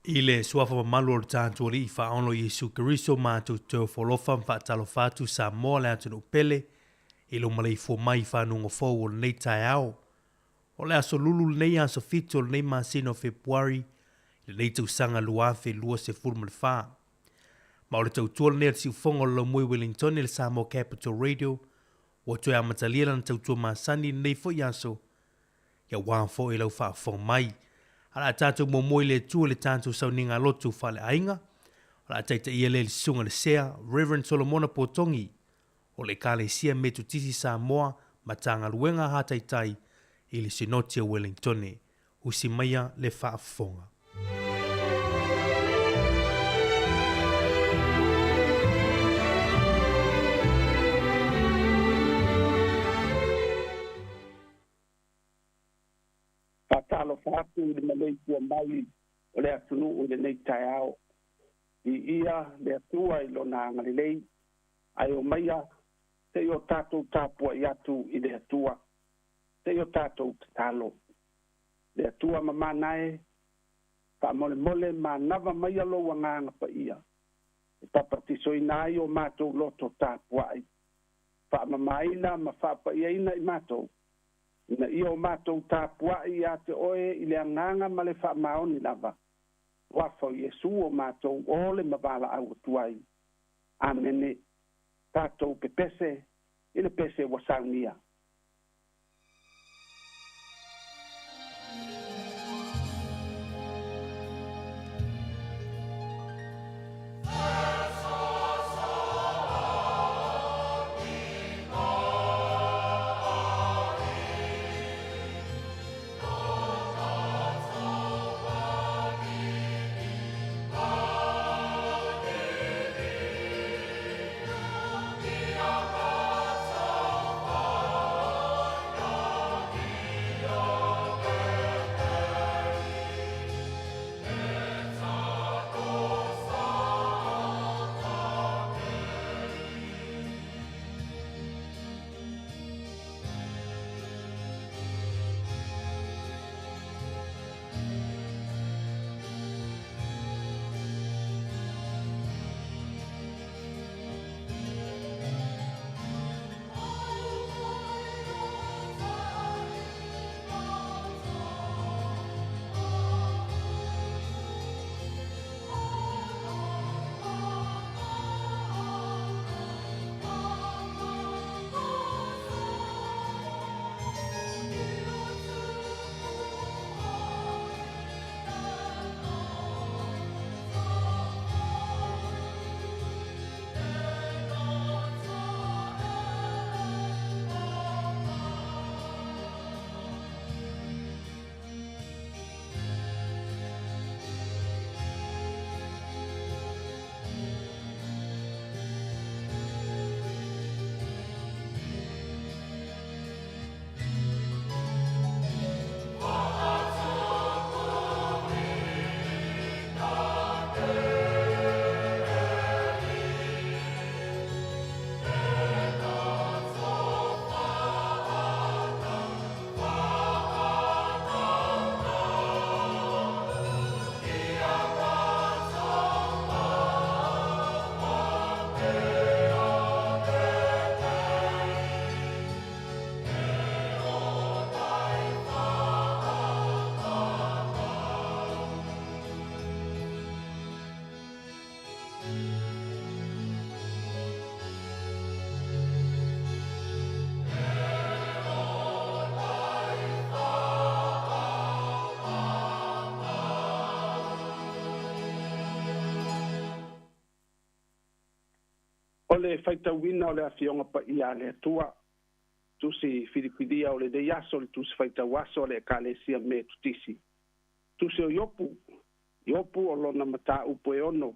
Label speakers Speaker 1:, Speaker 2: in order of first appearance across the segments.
Speaker 1: I le suafa mamalu o le tatou Alii Faaono Iesu Keriso, matou te ofo alofa ma faatalofa atu Samoa le atunuu pele i lou maleifua mai i fanuga fou o lenei taeao. O le aso lulu lenei, aso 7 o lenei masina o Fepuari, lenei tausaga 2024. Ma o le tautua lenei a le siufofoga o le Laumui Wellington le Samoa Capital Radio, ua toe amatalia lana tautua masani lenei foi aso, aua foi lau faafofoga mai. A la tatou muamua i le Atua le tatou sauniga lotu faaleaiga, o le a taitaia lea le susuga le Sea, Reverend Solomona Potogi, o le Ekalesia Metotisi Samoa Matagaluega Hataitai i le Sinoti o Wellingtone. Usi maia le faafofoga.
Speaker 2: Faatalofa atu i le maleifua mai o le atunuu i lenei taeao. Viia le Atua i lona agalelei, ae omaia se i o tatou tapuai atu i le Atua, se i o tatou tatalo. Le Atua mamana e, faamolemole manava maia lou agaga paia, e papatisoina ai o matou loto tapuai, faamamaina ma faapaiaina i matou, ina ia o matou tapuai ia te oe i le agaga ma le faamaoni lava. Suafa o Iesu o matou o le mavalaau atu ai. Amene. Tatou pepese i le pese ua saunia. O le faitauina o le Afioga Paia a le Atua, tusi filifilia o lenei aso, le tusi faitau aso a le Ekalesia Metotisi. Tusi o Iopu, Iopu o lona mataupu e 6,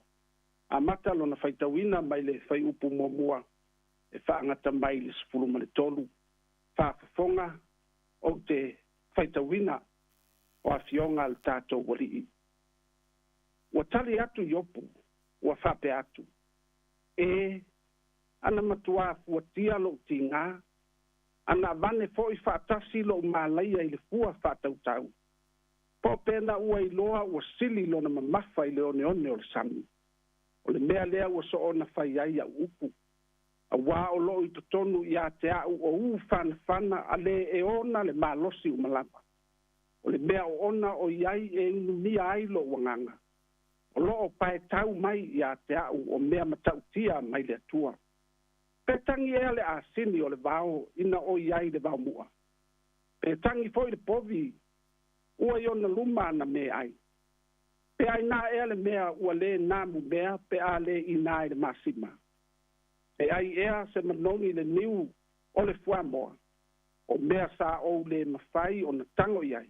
Speaker 2: amata lona faitauina mai le faiupu muamua e faagata mai le 13. Faafofoga ou te faitauina o afioga a le tatou Alii. Ua tali atu Iopu, ua faapea atu, e ana matuā fuatia lou tigā, ana avane foi faatasi lou malaia i le fua faatautau. Po pena ua iloa ua sili lona mamafa i le oneone o le sami. O le mea lea ua soona fai ai a'u upu. Auā o loo i totonu ia te a'u o u fanafana a lē e ona le malosi uma lava. O le mea o ona o i ai e inumia ai lo'u agaga. O loo paetau mai ia te a'u o mea matautia mai le Atua. Pe tagi ea le asini o le vao ina o i ai le vaomu'a. Pe tagi foi le povi ua i ona luma ana me ai. Pe ai nā ea le mea ua lē namu mea pe a lē inā i le masima. Pe ai ea se manogi le niu o le fuamoa. O mea sa ou lē mafai ona tago i ai.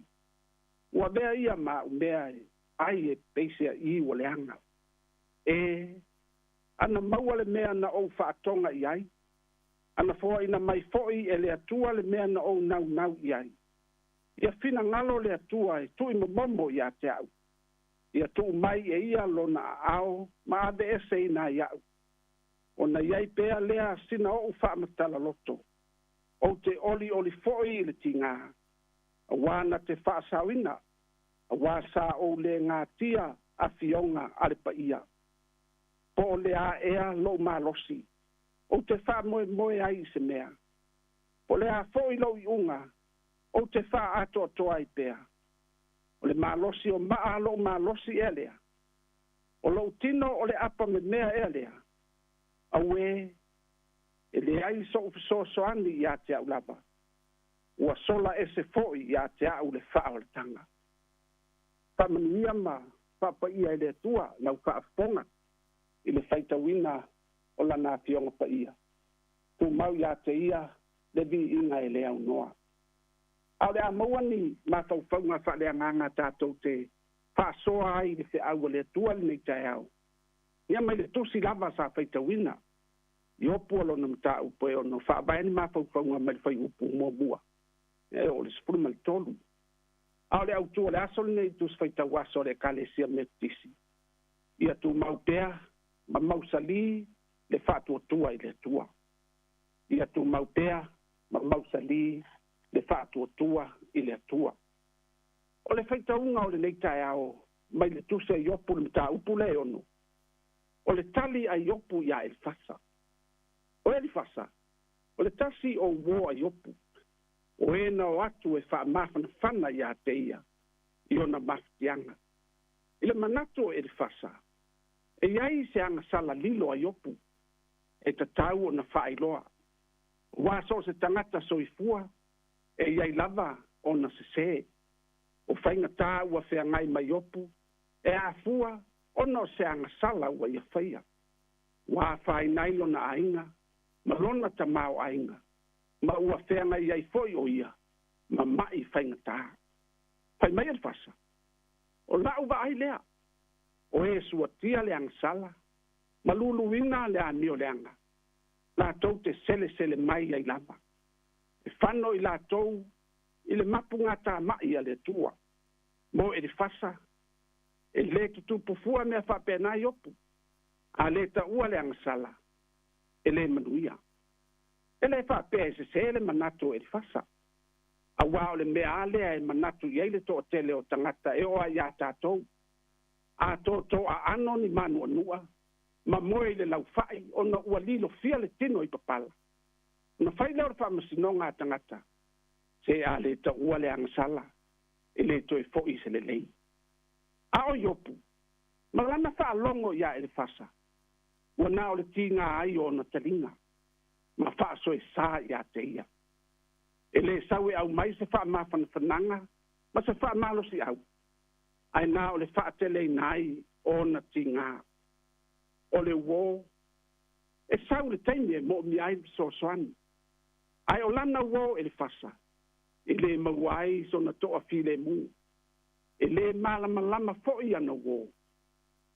Speaker 2: Ua avea ia ma a'u mea e ai e peiseaʻī ua leaga. E ana maua le mea na ou faatoga i ai. Ana foaʻina mai foʻi e le Atua le mea na ou naunau i ai. Ia finagalo le Atua e tuʻi momomo iā te a'u. Ia tuu mai e ia lona aao ma ave ese ina iaʻu. Ona iai pea lea sina oʻu faamatala loto. Ou te olioli foʻi i le tigā. Auā na te faasaoina. Auā sa ou lē gatia afioga a le paia. Po o le a ea lou malosi. Ou te faamoemoe ai i se mea. Po le a foʻi lou iuga. Ou te faaatoatoa ai pea. O le malosi o maa lou malosi ea lea. O lou tino o le apa memea ea lea. Auē, e leai soʻu fesoasoani iā te a'u lava. Ua sola ese foʻi iā te a'u le faaolataga. Faamanuia ma faapaia e le Atua lau faafofoga i le faitauina o lana afioga paia. Tumau iā te ia le viiga e le aunoa. A o le a maua ni mafaufauga faaleagaga tatou te faasoa ai le feau a le Atua lenei taeao. Ia mai le tusi lava sa faitauina. Iopu o lona mataupu e ono faavae ni mafaufauga mai le fuaiupu muamua. E o le 13. A o le autū o le aso lenei tusi faitau aso o le Ekalesia Metotisi. Ia tumau pea ma mausalī le faatuatua i le Atua. Ia tumau pea ma mausalī le faatuatua i le Atua. O le faitauga o lenei taeao mai le tusi a Iopu le mataupu le 6. O le tali a Iopu iā Elifasa. O Elifasa, o le tasi o uō a Iopu. O e na o atu e faamafanafana iā te ia i ona mafatiaga. I le manatu o Elifasa, e iai se agasala lilo a Iopu e tatau ona faailoa. Ua so o se tagata soifua e iai lava ona sesē. O faigatā ua feagai mai Iopu e afua ona o se agasala ua ia faia. Ua afaina ai lona aiga ma lona tamaoaiga ma ua feagai ai foi o ia ma maʻi faigatā. Fai mai Elifasa, o la'u vaai lea. O e suatia le agasala ma luluina le amio leaga. Latou te selesele mai ai lava. E fano i latou i le mapugatamaʻi a le Atua. Mo Elifasa, e lē tutupu fua mea faapena Iopu. A lē taʻua le agasala, e lē manuia. E lē faapea e sesē le manatu o Elifasa. Auā o le mea a lea e manatu i ai le toʻatele o tagata e oo ai iā tatou. A tōtō aano ni manuanua, ma moe i le laufaʻi ona ua lilofia le tino i papala. Ona fai lea o le faamasinoga a tagata. Se a lē taʻua le agasala, e lē toe foʻi se lelei. A o Iopu, ma lana faalogo iā Elifasa, ua na o le tigā ai o ona taliga, ma faasoesā iā te ia. E lē sau e aumai se faamafanafanaga ma se faamalosiau, ae na o le faateleina ai o ona tigā. O le uō, e sau le taimi e moomia ai le fesoasoani. Ae o lana uō Elifasa, e lē maua ai sona toʻafilemu. E lē malamalama foʻi ana uō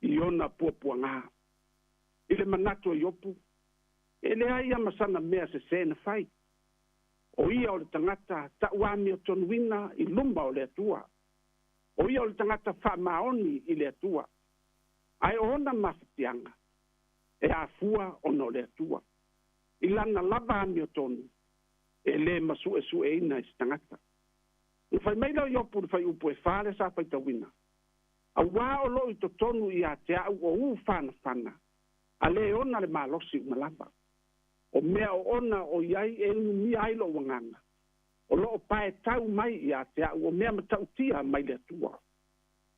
Speaker 2: i ona puapuagā. I le manatu o Iopu, e leai ia ma sana mea sesē na fai. O ia o le tagata taʻuamiotonuina i luma o le Atua. O ia o le tagata faamaoni i le Atua. Ae o ona mafatiaga, e afua ona o le Atua. I lana lava amiotonu, e lē masuʻesuʻeina i se tagata. Na fai mai lea o Iopu i le fuaiupu e 4 lea sa faitauina, Auā o loo i totonu ia te a'u o ū fanafana, a lē ona le malosi uma lava. O mea oona o i ai e inumia ai lo'u agaga, o loo paetau mai ia te a'u o mea matautia mai le Atua.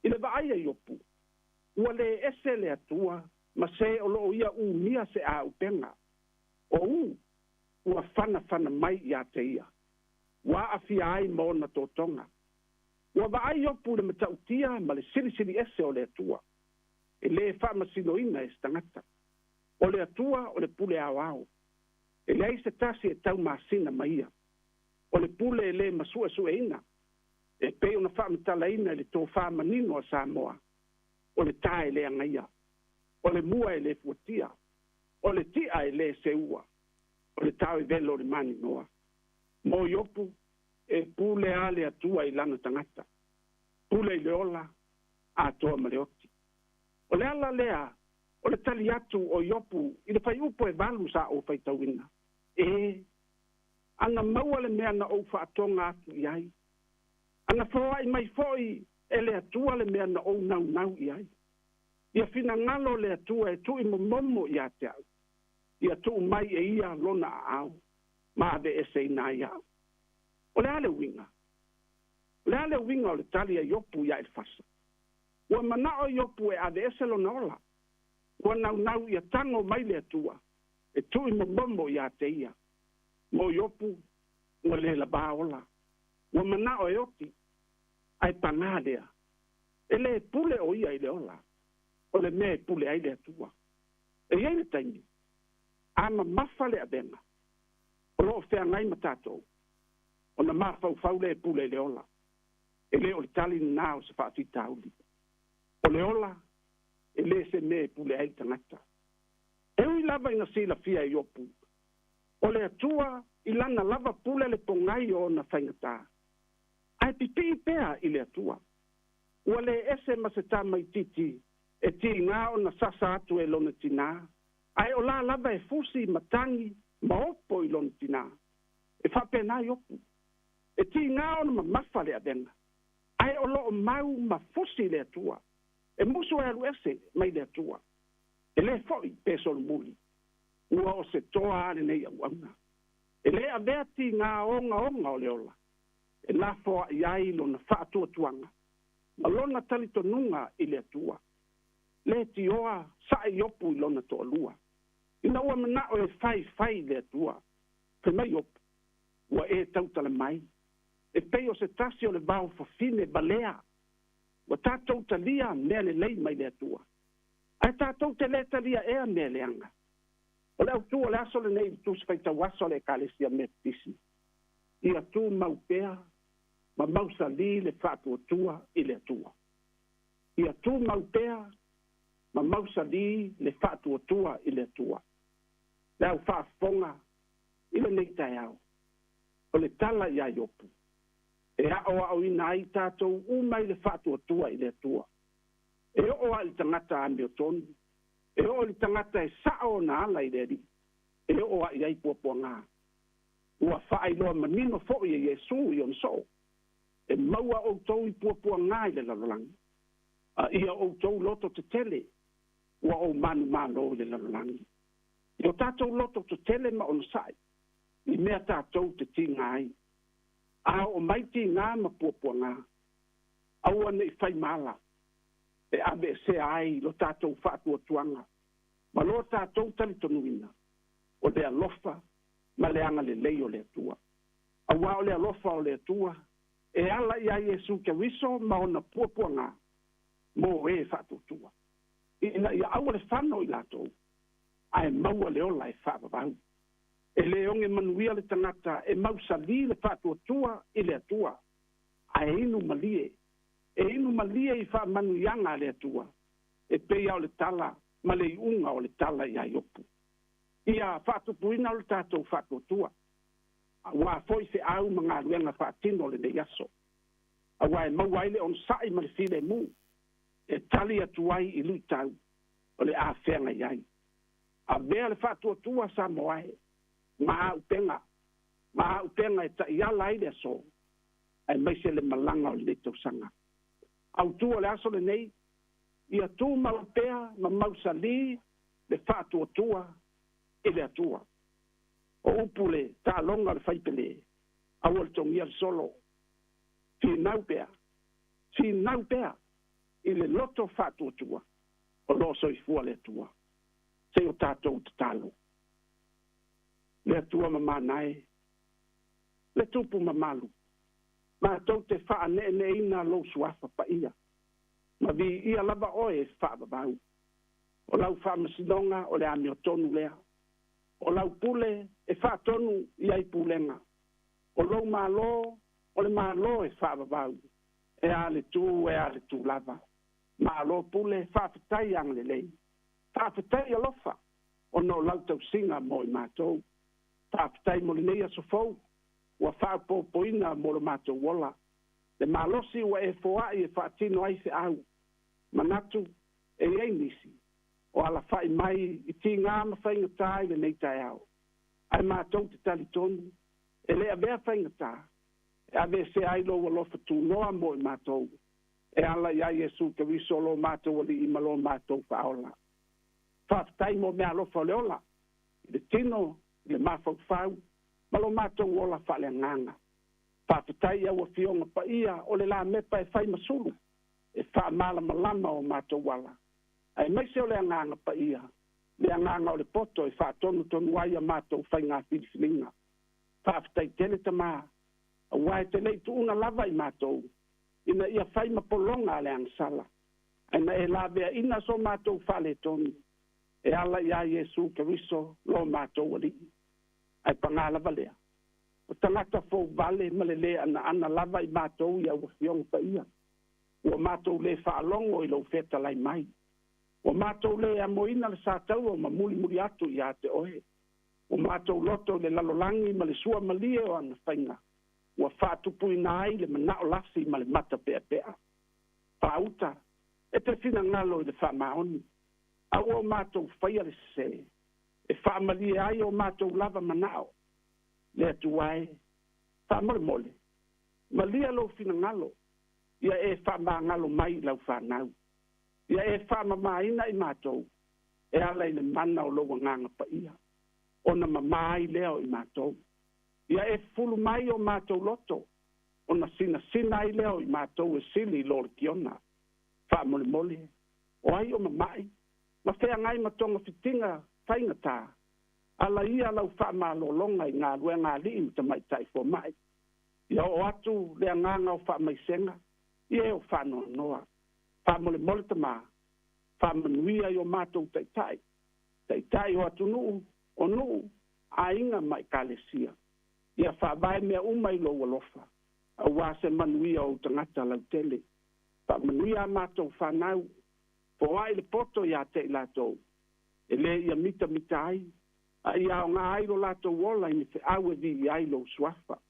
Speaker 2: I le vaai a Iopu, ua lē ese le Atua ma se o loo ia umia se āupega. O ū ua fanafana mai ia te ia, ua aafia ai ma ona totoga. Ua vaai Iopu i le matautia ma le silisili ese o le Atua, e lē faamasinoina e se tagata. O le Atua o le pule aoao, e leai se tasi e taumasina ma ia. O le pule e lē masuesueina, e pei ona faamatalaina i le tofā manino a Samoa, o le tā e le agaia, o le mua e le fuatia, o le ti'a e lē seua, o le taoivelo o le maninoa. Mo Iopu, e pule a le Atua i lana tagata, pule i le ola, atoa ma le oti. O le ala lea o le tali atu o Iopu i le fuaiupu e 8 sa ou faitauina, E, ana maua le mea na ou faatoga atu i ai, ana foai mai foi e le Atua le mea na ou naunau i ai. Ia finagalo le Atua e tu'i momomo ia te au, ia tuu mai e ia lona aao ma aveeseina ai a'u. O le a le uiga? O le a le uiga o le tali a Iopu iā Elefasa? Ua manao Iopu e aveese lona ola. Ua naunau ia tago mai le Atua e tu'i momomo ia te ia. Mo Iopu, ua le lavā ola. Ua manao e oti, ae pagā lea. E lē pule o ia i le ola, o le mea e pule ai le Atua. E i ai le taimi, a mamafa le avega, o loo feagai ma tatou, ona mafaufau lea e pule i le ola. E lē o le tali lenā o se faafitauli. O le ola, e lē se mea e pule ai le tagata. E ui lava ina silafia e Iopu, o le Atua i lana lava pule le pogai o ona faigatā, ae pipii pea i le Atua. Ua lē ese ma se tamaititi e tigā ona sasa atu e lona tinā, ae o la lava e fusi ma tagi ma opo i lona tinā. E faapena Iopu. E tigā ona mamafa le avega, ae o loo mau ma fusi le Atua. E musu e alu ese mai le Atua. E lē fo'i pe solomuli, ua o se toa a lenei auauna. E lē avea tigā ogaoga o le ola, e lafoa'i ai lona faatuatuaga ma lona talitonuga i le Atua. Lē tioa sa'i Iopu i lona toalua. Ina ua mana'o e faifai le Atua, fai mai Iopu, ua e tautala mai, e pei o se tasi o le vao fafine valea. Ua tatou talia mea lelei mai le Atua, ae tatou te lē talia ea mea leaga. O le autū o le aso lenei i le Tusi Faitau Aso a le Ekalesia Metotisi, ia tumau pea ma mausalī le faatuatua i le Atua. Ia tumau pea ma mausalī le faatuatua i le Atua. Le au faafofoga i lenei taeao, o le tala iā Iopu, e aoaoina ai tatou uma i le faatuatua i le Atua. E oo lava i le tagata amiotonu, e oo i le tagata e sa'o ona ala i le Alii, e oo lava i ai puapuagā. Ua faailoa manino foi e Iesu i ona soo, e maua outou i puapuagā i le lalolagi, a ia outou loto tetele, ua ou manumalo i le lalolagi. I o tatou loto tetele ma onosa'i i mea tatou te tiga ai, a oo mai tigā ma puapuagā, aua ne i fai mala e aveesea ai lo tatou faatuatuaga ma lo tatou talitonuina o le alofa ma le agalelei o le Atua. Auā o le alofa o le Atua e ala iā Iesu Keriso ma ona puapuagā mo e faatuatua, ina ia aua le fano i latou, ae maua le ola e faavavau. E lē oge manuia le tagata e mausalī le faatuatua i le Atua, ae inu malie, e inu malie i faamanuiaga a le Atua, e pei lava o le tala ma le iuga o le tala iā Iopu. Ia faatupuina o le tatou faatuatua, auā foi feau ma galuega faatino o lenei aso, auā e maua ai le onosa'i ma le filemu e tali atu ai i luitau o le a feagai ai. Avea le faatuatua Samoa e, ma auupega, ma auupega e ta'iala ai le aso, aemaise aemaise le malaga o lenei tausaga. Autu o le aso lenei, ia tumau pea ma mausali le faatuatua i le Atua. O upu le taaloga o le faipele, aua le togia le solo. Finau pea, finau pea i le loto faatuatua o lo o soifua le Atua. Se i o tatou tatalo. Le Atua mamana e, le Tupu mamalu, matou te faaneeneeina lou suafa paia, ma viia lava oe e faavavau. O lau faamasinoga o le amiotonu lea. O lau pule e faatonu i ai pulega. O lou Malo o le Malo e faavavau, e a le tu e a le tu lava. Malo pule, faafetai agalelei, faafetai alofa ona o lau tausiga mo i matou. Faafetai mo lenei aso fou ua faaopoopoina mo lo matou ola. Le malosi ua e foai e faatino ai feau. Manatu e i ai nisi o alafai mai i tigā ma faigata i lenei taeao. Ae matou te talitonu e le avea faigata e aveesea ai lou alofa tunoa mo i matou e ala iā Iesu Keriso lo matou Alii ma lo matou Faaola. Faafetai mo meaalofa o le ola i le tino, i le mafaufau ma lo matou ola faaleagaga. Faafetai i au Afioga paia o le lamepa e fai ma sulu e faamalamalama o matou ala, aemaise o le Agaga Paia, le Agaga o le poto e faatonutonu ai a matou faiga filifiliga. Faafetai tele Tamā, aua e te le i tuuna lava i matou ina ia fai ma pologa a le agasala, ae na e laveaina so matou faaletonu e ala iā Iesu Keriso lo matou Alii. Ae pagā lava lea, o tagata fou vale ma le lē anaana lava i matou i au Afioga Paia. Ua matou lē faalogo i lou fetalai mai. Ua matou lē amoina le sataua ma mulimuli atu iā te oe. Ua matou loto i le lalolagi ma le suamalie o ana faiga, ua faatupuina ai le manao lasi ma le mata peapea. Faauta, e te finagalo i le faamaoni, a ua o matou faia le sese, e faamalie ai o matou lava manao. Le Atua e, faamolemole, malia lou finagalo, ia e faamagalo mai i lau fanau. Ia e faamamaina i matou e ala i le mana o lou Agaga Paia, ona mama ai lea o i matou. Ia e fufulu mai o matou loto, ona sinasina ai lea o i matou e sili i lo le kiona. Faamolemole, o ai o mama'i, ma feagai ma togafitiga faigata, ala ia lau faamalologa i galuega a alii ma tamaitai foma'i. Ia oo atu le agaga o faamaisega i e o faanoanoa. Faamolemole Tamā, faamanuia i o matou taitai, taitai o atunuu, o nuu, aiga ma ekalesia. Ia faavae mea uma i lou alofa, auā se manuia o ou tagata lautele. Faamanuia a matou fanau, foai le poto iā te i latou, e lē ia mitamita ai, a ia aogā ai lo latou ola i ni feau e viia ai lou suafa.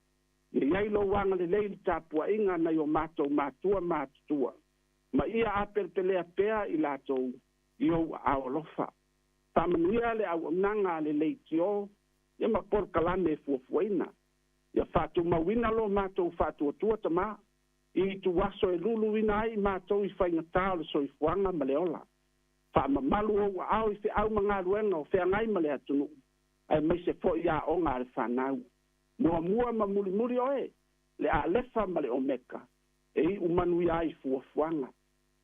Speaker 2: Ia i ai lou agalelei i le tapuaiga a nai o matou matua matutua, ma ia apelepelea pea i latou i ou aao alofa. Faamanuia le auaunaga a le leitio ia ma polokalame e fuafuaina. Ia faatumauina lo matou faatuatua Tamā, i ituaso e luluina ai i matou i faigata o le soifuaga ma le ola. Faamamalu ou aao i feau ma galuega o feagai ma le atunuu, aemaise foi aoga a le fanau. Muamua ma mulimuli oe, le Alefa ma le Omeka, e iu manuia ai fuafuaga.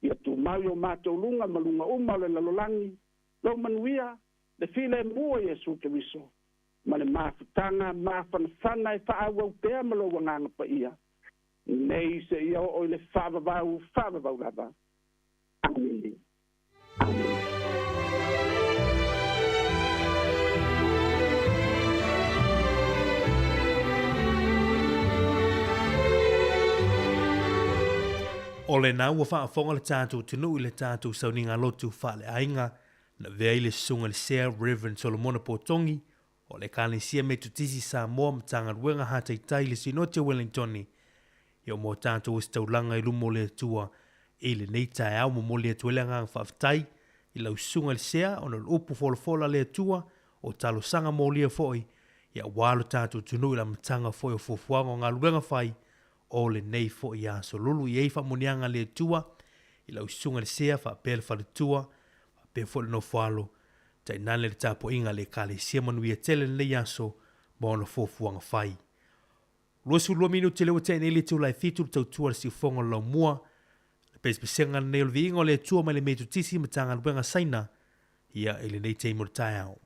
Speaker 2: Ia tumau i o matou luga ma luga uma o le lalolagi, lou manuia, le filemu o Iesu Keriso, ma le mafutaga mafanafana e faaauau pea ma lou Agaga Paia, nei seia oo i le faavavau faavavau lava. Amene. Amene.
Speaker 1: O lena ua faafofoga le tatou atunuu i le tatou sauniga lotu faaleaiga na avea ai le Susuga i le Sea Rev. Solomona Potogi o le Ekalesia Metotisi Samoa Matagaluega Hataitai i le Sinoti o Wellingtoni ia mo tatou ositaulaga i luma o le Atua i lenei taeao. Momoli atu ai le agaga faafetai i lau susuga i le Sea ona o le upu folafola a le Atua o talosaga molia foi ia aua lo tatou atunuu i le amataga foi o fuafuaga o galuega fai o lenei fo'i aso. Lulu i ai fa'amuniaga a le Atua i lau susuga i le sea fa'apea le faletua fa'apea fo'i le nofoalo tainane le tapua'iga a le Ekalesia. Manuia tele lenei aso ma ona fuafuaga fai. 22 minute lea ua tea nei le itula e 7 le tautua a le siufofoga o le laumua. Le pesepesega lenei o le viiga o le Atua mai le Metotisi Matagaluega Saina ia i lenei taimi o le taeao.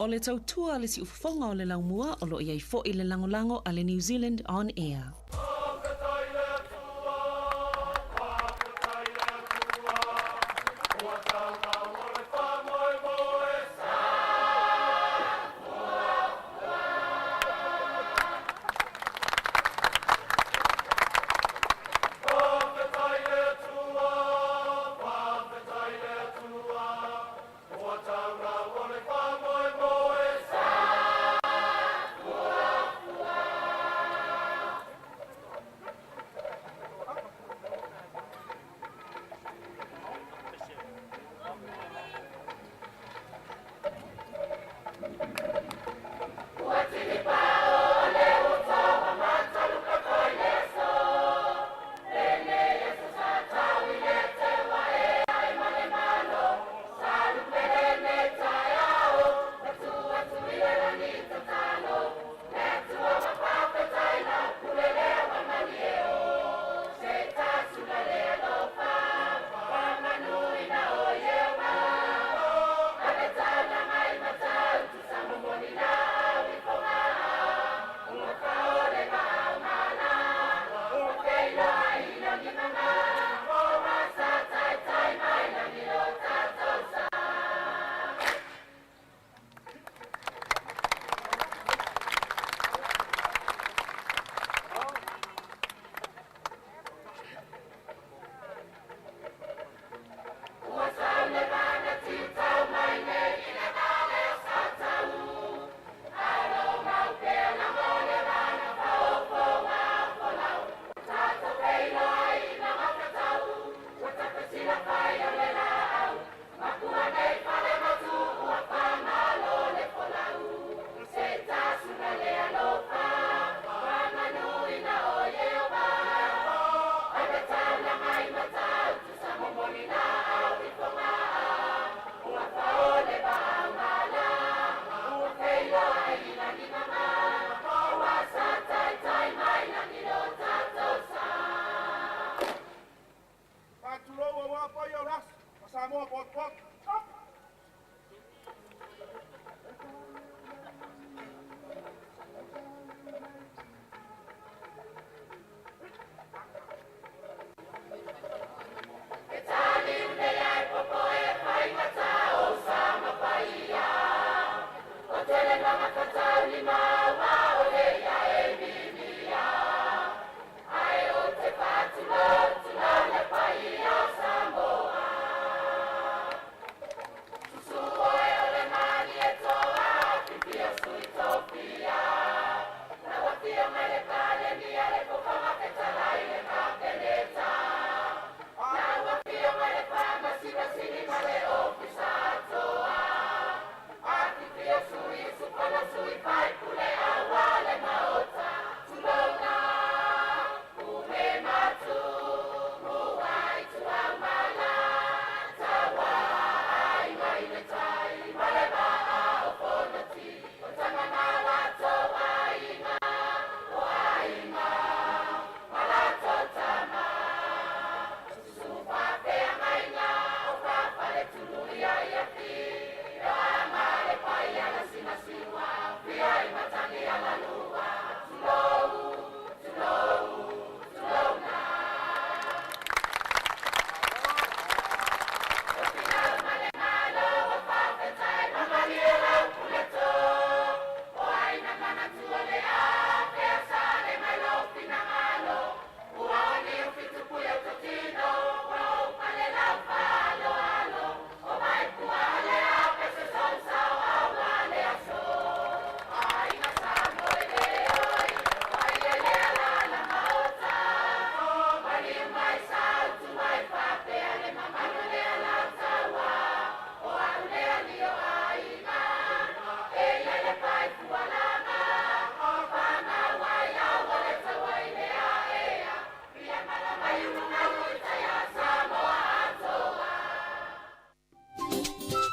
Speaker 3: O le tautua a le siufofoga o le laumua o lo o i ai foi le lagolago a le New Zealand On Air.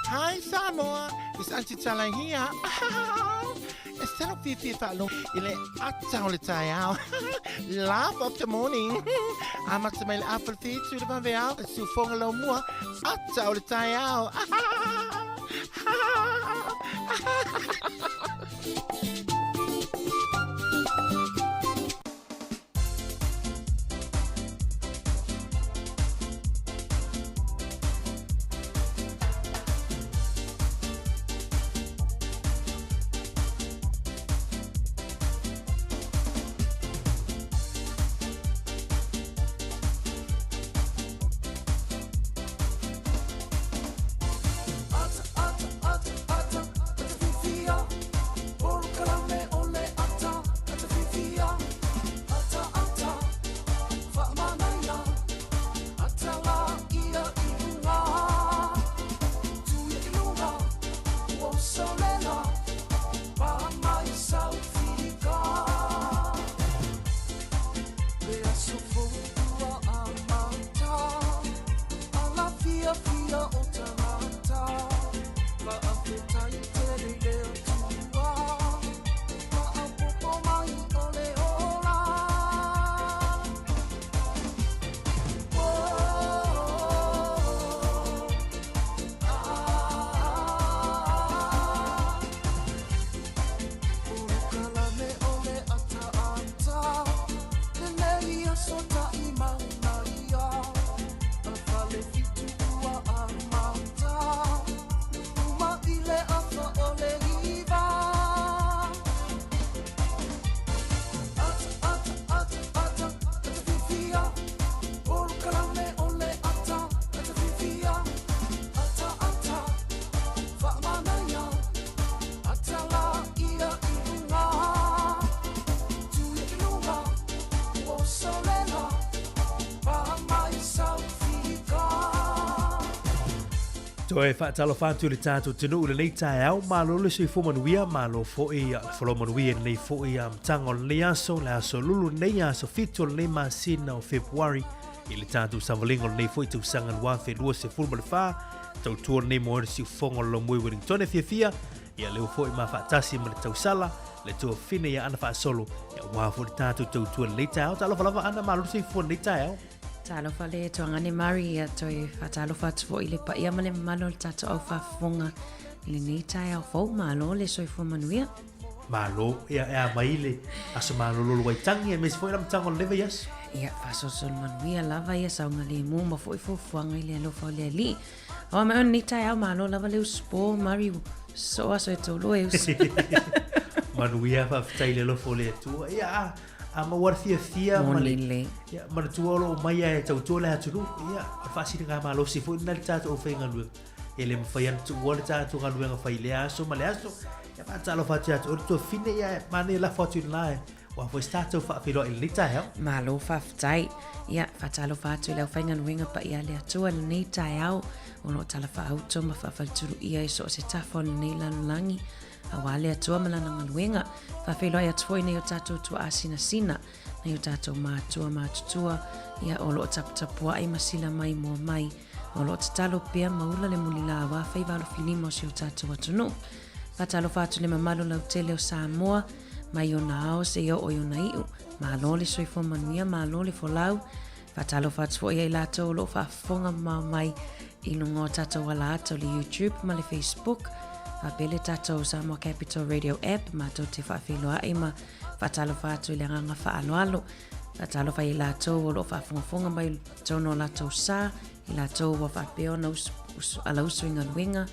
Speaker 4: Hi Samoa, it's Auntie Tala here. E salo fiafia faalogo i le ata o le taeao. Laugh of the morning. Amata mai le afa le whitu le vaveao, le siufoga lau mua, ata o le taeao.
Speaker 1: Toe faatalofa atu i le tatou atunuu i lenei taeao, malo le soifua manuia, malo foi le folau manuia i lenei foi amataga o lenei aso, le aso lulu lenei aso 7 o lenei masina o Fepuari i le tatou savaliga o lenei foi tausaga 2024, tautua lenei mo le siufofoga o le Laumui Wellington e fiafia ia leo foi ma faatasi ma le tausala le tuafine ia Ana Faasolo ia aua foi le tatou tautua lenei taeao. Talofa lava Ana, malo le soifua lenei taeao.
Speaker 3: Talofa le tuagane Mari, ia toe faatalofa atu foi i le paia ma le mamalu o le tatou au faafofoga i lenei taeao fou. Malo le soifua manuia.
Speaker 1: Malo, ia e a mai le aso malolo lo Waitangi, aemaise foi le amataga o lenei vaiaso.
Speaker 3: Ia, faasolosolo manuia lava ia saogalemu ma foi fuafuaga i le alofa o le Alii. Aua mai o lenei taeao malo lava le usupo, Mari, soo aso e tolu e usu.
Speaker 1: Manuia, faafetai i le alofa o le Atua. Ia, a, a maua le fiafia ma le,
Speaker 3: Moni le.
Speaker 1: ia, manatua o lo o mai e tautua le atunuu. Ia, o le faasiliga malosi foi lena i le tatou aufaigaluega. E le mafai ona tuua le tatou galuega fai i lea aso ma le aso. Ia, faatalofa atu ia te oe le tuafine, ia, e manaia lafo atu i lena e ua foi se tatou faafeiloai i lenei taeao.
Speaker 3: Malo faafetai. Ia, faatalofa atu i le aufaigaluega paia a le Atua i lenei taeao o lo o talafaauto ma faafaletuluia i so o se tafa o lenei lalolagi aua le Atua ma lana galuega. Faafeiloai atu foi nei o tatou tuaa sinasina, nei o tatou matua matutua, ia o lo o taputapuai ma sila mai moa mai, o lo o tatalo pea ma ula le mulila aua faiva alofilima o si o tatou atunuu. Faatalofa atu i le mamalu lautele o Samoa, mai ona ao seia oo i ona iu. Malo le soifua manuia, malo le folau. Faatalofa atu foi ia i latou o lo o faafofoga mamao mai i luga o tatou ala ata o le YouTube ma le Facebook, faapea le tatou Samoa Capital Radio app, matou te faafeiloai ma faatalofa atu i le agaga faaaloalo. Faatalofa ia i latou o lo o faafogafoga mai i totonu o latou sa, i latou ua faapea ona usu, usu, alausu i galuega,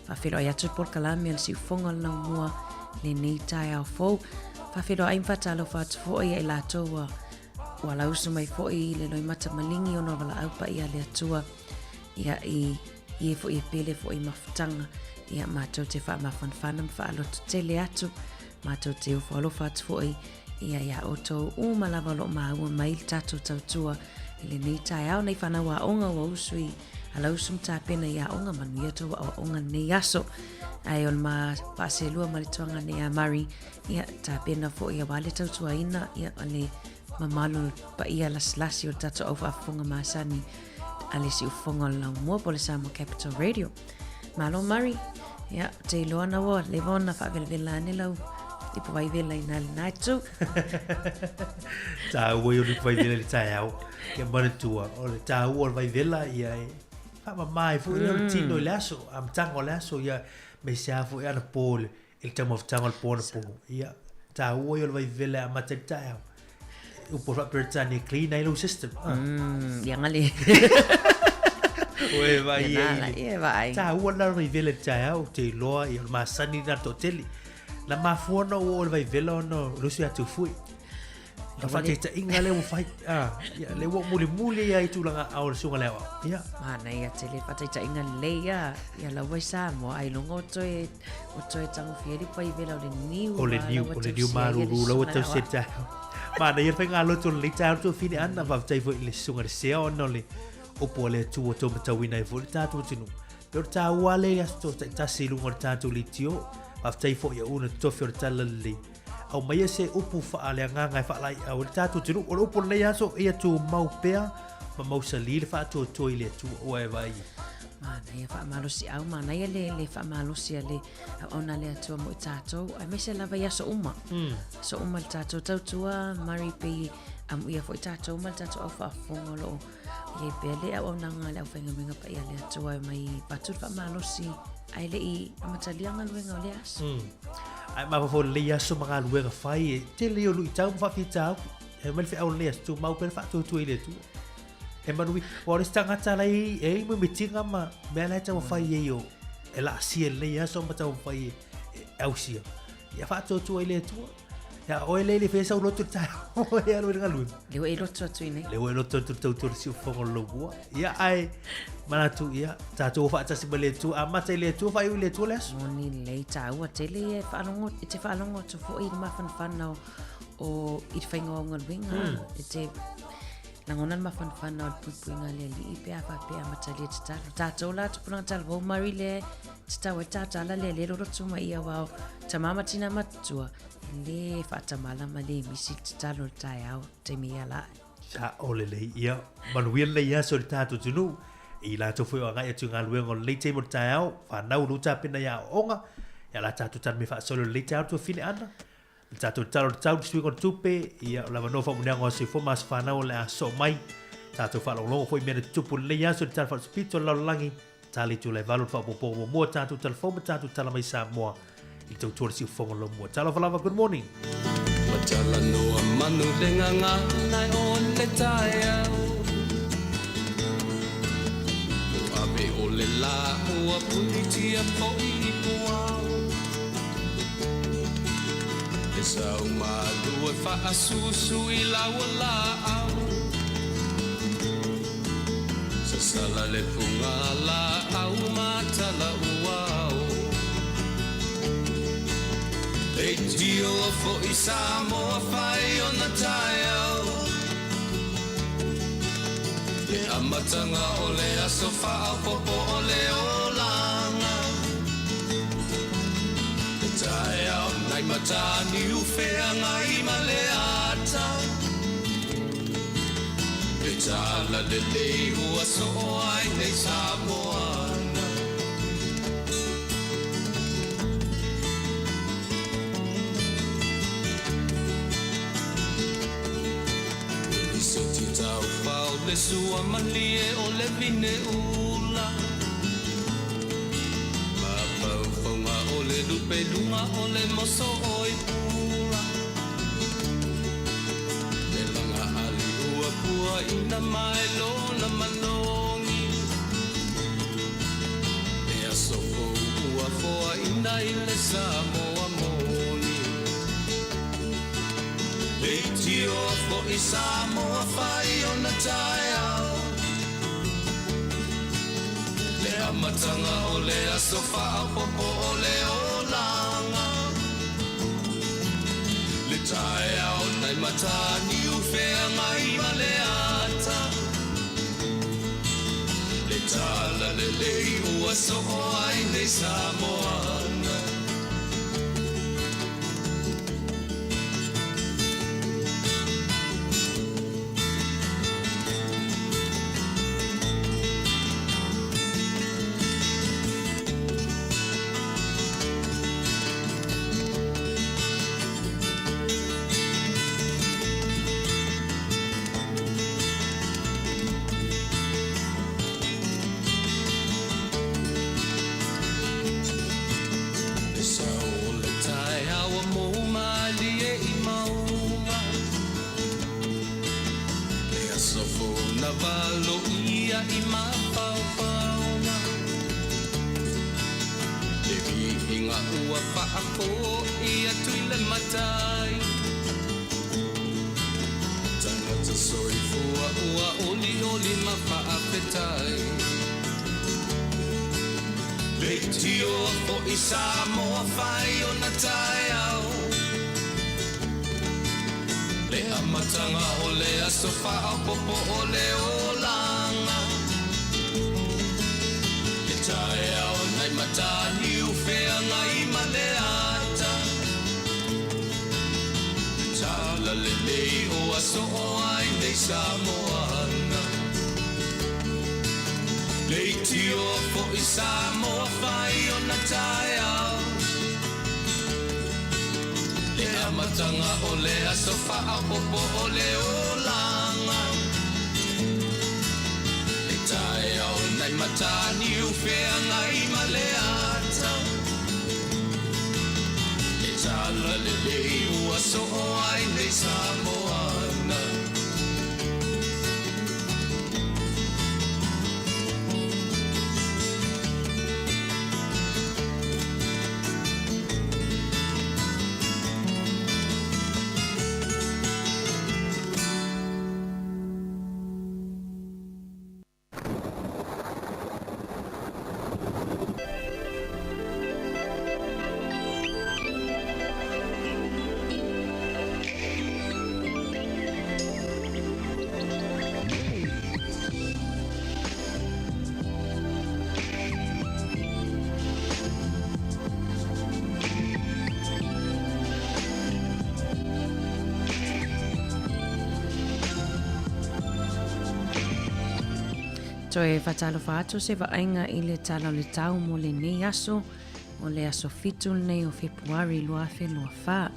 Speaker 3: Faafeiloai atu le polokalame a le siufofoga o le laumua lenei taeao fou. Faafeiloai ma faatalofa atu foi ia i latou ua ua lausu mai foi i le loimata maligi ona o valaau paia a le Atua ia i i e foi e pele foi i mafutaga ia matou te faamafanafana ma faalototele atu matou te ofo alofa atu foi ia iā outou uma lava o lo o maua mai le tatou tautua i lenei taeao nei fanau aoga ua usu i Alausu ma tapena i aoga manuia tou aoaoga lenei aso. Ae o le ma faaselua ma le tuaga nei a Murray, ia tapena foi aua le tautuaina ia o le mamalu paia lasilasi o le tatou au faafofoga masani a le siufofoga o le Laumua po o le Samoa Capital Radio. Malo Murray. Ia, ou te iloa na ua leva ona faavelavela ane lau ipu vaivela i nā lenā itu.
Speaker 1: Tāua i o le ipu vaivela i le taeao. Ia manatua, o le tāua o le vaivela, ia e faamama ai foi lea o le tino i le aso, amataga o le aso, ia me se a foi anapo i le taumafataga o le po anapo. Ia, tāua ia o le vaivela e amata i le taeao. Upu o le faa-Peretania e clean ai lou system. Ah.
Speaker 3: Ia ngale.
Speaker 1: Ua e vaai
Speaker 3: Ia
Speaker 1: ai
Speaker 3: nā,
Speaker 1: le-
Speaker 3: ia e vaai.
Speaker 1: Tāua lena o le vaivela i le taeao, ou te iloa, ia o le masani lena a le toatele. Na mafua ona ou oo i le vaivela ona o le uso ia Tufui. O le faataitaiga lea ua fai, ah, ia, lea ua ou mulimuli ai i tulaga aao o le susuga i le aoao. Ia.
Speaker 3: Manaia tele faataitaiga lelei ia, ia laua i Samoa, ailoga o toe, o toe tagofia ai le vaivela o le niu.
Speaker 1: O le niu, o le niu malulu la ua tausi ai le taeao. Manaia le faigalotu o lenei taeao le tuafine Ana, faafetai foi i le susuga i le Sea ona o le upu a le Atua ua toe matauina ai foi le tatou atunuu. Pei o le taua lea i aso taitasi i luga o le tatou leitio. Faafetai foi ia una tofi o le Tala Lelei. Aumaia se upu faaleagaga e faalaeiau ai le tatou atunuu. O le upu o lenei aso, ia tumau pea ma mausali le faatuatua i le Atua. Ua e vaai i ai?
Speaker 3: Manaia faamalosiau, manaia le, le faamalosi a le auauna a le Atua mo i tatou, aemaise lava i aso uma. Aso uma le tatou tautua, Murray, pei amuia foi tatou ma le tatou au faafofoga o lo o i ai pea le auaunaga a le aufaigaluega paia a le Atua e omai avatu le faamalosi ae le i amatalia galuega o lea aso.
Speaker 1: Ae mafaufau lelei aso ma galuega fai e tele ia o luitau ma faafitauli. E mai le feau o lenei aso, tumau pea le faatuatua i le Atua. E manuia, aua o le isi tagata la e i ai mimitiga ma mea la e taumafai ai o e laasia i lenei aso ma taumafai e ausia. Ia faatuatua i le Atua. Ia oe le le faia sau lotu i le taeao e alu ai i le galuega.
Speaker 3: Le ua e lotu atu i nei.
Speaker 1: Le ua e lotu atu i le tautua i le siufofoga o le laumua. Ia ae manatu ia tatou o faatasi ma le Atua, amata i le Atua, faaiu i le Atua le aso.
Speaker 3: Moni lelei taua tele ia e faalogo, e te faalogo atu foi i le mafanafana o, o i le faiga o au galuega. E te lagona le mafanafana o le puipuiga a le Alii pe a faapea e amatalia tatalo. Tatou la tupulaga talavou Murray lea e tatau ai tatala lea le lolotu mai ia aua o tama ma tina matua e le faatamala ma le misi le tatalo i le taeao taimi ia la.
Speaker 1: Sao lelei ia manuia lenei aso i le tatou atunuu i latou foi o agai atu i galuega o lenei taimi o le taeao fanau lo tapena i aoaoga ia la tatou talamea faasolo i lenei taeao le tuafine Ana Le tatou tatalo le tau le suiga o le tupe, ia o le avanoa faamanuiaga o aso soifua ma aso fanau o le a soo mai. Tatou faalogologo foi i mea na tutupu i lenei aso i le Tala Faaosopito o le Lalolagi, tala i itula e valu le faaopoopoga muamua, tatou tala fou ma tatou tala mai Samoa i le tautua le siufofoga o le laumua. Talofa lava, good morning.
Speaker 5: Ua talanoa manu le gagana o le taeao Ua ave o le la ua punitia foi i puao E sau malu e faasusu i laua laau Sasala le puga laau ma tala uao Leitio foi Samoa fai ona taeao Le amataga o le aso faaopoopo o le olaga Le taeao nai Mataniu feagai ma le ata Le tala lelei ua soo ai nei Samoana Le lisoti taufao le sua malie o le vine ula Mafaufauga o le lupe luga o le moso oi pula Le laga ali ua pua ina mai lona manogi Le aso fou ua foaina i le Samoa moni Leitioa foi Samoa fai ona taeao Le amataga o le aso faaopoopo o le olaga Le taeao nai Mataniu feagai ma le ata Le tala lelei ua soo ai nei Samoana. Olaga ua faafo'i atu i le matai. Tagata soifua ua olioli ma faafetai. Leitioa fo'i Samoa fai ona taeao. Le amataga o le aso faaopoopo o le olaga. Le taeao nai Mataniu Feagai ma le ata. Talalelei o aso o ai nei Samoana. Leitioa fo'i Samoa fai ona taeao. Le amataga o le aso faaopoopo o le olaga. Le taeao nai Mataniu Feagai ma le ata. Le talalelei ua soo ai nei Samoana.
Speaker 3: Toe faatalofa atu se vaaiga i le Tala o le Tau mo lenei aso, o le aso 7 lenei o Fepuari 2024.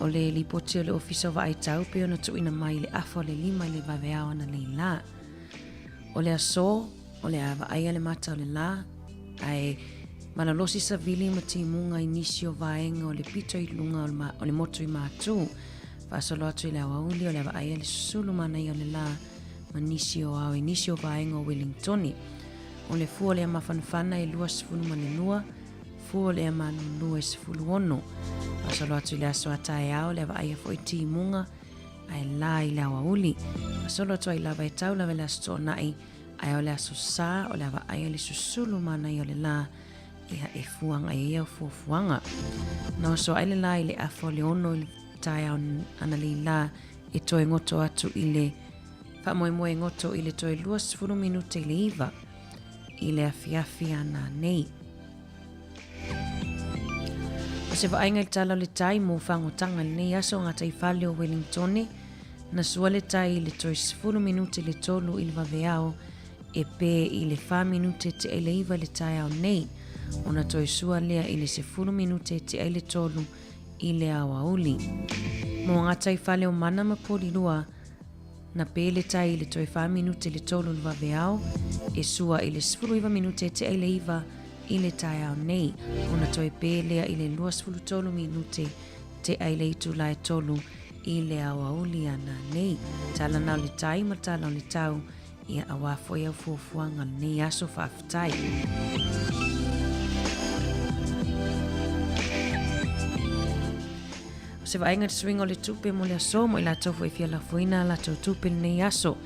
Speaker 3: O le lipoti o le Ofisa o Vaai Tau pei ona tuuina mai i le afa o le 5 i le vaveao analeila. O le aso, o le a vaaia le mata o le lā, ae malolosi savili ma timuga i nisi o vaega o le pito i luga o le motu i Matū. Faasolo atu i le aoauli o le a vaaia le susulu manaia o le lā ma nisi o ao i nisi o vaega o Welingtoni. O le fua o le ea mafanafana e 22, fua o le ea malulu e 16. Faasolo atu i le aso a taeao o le a vaaia foi timuga ae la i le aoauli. Faasolo atu ai lava e tau lava i le Aso Toonai, ae o le Aso Sa o le a vaaia le susulu manaia o le lā, ia e fuaga ai au fuafuaga. Na oso ai le lā i le afa o le ono i le taeao analeila e toe goto atu i le faamoemoe goto i le toe 20 minute i le iva i le afiafi ana nei. O se vaaiga i le tala o le tai mo fagotanga i lenei aso gataifale o Wellingtone, na sua le tai i le toe 10 minute le tolu i le vaveao e pē i le 4 minute tea i le iva i le taeao nei, ona toe sua lea i le 10 minute tea i le tolu i le aoauli. Mo gataifale o Mana ma Polilua, Na pē le tai i le toe whā minute le tolu le vaveao, e sua i le 19 minute tea i le iva i le taeao nei, ona toe pē lea i le 23 minute tea i le itula e tolu i le aoauli ana nei. Tala na o le tai ma tala o le tau, ia auā foi au fuafuaga lenei aso faafetai. O se vaaiga i le suiga o le tupe mo le aso mo i latou foi e fia lafoina a latou tupe lenei aso.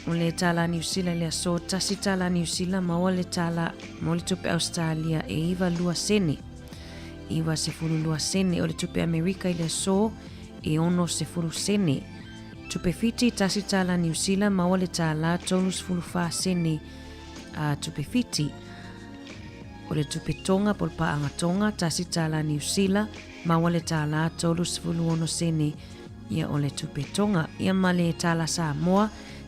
Speaker 3: O le tālā Niu Sila i le aso, tasi tālā Niu Sila maua le tālā mo le tupe Australia e 92 sene. 92 sene o le tupe Amerika i le aso e 60 sene. Tupe Fiti, tasi tālā Niu Sila maua le tālā 34 sene a tupe Fiti. O le tupe Tonga po o le paaga Tonga, tasi tālā Niu Sila, Maua le tālā 36 sene ia o le tupe Tonga ia ma le tālā Samoa,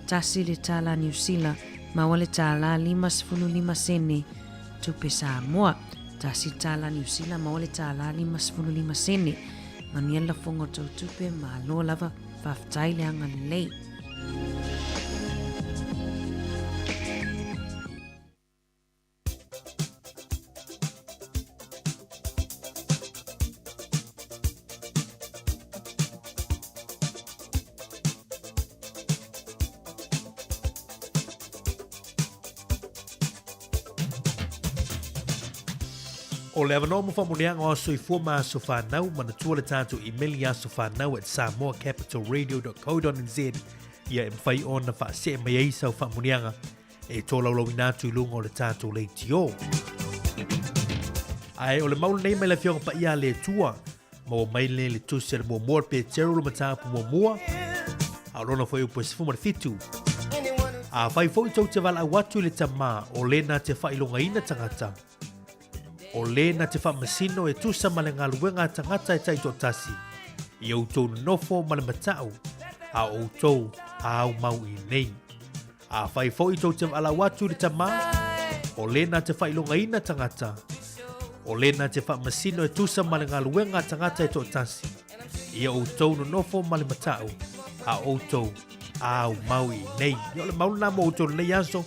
Speaker 3: tasi le tālā Niu Sila, maua le tālā 55 sene tupe Samoa, tasi tālā Niu Sila, maua le tālā 55 sene. Manuia le lafoga o tou tupe, malo lava, faafetai le agalelei.
Speaker 1: O le avanoa mo faamanuiaga o aso soifua ma aso fanau, manatua le tatou imeli asofanau@samoacapitalradio.co.nz ia e mafai ona faasee mai ai sau faamanuiaga e tolaulauina atu i luga o le tatou leitio. Ae o le mau lenei mai le Afioga Paia a le Atua, maua mai le le tusi a le muamua le Petero le mataupu muamua, a o lona foi upu e 17. Afai foi tou te valaau atu i le Tama o le na te faailogaina tagata, o le na te faamasino e tusa ma le galuega a tagata e taitoatasi, i outou nonofo ma le matau, a o outou a aumau i nei. Afai foi tou te valaau atu i le Tama, o le na te faailogaina tagata, o le na te faamasino e tusa ma le galuega a tagata e toatasi, ia outou nonofo ma le matau, a o outou a aumau i nei. Ia o le mau lena mo outou lenei aso,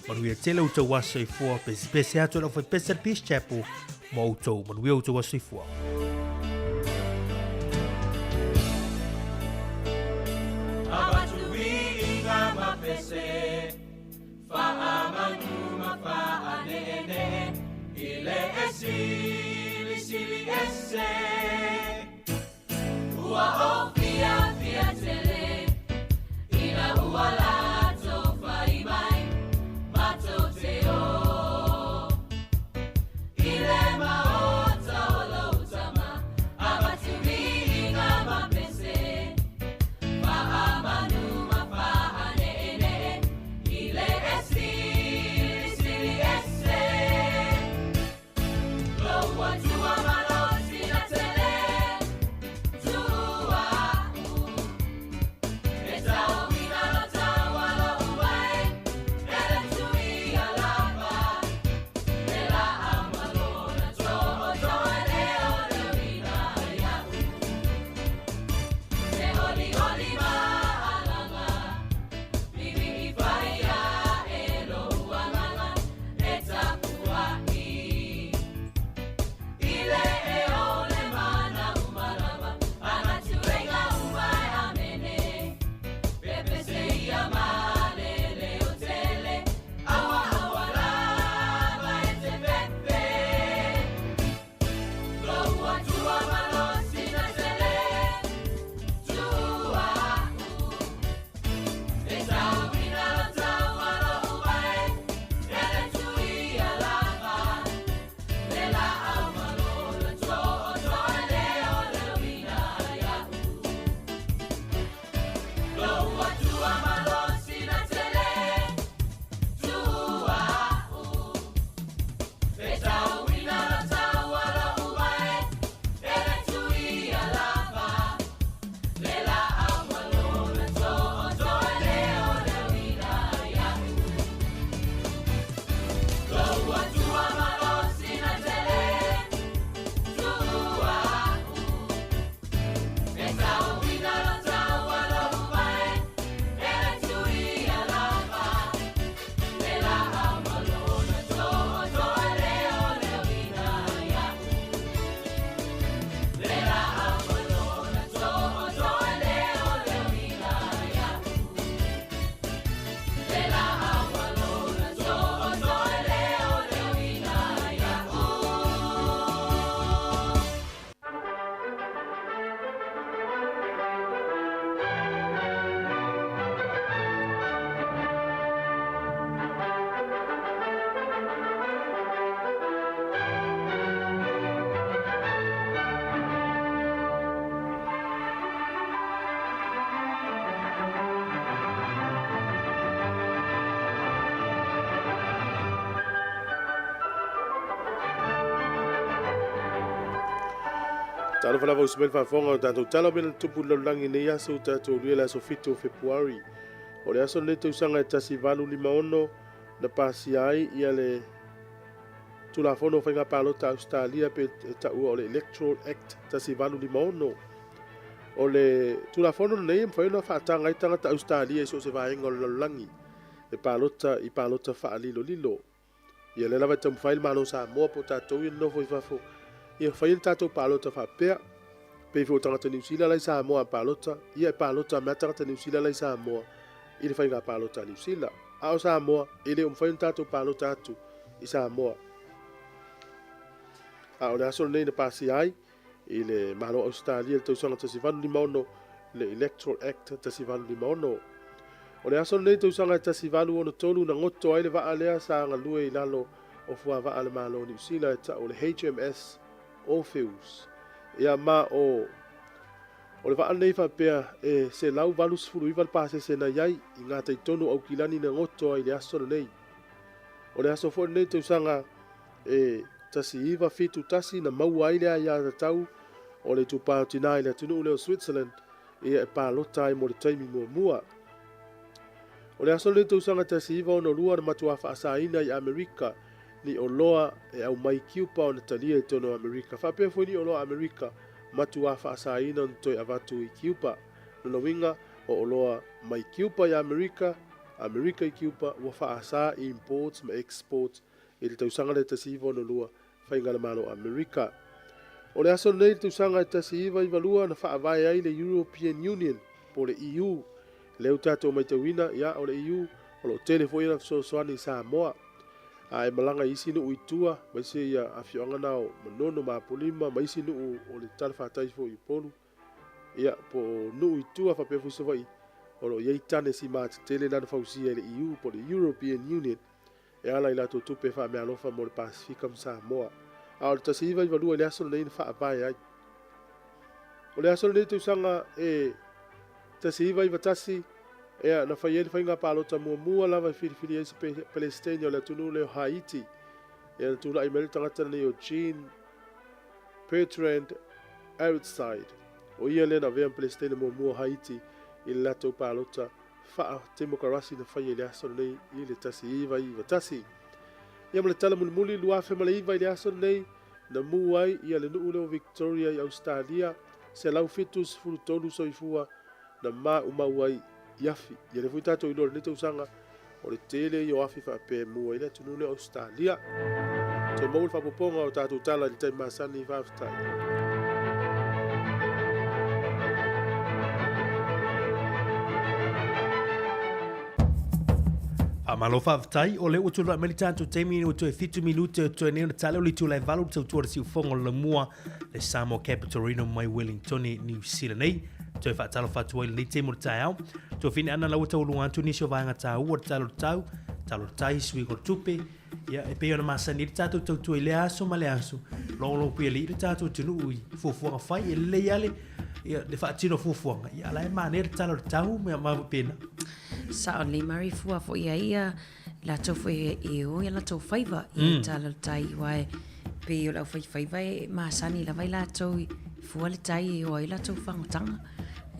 Speaker 1: manuia tele outou aso soifua, pesepese atu e le aufaipese a le Peace Chapel mo outou, manuia outou aso soifua.
Speaker 6: Talofa lava usi mai le faafofoga o tatou tala o mea na tutupu i le lalolagi i lenei aso ua tatou luia le aso 7 o Fepuari. O le aso lenei tausaga e 1856 na pasia ai ia le Tulafono o Faiga Palota a Ausetalia pe e taua o le Electoral Act 1856. O le Tulafono lenei e mafai ona faataga ai tagata Ausetalia i so o se vaega o le lalolagi e palota i palota faalilolilo. Ia lea lava e taumafai le Malo o Samoa po o tatou ia nonofo i fafo ia fai le tatou palota faapea. Pei foi o tagata Niu Sila la i Samoa a palota, ia e palota mai tagata Niu Sila la i Samoa i le faiga palota a Niu Sila. A o Samoa, e le o mafai ona tatou palota atu i Samoa. A o le aso lenei na pasia ai i le Malo o Ausetalia i le tausaga 1856 le Electoral Act 1856. O le aso lenei tausaga 1863 na goto ai le vaa lea sa galue i lalo o fuavaa a le Malo o Niu Sila e tau o le HMS Orpheus. Ia ma o O le vaa lenei faapea e 189 le pasese na i ai i gatai tonu o Aukilani na goto ai i le aso lenei. O le aso foi lenei tausaga e 1971 na maua ai le aiatatau o le itupa o tina i le atunuu lea o Switzerland ia e palota ai mo le taimi muamua. O le aso lenei tausaga 1962 na matuā faasaina i Amerika ni oloa e aumai Kiupa ona talia i totonu o Amerika faapea foi ni oloa Amerika matuā faasaina ona toe avatu i Kiupa. Lona uiga, o oloa mai Kiupa i Amerika, Amerika i Kiupa, ua faasa imports ma exports i le tausaga lea 1962, Faigalemalo Amerika. O le aso lenei i le tausaga e 1992 na faavae ai le European Union po o le EU. Lea ua tatou matauina, ia, o le EU o lo o tele foi ana fesoasoani i Samoa. A e malaga i isi nuu i tua, aemaise ia afioaga na o Manono ma Apolima ma isi nuu o le talafatai foi i Upolu, ia, po o nuu i tua faapea foi Savaii, o lo o i ai tane sima tetele na na fausia e le EU po o le European Union e ala i latou tupe faameaalofa mo le Pasefika ma Samoa. A o le 1992 i le aso lenei na faavae ai. O le aso lenei tausaga e 1991, ea, na fai ai le faiga palota muamua lava e filifili ai se Pelesitene o le atunuu lea o Haiti. Ea, na tulai mai le tagata lenei o Jean Bertrand Aristide. O ia lea na avea ma Pelesitene muamua o Haiti i le latou palota faa-temokarasi na faia i le aso lenei i le 1991. Ia ma le tala mulimuli, 2009 i le aso lenei, na mu ai ia le nuu lea o Victoria i Ausetalia, 173 soifua na maumau ai i afi. Ia lea foi tatou iloa i lenei tausaga, o le tele ia o afi faapea e mu ai le atunuu lea o Ausetalia. Toe maua le faaopoopoga o tatou tala i le taimi masani. Faafetai.
Speaker 1: Faamalo faafetai, o lea ua tulai mai le tatou taimi ua toe 7 minute o toe nei ona tale o le itula e 8 le tautua le siufogo o le lamua le Samoa Capital Reno mai Wellington, New Zealand nei. Toe faatalofa atu ai lenei taimi o le taeao. Tuafine ana la ua taualuga atu nisi o vaega taua o le tala o le tau, tala o le tai, suiga o le tupe, ia e pei ona masani ai le tatou tautua i lea aso ma lea aso, logologo pea lelei le tatou atunuu i fuafuaga fai, e lelei lava le, ia, le faatino o fuafuaga, ia a la e manaia le tala o le tau ma mea faapena.
Speaker 3: Sao lelei Mari fua foi ai ia latou foi e o ia latou faiva i tala o le tai aua e pei o le aufaifaiva e masani lava i latou i fua le tai e o ai latou fagotaga.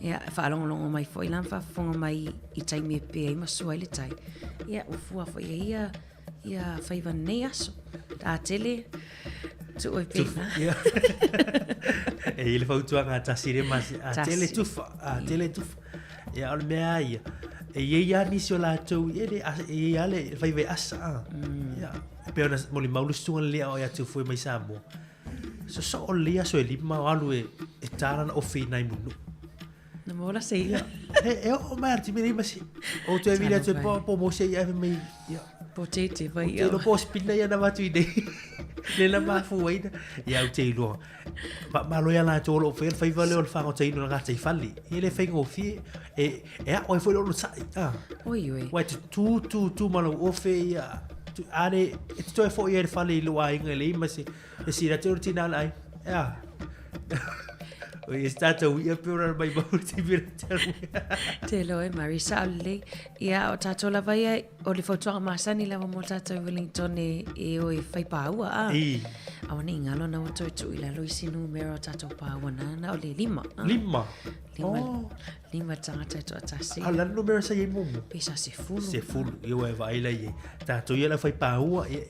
Speaker 3: Ia, e faalogologo mai foi la ma faafofoga mai i taimi e pe ai ma sua ai le tai. Ia, ua fua foi ai ia ia faiva nei aso. A tele, tuu e pena.
Speaker 1: E i le fautuaga a tasi le masi, a tele tufa, a tele tufa. Ia, o le mea ia, e i ai lava nisi o latou, e le, e i ai lava le faiva e asa. A. Ia, e pei ona molimau le susuga lelei a o ia atu foi mai Samoa. Sosoo lelei aso e lima o alu e, e tā lana ofe i nai munu.
Speaker 3: Na mo la se ia.
Speaker 1: E, e oo mai ara timi nei masi. O toe vili atu e po, po mo se ia e mei. Ia.
Speaker 3: Po te te vai
Speaker 1: ia. Te lo po spina ia na watu i nei. Le la mafu ai na. Ia au te iloa. Ma malo ia la tō lo whaia whaiva leo le whango te ino na ngā te whali. E le whaingo fie. E, e a oi foi lo sai. Ah.
Speaker 3: Oi oi.
Speaker 1: Wai te tū tū tū malo ofe ia. Are, e te toe fo ia le whale i lo a inga le ima se. E sira te ora tina ai. Ea. Oi, e tātou ia pe ora mai mau te mira te aru.
Speaker 3: Te loa e Mari, sao lelei. Ia, o tātou lava ia, o le fautuaga masani lava mo tātou Wellington e, e o e whai pāua, a.
Speaker 1: I.
Speaker 3: Aua ne i ngalo na ua toe tuu i lalo isi numera o tātou pāua na, na o le lima.
Speaker 1: A. Lima?
Speaker 3: Lima, oh. lima tangata e toatasi.
Speaker 1: A lana numera sa iai mumu?
Speaker 3: Pe sa se fulu.
Speaker 1: Se fulu, ia ua e vaai la iai. Tātou ia la whai pāua, ia,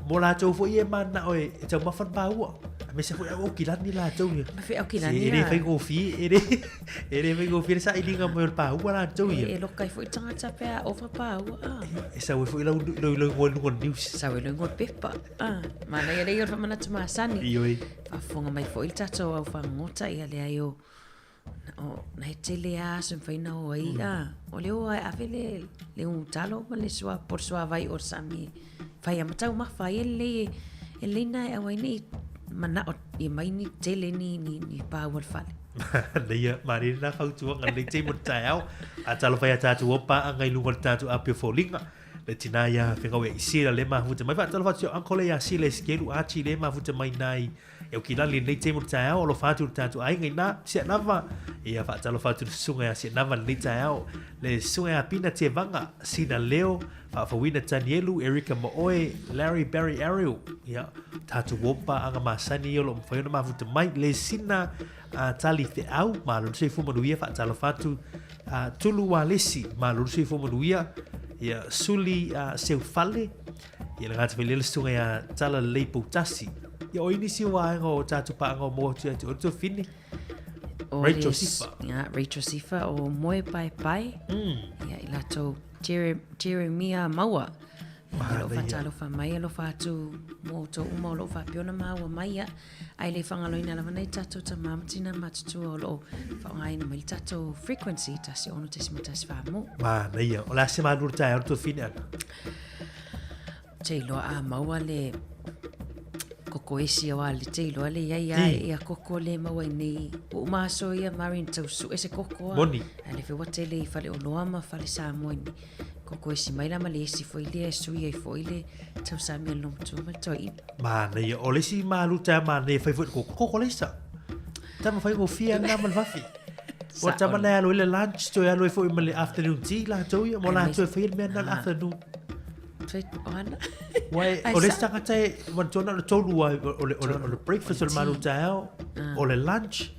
Speaker 1: Mo lātou foi e manao e, e taumafa le pāua. A me se foi au kilani lātou ia.
Speaker 3: Ma fe au kilani
Speaker 1: E le whaingofie, e le, e le whaingofie le sailiga mai o le pāua lātou ia.
Speaker 3: E, e loka ai foi tangata pea ova pāua. Ah.
Speaker 1: E sau e foi lau, lau, lau ngoa lunga news.
Speaker 3: Sau e lau ngoa pepa. Ah. Mana ia lei o le whamanatu masani.
Speaker 1: Ioi.
Speaker 3: Whaafonga mai foi le tātou au whangota ia le ai o O, na he tele a aso e mawhai na o ai, a, o le o ai ave le, le u talo ma le sua, po le sua vai o le sami e whai a matau mawha ai e lei e, e lei na e au ai nei Manao ia mai ni tele ni, ni, ni pāua le fale.
Speaker 1: Leia, mare nā fautuaga lei te mo taeao. A talo whai a tātou o pāanga i lunga o le tātou apio fōlinga. Le tina ia whengau e isira le mahuta mai. Wha talo whatu uncle ia sile skelu achi le mahuta mai nai. E o kilali nei te mo taeao o lo whatu le tātou ainga i nā sia nava. Ia wha talo whatu le sunga ia sia nava le taeao. Le sunga ia pina te vanga sina leo. Faafouina Tanielu, Erica Mooe, Larry Barry Ariel, ia, tātou opa anga masani ia o lo o mafai ona mafuta mai, le sina a Tali Feau, malo le soifua manuia, faatalofa atu a Tulu Walesi, malo le soifua manuia, ia, Suli a Seufale, ia le gata fai le susuga ia Tala Lelei Poutasi. Ia, o inisi o vaega o tātou paaga o maua atu ia te oe Tuafine.
Speaker 3: O
Speaker 1: Rachel
Speaker 3: le-
Speaker 1: Sifa.
Speaker 3: Ia, Rachel Sifa o Moe Pae Pae. Ia, i latou Jere, Jeremia Maua. Ia, o loo faatalofa mai, alofa atu mo outou uma o loo faapea ona maua mai ia. Ae le faagaloina lava nai tatou tamā ma tinā matutua o loo faaaogaina mai le tatou frequency 16.14 mo.
Speaker 1: Manaia. O le a se malu o le taeao le tuafine ana?
Speaker 3: Ou te iloa a maua le koko esi aua le te iloa le iai a ia koko le maua i nei ua uma aso ia Marion tau sue se koko a.
Speaker 1: Moni.
Speaker 3: A le feua tele i fale oloa ma fale Samoa i nei koko esi mai la ma le esi foi lea e sui ai foi le tausami a le olomatua ma le toeaina.
Speaker 1: Manaia. O le isi malu taeao manaia e fai foi i le koko, koko leisa. Tama faigofie lena ma le vafi. Ua tama na e alu ai le lunch, toe alu ai foi ma le afternoon tea latou ia, mo latou e faia le mea lena le afternoon. Ua e, o le isi tagata e, manatua na o le tolu lava, o le, o le, o le breakfast, o le malu taeao, o le lunch,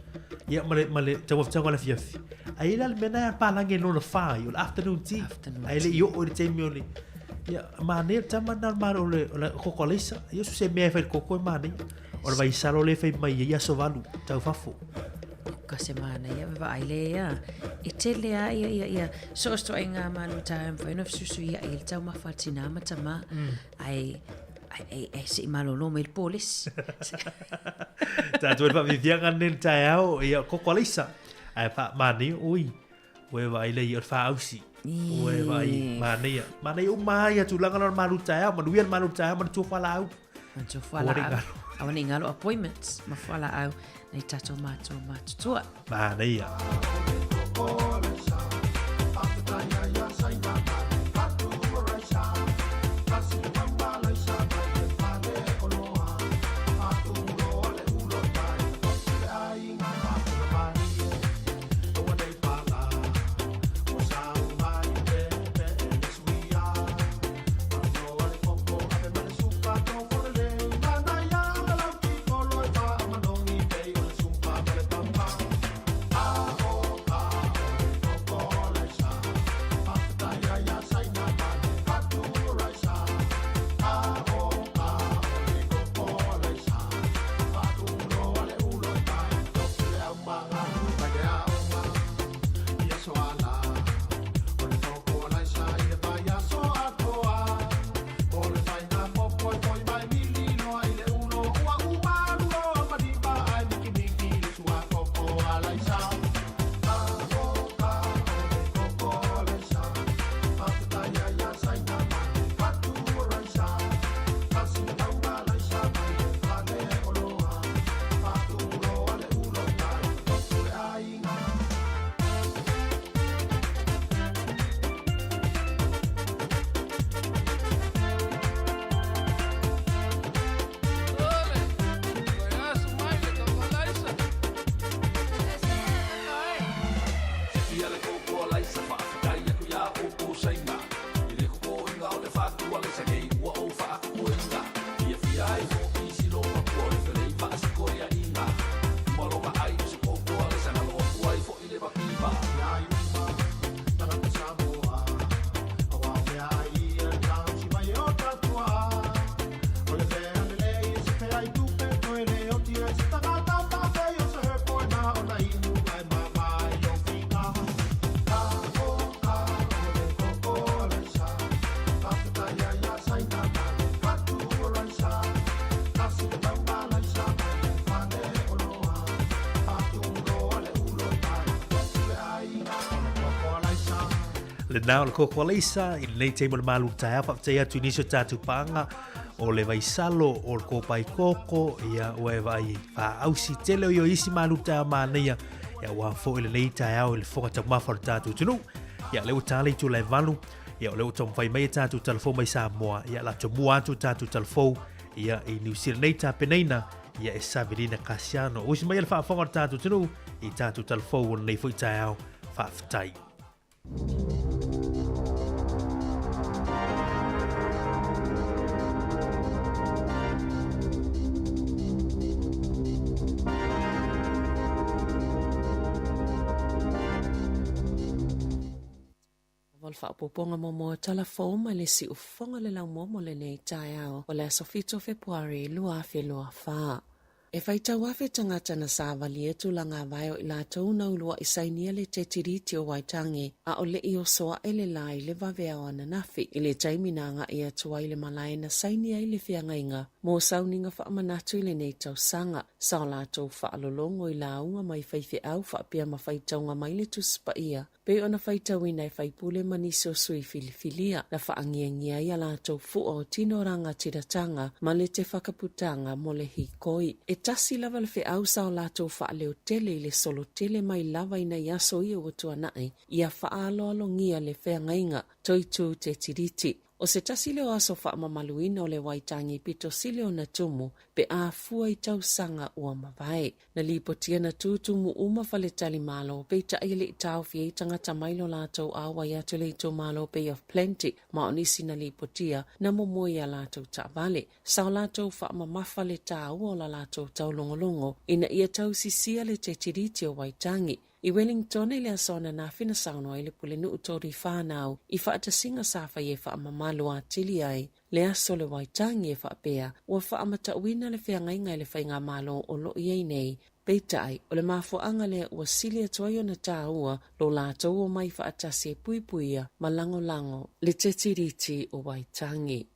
Speaker 1: ia ma le, ma le taumafatauga o le afiafi. Ae i ai la le mea lena e palagi ai lona whā i, o le afternoon tea.
Speaker 3: Afternoon
Speaker 1: Ae le i oo i le taimi o le, ia, manaia le tama lena o le malo, o le, o le koko alaisa. Ia so se mea e fai i le koko e manaia. O le vaisalo lea e fai mai ai i aso valu, tau fafo.
Speaker 3: Ka se manaia vaai le ia. E tele a ia ia ia so o se toaiga malu taeao e mafai ona fesuisuiai ai le taumafa a tinā ma tamā. Ae ae ae se i malolo mai le polesi.
Speaker 1: Tatou le faafiafiaga lenei le taeao, ia koko alaisa. Ae faamanaia, ui, ua e vaai lea ia o le faausi. Ua e vaai, manaia. Manaia uma lava ia tulaga na o le malu taeao, manuia le malu taeao ma le tua fualaau.
Speaker 3: Manatua fualaau. Aua ne i galo appointments ma fualaau nei tatou matua matutua.
Speaker 1: Manaia. Lena o le koko alaisa i lenei taimi o le malu taeao. Faafetai atu i nisi o tatou paaga o le vaisalo, o le kōpae koko, ia, ua e vaai faaausi tele o ia o isi malu taeao manaia, ia aua foi lenei taeao i le fofoga taumafa o le tatou atunuu. Ia, lea ua ta le itula e 8, ia o lea ua taumafai mai e tatou talafou mai Samoa, ia la tomua atu tatou talafou, ia i Niu Sila nei tapenaina, ia e Savelina Kasiano. Usi mai le faafofoga o le tatou atunuu i tatou talafou o lenei foi taeao. Faafetai.
Speaker 3: O le faaopoopoga muamua o tala fou mai le siufofoga o le laumua mo lenei taeao o le aso 7 o Fepuari 2024. E faitau afe tagata na savalia tulaga vae o i latou na uluaʻi sainia le Tetiriti o Waitangi a o leʻi oso aʻe le lā i le vaveao ananafi i le taimi na agaʻi atu ai le malae na saini ai le feagaiga mo sauniga faamanatu i lenei tausaga. Sa o latou faalologo i lauga mai faifeau faapea ma faitauga mai le Tusi Paia Pei ona faitauina e faipule ma nisi o sui filifilia, na faagiagia ai a latou fua o tino rangatiratanga ma le te whakaputanga mo le hikoi. E tasi lava le feau sa o latou faaleo tele i le solo tele mai lava ina i aso ia ua tuanai, ia faaaloalogia le feagaiga, toitū te Tiriti. O se tasi lea o aso faamamaluina o le Waitangi pito sili ona tumu pe a fua i tausaga ua mavae. Na lipotia na tūtumu uma faletalimalo, peitai e le i taofi ai tagata mai lo latou auai atu i le itumalo Bay of Plenty, ma o nisi na lipotia na momoe i a latou taavale. Sa o latou faamamafa le taua o la latou taulogologo ina ia tausisia le Tetiriti o Waitangi. I Wellington i le aso ananafi na saunoa ai le Pulenuu Tory Whanau i faatasiga sa fai e faamamalu atili ai le aso le Waitangi e faapea ua faamatauina le feagaiga i le faigamalo o lo o i ai nei. Peitai, o le mafuaaga lea ua sili atu ai ona taua lo latou omai faatasi e puipuia ma lagolago le Tetiriti o Waitangi.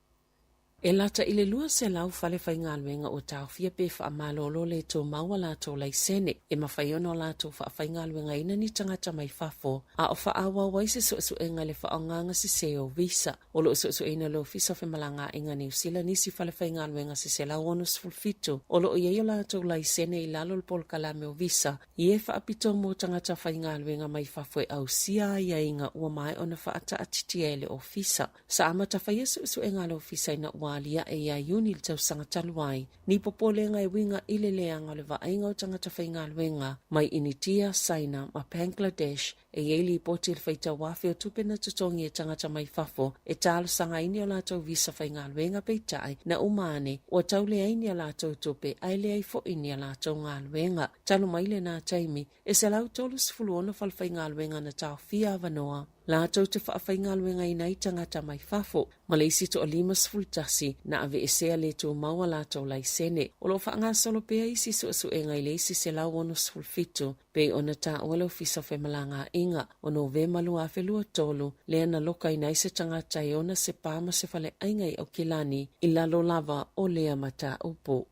Speaker 3: E lata i le 200 fale faigaluega ua taofia pe faamalolo le tumau a latou laisene e mafai ona o latou faafaigaluegaina ni tagata mai fafo a o faaauau ai se suesuega i le faaaogaga sese o visa. O lo o suesueina e le Ofisa o Femalagaaiga Niu Sila nisi fale faigaluega se 167 o lo o i ai o latou laisene i lalo o le polokalame o visa i e faapitoa mo tagata faigaluega mai fafo e ausia aiaiga ua maea ona faataatitia e le Ofisa. Sa amata faia suesuega a le Ofisa ina ua aliae ia Iuni i le tausaga talu ai, ni popolega e uiga i le leaga o le vaaiga o tagata faigaluega mai Initia, Saina ma Bangladesh. E i ai lipoti i le faitau afe o tupe na totogi e tagata mai fafo e talosaga ai ni o latou visa faigaluega peitai na uma ane ua tau leai ni a latou tupe ae leai foi ni a latou galuega. Talu mai lena taimi, E 136 falefaigaluega na taofia avanoa latou te faafaigaluegaina ai tagata mai fafo, ma le isi toa 51 na aveesea le tumau a latou laisene. O lo o faagasolo pea isi suesuega i le isi 167, pei ona taua le Ofisa o Femalagaaiga o Novema 2023, lea na lokaina ai se tagata e ona se pa ma se faleaiga i Aukilani i lalo lava o lea mataupu.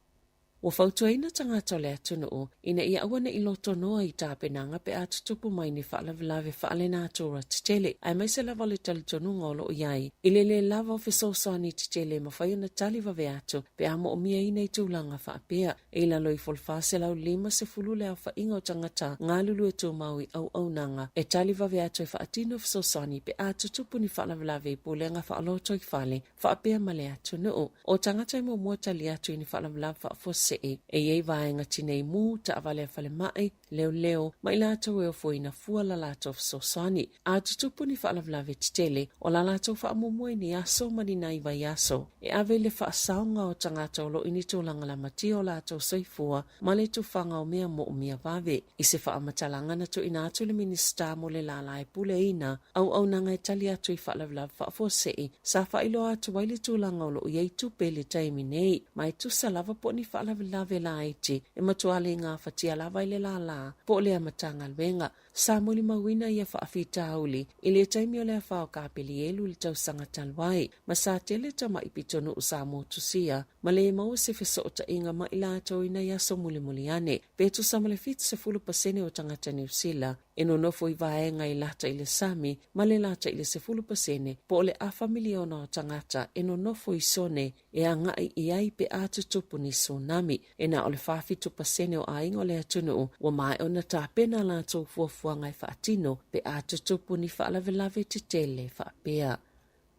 Speaker 3: Ua fautuaina tagata o le atunuu ina ia aua ne i lotonoa i tapenaga pe a tutupu mai ni faalavelave faalenatura tetele, aemaise lava o le talitonuga o lo o i ai i le lē lava o fesoasoani tetele e mafai ona tali vave atu pe a mo'omiaina i tulaga faapea. I lalo ifo o le 450 le aofaiga o tagata galulue tumau i auaunaga e tali vave atu e faatino fesoasoani pe a tutupu ni faalavelave i pulega faalotoifale faapea ma le atunuu. O tagata e muamua tali atu i ni faalavelave faafuasei, e i ai vaega tinei mu, taavale a falemai, leoleo, ma i latou e ofoina fua la latou fesoasoani. A tutupu ni faalavelave tetele, o la latou faamuamua i ni aso ma ni nai vaiaso e ave i le faasaoga o tagata o lo o i ni tulaga lamatia o latou soifua ma le tufaga o mea moomia vave. I se faamatalaga na tuuina atu i le Minisita mo le lala e puleaina auaunaga e tali atu i faalavelave faafuasei, sa faailoa atu ai le tulaga o lo o i ai tupe i le taimi nei, ma e tusa lava po o ni faalavelave laiti e matua le gafatia lava i le lala po o lea Matagaluega.
Speaker 7: Sa molimauina ia faafitauli i le taimi o le afa o Kapelielu i le tausaga talu ai, ma sa tele tama'i pitonuu sa motusia ma le maua se fesootaiga ma i latou i nai aso mulimuli ane. Pe tusa ma le 70% o tagata Niu Sila e nonofo i vaega i lata i le sami ma le lata i le 10% po o le afa miliona o tagata e nonofo i sone e agai i ai pe a tutupu ni tsunami. E na o le 47% o aiga o le atunuu ua maea ona tapena a latou fuafuaga e faatino pe a tutupu ni faalavelave tetele faapea.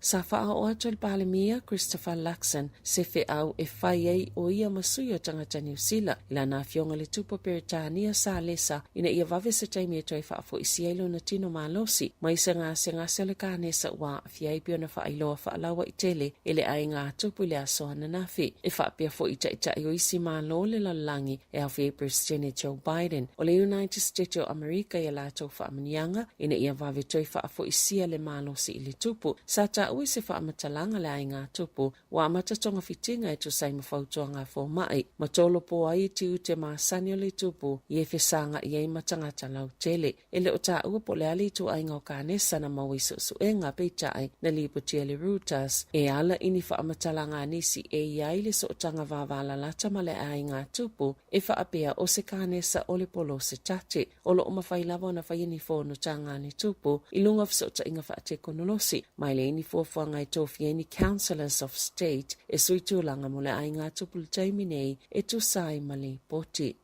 Speaker 7: Sa faaoo atu e le Palemia Christopher Luxon se feau e fai ai o ia ma sui o tagata Niu Sila i lana afioga i le Tupu o Peretania Salesa ina ia vave se taimi e toe faafoisia ai lona tino malosi mai se gasegase o le kanesa ua aafia ai pei ona faailoa faalauaitele e le aiga tupu i le aso ananafi. E faapea foi i taitai o isi Malo o le lalolagi e aofia ai Peresetene Joe Biden o le United States o Amerika i a latou faamanuiaga ina ia vave toe faafoisia le malosi i le tupu. Sa taua i se faamatalaga le aiga tupu ua amata togafitiga e tusa ai ma fautuaga a fomai, ma tolopo ai i tiute masani o le tupu i e fesagai ai ma tagata lautele. E le o taua po o le a le ituaiga o kanesa na maua i suesuega, peitai, na lipotia e le Reuters e ala i ni faamatalaga a nisi e i ai le sootaga vavalalata ma le aiga tupu e faapea o se kanesa o le polosetate. O lo o mafai lava ona faia ni fonotaga a le tupu i luga o fesootaiga faatekonolosi, ma e leai ni fuafuaga e tofia ai ni Councillors of State e sui tulaga mo le aiga tupu i le taimi nei e tusa ai ma lipoti.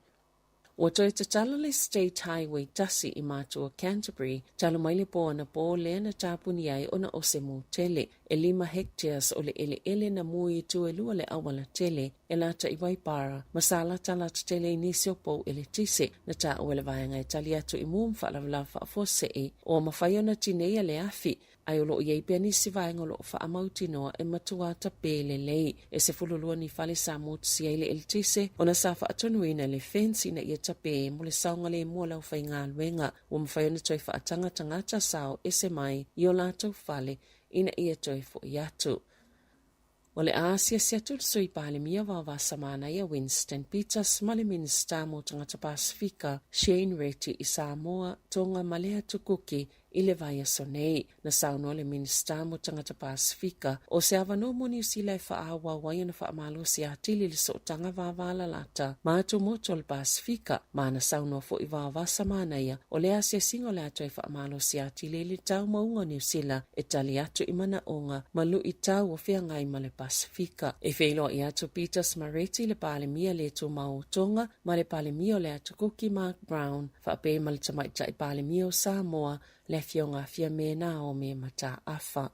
Speaker 7: Ua toe tatala le State Highway 1 i Matua Canterbury talu mai le po anapō lea na tapuni ai ona o se mū tele. E lima hectares o le eleele na mū i itu e lua le auala tele e lata i Waipara ma sa latalata tele i nisi o pou eletise na taua e le vaega e tali atu i mū ma faalavelave faafuasei ua mafai ona tineia le afi ae o lo o i ai pea nisi vaega o lo o faamautinoa e matua tapē lelei. E 12 ni fale sa motusia ai le eletise ona sa faatonuina le fence ina ia tapē mo le saogalemu o le aufaigaluega. Ua mafai ona toe faataga tagata sa o ese mai i o latou fale ina ia toe fo'i atu. O le a asiasi atu le Sui Palemia Vaovasa Manaia Winston Peters ma le Minisita mo Tagata Pasefika Shane Reti i Samoa, Tonga ma le Atu Kuki i le vaiaso nei. Na saunoa le Minisita mo Tagata Pasefika o se avanoa mo Niu Sila e faaauau ai ona faamalosi atili le sootaga vavalalata ma atu motu o le Pasefika, ma na saunoa foi Vaovasa Manaia o le asiasiga o le a toe faamalosi atili ai le taumauga o Niu Sila e tali atu i manaoga ma luitau o feagai ma le Pasefika. E feiloai atu Peters Mareti i le Palemia le Tumau o Tonga ma le Palemia o le Atu Kuki Mark Brown, faapea ma le Tamaitai Palemia o Samoa, le Afioga a Fiame Naomi Mataafa.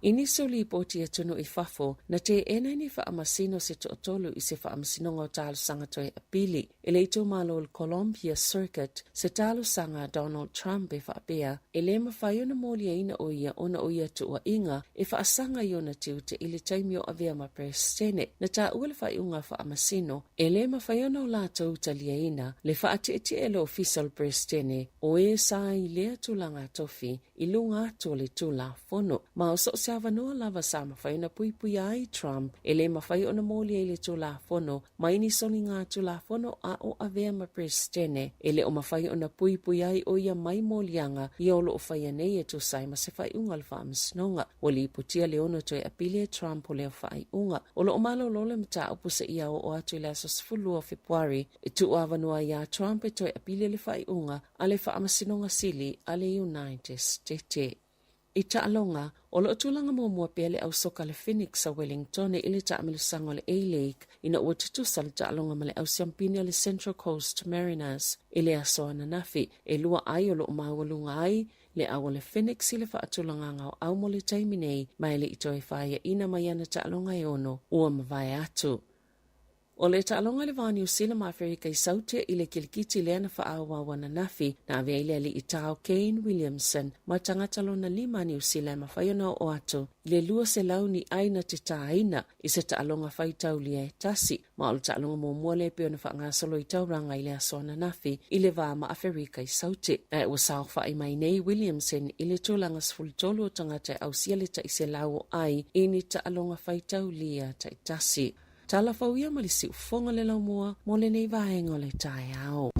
Speaker 7: I nisi o lipoti atunuu i fafo, na teena ai ni faamasino se toatolu i se faamasinoga o talosaga toe apili e le itumalo o le Columbia Circuit se talosaga a Donald Trump e faapea e le mafai ona moliaina o ia ona o ia tuuaiga e faasaga i ona tiute i le taimi o avea ma Peresetene. Na taua le faaiuga faamasino e le mafai ona o latou taliaina le faatietie e le Ofisa o le Peresetene o e sa i lea tulaga tofi i luga atu o le Tulafono. Ma o so o se avanoa lava sa mafai ona puipuia ai Trump, e le mafai ona moli ai le Tulafono mai ni soliga Tulafono a o avea ma Peresetene. E le o mafai ona puipuia ai o ia mai moliaga ia o lo o faia nei e tusa ai ma se faaiuga o le Faamasinoga. Ua lipotia le ono toe apili e Trump o lea faaiuga. O lo o malolo le mataupu seia oo atu i le aso 12 o Fepuari e tuuavanoa ai iā Trump e toe apili le faaiuga a le Faamasinoga Sili a le United States. I taaloga, o lo o tulaga muamua pea le ausoka le Phoenix a Wellingtone i le taamilosaga o le A-League ina ua tutusa le taaloga ma le ausiampini a le Central Coast Mariners i le aso ananafi. E lua ai o lo o maualuga ai le au a le Phoenix i le faatulagaga o au mo le taimi nei ma e le i toe faiaina mai ana taaloga e ono ua mavae atu. O le taaloga i le va o Niu Sila ma Aferika i Saute i le kilikiti lea na faaauau ananafi, na ave ai le alii tao Kane Williamson ma tagata lona lima a Niu Sila e mafai ona oo atu i le 200 ni ai na te tāina i se taaloga faitaulia e tasi, ma o le taaloga muamua lea e pei ona faagasolo i Tauranga i le aso ananafi i le va ma Aferika i Saute. Ae ua saofai mai nei Williamson i le tulaga 13 o tagata e ausia le tai selau o ai i ni taaloga faitaulia taitasi. Tala fou ia ma le siufofoga le laumua mo lenei vaega o le taeao.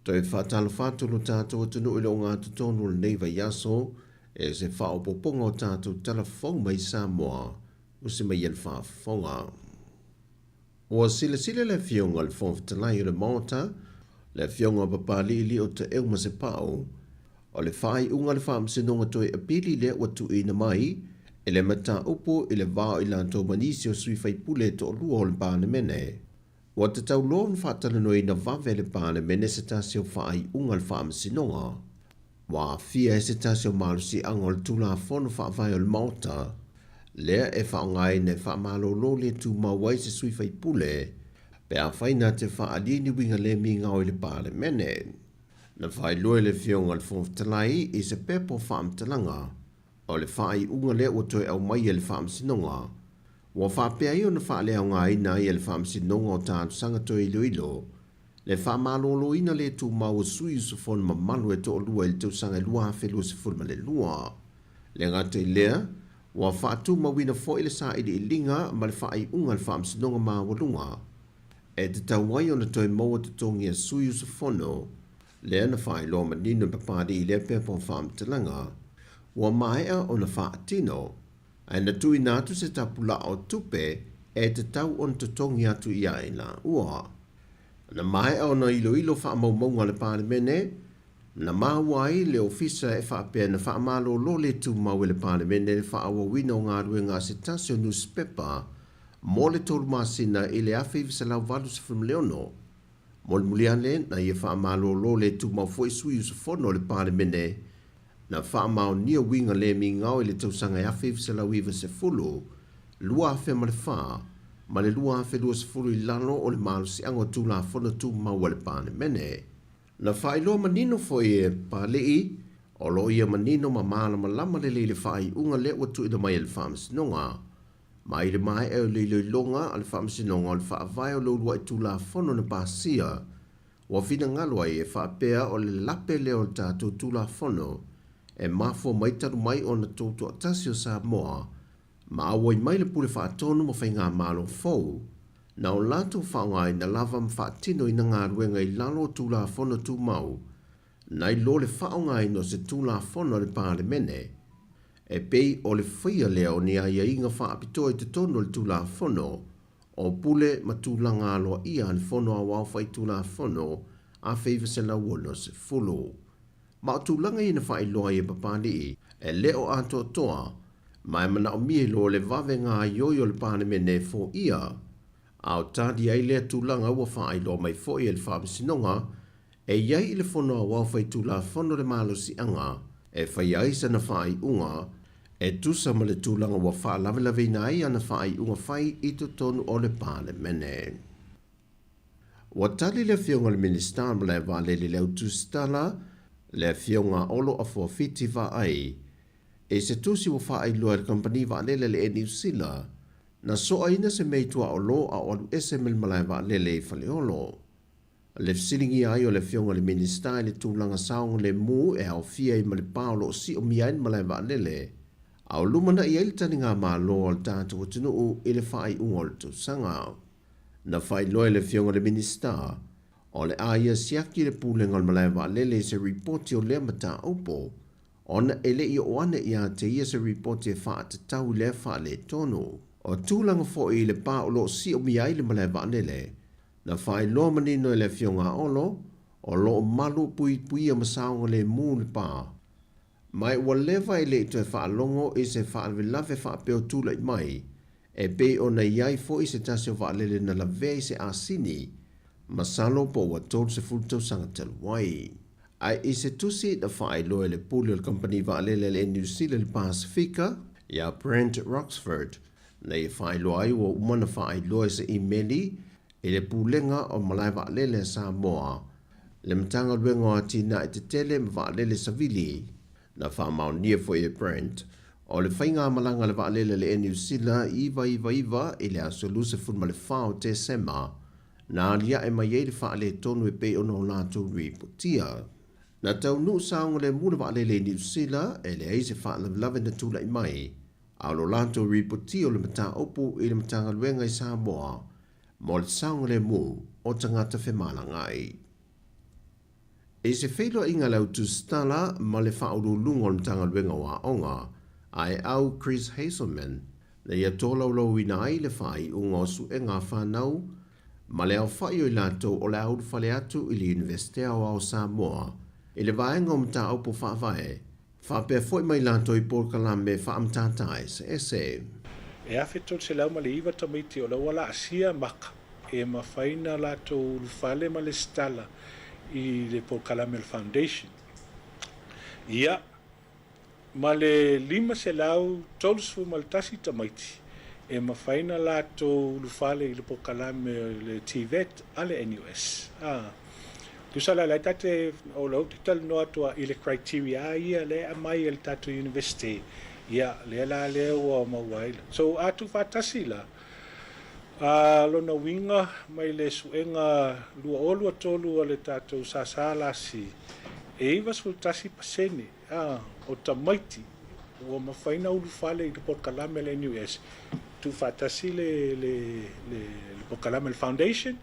Speaker 8: Toe faatalofa atu lo tatou atunuu i le ogatotonu o lenei vaiaso e se faaopoopoga o tatou tala fou mai Samoa usi mai e le faafofoga. Ua silasila le Afioga i le Fofoga Fetalai o le Maota, le Afioga o Papali'ili'o Taeu Masepau, o le faaiuga a le Faamasinoga toe apili lea ua tuuina mai e le mataupu i le va o i latou ma nisi o sui faipule e toalua o le Palemene. Ua tatau loa ona faatalanoaina vave e le Palemene se tasi o faaiuga a le Faamasinoga. Ua aafia ai se tasi o malosiaga o le Tulafono Faavae o le Maota, lea e faaaogaina e faamalolo le tumau ai se sui faipule pe afai na te faaalia ni uiga le migao i le Palemene. Na faailoa e le Afioga i le Fofoga Fetalai i se pepa o faamatalaga o le faaiuga lea ua toe aumai e le Faamasinoga, ua faapea ai ona faaleaogaina ai e le Faamasinoga o Talosaga Toe Iloilo le faamaloloina le tumau o sui usufono mamalu e toalua i le tausaga e 2022. Le gata i lea, ua faatumauina foi le sailiiliga ma le faaiuga a le Faamasinoga Maualuga e tatau ai ona toe maua totogi a sui usufono lea na faailoa manino e Papalii i lea pepa o faamatalaga ua maea ona faatino, ae na tuuina atu se tapulaa o tupe e tatau ona totogi atu i ai laua. Na maea ona iloilo faamaumauga a le Palemene, na maua ai le Ofisa e faapea na faamalolo le tumau e le Palemene le faaauauina o galuega a se tasi o nusipepa mo le tolu masina i le 1986. Mulimuli ane, na ia faamalolo le tumau foi sui usufono o le Palemene na faamaonia uiga le migao i le tausaga e 1990, 2004 ma le 2020 i lalo o le malosiaga o Tulafono Tumau a le Palemene. Na faailoa manino foi e Papali'i, o lo o ia manino ma malamalama lelei le faaiuga lea ua tuuina mai e le Faamasinoga. Ma i le maea o le iloiloga a le Faamasinoga o le Faavae o le Uluai Tulafono na pasia, ua finagalo ai e faapea o le lape lea o le tatou Tulafono e mafua mai talu mai ona toutoatasi o Samoa ma auai mai le Pule Faatonu ma Faigamalo fou, na o latou faaaogaina lava ma faatinoina galuega i lalo o Tulafono Tumau nai lo le faaaogaina o se Tulafono a le Palemene e pei o le faia lea o ni aiaiga faapitoa i totonu o le Tulafono o Pule ma Tulaga Aloaia a le Fono Aoao Faitulafono 1960. Ma o tulaga ia na faailoa ai e Papali'i, e le o atoatoa, ma e manaomia i lo le vave gaoioi o le Palemene e foia, a o tali ai lea tulaga ua faailoa mai foi e le Faamasinoga e i ai i le Fono Aoao Faitulafono le malosiaga e faia ai sana faaiuga e tusa ma le tulaga ua faalavelaveina ai ana faaiuga fai i totonu o le Palemene. Ua tali le Afioga i le Minisita o le Malae Vaalele i le Autusitala, le Afioga Olo Afuafiti Vaai, i se tusi ua faailoa e le Kamupani Vaalele a le Air New Zealand, na soaina se mea i tuaolo a o alu ese mai le malae vaalele i Faleolo. Le fesiligia ai o le Afioga i le Minisita i le tulaga saogalemu e aofia ai ma le pa o lo o siomia ai le malae vaalele, a o lumanai ai le taligamalo a le tatou atunuu i le faaiuga o le tausaga. Na faailoa e le Afioga i le Minisita, o le a ia siaki le Pulega o le Malae Vaalele i se ripoti o lea mataupu, ona e le i oo ane ia te ia se ripoti e faatatau i lea faaletonu. O tulaga foi i le pa o lo o siomia ai le malae vaalele, na faailoa manino e le Afioga a Olo, o lo o malu puipuia ma saogalemu le pa. Ma ua leva e le i toe faalogo i se faalavelave faapea o tulai mai, e pei ona i ai foi se tasi o vaalele na lavea i se asini, masalo po ua 30 tausaga talu ai. Ae i se tusi na faailoa e le pule o le kamupani vaalele a le Air New Zealand i le Pasefika, ia Brent Roxford, na ia faailoa ai ua uma ona faailoa i se imeli i le Pulega o Malae Vaalele a Samoa, le Matagaluega o Atinae Tetele ma Vaalele Savili. Na faamaonia foi e Brent, o le faigamalaga a le vaalele a le Air New Zealand 999 i le aso 24 o Tesema, na aliae mai ai le faaletonu e pei ona o latou ripotia. Na taunuu saogalemu le vaalele i Niu Sila e leai se faalavelave na tulai mai, a o lo latou ripotia o le mataupu i le Matagaluega i Samoa mo le saogalemu o tagata femalagaai. I se feiloaiga a le au tusitala ma le Faauluuluga o le Matagaluega o Aoga, Aeau Chris Hazelman, na ia tolaulauina ai le faaiuga o suega a fanau ma le aofai o i latou o le a ulufale atu i le Iunivesite Aoao o Samoa i le vaega o mataupu faavae faapea foi ma i latou i polokalame faamatata eseese.
Speaker 9: E 1309 tamaiti o la ua laasia maka e mafai na latou ulufale ma lesitala i le polokalame o le Foundation. Ia, ma le 531 tamaiti e mafai na latou ulufale i le polokalame o le TVET a le NUS. A, tusa la, la e ta te, o lea ou te talanoa atu i le criteria ia lea e aumai e le tatou University, ia, lea la lea ua maua ai. So, a tuufaatasi la, a lona uiga mai le suega 2023 a le tatou SSLC, e 91% a, o tamaiti ua mafai na ulufale i le polokalame a le NUS, tuufaatasi le polokalame a le Foundation,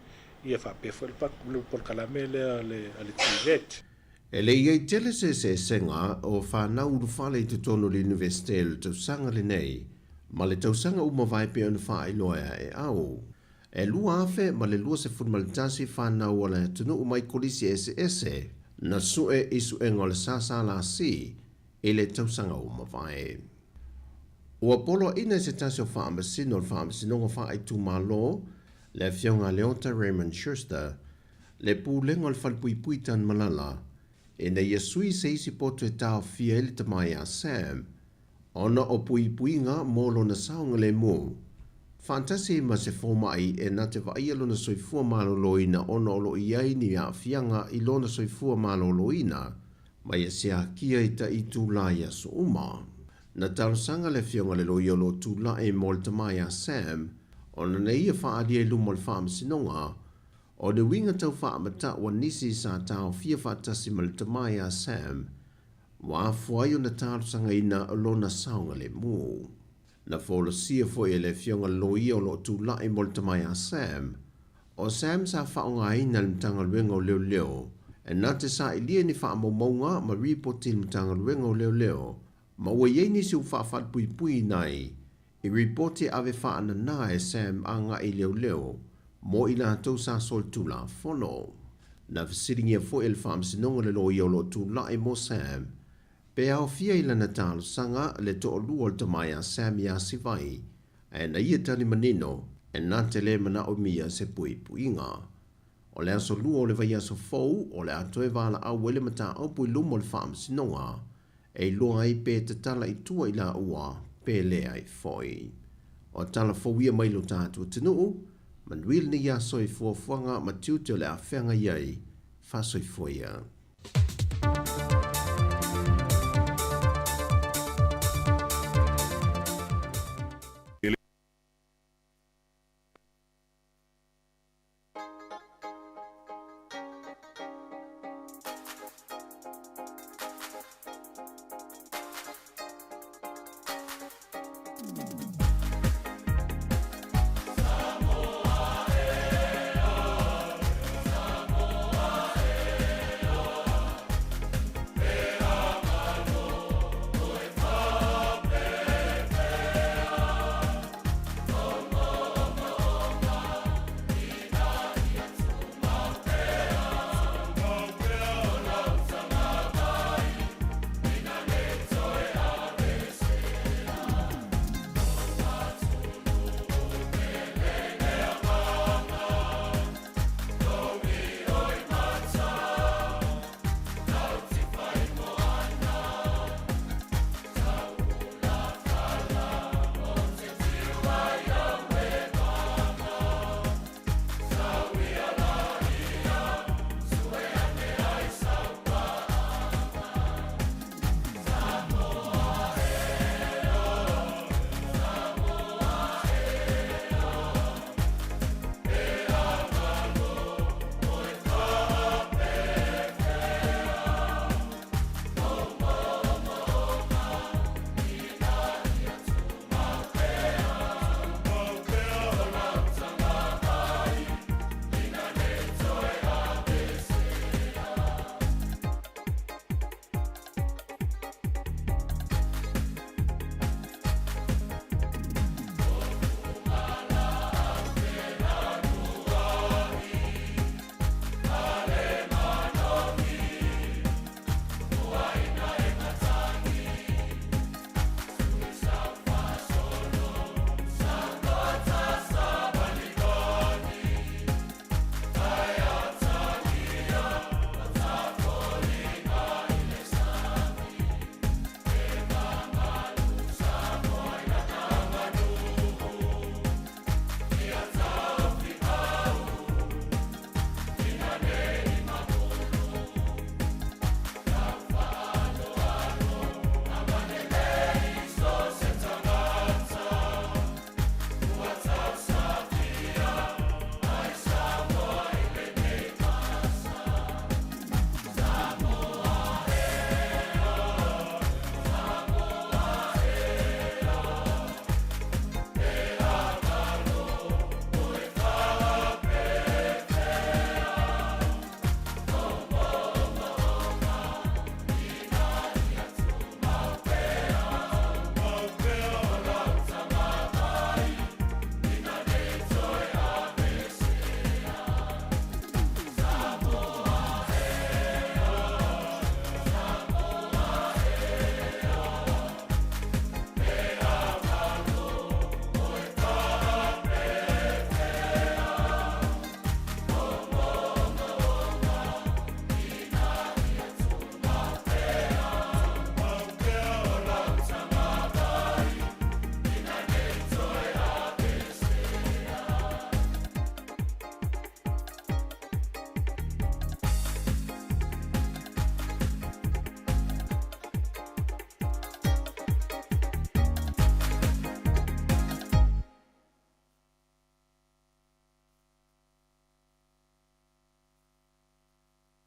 Speaker 9: ia faapea foi le polokalame lea a le TVET.
Speaker 8: E le i ai tele se eseesega o fanau ulufale i totonu o le Iunivesite i le tausaga lenei ma le tausaga ua mavae pei ona faailoa e au. E 2021 fanau a le atunuu mai kolisi eseese na sue i suega o le SSLC i le tausaga ua mavae. Ua poloaiina e se tasi o Faamasino o le Faamasinoga Faaitumalo, le Afioga Leota Raymond Schuster, le Pulega o le Falepuipui Tanumalala, ina ia sui se isi poto e taofia ai le tama ia Sam, ona o puipuiga mo lona saogalemu, faatasi ma se fomai e na te vaaia lona soifua maloloina ona o lo o i ai ni aafiaga i lona soifua maloloina ma ia siakia i taʻi itulā i aso uma. Na talosaga le afioga i le loia o lo o tulai mo le tama ia Sam ona na ia faaalia i luma o le faamasinoga o le uiga tau faamatau a nisi sa taofia faatasi ma le tama ia Sam ua afua ai ona talosagaina lona saogalemu. Na folasia foi e le afioga loia o lo o tulai mo le tama ia Sam, o Sam sa faaaogaina e le Matagaluega o Leoleo e na te sailia ni faamaumauga ma ripoti i le Matagaluega o Leoleo ma ua i ai nisi ua faafalepuipuiina ai i ripoti e ave faanana e Sam agai i leoleo mo i latou sa solitulafono. Na fesiligia foi e le Faamasinoga le loia o lo o tulai mo Sam pe aofia i lana talosaga le toalua o le tama ia Sam iā Sivai, ae na ia tali manino e na te le manaomia se puipuiga. O le aso Lua o le vaiaso fou o le a toe valaau ai le mataupu i luma o le Faamasinoga e iloa ai pe tatala i tua i laua pe leai foi. O tala fou ia mai lo tatou atunuu, manuia lenei aso i fuafuaga ma tiute o le a feagai ai, faasoifua ia.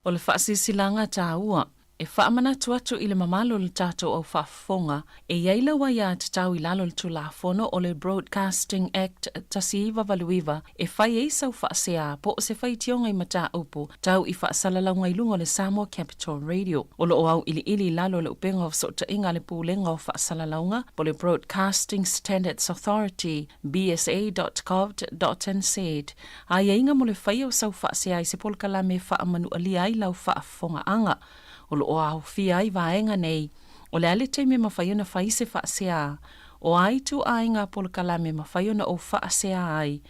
Speaker 7: O le faasilasilaga taua, e faamanatu atu i le mamalu o le tatou au faafofoga, e i ai lau aiatatau i lalo o le Tulafono o le Broadcasting Act 1989 e fai ai sau faasea po o se faitioga i mataupu tau i faasalalauga i luga o le Samoa Capital Radio. O lo o auiliili i lalo o le upega o fesootaiga a le Pulega o Faasalalauga po o le Broadcasting Standards Authority, bsa.govt.nz, Aiaiga mo le faia o sau faasea i se polokalame e faamanualia ai lau faafofogaaga. O lo o aofia ai vaega nei, o le a le taimi e mafai ona fai se faasea, o a ituaiga polokalame e mafai ona ou faasea ai,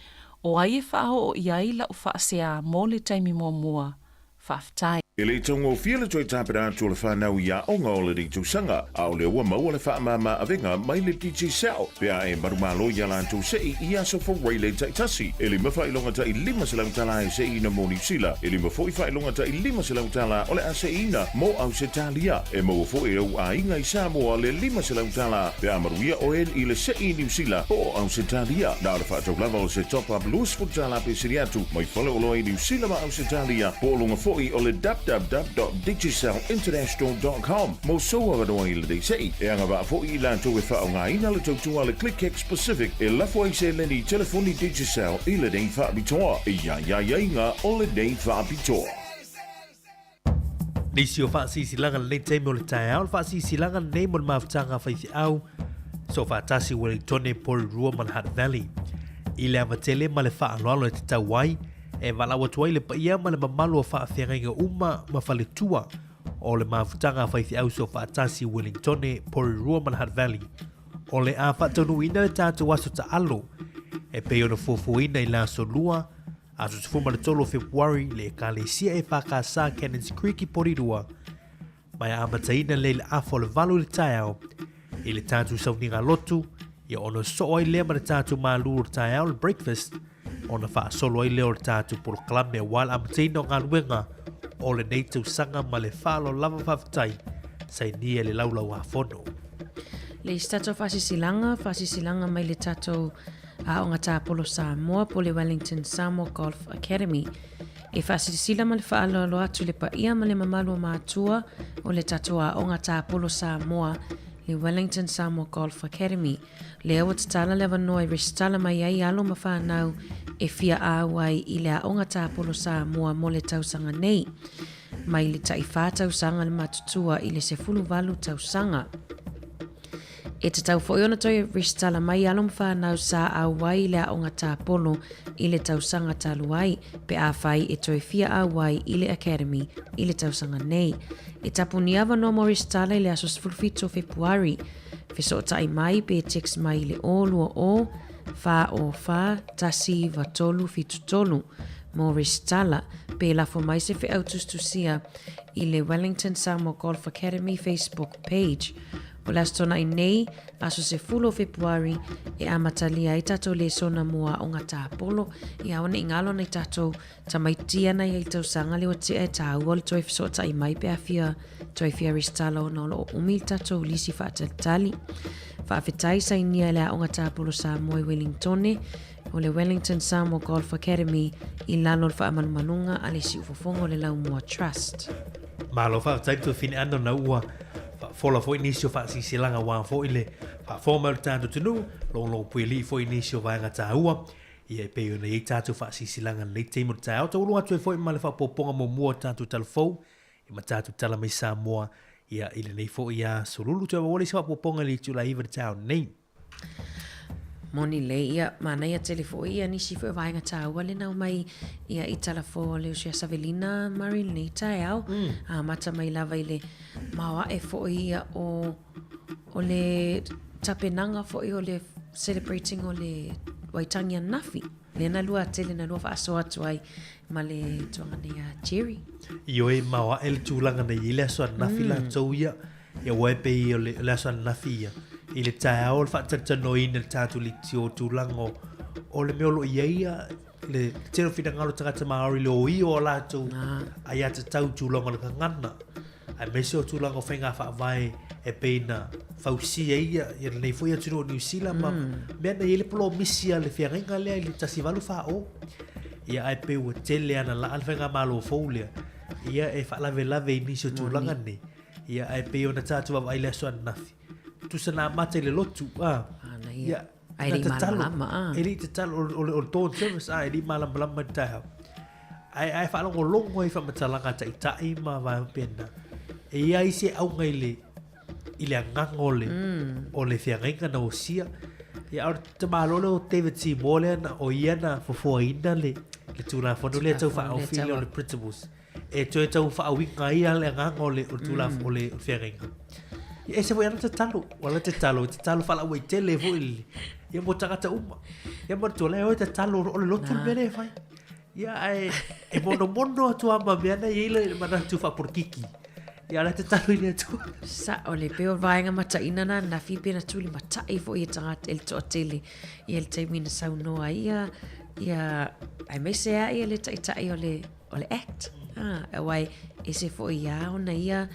Speaker 7: o ai e faaoo i ai lau faasea mo le taimi muamua. Faafetai.
Speaker 10: E le i taugofie le toe tapena atu o le fanau i aoga o lenei tausaga, a o lea ua maua le faamama avega mai le Digicel pe a e manumalo i a latou sei i aso Faraile taitasi. E lima faailoga tai $500 tala e seiina mo Niu Sila, e lima foi faailoga tai $500 tala o le a seiina mo Ausetalia. E maua foi e ou aiga i Samoa le $500 tala pe a manuia oe i le sei i Niu Sila po o Ausetalia. Na o le faatau lava o se top up $20 tala pe sili atu mai faleoloa i Niu Sila ma Ausetalia po o luga foi o le www.digicelinternational.com mo sou avanoa i lenei sei. E agavaa foi i latou e faaaogaina le tautua a le ClickX Pacific e lafo ai seleni i telefoni Digicel i lenei faapitoa. E i ai aiaiga o lenei faapitoa.
Speaker 1: Nisi o faasilasilaga lenei taimi o le taeao, le faasilasilaga lenei mo le mafutaga a faifeau Soofaatasi Ueligitone Porirua ma le Hutt Valley. I le avatele ma le faaaloalo e tatau ai, e valaau atu ai le paia ma le mamalu o faafeagaiga uma ma faletua o le mafutaga a faifeau Soofaatasi Ueligitone Porirua ma le Hutt Valley. O le a faataunuuina le tatou aso taalo e pei ona fuafuaina i le aso Lua, Aso 13 o Fepuari, le Ekalesia EFKS Cannons Creek i Porirua, mai amataina lea i le afa o le 8 i le taeao, i le tatou sauniga lotu, ia ona soo ai lea ma le tatou malū o le taeao, le breakfast, ona faasolo ai lea o le tatou polokalame aua le amataina o galuega o lenei tausaga ma le faaaloalo lava faafetai sainia le Laulau-a-Fono.
Speaker 3: Le isi tatou faasilasilaga, faasilasilaga mai le tatou Aoga Tāpolo Samoa po o le Wellington Samoa Golf Academy. E faasilasila ma le faaaloalo atu i le paia ma le mamalu o matua o le tatou Aoga Tāpolo Samoa, le Wellington Samoa Golf Academy. Lea ua tatala le avanoa e resitala mai ai alo ma fanau e fia āu ai i le Aoga Tāpolo Samoa mo le tausaga nei, mai le tai-whā tausaga le matutua i le 18 tausaga. E tatau foi ona toe resitala mai alo ma whanau sa auai i le aoga tāpolo i le tausaga talu ai, pe afai e toe fia auai i le Academy i le tausaga nei. E tapuni avanoa mo resitala i le aso 17 o Fepuari. Fesootai mai pe text mai i le 020 404 1973 mo resitala, pe lafo mai se feau tusitusia i le Wellington Samoa Golf Academy Facebook page. O le Aso Tonaʻi nei, aso 10 o Fepuari, e amatalia ai tatou lesona mo Aoga Tāpolo, i aone i ngalo nei tatou tamaiti ana ia i tausaga le ua tea e tāua o le toe fesootaʻi mai pe a fia toe fia resitala ona o lo o umi le tatou lisi faatalitali. Faafetai sainia e le Aoga Tāpolo Samoa i Wellingtone, o le Wellington Samoa Golf Academy i lalo o le faamalumaluga a le Siufofoga o le Laumua Trust.
Speaker 1: Malo faafetai le tuafine ana ona ua faafola foi nisi o faasilasilaga aua foi le faafofoga mai o le tatou atunuu, logologo puialii foi nisi o vaega taua ia e pei ona i ai tatou faasilasilaga i lenei taimi o le taeao. Taulu atu ai foi ma le faaopoopoga muamua o tatou tala fou ia ma tatou tala mai Samoa ia i lenei foi aso lulu. Toe maua le isi faaopoopoga i le itula 9 i le taeao nei.
Speaker 3: Moni lelei, ia, manaia tele foi ia nisi foi o vaega taua le nau mai ia i tala fou o le uso ia Savelina Murray lenei taeao. Amata mai lava i le maoae foi ia o, o le tapenaga foi o le celebrating o le Waitangi ananafi. Lea na lua tele na lua faasoa atu ai ma le tuaga nei a Jerry.
Speaker 1: Ioe maoae le tulaga na i ai le aso ananafi latou ia. Ia ua e pei o le, o le aso ananafi ia, i le taeao o le faatalatalanoaina i le tatou leitio tulaga o, o le mea o lo o i ai ia, le tele o finagalo o tagata Māori le oio o latou aiatatau i tulaga o le gagana, aemaise o tulaga o faiga faavae e pei na fausia ai ia, ia lenei foi atunuu o Niu Sila ma mea na i ai le polomisi a le feagaiga lea i le 1840. Ia ae pei ua tele ana laa le faigamalo fou lea. Ia e faalavelave i nisi o tulaga nei. Ia ae pei ona tatou vaavaai i le aso ananafi. Tusa na amata i le lotu, a.
Speaker 3: Ia, Ae le i malamalama,
Speaker 1: a. E le i tatalo, o le dawn service, a, e le i malamalama i le taeao. Ae, ae faalogologo ai i faamatalaga a taitai ma vaega faapena. E i ai se auga i le, i le agaga o le, mm. o le feagaiga na osia. Ia, a o le tamaloa lea o David Seymour lea, na, o ia na fofoaina le, le Tulafono lea tau faaofi lea o le principles. E toe tau faauiga ai le agaga o le, o le Tulafono, mm. o le, o le feagaiga. Ia, ese foi ana tatalo, o ana tatalo, e tatalo faalauaitele foi le, ia mo tagata uma. Ia manatua lea, e o e tatalo, o le lotu le mea lea e fai. Ia, ae e monomono atu lava ma mea na e i ai le manatu faapolokiki. Ia, o le tatalo i le Atua.
Speaker 3: Sa'o le pei o le vaega mataina na ananafi pe na tuli mata'i foi e tagata e le toatele ia le taimi na saunoa ai ia ia aemaise a ia le taitai o le o le act ah aua e ese foi ia ona ia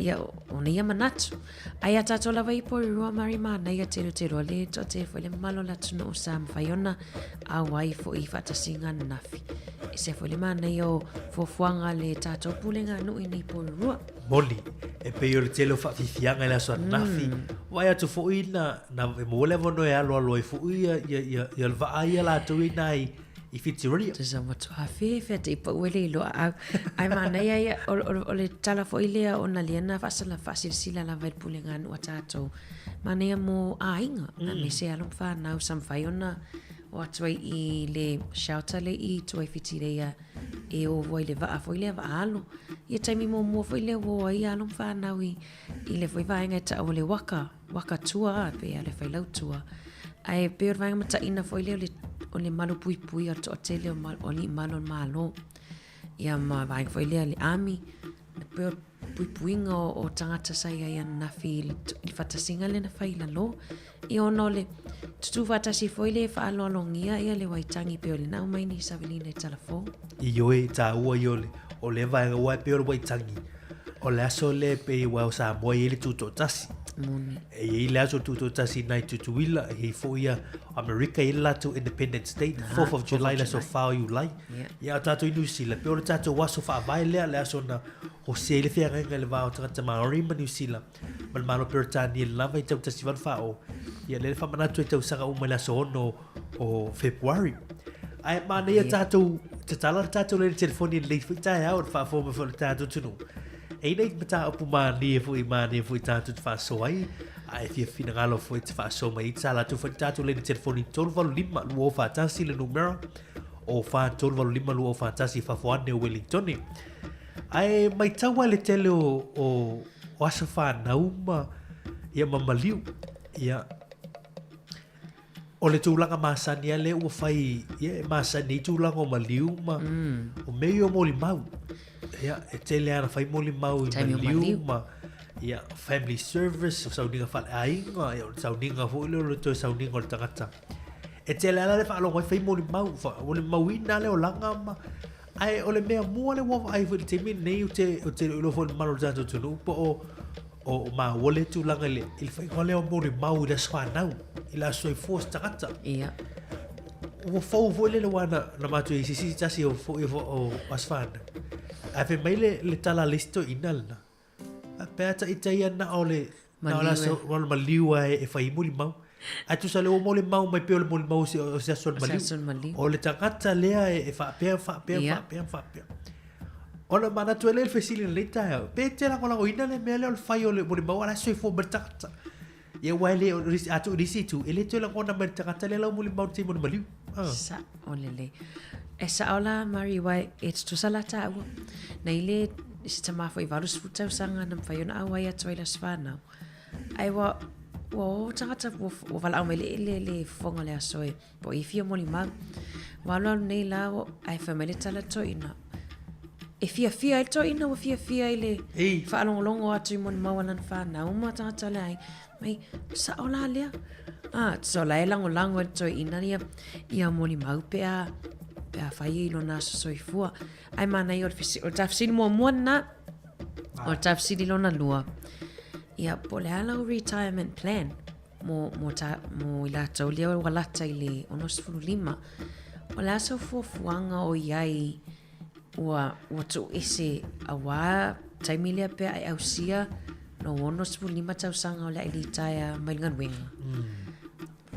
Speaker 3: ia ona ia manatu. Ae iā tātou lava i Porirua Mari manaia telotelo a le toatele foi le mamalu o le atunuu sa mafai ona auai foi i faatasiga ananafi. Ese foi le manaia o fuafuaga a le tātou pulega nuu i nei Porirua.
Speaker 1: Moni, e pei o le tele o faafiafiaga i le aso ananafi. Mm. Vaai atu foi na, na e maua le avanoa e aloalo ai foi ia, ia, ia, ia le vaa ia latou i nai i Whitireia.
Speaker 3: Tusa matua fefe te i pau ele i loa au. Ai manaia ia, o, o, o le tala foi lea ona lea na faasala faasilasila lava i le pulega nuu a tātou. Manaia mo aiga, mm. aemaise alo ma whānau, sa mawhai ona o atu ai i le shelter le i tua i Whitireia e o ai le vaa foi lea vaa alo. Ia taimi muamua foi lea ua o ai alo ma whānau i, i le foi vaega e ta'u o le waka. Waka tua a, pei a le failautua. Ae pei o le vaega mataina foi lea o le, o le malu puipui o le toatele o, o alii malu o le Malo. Ia ma vaega foi lea le army, le pei o le puipuiga o, o tagata sa i ai ananafi i le, i le faatasiga lea na fai i lalo. Ia ona o le tutū faatasi foi lea e faaaloalogia ia le Waitangi pei o lena aumai nei savilina i Talafou.
Speaker 1: Ioe, taua ia o le, o lea vaega aua e pei o le Waitangi. O le aso lea e pei aua o Samoa e i ai le tutoatasi.
Speaker 3: Moni.
Speaker 1: E i ai le aso tutoatasi nai Tutuila, e i ai foi ia Amerika e i ai le latou Independence Day, the 4th of July, le aso 4 o Iulai.
Speaker 3: Yeah.
Speaker 1: Ia, o tātou i New Zealand, pei o le tātou aso faavae lea, le aso na hosia ai le feagaiga i le va o tagata Māori ma New Zealand, ma le Malo Peretania i le lava i tau 1840. Ia, lea le faamanatu ai tausaga uma i le aso 6 o Fepuari. Ae manaia tātou, tatala le tātou lele telefoni i lenei foi taeao i le faafofoga mai foi o le tātou atunuu. E i ai nai mataupu mālie foi, mālie foi tātou te faasoa ai, a e fia finagalo foi te faasoa mai ai, tatala atu foi le tātou lele telefoni 385 241 le numera o 4385 241 i fafo ane o Wellingtone. Ae maitau lava le tele o, o, o aso whanau ma, ia ma maliu. Ia, O le tulaga masani lava lea ua fai, ia e masani ai tulaga o maliu ma mm. o mea ia o molimau. Ia, e tele lava na fai molimau i maliu ma ia, family service, o sauniga faaleaiga, ia, o le sauniga foi lea o le toe sauniga o le tagata. E tele lava le faalogo ai fai molimau, molimauina le olaga ma Ae o le mea mua lea ua vaai foi i le taimi lenei, ou te, ou te le o iloa foi i le mamalu o le tatou atunuu po o, o, o maua lea tulaga i le, i le faiga lea o molimau i le aso fanau, i le aso soifua o se tagata.
Speaker 3: Ia.
Speaker 1: Ua fou foi lele aua na, na matou i ai i se isi tasi o foi o, o aso fanau. Ae fai mai le, le tala a le isi toeaina lena, Pe a taita ia na o le na o le aso o le maliu a e fai molimau. Ae tusa le ua molimau mai pei o le molimau o se o se aso o le maliu.
Speaker 3: O le maliu.
Speaker 1: O le tagata lea e, e faapea faapea yeah. faapea faapea. Ona manatu ai lea i le fesili i lenei taeao, pe te lagolagoina le mea lea o le fai o le molimau a la e soifua mai le tagata. Ia aua e le, o le isi, a tuu i le isi itu, e le toe lagona mai le tagata lea lau molimau i le taimi o le maliu.
Speaker 3: Ah. Sa'o lelei. E sa'o la Mari aua e tutusa la tāua. Nei le se tamā foi 80 tausaga na mawhai ona auai atu ai le aso whanau. Ai ua, ua o tagata ua, ua valaau mai le, le, le fofoga o le aso e po i fia molimau. Ua alualu nei la ua, ae fai mai le tala toeaina. E fiafia ai le toeaina ua fiafia i le
Speaker 1: Ei.
Speaker 3: faalogologo atu i molimau a lana whanau ma tagata o le aiga. Mai, sa'o la lea. Ah, so la e lagolago e le toeaina ia, ia molimau pe a, pe a fai i lona aso soifua. Ae manaia o le fesi, o le tafesili muamua lena, o le tafesili lona lua. Ia, po o le a lau retirement plan mo, mo, ta, mo i latou lea ua lata i le 65. O le a sau fuafuaga o i ai? Ua, ua tuuese auā taimi lea pea e ausia lou 65 tausaga o le a e litaea mai le galuega.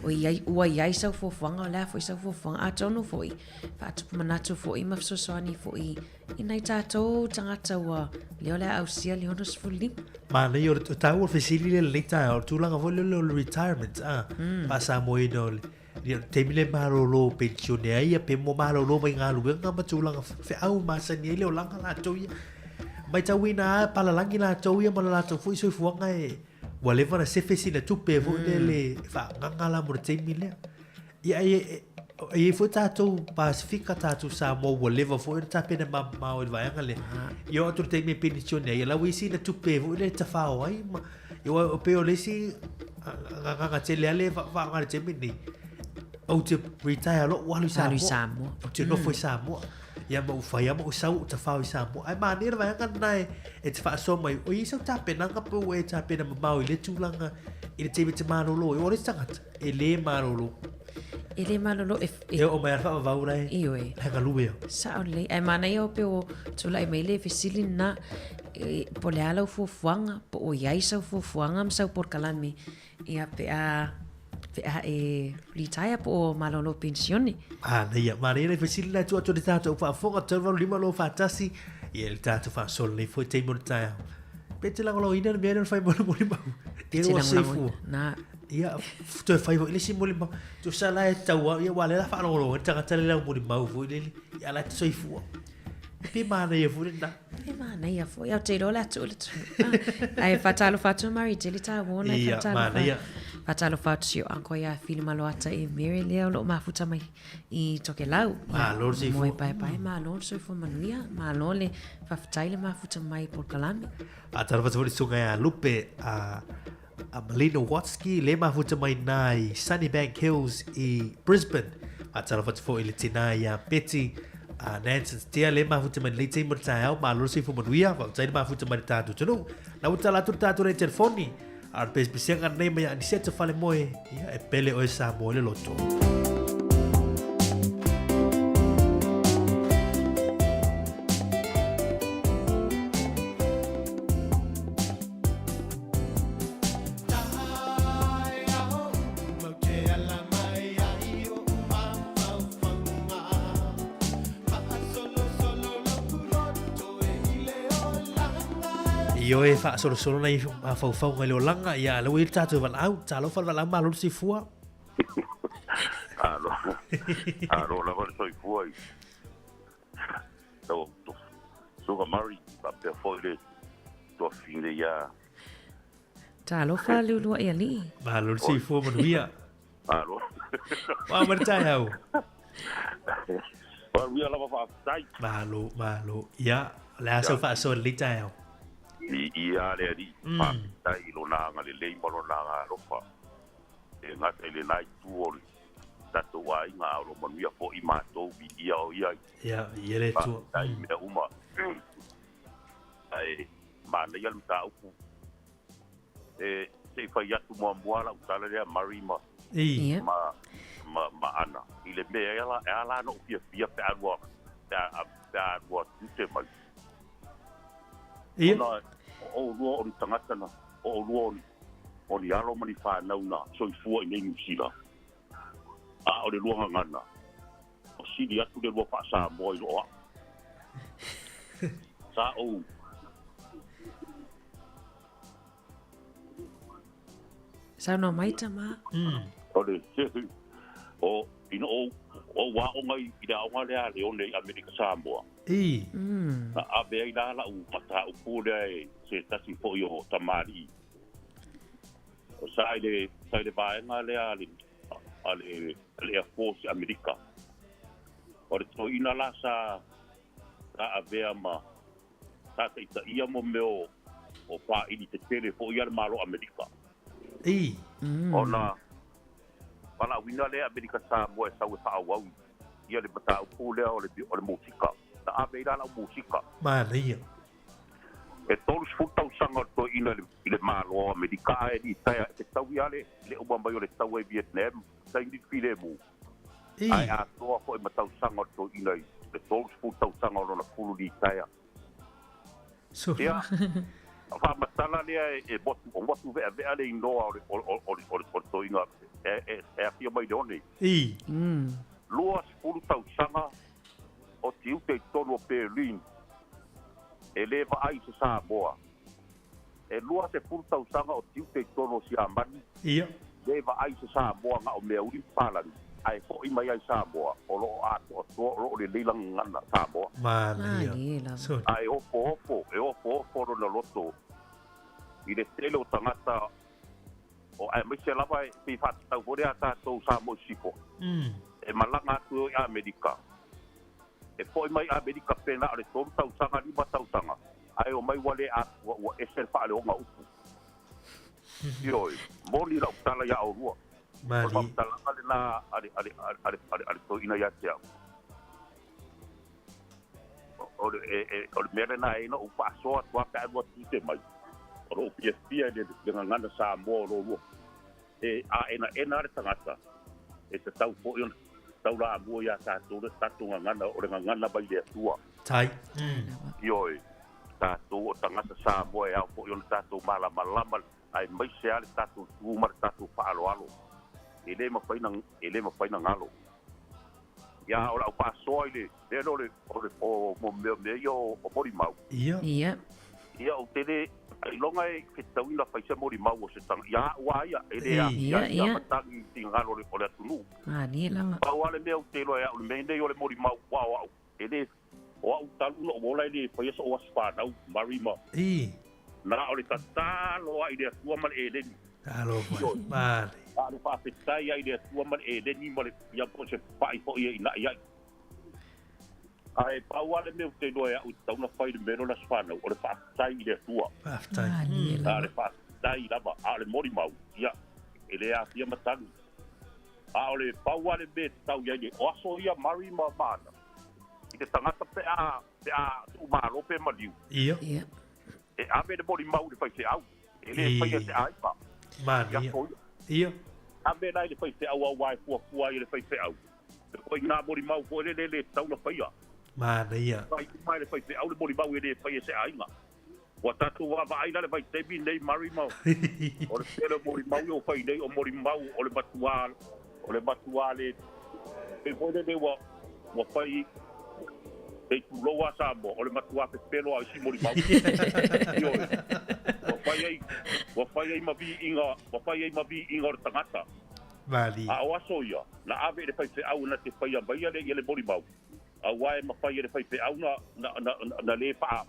Speaker 3: O iai, ua iai sau fuafuaga, o le a foi sau fuafuaga, atonu foi, faatupu manatu foi ma fesoasoani foi i nai tatou tagata ua lea o le a ausia le 65.
Speaker 1: Manaia o le taua o le fesili lea i lenei taeao, o le tulaga foi lea o le retirement, a, faa-Samoaina o le Ia, le taimi lea e malolo penisione ai ia pe mo malolo mai galuega ma tulaga feau masani ai le olaga latou ia. Matauina lava palalagi latou ia ma le latou foi soifuaga e ua leva ona sefe sina tupe foi lele e faaagaga la mo le taimi lea. Ia e e i ai foi tatou Pasefika, tatou Samoa ua leva foi ona tapena mamao i le vaega lea. Ia oo atu i le taimi e penisione ai, ia la ua i ai sina tupe foi lea e tafao ai ma Ia, pei o le isi agaga tele lava lea e faaaoga i le taimi lenei, ou te retire loa ou alu i
Speaker 3: Samoa. Alu i Samoa.
Speaker 1: Ou te nofo i Samoa. Ia ma ou fai lava ma ou sau ou tafao i Samoa. Ae manaia le vaega lena e te faasoa mai, o i ai sau tapenaga pe ua e tapena mamao i lea tulaga i le taimi e te malolo ai. O le isi tagata, e le malolo.
Speaker 3: E le malolo e...
Speaker 1: E oo mai lava le faavavau la e...
Speaker 3: Ioe.
Speaker 1: La e galue au.
Speaker 3: Sao lelei. Ae manaia o pei ua tulai mai le fesili lena, e, po o le a lau fuafuaga, po o i ai sau fuafuaga ma sau polokalame, ia pe a, pe a e retire po o malolo penisione.
Speaker 1: Manaia, manaia le fesili lena e tuu atu i le tatou faafofoga, 3 8 5 2 4 1, ia le tatou faasoa lenei foi taimi o le taeao. Pe te lagolagoina le mea lea o le fai mo le molimau.
Speaker 3: Te lagolagoina. Na.
Speaker 1: Ia, toe fai foi le isi molimau. Tusa la e tau au, ia aua o lea o le a faalogologo ai le tagata lea i lau molimau foi lele, ia a o la e te soifua. Pe manaia foi lena.
Speaker 3: Pe manaia foi. Ou te iloa o le a tuu le tunu. Ae faatalofa atu Mary Tele tāua ona e
Speaker 1: Ia,
Speaker 3: faatalofa.
Speaker 1: manaia.
Speaker 3: Faatalofa atu si o uncle ia Filimaluata e Mere lea o lo o mafuta mai i Tokelau.
Speaker 1: Malo le soifua.
Speaker 3: Moe paepae, malo le soifua manuia, malo le faafetai le mafuta mai i polokalame.
Speaker 1: Faatalofa atu foi i le susuga ia Lupe a a Melina Watsky, le mafuta mai nā i Sunnybank Hills i Brisbane. Faatalofa atu foi i le tinā iā Betty a Nansen Tia, le mafuta mai lenei taimi o le taeao, malo le soifua manuia, faafetai le mafuta mai le tatou atunuu. La ua tala atu le tatou nei telefoni, a o le pesepesega lenei mai ia Aniceto Falemoe, ia e pele oe Samoa i le loto. Ioe faasolosolo nai mafaufauga i le olaga, ia lea ua i ai le tatou valaau. Talofa le valaau malo le soifua.
Speaker 11: Alo, alo lava le soifua i lau Suka Murray, faapea foi le tuafafine ia
Speaker 3: Talofa le uluai alii.
Speaker 1: Malo le soifua manuia.
Speaker 11: Malo.
Speaker 1: Ua mai le taeao.
Speaker 11: Manuia lava faafetai.
Speaker 1: Malo, malo. Ia, o le a sau faasoa i lenei taeao?
Speaker 11: Viia le Alii, faafetai i Lona agalelei ma Lona agaalofa. E gata i lena itu o le tatou aiga, a o lo manuia foi matou, viia o Ia.
Speaker 1: Ia, viia le Atua.
Speaker 11: Faafetai i mea uma. Ae manaia le mataupu. E, se i fai atu muamua lau tala lea Murray ma,
Speaker 1: Ia.
Speaker 11: ma, ma, ma Ana, i le mea e ala, e ala ona ou fiafia pe a lua, pe a, pe a lua tiute mai.
Speaker 1: Ia.
Speaker 11: Ona o oulua o ni tagata na, o oulua o ni, o ni alo ma ni fanau na soifua i nei Niu Sila. A o le lua gagana, o sili atu le lua faa-Samoa i loo a'u. Sa ou.
Speaker 3: Saunoa mai tama.
Speaker 11: O le, o, ina ou, ou aoga i, i le aoga lea a Leone i Amerika Samoa.
Speaker 1: I.
Speaker 11: Na ave ai la la'u mataupu lea e se tasi foi o tamalii. O sa i le, sa i le vaega lea a le, a le, a le Air Force i Amerika. O le toeaina la sa, sa avea ma sa taitaia mo mea o, o pāʻini tetele foi a le Malo o Amerika.
Speaker 1: I.
Speaker 11: Ona valaauina lea e Amerika Samoa e sau e faaauau ia le mataupu lea o le, o le musika. Na ave ai la lau musika.
Speaker 1: Manaia.
Speaker 11: E 30 tausaga o le toeaina i le, i le Malo o Amerika ae litaea e fetaui lava le, le uma mai o le taua i Vietnam, taimi filemu.
Speaker 1: I.
Speaker 11: Ae atoa foi ma tausaga o le toeaina i. le 30 tausaga o lona fulu litaea. Ia, faamatala lea e motu, o motu veavea le inoa o le, o, o, o, o, o le toeaina e, e, e afio mai le one.
Speaker 1: I.
Speaker 11: 20 tausaga o tiute i totonu o Berlin e lē vaai i se Samoa. E 20 tausaga o tiute i totonu o Siamani.
Speaker 1: Ia.
Speaker 11: Lē vaai i se Samoa na o meauli ma palagi, ae foʻi mai ai Samoa o loo atoatoa, o loo lelei lagagana Samoa.
Speaker 1: Malie. Sole.
Speaker 11: Ae ofoofo, e ofoofo lona loto i le tele o tagata o aemaise lava e pei faatatau foi lea a tatou Samoa i Sisifo. E malaga atu e o i Amerika. E foʻi mai Amerika pe na o le 3 tausaga, 5 tausaga, ae omai ua le ua, ua ese le faaleoga upu. Ioe, moni lau tala iā oulua. O le faamatalaga lenā a le, a le, a le, a le, a le toeaina ia te au. O le, e, e, o le mea lenā e na ou faasoa atu lava pe a lua tiute mai. O lou fiafia i le, le gagana Samoa o lolua. E ʻāʻenaʻena le tagata e tatau foi ona taulamua iā tatou le tatou gagana o le gagana mai le Atua.
Speaker 1: Tai.
Speaker 11: Ioe, tatou o tagata Samoa e ao foi ona tatou malamalama aemaise lava le tatou tu ma le tatou faaaloalo. E le mafai na, e le mafai na galo. Ia, o lau faasoa i le mea lea o le, o le, o mo mea, mea ia o, o molimau.
Speaker 1: Ia.
Speaker 3: Ia.
Speaker 11: Ia, ou te le ailoga e fetauina fai se molimau o se tanga, ia a'u a ia, e le aafia ai ia matagi i finagalo o le, o le atunuu.
Speaker 3: Malie lava.
Speaker 11: Pau lava le mea ou te iloa e a'u i le mea nei o le molimau, aua o a'u, e le, o a'u talu ona ou ola e le faia so'u aso fanau, mari ma. Na o le tatalo lava i le Atua ma le eleni.
Speaker 1: Talofa. Malie.
Speaker 11: A o le faafetai lava i le Atua ma le eleni ma le, ia po o se paʻi foi e inaʻi ai. Ae pau lava le mea ou te iloa e a'u e tatau ona fai i le mea lea o le aso fanau, o le faafetai i le Atua.
Speaker 1: Faafetai.
Speaker 11: A o le faafetai lava, a o le molimau, ia, e le aafia matagi. A o le pau lava le mea e tatau i ai le, o aso ia Murray ma Maana, i le tagata pe a, pe a tuumalo pe maliu.
Speaker 1: Ia.
Speaker 3: Ia.
Speaker 11: E ave le molimau i le faifeau, e le faia e se aiga.
Speaker 1: Manaia.
Speaker 11: I aso ia.
Speaker 1: Ia.
Speaker 11: Ave la i le faifeau aua e fuafua ai e le faifeau. E koe i ngā molimau foi lele e le tatau ona faia.
Speaker 1: Manaia.
Speaker 11: Fai uma e le faifeau le molimau e le faia e se aiga. Ua tatou vaavaai la le vaitaimi lenei Murray ma o le tele o molimau ia ua fai nei o molimau o le matuā o le matuā le pei foi lele ua ua fai e tulou a Samoa o le matuā pepelo a isi molimau. Ioe. Ua fai ai ua fai ai ma viiga ua fai ai ma viiga o le tagata.
Speaker 1: Malie.
Speaker 11: A o aso ia, na ave i le faifeau na te faia maia le ia le molimau, aua e mafai e le faifeau na, na, na, na le faa.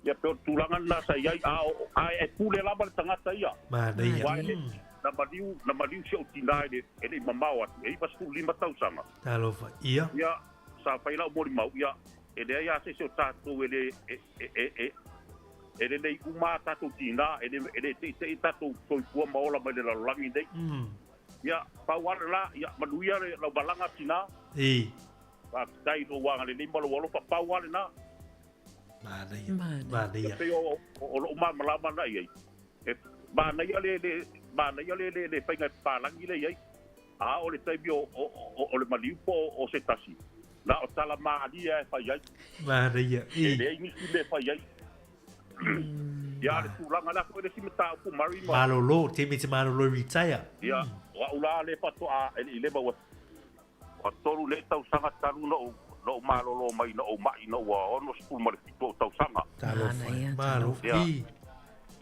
Speaker 11: Ia pe o le tulaga lena sa i ai, a o, a e pule lava le tagata ia.
Speaker 1: Manaia.
Speaker 11: Aua e, na maliu, na maliu si ou tina i le, e le i mamao atu, e 95 tausaga.
Speaker 1: Talofa. Ia.
Speaker 11: Ia, sa fai lau molimau, ia, e leai lava se isi o tatou e le, e, e, e, e, e lelei uma a tatou tinā, e le, e le teʻiteʻi tatou soifua ma ola mai le lalolagi nei. Ia, pau lava le la, ia, manuia le lau malaga tinā.
Speaker 1: I.
Speaker 11: Faafetai i lou agalelei ma lou alofa, pau lava lenā.
Speaker 1: Manaia. Manaia.
Speaker 11: Ia pei o, o, o loʻu malamalama lena i ai. E manaia le, le, manaia le, le, le faiga palagi lea i ai. A o le taimi o, o, o, o le maliu po o, o se tasi, na o tala malie lava e fai ai.
Speaker 1: Manaia.
Speaker 11: E leai nisi mea e fai ai. Ia, le tulaga lea foi le isi mataupu Murray ma.
Speaker 1: Malolo, taimi te malolo i retire.
Speaker 11: Ia, o a'u la lea faatoa e le i leva ua ua tolu nei tausaga talu na ou na ou malolo mai na ou maʻi ina ua 67 ou tausaga.
Speaker 1: Talofa e, malo.
Speaker 11: Ia,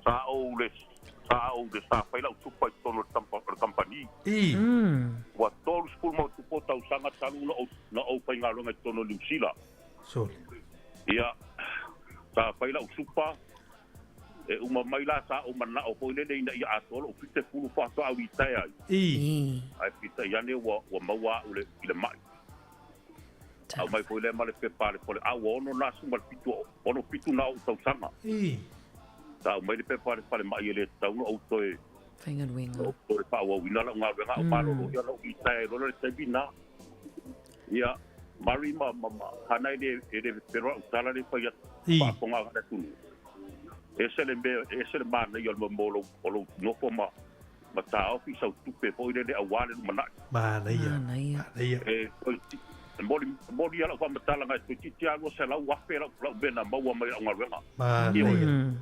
Speaker 11: sa ou le sa ou le sa fai la'u tupa i totonu o le tampa o le kamupani.
Speaker 1: I.
Speaker 11: Ua 30 ma ona tupu ou tausaga talu na ou na ou faigaluega i totonu o Niu Sila.
Speaker 1: Sole.
Speaker 11: Ia, sa fai la'u supa, e uma mai la sa ou mana'o foi lele ina ia atoa lo'u 70 faatoa au litaea ai.
Speaker 1: I.
Speaker 11: Ae peitai ane ua, ua maua a'u le, i le ma'i. Aumai foi lea ma le pepa a le fale, a ua ono na asu ma le fitu, ono fitu na o'u tausaga.
Speaker 1: I.
Speaker 11: Sa aumai le pepa a le falemai e le tatau ona ou toe
Speaker 3: Faigaluega.
Speaker 11: ou toe faaauauina la'u galuega, a o malolo ia la'u litaea ai loa le taimi lena. Ia, Murray ma, ma, ma Hana e le, e le pepelo a'u tala lea e fai atu, faafofoga le atunuu. E ese le mea, e ese le manaia o le mea o lou, o lou nofo ma, ma taofi sau tupe foi lele aua le lumanai.
Speaker 1: Manaia. Manaia.
Speaker 11: E, E moli, moli ia lau faamatalaga e toeitiiti lava 200,000 lau, lau mea na maua mai lau galuega.
Speaker 1: Manaia.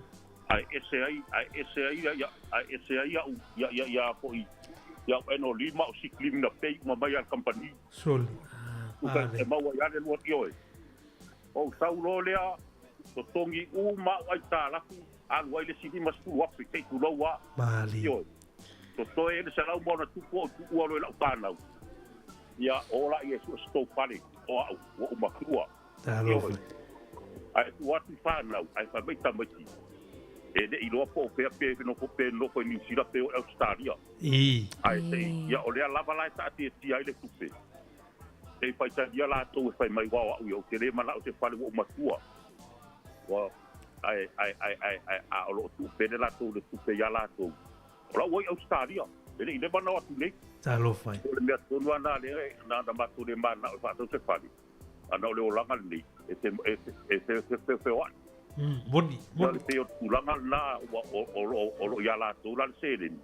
Speaker 11: Ae ese ai, ae ese ai ia, ae ese ai au, ia, ia, ia foi, ia au annual leave ma au sick leave na pay uma mai a le kamupani.
Speaker 1: Soli.
Speaker 11: Tusa e maua ai lava le lua, ioe. Ou sau loa lea, totogi uma au aitalafu, alu ai le isi 50,000, se i tulou lava.
Speaker 1: Malie.
Speaker 11: Ioe. Totoe ai le 100 ma ona tupu ou tuua loa i lau fanau. Ia, o laia e sue se tou fale, o au, ua ou matua.
Speaker 1: Talofa.
Speaker 11: Ioe. Ae tuu atu i fanau, ae fai mai tamaiti, e le i iloa po o fea pe nofo pe nofo i Niu Sila pe o i Ausetalia.
Speaker 1: I.
Speaker 11: Ae se i, ia o lea lava la e taatiatia ai le tupe. Se i faitalia latou e fai mai ua o au ia, ou te le manao i se fale ua ou matua. Ua, ae, ae, ae, ae, ae, a o lo o tuu pele latou i le tupe ia latou. O la ua i Ausetalia, e le i leva ona o atu nei.
Speaker 1: Talofa e.
Speaker 11: O le mea tonu lava lena lea na na matou le mananao e faatau se fale, ana o le olaga lenei, e te, e te, e te feofeoai.
Speaker 1: Moni,
Speaker 11: Ia
Speaker 1: moni.
Speaker 11: le pei o le tulaga lena ua o, o lo o lo o ia latou la le seleni.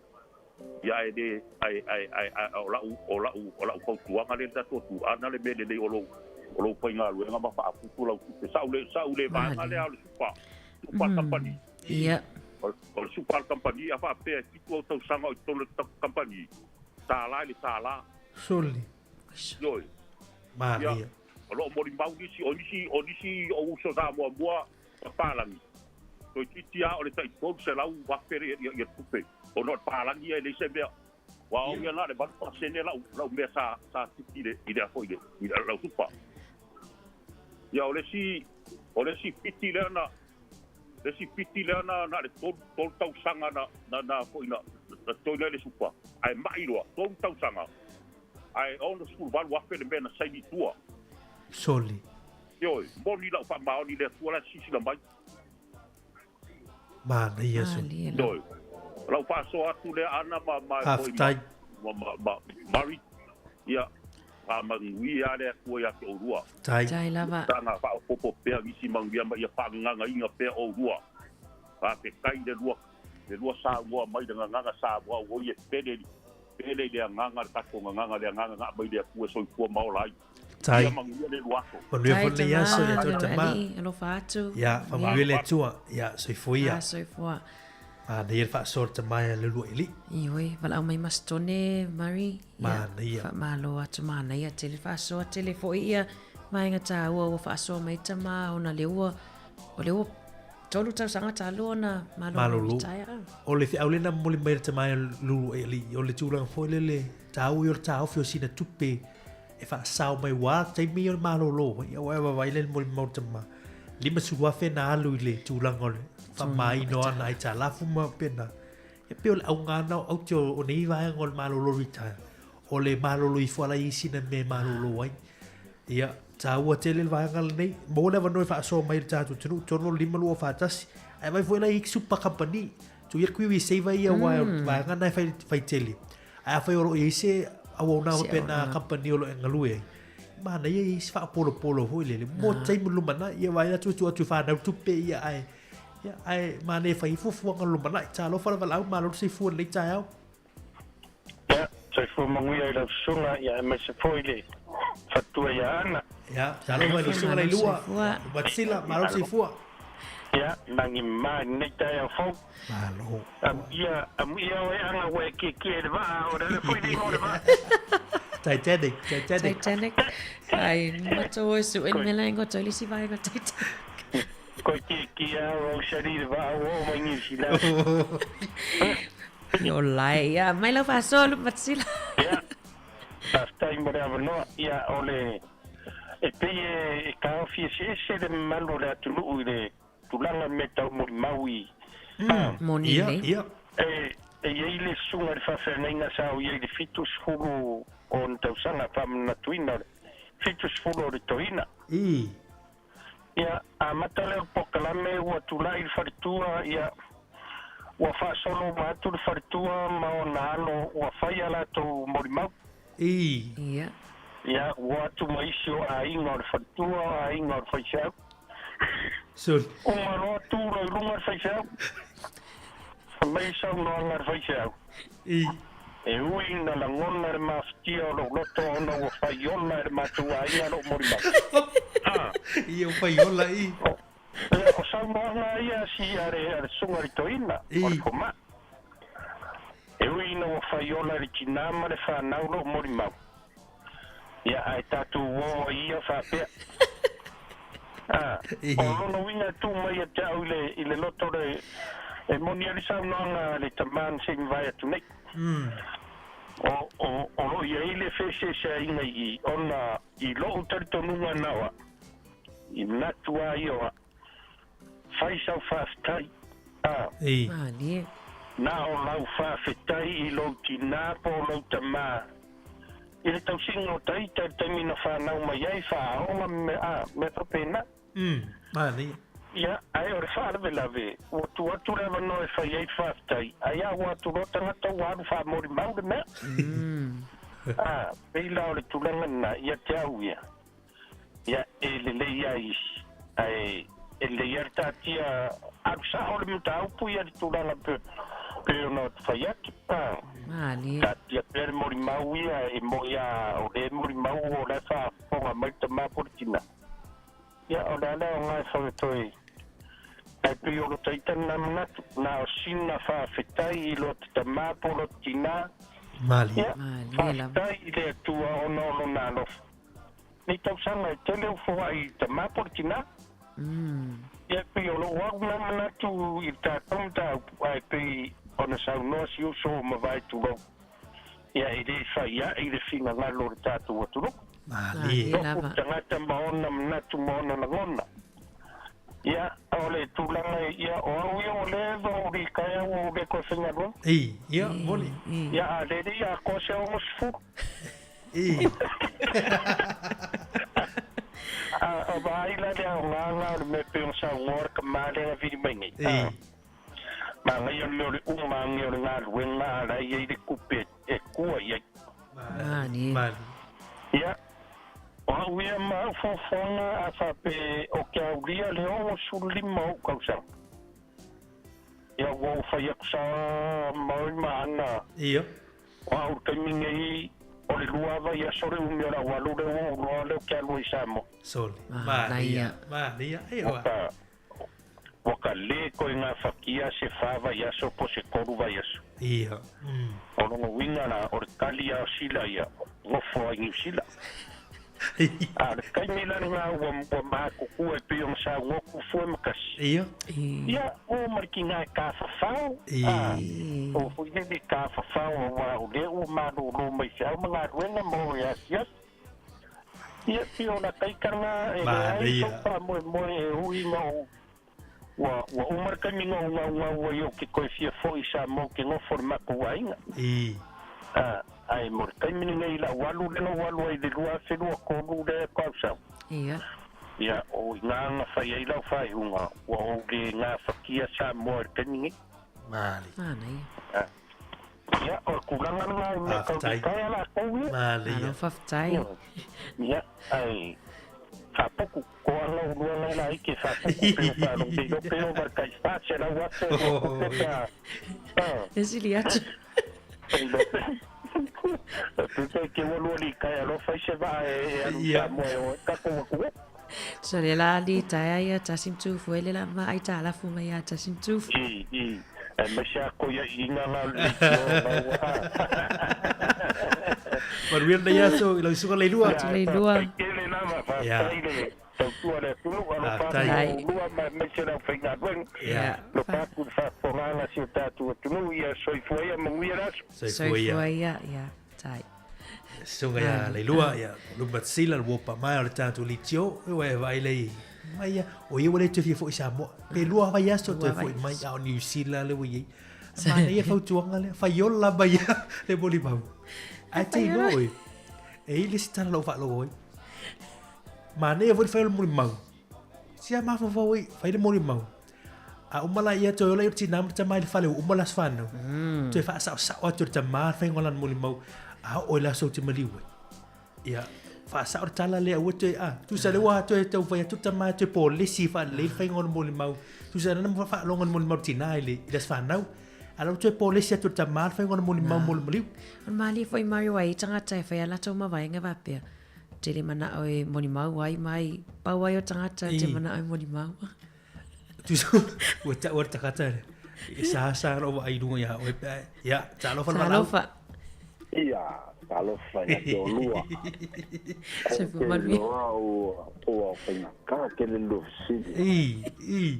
Speaker 11: Ia ae le, ae, ae, ae, ae o lau, o lau, o lau fautuaga lea i le tatou atu, ana le mea lelei o lou, o lou faigaluega ma faaputu lau tupe. Sa ou le, sa ou le vaega lea o le supa, supa a le kamupani.
Speaker 3: Ia.
Speaker 11: O le supa a le kamupani, a faapea e 7 ou tausaga o i totonu o le kamupani, $1 i le $1.
Speaker 1: Soli.
Speaker 11: Ioe.
Speaker 1: Manaia.
Speaker 11: Ia, o lo o molimau nisi, o nisi, o nisi o uso sa muamua papalagi. Toeitiiti lava o le tai 300,000 le ia, ia tupe. Ona o le palagi ia e leai se mea. Ua ao ia na o le 8% lau, lau mea sa, sa siki i le, i le, i le, i le, lau supa. Ia, o le isi, o le isi piti lea na, le isi piti lea na, na o le 3, 3 tausaga na, na, na foi na, na join ai le supa. Ae mai loa, 3 tausaga. Ae 68,000 le mea na saini i tua.
Speaker 1: Soli.
Speaker 11: Ioe, moni lau faamaoni i le Atua la e silasila mai.
Speaker 1: Manaia soli.
Speaker 11: Ioe. O lau faasoa atu lea Ana ma, ma, foi
Speaker 1: Faafetai.
Speaker 11: ma, ma, ma, Mary. Ia, faamanuia lava le Atua ia te oulua.
Speaker 1: Tai.
Speaker 3: Tai lava.
Speaker 11: Saga faaopoopo pea nisi manuia ma ia faagagagaina pea oulua. Faafetai le lua, le lua saunoa mai le gagaga Samoa ua ia pele, pele i le agaga le tatou gagaga le agaga na aumai le Atua e soifua ma ola ai.
Speaker 1: Tai.
Speaker 11: Ia manuia le lua aso.
Speaker 1: Manuia
Speaker 3: Tai
Speaker 1: foi lenei
Speaker 3: tama,
Speaker 1: aso ia tou
Speaker 3: le
Speaker 1: tama.
Speaker 3: alii, alofa atu.
Speaker 1: Ia, faamanuia le Atua. Ia, soifua ia.
Speaker 3: Ah, soifua.
Speaker 1: Manaia le faasoa le tama ia le lua alii.
Speaker 3: Ioe, valaau mai Masitone, Murray. Ia,
Speaker 1: Manaia.
Speaker 3: faamalo atu manaia tele faasoa tele foi ia vaega taua ua faasoa mai tama ona lea ua o lea ua 3 tausaga talu ona malolo
Speaker 1: Malolo.
Speaker 3: retire.
Speaker 1: O le feau lena momoli mai le tama ia lulu e alii, o le tulaga foi lele taua ia o le taofi o sina tupe e faasao mai ua taimi ia o le malolo. Ia ua e vaavaai lea i le molimau le tama. 50,000 na alu i le tulaga o le faamamaina o ana aitalafu ma pena. E pei o le auga na o aute o nei vaega o le malolo retire. O le malolo ifo ala i sina mea e malolo ai. Ia, taua tele le vaega lenei. Maua le avanoa e faasoa mai i le tatou atunuu, 3 5 2 4 1. Ae vaai foi la i super company. Tu ia le kiwi saver ia aua o le vaega na e fai, fai tele. Ae afai o lo o i ai se auaunaga
Speaker 3: Se
Speaker 1: faapena
Speaker 3: auaunaga.
Speaker 1: company o lo o e galue ai, manaia i ai se faapolopolo foi lele. Mo taimi lumanai, ia vaai atu e tuu atu e fanau tupe ia ae ia, ae manaia e fai ai fuafuaga lumanai. Talofa le valaau, malo le soifua i lenei taeao.
Speaker 12: Ia, soifua manuia i lau susuga, ia aemaise foi le fatua ia Ana.
Speaker 1: Ia, talofa i lau susuga Lailua, Matsila, malo le soifua.
Speaker 12: Ia, lagi mama i lenei taeao fou.
Speaker 1: Malo.
Speaker 12: Amuia, amuia oe Ana ua e kiekie i le vaa, o le ala foi le igoa o le vaa.
Speaker 1: Titanic, Titanic.
Speaker 3: Titanic. Ai, matou o e sue le mea la ingoa tau le isi vaega Titanic.
Speaker 12: Koe kiekie a Rosalie i le vaa ua oo mai Niu Sila.
Speaker 3: Io lai, ia, mai lau faasoa lu Matsila.
Speaker 12: Ia, faafetai mo le avanoa. Ia, o le, e pei e, e taofi eseese le mamalu o le atunuu i le tulaga o mea tau molimau i,
Speaker 3: Moni
Speaker 1: Ia,
Speaker 3: lelei.
Speaker 1: ia.
Speaker 12: E, e i ai le susuga i le faafeagaiga sa o i ai i le 70 o ona tausaga faamanatuina o le 70 o le toeaina.
Speaker 1: I.
Speaker 12: Ia, amata lea o le polokalame ua tulai i le faletua, ia, ua faasolo uma atu le faletua ma ona alo ua fai a latou molimau.
Speaker 1: I.
Speaker 3: Ia.
Speaker 12: Ia, ua atu ma isi o aiga o le faletua, o aiga o le faifeau.
Speaker 1: Soli.
Speaker 12: Uma loa tu loa i luga le faifeau. Fai mai saunoaga a le faifeau.
Speaker 1: I.
Speaker 12: E ui ina lagona le mafatia. taatia o lou loto ona ua fai ola e le matou aiga lou molimau. Ah.
Speaker 1: Ia ua fai ola i.
Speaker 12: Ia, o saunoaga ia si a le, a le susuga i le toeaina, o le fomai. E ui ina ua fai ola e le tinā ma le whanau lou molimau. Ia, ae tatou o ai ia faapea. Ah, o lona uiga e tū mai ia te au i le, i le loto le, e moni ai le saunoaga a le tamā na se i mavae atu nei. O, o, o lo o i ai le feeseeseaiga i i, ona i lo'u talitonuga na o a'u, i manatu a ia o a'u, fai sau faafetai, a.
Speaker 3: Mālie.
Speaker 12: Na o lau faafetai i lou tinā po o lou tamā, i le tausiga o taita i le taimi na whanau mai ai, whaaonga me, a, mea faapena.
Speaker 1: Mālie.
Speaker 12: Ia, ae o le faalavelave, ua tuu atu le avanoa e fai ai le faafetai, ae a ua atu loa tagata ua alu faamolimau le mea. A, pei la o le tulaga lena, ia te au ia, ia, e lelei lava isi, ae e lelei lava le taatia alu sao le mataupu ia i le tulaga pe, pei ona fai atu. A,
Speaker 3: Mālie.
Speaker 12: taatia pea le molimau ia, e moni lava o lea e molimau o la e faafofoga mai le tama po o le tina. Ia, o le a le aoga e fai Ae pei o lo taita lena manatu, na o sina faafetai i lo te tamā po o lo te tinā.
Speaker 1: Mālie.
Speaker 12: Ia,
Speaker 3: Mālie lava.
Speaker 12: faafetai i le Atua ona o lona alofa. Nei tausaga e tele ou foai i le tamā po o le tinā. Ia, e pei o lou au lena manatu i le tatou mataupu, ae pei ona saunoa si uso o mavae tulou. Ia, e le fai ae i le finagalo o le tatou atunuu.
Speaker 1: Mālie.
Speaker 3: Mālie
Speaker 12: Tofu
Speaker 3: lava.
Speaker 12: tagata ma ona manatu ma ona lagona. Ia, o le tulaga ia, o au ia ua leva ou likaea ua ou le toe faigaluega.
Speaker 1: I, ia, moni.
Speaker 12: Ia, a lele ia atoa se 60.
Speaker 1: I.
Speaker 12: A, o vaai la le aoga la o le mea pei ona saunoa le tama lea na vili mai nei.
Speaker 1: I.
Speaker 12: Manaia le mea o le uma age o le galuega a la e i ai le tupe e tua i ai.
Speaker 3: Mālie.
Speaker 1: Mālie.
Speaker 12: Ia, o au ia ma au fuafuaga a faapea o ke aulia le 65 o ou tausaga. Ia, ua ou fai atu sa ma oi ma ana.
Speaker 1: Ia.
Speaker 12: O au i le taimi nei, o le lua vaiaso le umi o lau alu lea ua ou iloa lea ou te alu ai i Samoa.
Speaker 1: Sole.
Speaker 3: Manaia.
Speaker 1: Manaia. Ia
Speaker 12: Ua ka, ua ka lē toe gafatia se fa vaiaso po o se tolu vaiaso.
Speaker 1: Ia.
Speaker 12: O lona uiga la, o le tali lava o Sila ia, nofo ai Niu Sila. A o le taimi la lena ua, ua matutua e pei ona saunoa Tufue ma Kasi.
Speaker 1: Ia.
Speaker 12: Ia, o ma le tinā e tafafao, a, o foi lele tafafao auā o lea ua malōlō mai feau ma galuega ma o e asiasi. Ia, pei o la taitanga e leai sou faamoemoe e ui ina ou, ua, ua uma le taimi na ou gaugau ai ou te toe fia foi i Samoa ou te nofo i le matou aiga. A, ae mo le taimi lenei i lau alu lea na ou alu ai i le 2023 lea tausaga.
Speaker 3: Ia.
Speaker 12: Ia, o i ina na fai ai lau faaiuga, ua ou le gafatia Samoa i le taimi nei.
Speaker 1: Manaia.
Speaker 3: Manaia.
Speaker 12: A. Ia, o le tulaga lena i mea tau litaea latou ia.
Speaker 3: Malo faafetai.
Speaker 12: Ia, ae faapuku, ko ana ulua nai la ike faapuku pe o faalogo pe iloa pe ova le tai 400,000 ua tupe pe a.
Speaker 3: E sili atu.
Speaker 12: Pe iloa pe. Pe ke ua lua litaea loa fai se vaa e alu i Samoa e o ai tatou atunuu.
Speaker 3: So le la litaea ia tasi ma tufu e le la ma ai talafu mai ia tasi ma tufu.
Speaker 12: I, i, aemaise a koia iinga la o le leitio lau a.
Speaker 1: Manuia lenei aso i lau susuga Leilua.
Speaker 3: Atu Leilua.
Speaker 12: Faafetai tele lava, faafetai le tautua le atunuu, alofa atu
Speaker 3: Faafetai.
Speaker 12: ulua ma aemaise le aufaigaluega. Alofa atu i le faafofogaaga a si o tatou atunuu, ia soifua ia, manuia le aso.
Speaker 3: Soifua ia, ia, tai.
Speaker 1: Susuga ia Leilua, ia Luma Sila, le uopa mai o le tatou leitio, ua e vaai lei mai ia, o ia ua le toe fia foi i Samoa. Pe lua vaiaso toe foi mai, a o Niu Sila le ua i ai. Manaia fautuaga lea, fai ola mai ia le molimau. Ae te iloa oe, e i ai le isi tala na ou faalogo ai. Manaia foi le fai o le molimau. Sia mafaufau ai, fai le molimau. A uma la ia toe ola ia o le tinā ma le tamā i le fale ua uma le aso fanau. Toe faasaosao atu e le tamā le faiga o lana molimau, a oo i le aso ou te maliu ai. Ia, faasao le tala lea aua toe, a, tusa lea ua toe taumafai atu le tamā e toe polesi faalelei le faiga o le molimau. Tusa lea na faalogo le molimau a le tinā i le, i le aso fanau. A la ua toe polesi atu e le tama le faiga o le molimau mo le maliu.
Speaker 3: O le malie foi Mario ai tagata e fai a latou mavaega faapea, tele manao e molimau ai mai pau ai o tagata te manao e molimau.
Speaker 1: Tusa ua taua le tagata e sa sa lou vaai i luga ia oe pe a ia talofa le valaau.
Speaker 3: Talofa.
Speaker 13: Ia, talofa ia te olua.
Speaker 3: Soifua manuia.
Speaker 13: Loa ua ua faigata tele le lua fesili.
Speaker 1: I, i.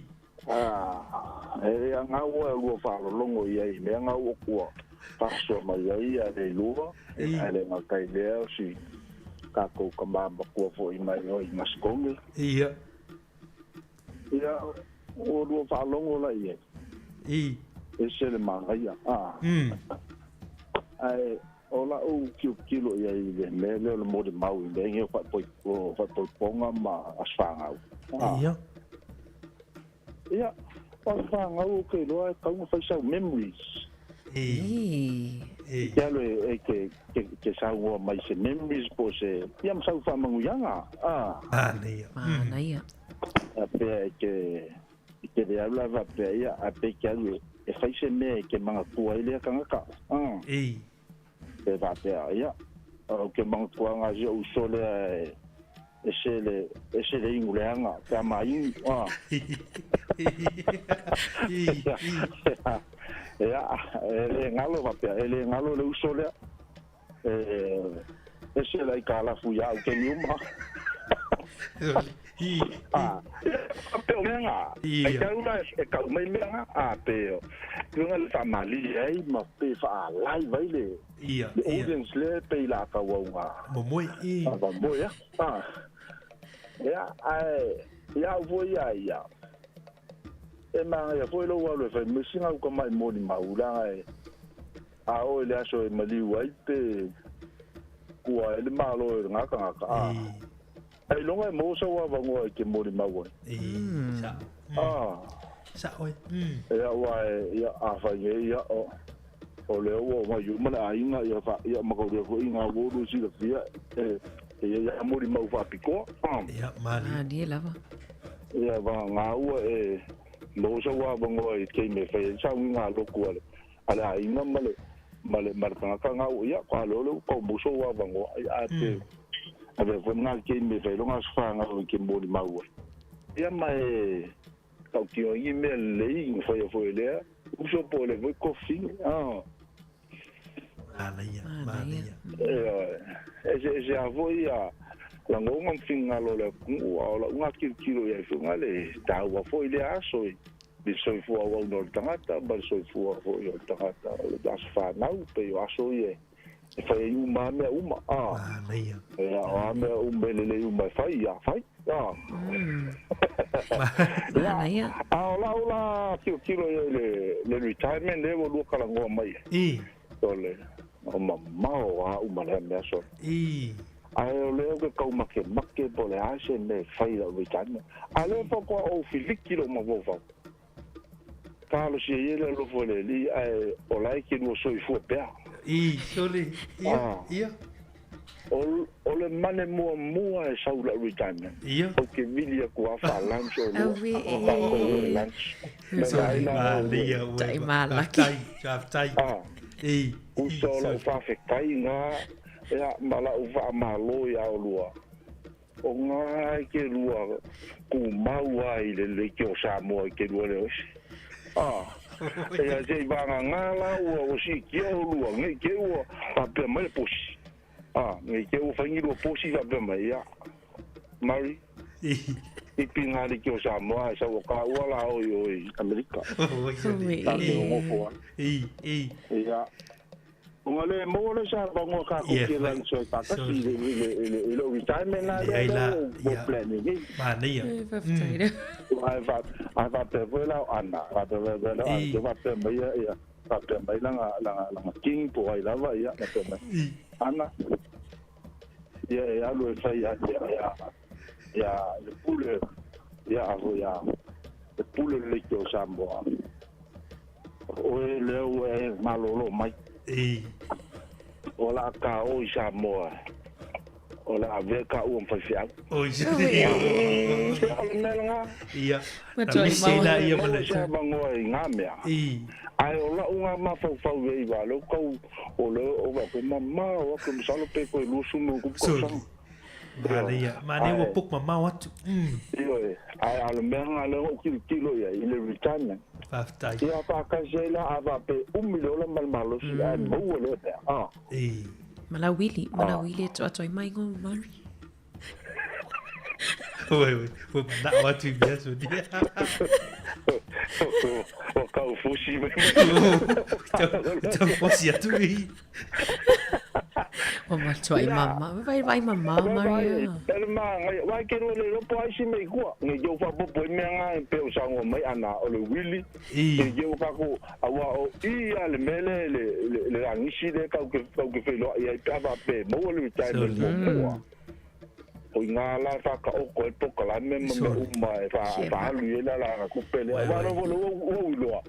Speaker 13: Ah, e le agau e lua faalologo i ai i mea gau o kua faasoa mai ai a le lua, ae le gata i lea o si tatou tama matua foi mai o i Masetonia.
Speaker 1: Ia.
Speaker 13: Ia, ua lua faalogo la i ai.
Speaker 1: I.
Speaker 13: Ese le manaia. Ah. Ae o la'u tilotilo i ai i le mea lea o le molimau i mea nei o faaipoipoga ma aso fanau.
Speaker 1: Ia.
Speaker 13: Ia, o aso fanau ou te iloa e tatau ona fai sau memories.
Speaker 1: I.
Speaker 13: I te alu e te te saunoa mai se memories po o se, ia ma sau faamanuiaga. Ah.
Speaker 1: Manaia.
Speaker 3: Manaia.
Speaker 13: Faapea e te I te le au la faapea ia, a pe ke alu e fai se mea e ke manatua ai lea tagata.
Speaker 1: Ei.
Speaker 13: Pe faapea, ia, o ke manatua nga si o'u uso lea e, ese le, ese le inu leaga, pe a ma inu, a. Ia, e le galo faapea, e le galo le uso lea. E, ese le aikalafu ia au kemi uma. A, pe o mea ngā. Ai te au la e kau mai mea ngā, a pe o. Pe nga le whaamalie ai ma pe whaalai vai le, le audience le pe i la kau au ngā.
Speaker 1: Momoe i.
Speaker 13: A, momoe a. A. Ia, ae, ia au foi ia ia. E māngaia foi lou alu e whai mai singa uka mai moni maulanga e. A oo i le aso e maliu ai pe kua ai le Malo e ngā tangata, ā, ailoga e maua sau avanoa i te molimau ai. Ā, e aua e, ia, afai nei, ia, o, o lea ua omai uma le aiga, ia, fa, ia, makaulia foi i ngā uolu e silafia, e, e ia ia molimau faapitoa, ā.
Speaker 1: Ia, malie.
Speaker 3: Malie lava.
Speaker 13: Ia, va, ngā ua e maua sau avanoa i te taimi e fai ai sauniga a lotu a le, a le aiga ma le ma le ma le tagata na o ia ko alo le ko muso wa vango ai a te a ve fo nga ke me fe longa sfa nga o ke mo ni mau ia ma e tau ki o i me le i fo ia fo le uso po le voi kofi ah.
Speaker 1: Manaia, manaia.
Speaker 13: E se se a fo ia la ngonga mfingalo le ku a ola unga kilokilo ia fo le taua fo i le aso i le soifua auauna o le tagata ma le soifua foi o le tagata o le aso fanau, pei o aso ia e fai ai uma a mea uma, a.
Speaker 1: Manaia.
Speaker 13: Ia, o a mea uma e lelei uma e fai, ia fai, a.
Speaker 3: Manaia.
Speaker 13: A o lau la tilotilo ia i le, le retirement lea ua lua talanoa mai ai.
Speaker 1: I.
Speaker 13: O le, o mamao a uma lea mea solo.
Speaker 1: I.
Speaker 13: Ae o lea ou te tau makemake po o le a se mea e fai i lau retirement. A lea faatoa ou filiki lou mafaufau. Talosia ia le alofa o le Alii ae o la e ke lua soifua pea.
Speaker 1: I, sole, ia, ia.
Speaker 13: O, o le mane muamua e sau i lau retirement.
Speaker 1: Ia.
Speaker 13: Ou te vili atu a faa-lunch o lua.
Speaker 3: Auē.
Speaker 13: Tatou e lunch. Me
Speaker 1: Sole,
Speaker 13: vaai la o lua.
Speaker 1: malia ue.
Speaker 3: Tai malaki.
Speaker 1: Faafetai, faafetai. I, i,
Speaker 13: Usa o lau
Speaker 1: sole.
Speaker 13: faafetai nga Ea, ma la'u faamalo iā olua, o ngā ke lua kumau ai le leike o Samoa i ke lua leo ese. A, ea se i vagagā la ua o siitia olua, nei te ua faapea mai le posi. A, nei te ua faingi lua posi faapea mai, ia, Murray, i pinga leike o Samoa e sau o kāua la oi o i Amerika. Tā te o ngofo ai. Ia. Ona le maua le sa vangoa ka ko ke lan so ta ka si le le le le retirement la le le plan ni.
Speaker 1: Manaia.
Speaker 13: Ai va ai va pe vela ana va pe vela ai va pe mai ia va pe mai langa langa langa king po ai lava ia na pe mai. Ana ia e alu e fai ia ia ia le pule ia avo ia le pule le ke o Samoa. Oe lea ua e malolo mai.
Speaker 1: I.
Speaker 13: O la ka o i Samoa. O la avea ka ua ma faifeau.
Speaker 1: Oi,
Speaker 13: O le mea lena.
Speaker 1: Ia. Na misi ai la ia ma le.
Speaker 13: Maua se avanoa i ngā mea.
Speaker 1: I.
Speaker 13: Ae o la'u ga mafaufau i ai va lea ua tau o lea o va'u ke mamao atu masalo pe toe 20 ma ona tupu tausaga.
Speaker 1: Manaia, manaia ua book mamao atu.
Speaker 13: Ioe, ae a o le mea lena lea na ou tilotilo i ai i le retirement.
Speaker 1: Faafetai.
Speaker 13: Ia faatasi ai la a faapea e umi le ola ma le malosi ae maua lea mea, a.
Speaker 3: Malauili, malauili e toatoa ai mai ngo Mari.
Speaker 1: Oi, oi, ua manao atu i mea soni.
Speaker 13: Ua kau fusi mai.
Speaker 1: Tau fosi atu i.
Speaker 3: Ua matuai mama, vai vai mama Maria.
Speaker 13: Ele ma ngai, wai ke le lopo ai si mei kua. Ngai jau fa popo i mea ngai pe o sango mai ana o le wili. I jau ka ko awa o i a le mele le le langisi le kau ke kau ke wheloa i ai pe ava pe maua le retirement mo mua. O i ngā la whakaoko e poka la me ma me uma e wha alu i la la kupe le. Wa no lo o iloa.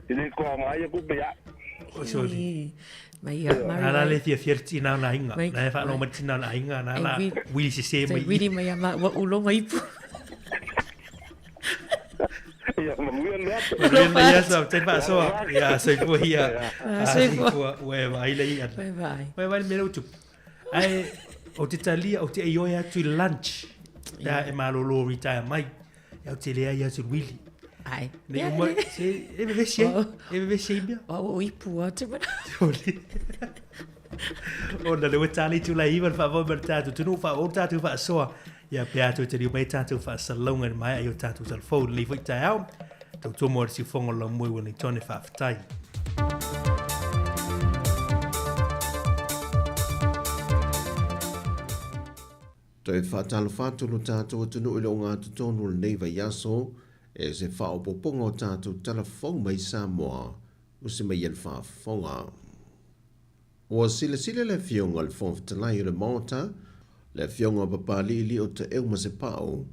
Speaker 13: I le koa ngai e kupe ya.
Speaker 1: Sorry.
Speaker 3: Mai ia Mari.
Speaker 1: Nā le fia fia tina na inga. Na e whaano mai tina na inga. Nā la wili se se mai.
Speaker 3: Wili mai ama ua ulo mai ipu.
Speaker 13: Ia, manuia le atu.
Speaker 1: Manuia le ia sa, te whaasoa. Ia, soifua ia.
Speaker 3: Soifua.
Speaker 1: Ua e vai le ia.
Speaker 3: Ua e vai.
Speaker 1: Ua e vai le mea utu. Ai, o te talia, o te ei oe atu i lunch. Ia, e malolo retire mai. Ia, o te lea ia atu wili.
Speaker 3: Ai.
Speaker 1: Nei uma, se, e vevesi ai, e vevesi ai mea.
Speaker 3: O ipu atu mana.
Speaker 1: O na le ua tali tu lai iwa le whaavau ma le tātou tunu wha o tātou whaasoa. Ia pe atu te riu mai tātou whaasalonga ni mai ai o tātou talfou nei foi tai ao. Tau tomo ar si whongo la mui wani tone whaaftai.
Speaker 8: Toe faatalofa atu lo tatou atunuu i le ogatotonu o lenei vaiaso, e se faaopoopoga o tatou tala fou mai Samoa o se mai e le faafofoga. Ua silasila le Afioga i le Fofoga Fetalai o le Maota, le Afioga o Papali'ili'i o Taeu ma Sepa'u,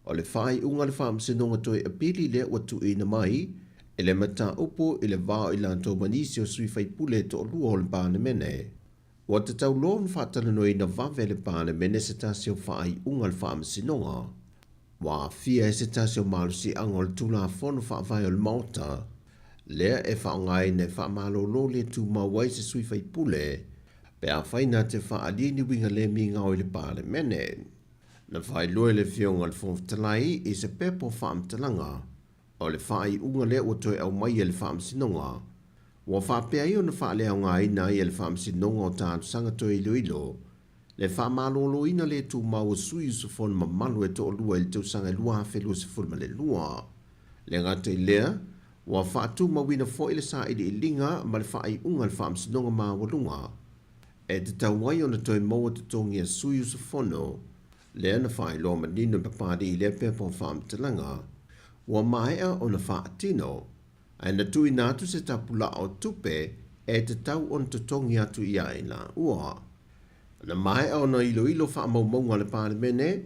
Speaker 8: o le faaiuga a le Faamasinoga toe apili lea ua tuuina mai e le mataupu i le va o i latou ma nisi o sui faipule e toalua o le Palemene. Ua tatau loa ona faatalanoaina vave e le Palemene se tasi o faaiuga a le Faamasinoga. Ua aafia ai se tasi o malosiaga o le Tulafono Faavae o le Maota, lea e faaaogaina e faamalolo le tumau ai se sui faipule pe afai na te faaalia ni uiga le migao i le Palemene. Na faailoa e le Afioga i le Fofoga Fetalai i se pepa o faamatalaga o le faaiuga lea ua toe aumai e le Faamasinoga. Ua faapea ai ona faaleaogaina ai e le Faamasinoga o Talosaga Toe Iloilo le faamaloloina le tumau o sui usufono mamalu e toalua i le tausaga e 2022. Le gata i lea, ua faatumauina foi le sailiiliga ma le faaiuga a le Faamasinoga Maualuga e tatau ai ona toe maua totogi a sui usufono lea na faailoa manino e Papalii i lea pepa o faamatalaga ua maea ona faatino Ae na tuuina atu se tapulaa o tupe e tatau ona totogi atu i ai laua. Na maea ona iloilo faamaumauga a le Palemene,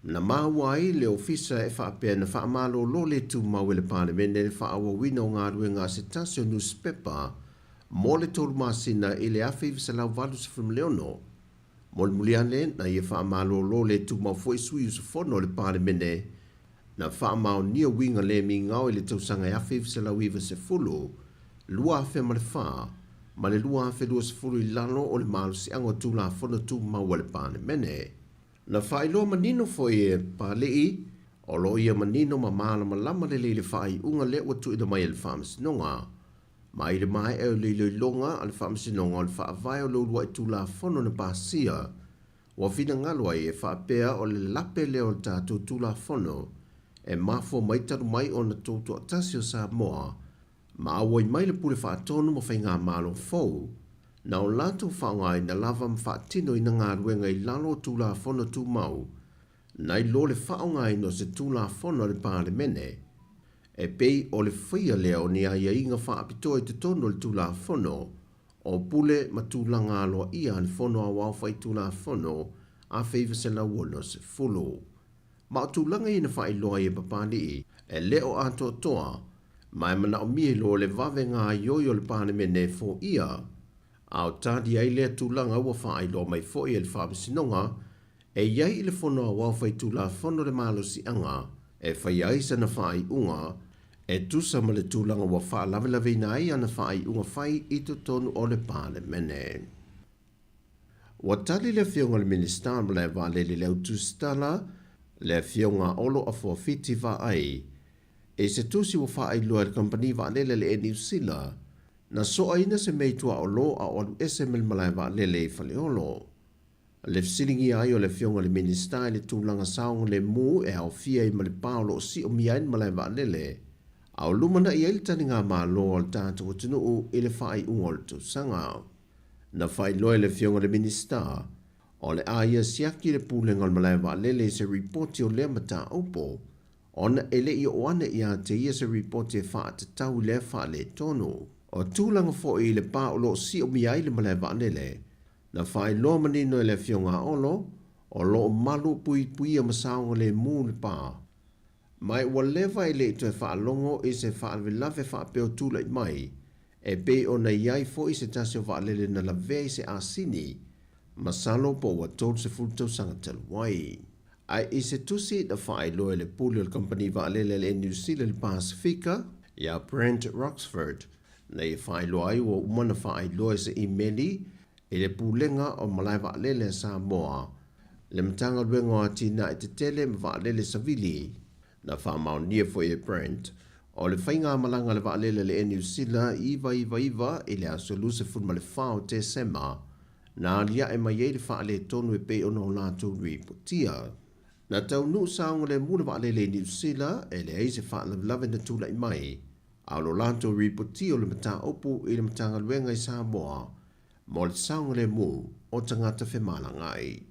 Speaker 8: na maua ai le Ofisa e faapea na faamalolo le tumau e le Palemene le faaauauina o galuega a se tasi o nusipepa mo le tolu masina i le 1986. Mulimuli ane, na ia faamalolo le tumau foi sui usufono o le Palemene Na faamaonia uiga le migao i le tausaga e 1990, 2004 ma le 2020 i lalo o le malosiaga o Tulafono Tumau a le Palemene. Na faailoa manino foi e Papali'i, o lo o ia manino ma malamalama lelei le faaiuga lea ua tuuina mai e le Faamasinoga. Ma i le maea o le iloiloga a le Faamasinoga o le Faavae o le Uluai Tulafono na pasia, Ua finagalo ai e faapea o le lape lea o le tatou Tulafono e mafua mai talu mai ona toutoatasi o Samoa ma auai mai le Pule Faatonu ma Faigamalo fou, na o latou faaaogaina lava ma faatinoina galuega i lalo o Tulafono Tumau nai lo le faaaogaina o se Tulafono a le Palemene e pei o le faia lea o ni aiaiga faapitoa i totonu o le Tulafono O pule ma tulaga aloaia a le Fono Aoao Faitulafono 1960. Ma o tulaga ia na faailoa ai e Papali'i, e le o atoatoa, ma e manaomia i lo le vave gaoioi o le Palemene e foia. A o tali ai lea tulaga ua faailoa mai foi e le Faamasinoga, e i ai i le Fono Aoao Faitulafono le malosiaga e faia ai sana faaiuga. E tusa ma le tulaga ua faalavelaveina ai ana faaiuga fai i totonu o le Palemene. Ua tali le Afioga i le Minisita o le Malae Vaalele i le au tusitala, le Afioga Olo Afuafiti Vaai, i se tusi ua faailoa e le kamupani vaalele a le Air New Sila, na soaina se mea i tuaolo a o alu ese mai le malae vaalele i Faleolo. Le fesiligia ai o le Afioga i le Minisita i le tulaga saogalemu e aofia ai ma le pa o lo o siomia ai le malae vaalele, a o lumanai ai le taligamalo a le tatou atunuu i le faaiuga o le tausaga. Na faailoa e le Afioga i le Minisita, o le a ia siaki le Pulega o le Malae Vaalele i se ripoti o lea mataupu, ona e le i oo ane ia te ia se ripoti e faatatau i lea faaletonu. O tulaga foi i le pa o lo o siomia ai le malae vaalele, na faailoa manino e le Afioga a Olo, o lo o malu puipuia ma saogalemu le pa. Ma ua leva e le i toe faalogo i se faalavelave faapea o tulai mai, e pei ona i ai foi se tasi o vaalele na lavea i se asini, masalo po ua 30 tausaga talu ai. Ae i se tusi na faailoa e le pule o le kamupani vaalele a le Air New Zealand i le Pasefika, ia Brent Roxford, na ia faailoa ai ua uma ona faailoa i se imeli i le Pulega o Malae Vaalele a Samoa, le Matagaluega o Atinae Tetele ma Vaalele Savili. Na faamaonia foi e Brent, o le faigamalaga a le vaalele a le Air New Sila 999 i le aso 24 o Tesema, na aliae mai ai le faaletonu e pei ona o latou ripotia. Na taunuu saogalemu le vaalele i Niu Sila e leai se faalavelave na tulai mai, a o lo latou ripotia o le mataupu i le Matagaluega i Samoa mo le saogalemu o tagata femalagaai.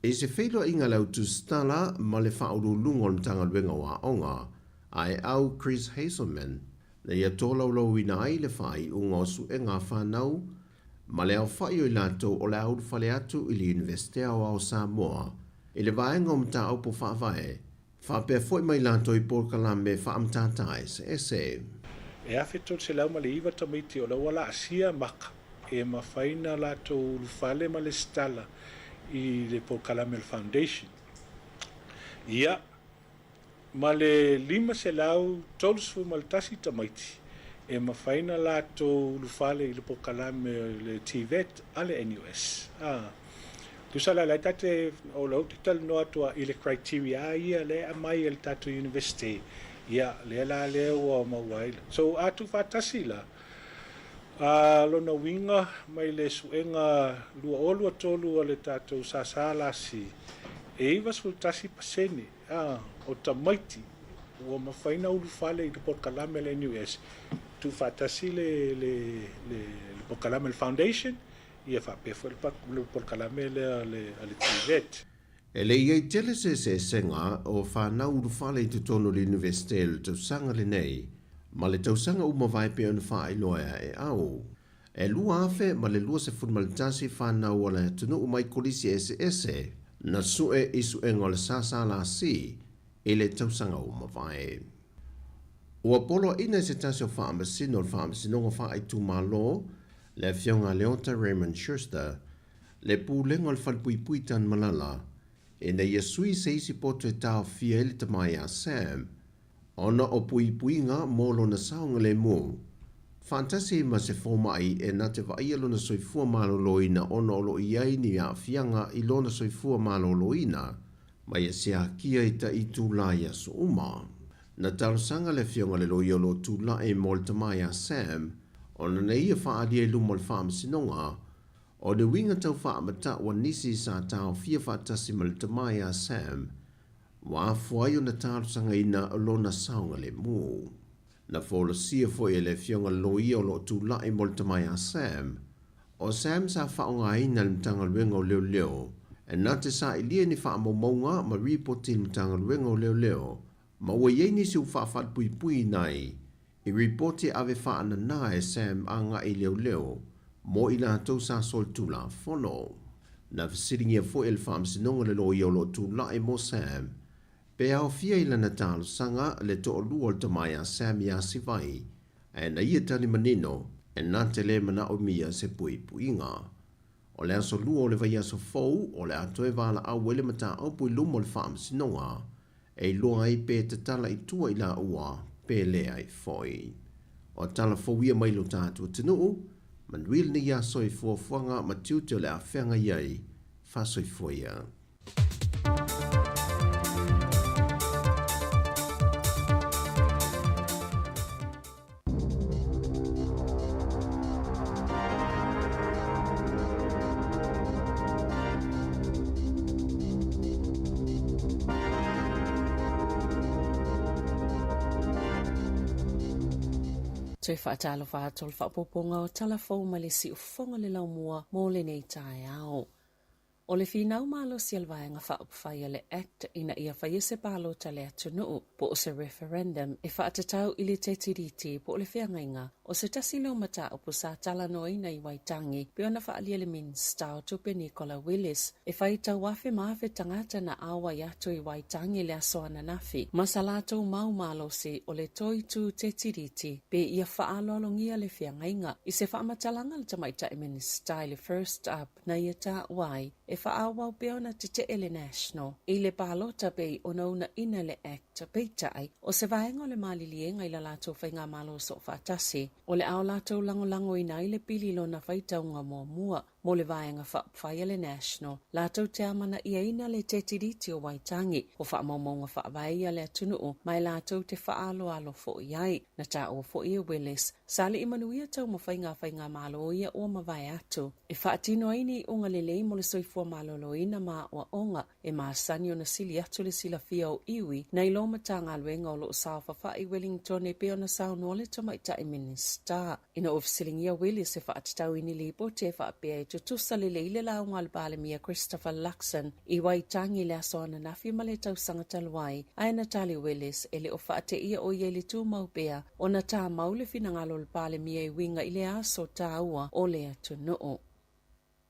Speaker 8: I se feiloaiga a le au tusitala ma le Faauluuluga o le Matagaluega o Aoga, Aeau Chris Hazelman, na ia tolaulauina ai le faaiuga o suega a fanau ma le aofai o i latou o le a ulufale atu i le Iunivesite Aoao o Samoa i le vaega o mataupu faavae faapea foi ma i latou i polokalame faamatata eseese.
Speaker 9: E 1309 tamaiti o la ua laasia maka e mafai na latou ulufale ma lesitala i le polokalame o le foundation. Ia, ma le 531 tamaiti e mafai na latou ulufale i le polokalame o le TVET a le NUS. A, tusa la, la e ta te, o lea ou te talanoa atu i le criteria ia lea e aumai e le tatou university, ia, lea la lea ua maua ai. So, a tuufaatasi la, a lona uiga mai le suega 2023 a le tatou SSLC, e 91% a, o tamaiti ua mafai na ulufale i le polokalame a le NUS, tuufaatasi le, le, le, le polokalame le foundation, ia faapea foi le polokalame lea a le, a le TVET.
Speaker 8: E le i ai tele se eseesega o fanau ulufale i totonu o le Iunivesite i le tausaga lenei ma le tausaga ua mavae pei ona faailoa e au. E 2021 fanau a le atunuu mai kolisi eseese na sue i suega o le SSLC i le tausaga ua mavae. Ua poloaiina e se tasi o faamasino o le Faamasinoga Faaitumalo, le Afioga Leota Raymond Schuster, le Pulega o le Falepuipui Tanumalala, ina ia sui se isi poto e taofia ai le tama ia Sam, ona o puipuiga mo lona saogalemu, faatasi ai ma se fomai e na te vaaia lona soifua maloloina ona o lo o i ai ni aafiaga i lona soifua maloloina ma ia siakia i ta itula i aso uma. Na talosaga le afioga i le loia o lo o tulai mo le tama ia Sam ona na ia faaalia i luma o le faamasinoga o le uiga tau faamatau a nisi sa taofia faatasi ma le tama ia Sam ua afua ai ona talosagaina lona saogalemu. Na folasia foi e le afioga i le loia o lo o tulai mo le tama ia Sam, o Sam sa faaaogaina e le Matagaluega o Leoleo e na te sailia ni faamaumauga ma ripoti i le Matagaluega o Leoleo ma ua i ai nisi ua faafalepuipuiina ai i ripoti e ave faanana e Sam agai i leoleo mo i latou sa solitulafono. Na fesiligia foi e le Faamasinoga le loia o lo o tulai mo Sam pe aofia i lana talosaga le toalua o le tama ia Sam iā Sivai, ae na ia tali manino e na te lē manaomia se puipuiga. O le aso lua o le vaiaso fou o le a toe valaau ai le mataupu i luma o le Faamasinoga. e iloa ai pe tatala i tua i laua pe leai foi. O tala fou ia mai lo tatou atunuu, manuia lenei aso i fuafuaga ma tiute o le a feagai ai, faasoifua ia.
Speaker 7: Toe faatalofa atu o le faaopoopoga o tala fou mai le siufofoga le laumua mo lenei taeao. O le finau malosi a le Vaega Faaupufai a le act ina ia faia se palota a le atunuu po o se referendum e faatatau i le TTDT po o le feagaiga o se tasi lea o mataupu sa talanoaina i Waitangi pei ona faaalia le Minisita o Tupe Nicola Willis e fai tauafe ma afe tagata na auai atu i Waitangi i le aso ananafi ma sa latou mau malosi o le toitū TTDT pe ia faaaloalogia le feagaiga. I se faamatalaga a le Tamaitai Minisita i le First Up na ia taua ai e faaauau pea ona tete'e le National i le palota pei ona uunaina le Act. Peitai, o se vaega o le maliliega i la latou faigamalo soofaatasi, o le a o latou lagolagoina ai le pili i lona faitauga muamua mo le Vaega Faaupufai a le National, latou te amana'iaina le Tetiriti o Waitangi, o faamaumauga faavae ia a le atunuu ma e latou te faaaloalo fo'i ai. Na taua fo'i e Willis, sa li'i manuia taumafaiga a faigamalo ia ua mavae atu. E faatino ai ni iuga lelei mo le soifua maloloina ma aoaoga e masani ona sili atu le silafia o iwi nai lo Matagaluega o lo o saofafai i Wellington e pei ona saunoa le Tamaitai Minisita. Ina ua fesiligia Willis e faatatau i ni lipoti e faapea e tutusa lelei le lauga a le Palemia Christopher Luxon i Waitangi i le aso ananafi ma le tausaga talu ai, ae na tali Willis e le o faateia o ia i le tumau pea ona tamau le finagalo o le Palemia e uiga i le aso taua o le atunuu.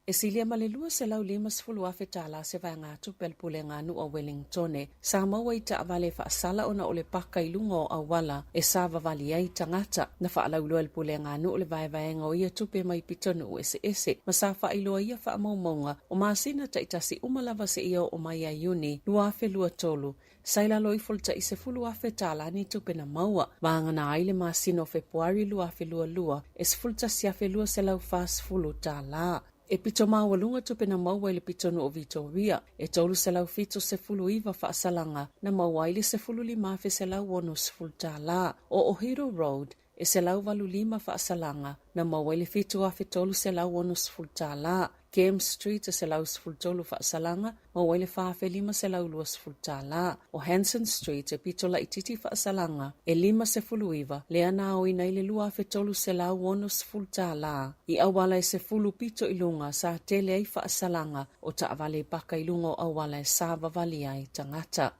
Speaker 7: E silia ma le $250,000 tala se vaegatupe a le Pulega Nuu o Wellingtone sa maua i taavale faasala ona o le paka i luga o auala e savavali ai tagata. Na faalauiloa e le Pulega Nuu le vaevaega o ia tupe mai pitonuu eseese ma sa faailoa ia faamaumauga o masina taitasi uma lava seia oo mai ia Iuni 2023 Sa i lalo ifo le tai $10,000 tala ni tupe na maua, vagana ai le masina o Fepuari 2022 e $11,240 tala. E pito maualuga tupe na maua i le pitonuu o Vitoria, e 379 faasalaga na maua ai le $15,160 tala. O Ohiro Road, e 185 faasalaga na maua ai le $7,360 tala. Game Street e 113 faasalaga, maua ai le $4,520 tala. O Hanson Street e pito laitiiti faasalaga e 59, lea na aoina ai le $2,360 tala. I auala e 10 pito i luga sa tele ai faasalaga o taavale paka i luga o auala e savavali ai tagata.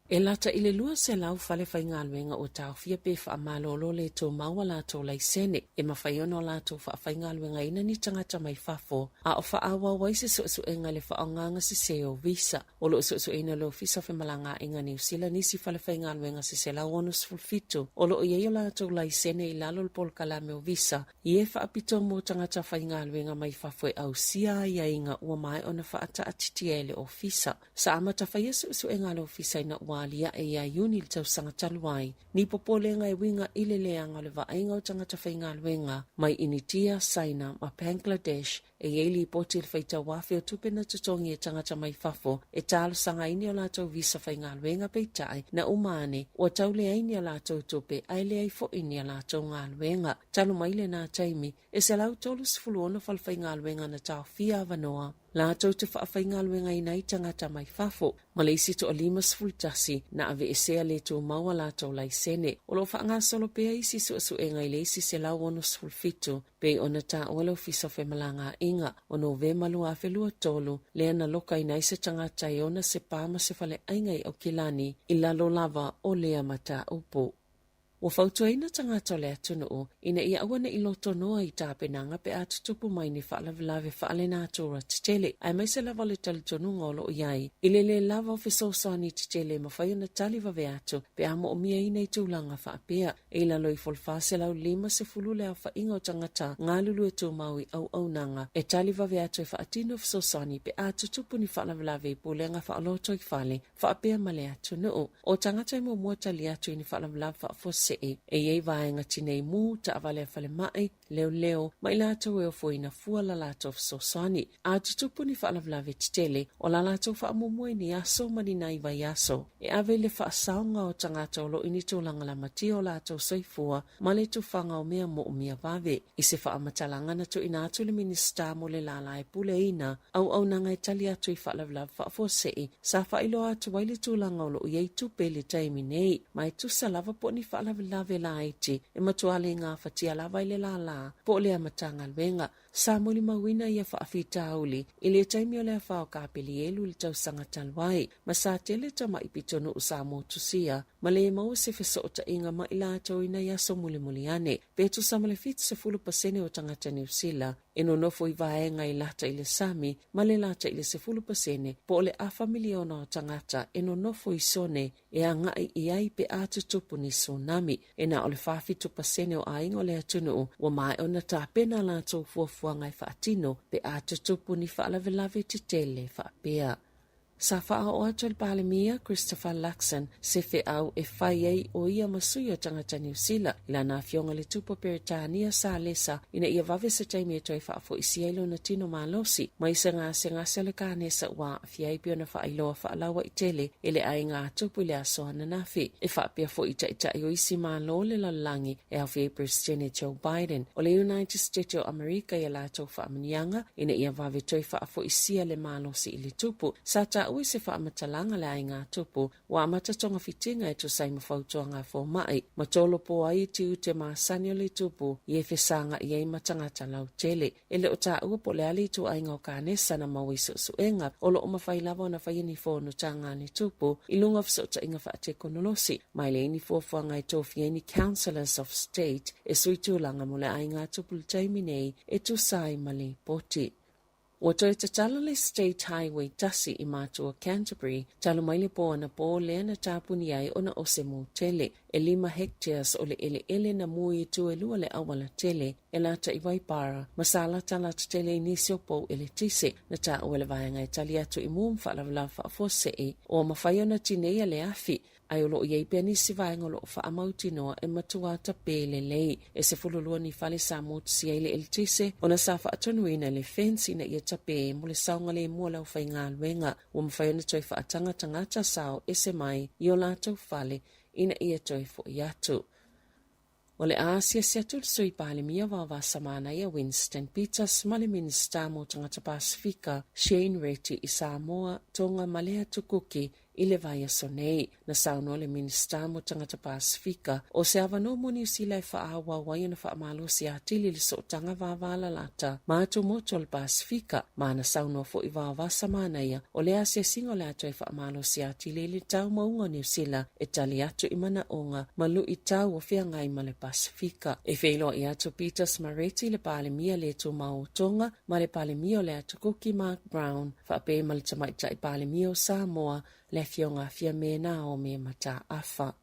Speaker 7: E lata i le 200 fale faigaluega ua taofia pe faamalolo le tumau a latou laisene e mafai ona o latou faafaigaluegaina ni tagata mai fafo a o faaauau ai se suesuega i le faaaogaga sese o visa. O lo o suesueina e le Ofisa o Femalagaaiga Niu Sila nisi fale faigaluega se 167 o lo o i ai o latou laisene i lalo o le polokalame o visa i e faapitoa mo tagata faigaluega mai fafo e ausia aiaiga ua maea ona faataatitia e le Ofisa. Sa amata faia suesuega a le Ofisa ina ua aliae ia Iuni i le tausaga talu ai, ni popolega e uiga i le leaga o le vaaiga o tagata faigaluega mai Initia, Saina ma Bangladesh e i ai lipoti i le faitau afe o tupe na totogi e tagata mai fafo e talosaga ai ni a latou visa faigaluega peitai na uma ane ua tau leai ni a latou tupe ae leai foi ni a latou galuega. Talu mai lena taimi, e 136 falefaigaluega na taofia avanoa latou te faafaigaluegaina ai tagata mai fafo, ma le isi toa 51 na aveesea le tumau a latou laisene. O lo o faagasolo pea isi suesuega i le isi 167, pei ona taua le Ofisa o Femalagaaiga o Novema 2023, lea na lokaina ai se tagata e ona se pa ma se faleaiga i Aukilani i lalo lava o lea mataupu. Ua fautuaina tagata o le atunuu ina ia aua ne i lotonoa i tapenaga pe a tutupu mai ni faalavelave faalenatura tetele, aemaise lava le talitonuga o lo o i ai i le lē lava o fesoasoani tetele e mafai ona tali vave atu pe a mo'omiaina i tulaga faapea. E i lalo ifo o le 450 le aofaiga o tagata galulue tumau i auaunaga e tali vave atu e faatino fesoasoani pe a tutupu ni faalavelave i pulega faaolotoifale faapea ma le atunuu. O tagata e muamua tali atu i ni faalavelave faafuasei e i ai vaega tinei mu, taavale a falemai, leoleo, ma i latou e ofoina fua la latou fesoasoani. A tutupu ni faalavelave tetele, o la latou faamuamua i ni aso ma ni nai vaiaso e ave i le faasaoga o tagata o lo o i ni tulaga lamatia o latou soifua ma le tufaga o mea moomia vave. I se faamatalaga na tuuina atu i le Minisita mo le Lala e Puleaina Auaunaga e Tali Atu i Faalavelave Faafuasei, sa faailoa atu ai le tulaga o lo o i ai tupe i le taimi nei, ma e tusa lava po o ni faalavelave laiti e matua le gafatia lava i le lala po o lea Matagaluega. Sa molimauina ia faafitauli i le taimi o le afa o Kapelielu i le tausaga talu ai, ma sa tele tamai pitonuu sa motusia ma le maua se fesootaiga ma i latou i nai aso mulimuli ane. Pe tusa ma le 70% o tagata Niu Sila e nonofo i vaega i lata i le sami ma le lata i le 10% po o le afa miliona o tagata e nonofo i sone e agai i ai pe a tutupu ni tsunami. E na o le 47% o aiga o le atunuu ua maea ona tapena a latou fuafuaga e faatino pe a tutupu ni faalavelave tetele faapea. Sa faaoo atu e le Palemia Christopher Luxon se feau e fai ai o ia ma sui o tagata Niu Sila i lana afioga i le Tupu o Peretania Salesa ina ia vave se taimi e toe faafoisia ai lona tino malosi mai se gasegase o le kanesa ua aafia ai pei ona faailoa faalauaitele e le aiga a Tupu i le aso ananafi. E faapea foi i taitai o isi Malo o le lalolagi e aofia ai Peresetene Joe Biden o le United States o Amerika i a latou faamanuiaga ina ia vave toe faafoisia le malosi i le tupu. Sa taua i se faamatalaga le aiga tupu ua amata togafitiga e tusa ai ma fautuaga a fomai, ma tolopo ai i tiute masani o le tupu i e fesagai ai ma tagata lautele. E le o taua po o le a le ituaiga o kanesa na maua i suesuega, o lo o mafai lava ona faia ni fonotaga a le tupu i luga o fesootaiga faatekonolosi, ma e leai ni fuafuaga e tofia ai ni Councillors of State e sui tulaga mo le aiga tupu i le taimi nei e tusa ai ma lipoti. Ua toe tatala le State Highway 1 i Matua Canterbury talu mai le pō anapō lea na tapuni ai ona o se mū tele. E lima hectares o le eleele na mū i itu e lua le auala tele e lata i Waipara ma sa latalata tele i nisi o pou eletise na taua e le vaega e tali atu i mū ma faalavelave faafuasei ua mafai ona tineia le afi ae o lo o i ai pea nisi vaega o lo o faamautinoa e matua tapē lelei. E 12 ni fale sa motusia ai le eletise ona sa faatonuina le fence ina ia tapē mo le saogalemu o le aufaigaluega. Ua mafai ona toe faataga tagata sa o ese mai i o latou fale ina ia toe fo'i atu. O le a asiasi atu le Sui Palemia Vaovasa Manaia Winston Peters ma le Minisita mo Tagata Pasefika Shane Reti i Samoa, Tonga ma le Atu Kuki i le vaiaso nei. Na saunoa le Minisita mo Tagata Pasefika o se avanoa mo Niu Sila e faaauau ai ona faamalosi atili i le sootaga vavalalata ma atu motu o le Pasefika, ma na saunoa foi Vaovasa Manaia o le asiasiga o le a toe faamalosi atili i le taumauga o Niu Sila e tali atu i manaoga ma luitau o feagai ma le Pasefika. E feiloai atu Peters ma Reti i le Palemia le Tumau o Tonga ma le Palemia o le Atu Kuki Mark Brown, faapea ma le Tamaitai Palemia o Samoa, le Afioga a Fiame Naomi Mataafa.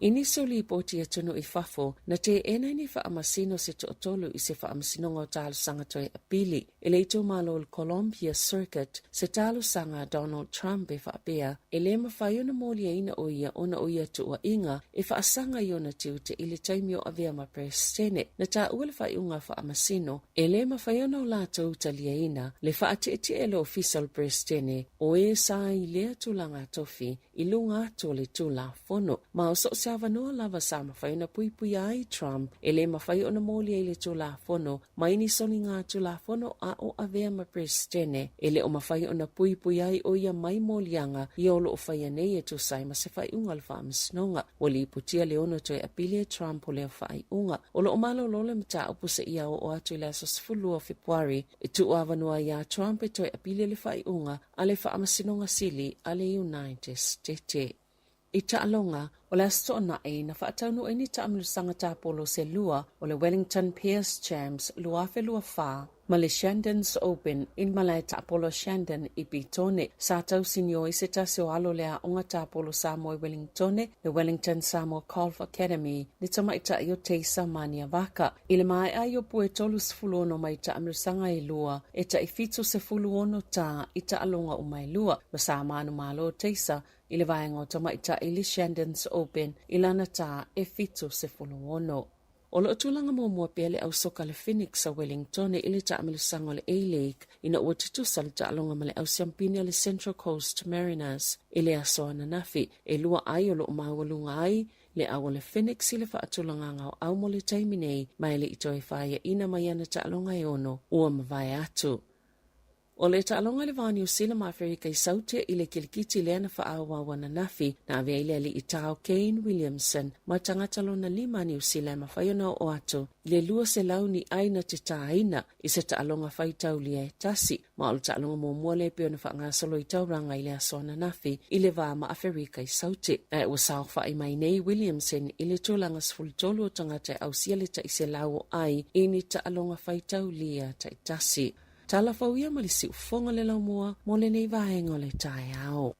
Speaker 7: I nisi o lipoti atunuu i fafo, na teena ai ni faamasino se toatolu i se faamasinoga o talosaga toe apili e le itumalo o le Columbia Circuit se talosaga a Donald Trump e faapea e le mafai ona moliaina o ia ona o ia tuuaiga e faasaga i ona tiute i le taimi o avea ma Peresetene. Na taua le faaiuga a faamasino e le mafai ona o latou taliaina le faatietie e le Ofisa o le Peresetene o e sa i lea tulaga tofi i luga atu o le Tulafono. Ma o so o se avanoa lava sa mafai ona puipuia ai Trump, e le mafai ona molia i le Tulafono mai ni soliga Tulafono a o avea ma Peresetene. E le o mafai ona puipui ai o ia mai moliaga ia o lo o faia nei e tusa ai ma se faaiuga o le Faamasinoga. Ua lipotia le 6 toe apili e Trump o lea faaiuga. O lo o malolo le mataupu seia oo atu i le aso 12 o Fepuari e tuuavanoa ai iā Trump e toe apili le faaiuga a le Faamasinoga Sili a le United States. I taaloga, o le Aso Toonai na faataunuu ai ni taamilosaga tapolo se lua o le Wellington Pairs Champs 2024 ma le Shandon's Open i le malae taapolo Shandon i Petone. Sa tausinio ai se tasi o alo o le aoga tapolo Samoa i Wellingtone, le Wellington Samoa Golf Academy, le tamaitai o Teisa Maniavaka. I le maea ai o pue 36 mai taamilosaga e lua, e tai 76 tā i taaloga uma e lua, ma sa manumalo Teisa i le vaega o tamaitai le Shandon's Open i lana tā e 76. O lo o tulaga muamua pea le ausoka le Phoenix a Wellingtone i le taamilosaga o le A-League ina ua tutusa le taaloga ma le ausiampini a le Central Coast Mariners i le aso ananafi, e lua ai o lo o maualuga ai le au o le Phoenix i le faatulagaga o au mo le taimi nei ma e le i toe faiaina mai ana taaloga e ono ua mavae atu. O le taaloga i le va o Niu Sila ma Aferika i Saute i le kilikiti lea na faaauau ananafi, na ave ai le alii tao Kane Williamson ma tagata lona lima a Niu Sila e mafai ona oo atu i le 200 ni ai na te tāina i se taaloga faitaulia e tasi, ma o le taaloga muamua lea e pei ona faagasolo i Tauranga i le aso ananafi i le va ma Aferika i Saute. Ae ua saofai mai nei Williamson i le tulaga 13 o tagata e ausia le tai selau o ai i ni taaloga faitaulia taitasi. Tala fou ia ma le siufofoga le laumua mo lenei vaega o le taeao.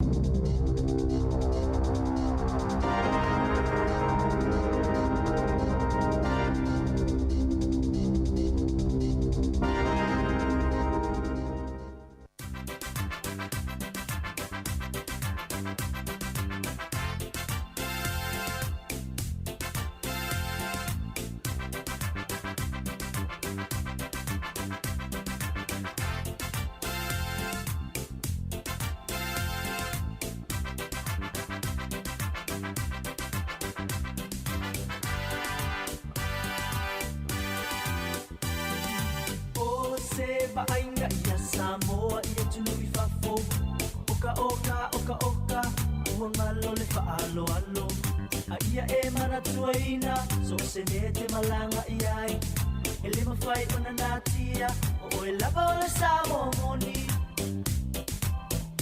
Speaker 5: O se vaaiga ia Samoa i atunuu i fafo Oka oka oka oka ua galo le faaaloalo A ia e manatuaina so o se mea e te malaga i ai E le mafai ona natia o oe lava o le Samoa moni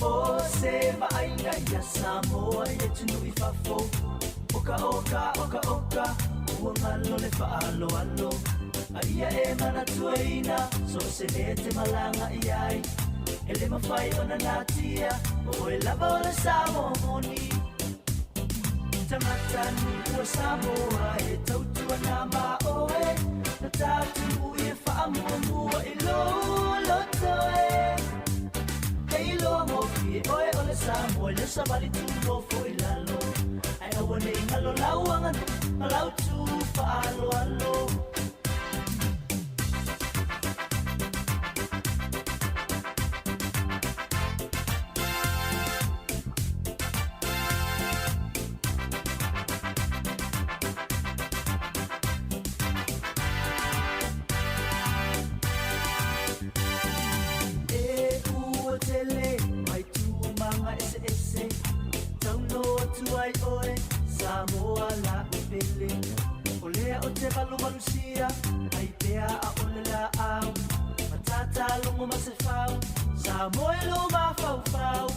Speaker 5: O se vaaiga ia Samoa i atunuu i fafo Oka oka oka oka ua galo le faaaloalo A ia e manatuaina so o se mea e te malaga i ai E le mafai ona natia o oe lava o le Samoa moni Tagata nuu o Samoa e tautua na ma oe Na tatou i e faamuamua i lou loto e E iloa gofie oe o le Samoa i le savali tu nofo i lalo Ae aua ne i galo lau aganuu ma lau tu faaaloalo. E ua tele mai tūmanga eseese Tau noa atu ai oe Samoa la pele O lea o te valuvalusia Ai pea a ole laau Matata logo ma se fau Samoa e lo mafaufau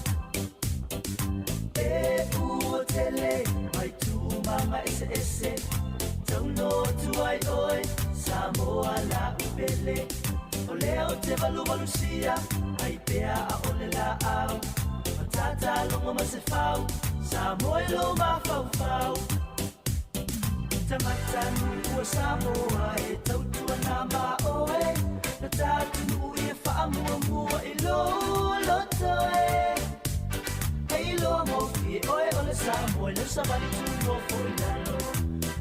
Speaker 5: E ua tele mai tūmanga eseese Tau noa atu ai oe Samoa la pele O lea o te valuvalusia Ai pea a ole laau Matata logo ma se fau Samoa e lo mafaufau Tagata nuu o Samoa e tautua na ma oe Na tatou i e faamuamua i lou loto e E iloa gofie oe o le Samoa i lau savali tu nofo i lalo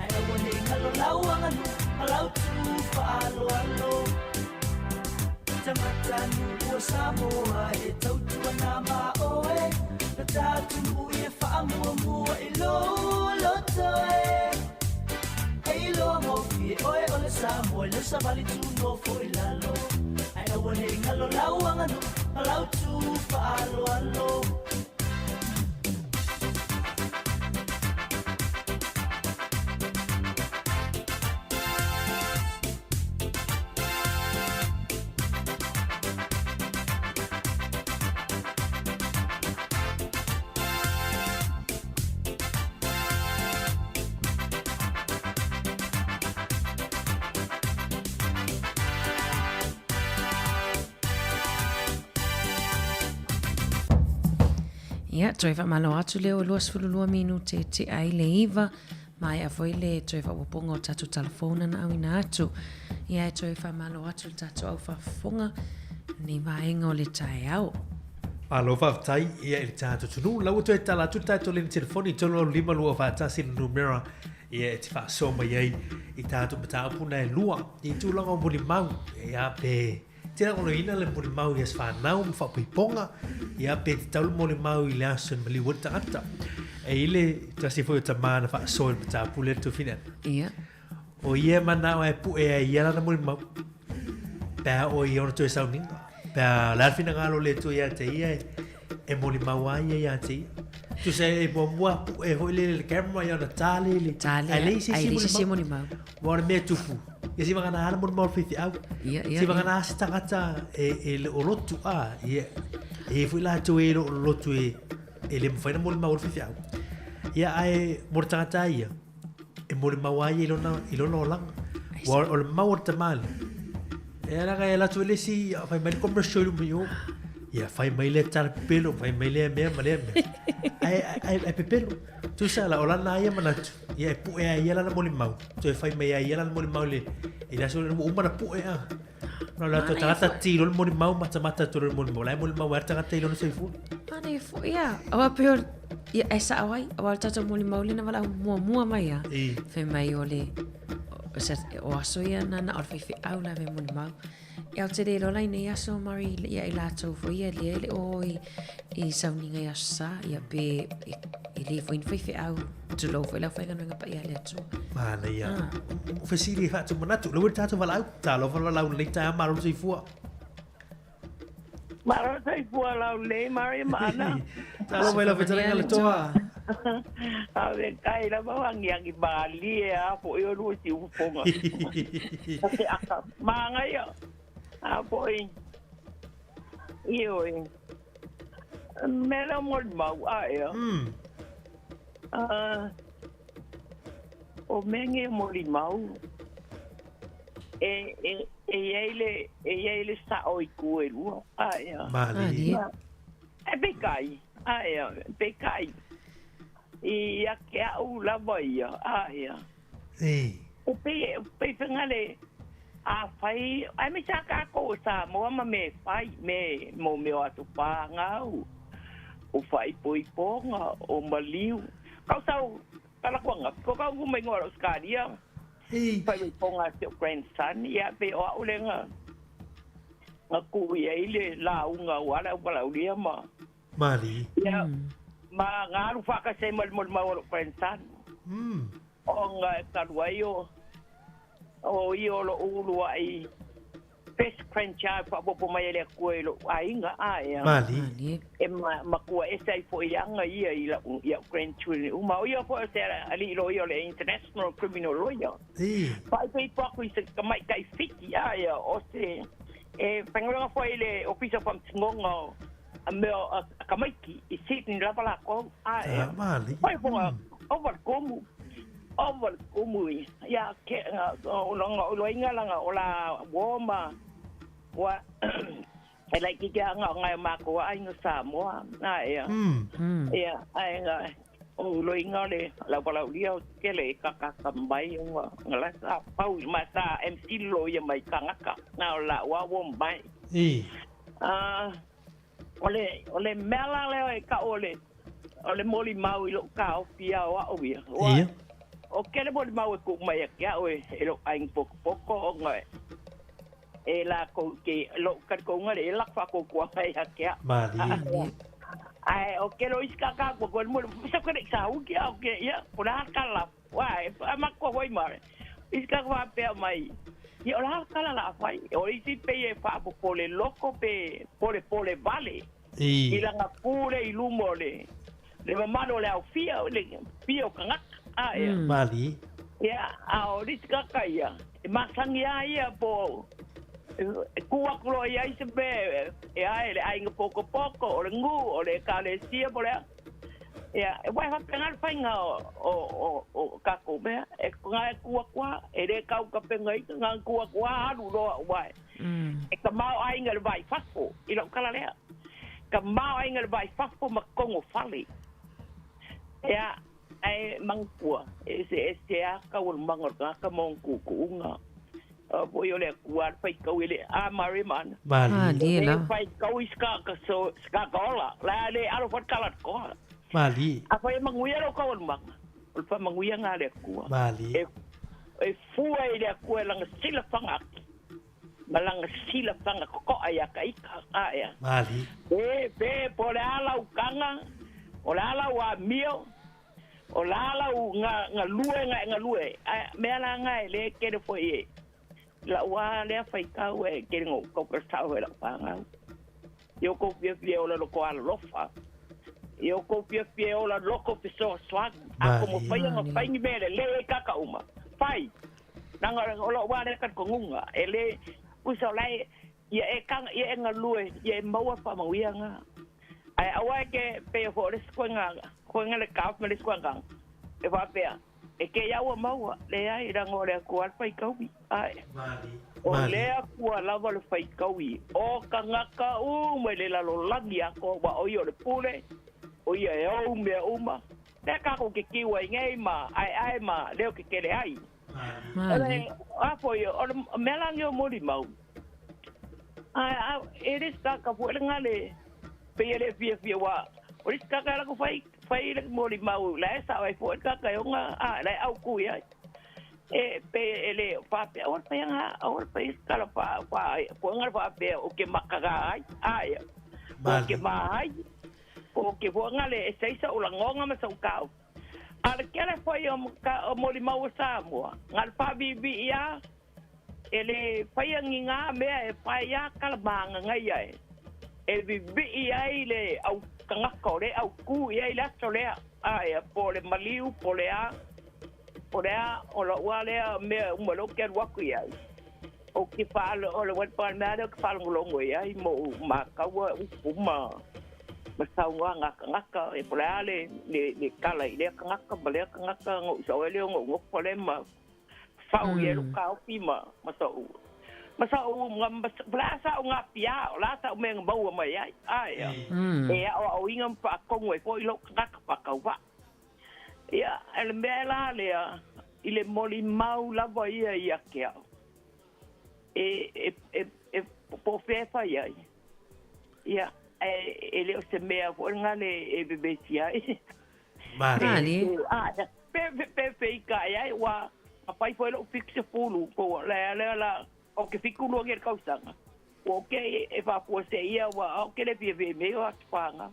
Speaker 5: Ae aua ne i galo lau aganuu ma lau tu faaaloalo Tagata nuu o Samoa e tautua na ma oe Na tatou i e faamuamua i lou loto e E iloa gofie oe o le Samoa i lau savali tu nofo i lalo Ae aua ne i galo lau aganuu ma lau tu faaaloalo.
Speaker 3: Ia, toe faamalo atu lea ua 22 minute e tea ai le 9, maea foi le toe faaopoopoga o tatou talafou na na auina atu. Ia, e toe faamalo atu le tatou au faafofoga nei vaega o le taeao.
Speaker 1: Malo faafetai ia i le tatou atunuu. La ua toe tala atu le tatou lini telefoni 385 241 le numera ia e te faasoa mai ai i tatou mataupu na e lua i tulaga o molimau ia pe te lagolagoina le molimau i aso fanau ma faapoipoga ia pe tatau le molimau i le aso e maliu ai le tagata. E i le tasi foi o tamā na faasoa i le mataupu lea le Tufina.
Speaker 3: Ia.
Speaker 1: O ia e manao e pu'e ai ia lana molimau pe a oo i ona toe sauniga. Pe a o le a le finagalo o le Atua ia te ia e molimau ai ia ia te ia. Tusa e muamua pu'e foi lele i le camera ia ona ta lea i le
Speaker 3: Ta lea,
Speaker 1: ae leai se
Speaker 3: ae
Speaker 1: isi
Speaker 3: leai se isi
Speaker 1: molimau.
Speaker 3: molimau.
Speaker 1: Aua o le mea e tupu, ia sivagana lava le molimau a le faifeau.
Speaker 3: Ia, ia,
Speaker 1: Sivagana lava se tagata e le o lotu, a, ia, e i ai foi latou e le o lotu e le mafai ona molimau ai le faifeau. Ia, ae mo le tagata lava ia, e molimau lava ia i lona olaga. Aua o le mau a le tama lea, e leaga e alu atu ai le isi, fai mai le commercial i luma i o, ia fai mai lea tala pepelo, fai mai lea mea ma lea mea. Ae pepelo. Tusa la, o lana ia manatu, ia e pu'e ai ia lana molimau, toe fai mai ai ia lana molimau i le, i le aso lea ua uma ona pu'e a. No le latou tagata ti loa le molimau, matamata atu loa i le molimau, la e molimau ai le tagata i lona soifua.
Speaker 3: Manaia foi ia. Aua pei o, ia e sa'o ai, aua o le tatou molimau lea na valaau muamua mai a. Fai mai o le, o, se, o aso ia na na o le faifeau la e molimau. Ia ou te le iloa la i nei aso Mari ia i latou foi ia lea e le o i sauniga i Aso Sa ia pe e le foi ni faifeau tulou foi le aufaigaluega paia a le Atua.
Speaker 1: Manaia. Ah. O fesili e faatumanatu. Le ua le tatou valaau. Talofa le valaau lenei taeao malo le soifua.
Speaker 14: Malo le soifua laulelei Mari ma Ana.
Speaker 1: Talofa i lau fetalaiga le toa.
Speaker 14: Ave kai lava o agiagi malie a foi o lua siufofoga. Te aka māngaia. A foi. Ioe. Mea lea o molimau a ea. O mea nei o molimau, e, e, e i ai le, e i ai le sa'o i tu e lua. A ea.
Speaker 1: Malie.
Speaker 14: E peitai, a ea, peitai. Ia te a'u lava ia, a ea. E pei, e pei faiga le, afai, aemaise lava tatou o Samoa ma mea e fai, me, mo mea o aso fanau, o faaipoipoga, o maliu. Kau sau, kala kuanga, ko kau nguma ingoa o Australia, faaipoipoga a si o'u grandson, ia pei o a'u lea na, na kuu i ai le lauga aua le aupalaulia ma.
Speaker 1: Malie.
Speaker 14: Ia, ma na alu faatasi ai ma le molimau a lo'u grandson. Ona e talu ai o o ia o lo'u ulua'i best grandchild faaopoopo mai e le Atua i lo'u aiga a ea.
Speaker 1: Malie.
Speaker 14: E matua ese ai fo'i aga ia i la'u i a'u grandchildren uma. O ia foi o se alii loia o le International Criminal Lawyer. Faaipoipo atu i se tamaitai Fiti a ea o se e faigaluega foi i le Ofisa o Faamasinoga o a mea a tamaiti i Sydney lava latou a ea.
Speaker 1: Malie.
Speaker 14: Fai foga ova le tumu. Ova le tumu i ia ke o langa o loinga langa o la uo ma ua e laitiiti lava nga o matou aiga Samoa a ea. Ia ae nga o loinga o le laupalaulia o tele e kakaka mai ona nga la sa pau ma sa MC loia mai tagata na o la'u lava ua mai. O le mea la lea e ta'u o le molimau i lo'u taofi a o a'u ia. Ua o kele molimau e tuu mai ia te a'u e lo'u aiga potopoto ona e lakou ke lo'u talitonuga le e lako faatuatuaga ia te a'u.
Speaker 1: Malie.
Speaker 14: Ae o kele o isi kakau ko le mo sa ko le sa uki a o ke ia o le kala wa e matua foi ma isi ka faapea mai ia o le a kala la fai o isi pe e faapopole loko pe pole pole vale i langa pule i luma o le mamalu o le aufia o le fia o tagata a ea.
Speaker 1: Malie.
Speaker 14: Ia a o le isi kaka ia e masani a ia po e ku atu loa i ai se mea e ae le aiga pokopoko o le gū o le ekalesia po o le a. Ia e uae faapena le faiga o tatou mea e na e tu atu lava e lē taukapegaina na ona tu atu lava alu loa uae e tamaoaiga i le vai fafo i la'u tala lea. Tamaoaiga i le vaifafo ma togo fale. Ia, ae manatua, e eseese lava taualumaga o le tagata ma ona tuutuuga. Aua foi o le Atua lava le faitau e le a Marie ma Ana.
Speaker 3: Malie
Speaker 14: E le
Speaker 3: lava.
Speaker 14: faitau i se tagata so, se tagata ola, la le alo foi le tala a le toa.
Speaker 1: Malie.
Speaker 14: Afai e manuia lou taualumaga, o le faamanuia lena a le Atua.
Speaker 1: Malie.
Speaker 14: E, e fua i le Atua e lana silafaga atu ma lana silafaga toto'a iā ta'ita aea.
Speaker 1: Malie.
Speaker 14: Pe, pe, po o le a lau taga, o le a lau amio, o le a lau ga, galue ga e galue, ae mea la ga e lē kele fo'i e. La'u a lea faitau e kele gou taukalasa'o e la'u fagau. Ia outou fiafia e ola loko alolofa. Ia outou fiafia e ola loko fesoasoani. A komo faia ga fai ni mea lelei ai kaka uma. Fai. Laga o lo'u a lea talitonuga. E lē usa o lae ia e kaga ia e galue ia e maua faamauiaga. Ae aua e ke pei fo'i o le isi koega koega le kaofi ma le isi koega e faapea e ke ia ua maua leai laga o le Atua le faitaui ae o le Atua lava le faitaui o tagata uma i le lalolagi atoa aua o ia o le pule o ia e ou mea uma lea tatou te tiu ai nei ma aeae ma leo tetele ai. O le a foi o le mea la nei o molimau ae a e le se tagata foi lena le pei e le fiafia aua o le isi tagata e alu atu fai fai le molimau la e sao ai foi le tagata e ona a la e autu i ai. E pei e le faapea aua le faia aua le faia se tala faa faa foega le faapea ou te makaga ai ae po ou te mā ai po ou te foega le e ese ai so'u lagoga ma so'u taofi. A o le tele foi o o molimau o Samoa, na o le faaviivii lava, e le faia ni gā mea e fai lava tala magagaia e e vivii ai le au tagata o lea e autū i ai le aso lea, ae po o le maliu po o le a, po o le a, o lou lava lea mea uma loa ou te alu atu i ai. Ou te faalo, o le mea lava lea ou te faalogologo i ai ma ou mataua upu ma ma saunoaga a tagata e po o le a le le le tala i lea tagata ma lea tagata ona ou sao ai lea ona ou nofo lea ma fau i ai lou taofi ma ma so'u ma so'u ma po o le a sa'u gapiā o le a sa'u mea na maua mai ai ae e aoaoina ma faatonu ai foi lou tagata faatauvaa. Ia, o le mea la lea i le molimau lava ia ia te au e e e e po o fea e fai ai. Ia, ae e le o se mea foi lena le e vevesi ai.
Speaker 3: Malie.
Speaker 14: Pe pe feikai ai ua fai foi lo'u 70 po ua lea lea la o ke 72 nei le tausaga. Ua ok e faafuaseia ua o ke le fiafia i mea o atu fāgau.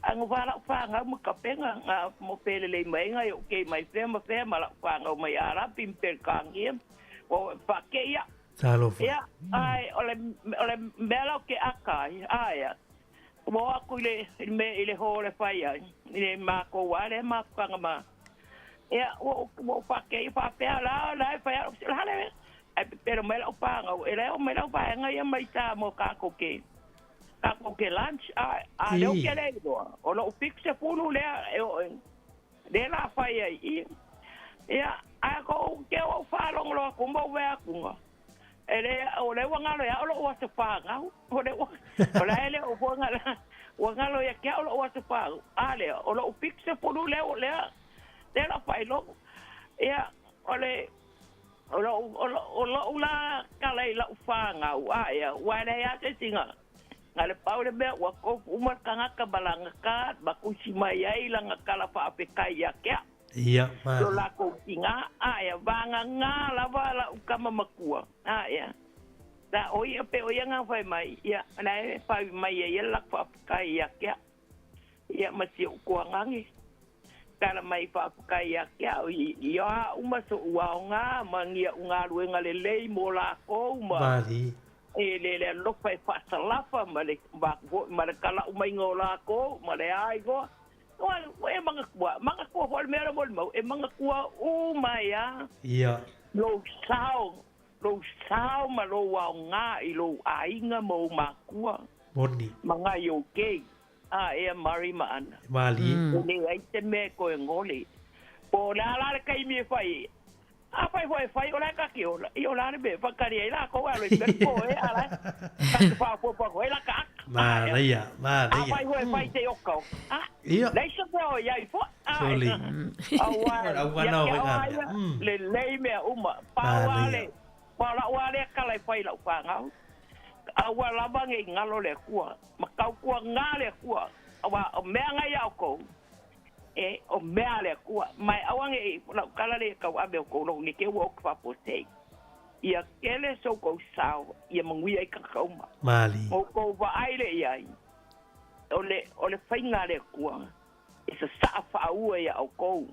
Speaker 14: Ae na fa la'u fāgau ma kapega na mo felelei mai ai na e ok mai fea ma fea ma la'u fāgau mai Arapi ma Pelekānia ua faakei a'u.
Speaker 1: Talofa.
Speaker 14: Ia, ae o le o le mea la o ke aka ai, aea, ua o aku i le i le mea i le hall e fai ai, i le mākou lava lea mafutaga ma, ia, ua ou ua ou faakei faapea la la e fai a'u, o le a le mea? Ae pepelo mai la'u fāgau, e leai oo mai lau vaega ia mai Samoa kākou ke kākou ke lunch, a a o lea ou te le iloa, o lo'u 70 lea e oo i lea la fai ai i ia ae ko ke ou faalogologo atu ma ou vaai atu e le o lea ua galo ia au lo'u aso fanau o lea ua o la e le o foi ua galo ia te au lo'u aso fanau a lea o lo'u 70 lea lea lea la faailogo ia o le o lo'u o lo'u la tala i la'u fanau a ia ua e leai lava se isi na Na le pau le mea ua tofu uma le tagata ma lana card ma tusi mai ai lana tala faafetai ia te au.
Speaker 1: Ia,
Speaker 14: Lo
Speaker 1: malie.
Speaker 14: lakou tina, ae vagana lava la'u tama matua, ae la o ia pe o ia na fai mai, ia la e fai mai ai ia le lakou faafetai ia te au. Ia ma si o'u tuagage, tala mai faafetai ia te au i i a uma so'u aoga ma ni a'u galuega lelei mo lakou ma
Speaker 1: Malie.
Speaker 14: e le le alofa e faasalafa ma le ma foi ma le tala'u maiga o lakou ma le a igoa. Ua e manatua, manatua foi le mea lea molimau, e manatua uma ai lava
Speaker 1: Ia.
Speaker 14: lou sao, lou sao ma lou aoga i lou aiga ma ou matua
Speaker 1: Moni.
Speaker 14: ma nai ou keiki, a ea Murray ma Ana.
Speaker 1: Malie.
Speaker 14: E leai se mea e toe gole. Po o le a la le taimi e fai ai, Afai foi e fai, o la e ta te ola, i ola le mea e whakari ai lākou, alo i pere po e, ala, ta te whaopopo aku ai la ka aka.
Speaker 1: Manaia, manaia.
Speaker 14: Afai foe fai te oka o. A,
Speaker 1: Ia.
Speaker 14: leai se mea o i ai foe. A,
Speaker 1: Soli.
Speaker 14: Auā,
Speaker 1: Auā
Speaker 14: ia
Speaker 1: nā o
Speaker 14: ke
Speaker 1: whenga
Speaker 14: aoa
Speaker 1: mea.
Speaker 14: ia, lelei mea uma. Pau a
Speaker 1: Manaia.
Speaker 14: le, pau lau a lea kala e fai i lau fanau. Aua lava nei galo le Atua, ma tautua gā le Atua, auā o mea ngai a outou, e o mea a le Atua, ma e aua nei lau tala lea e tauave o outou logo nei te ua ou te faaposei. Ia tele so outou sao, ia manuia ai tagata uma.
Speaker 1: Malie.
Speaker 14: Ma outou vaai lea i ai, o le, o le faiga a le Atua, e sasaa faaua iā outou,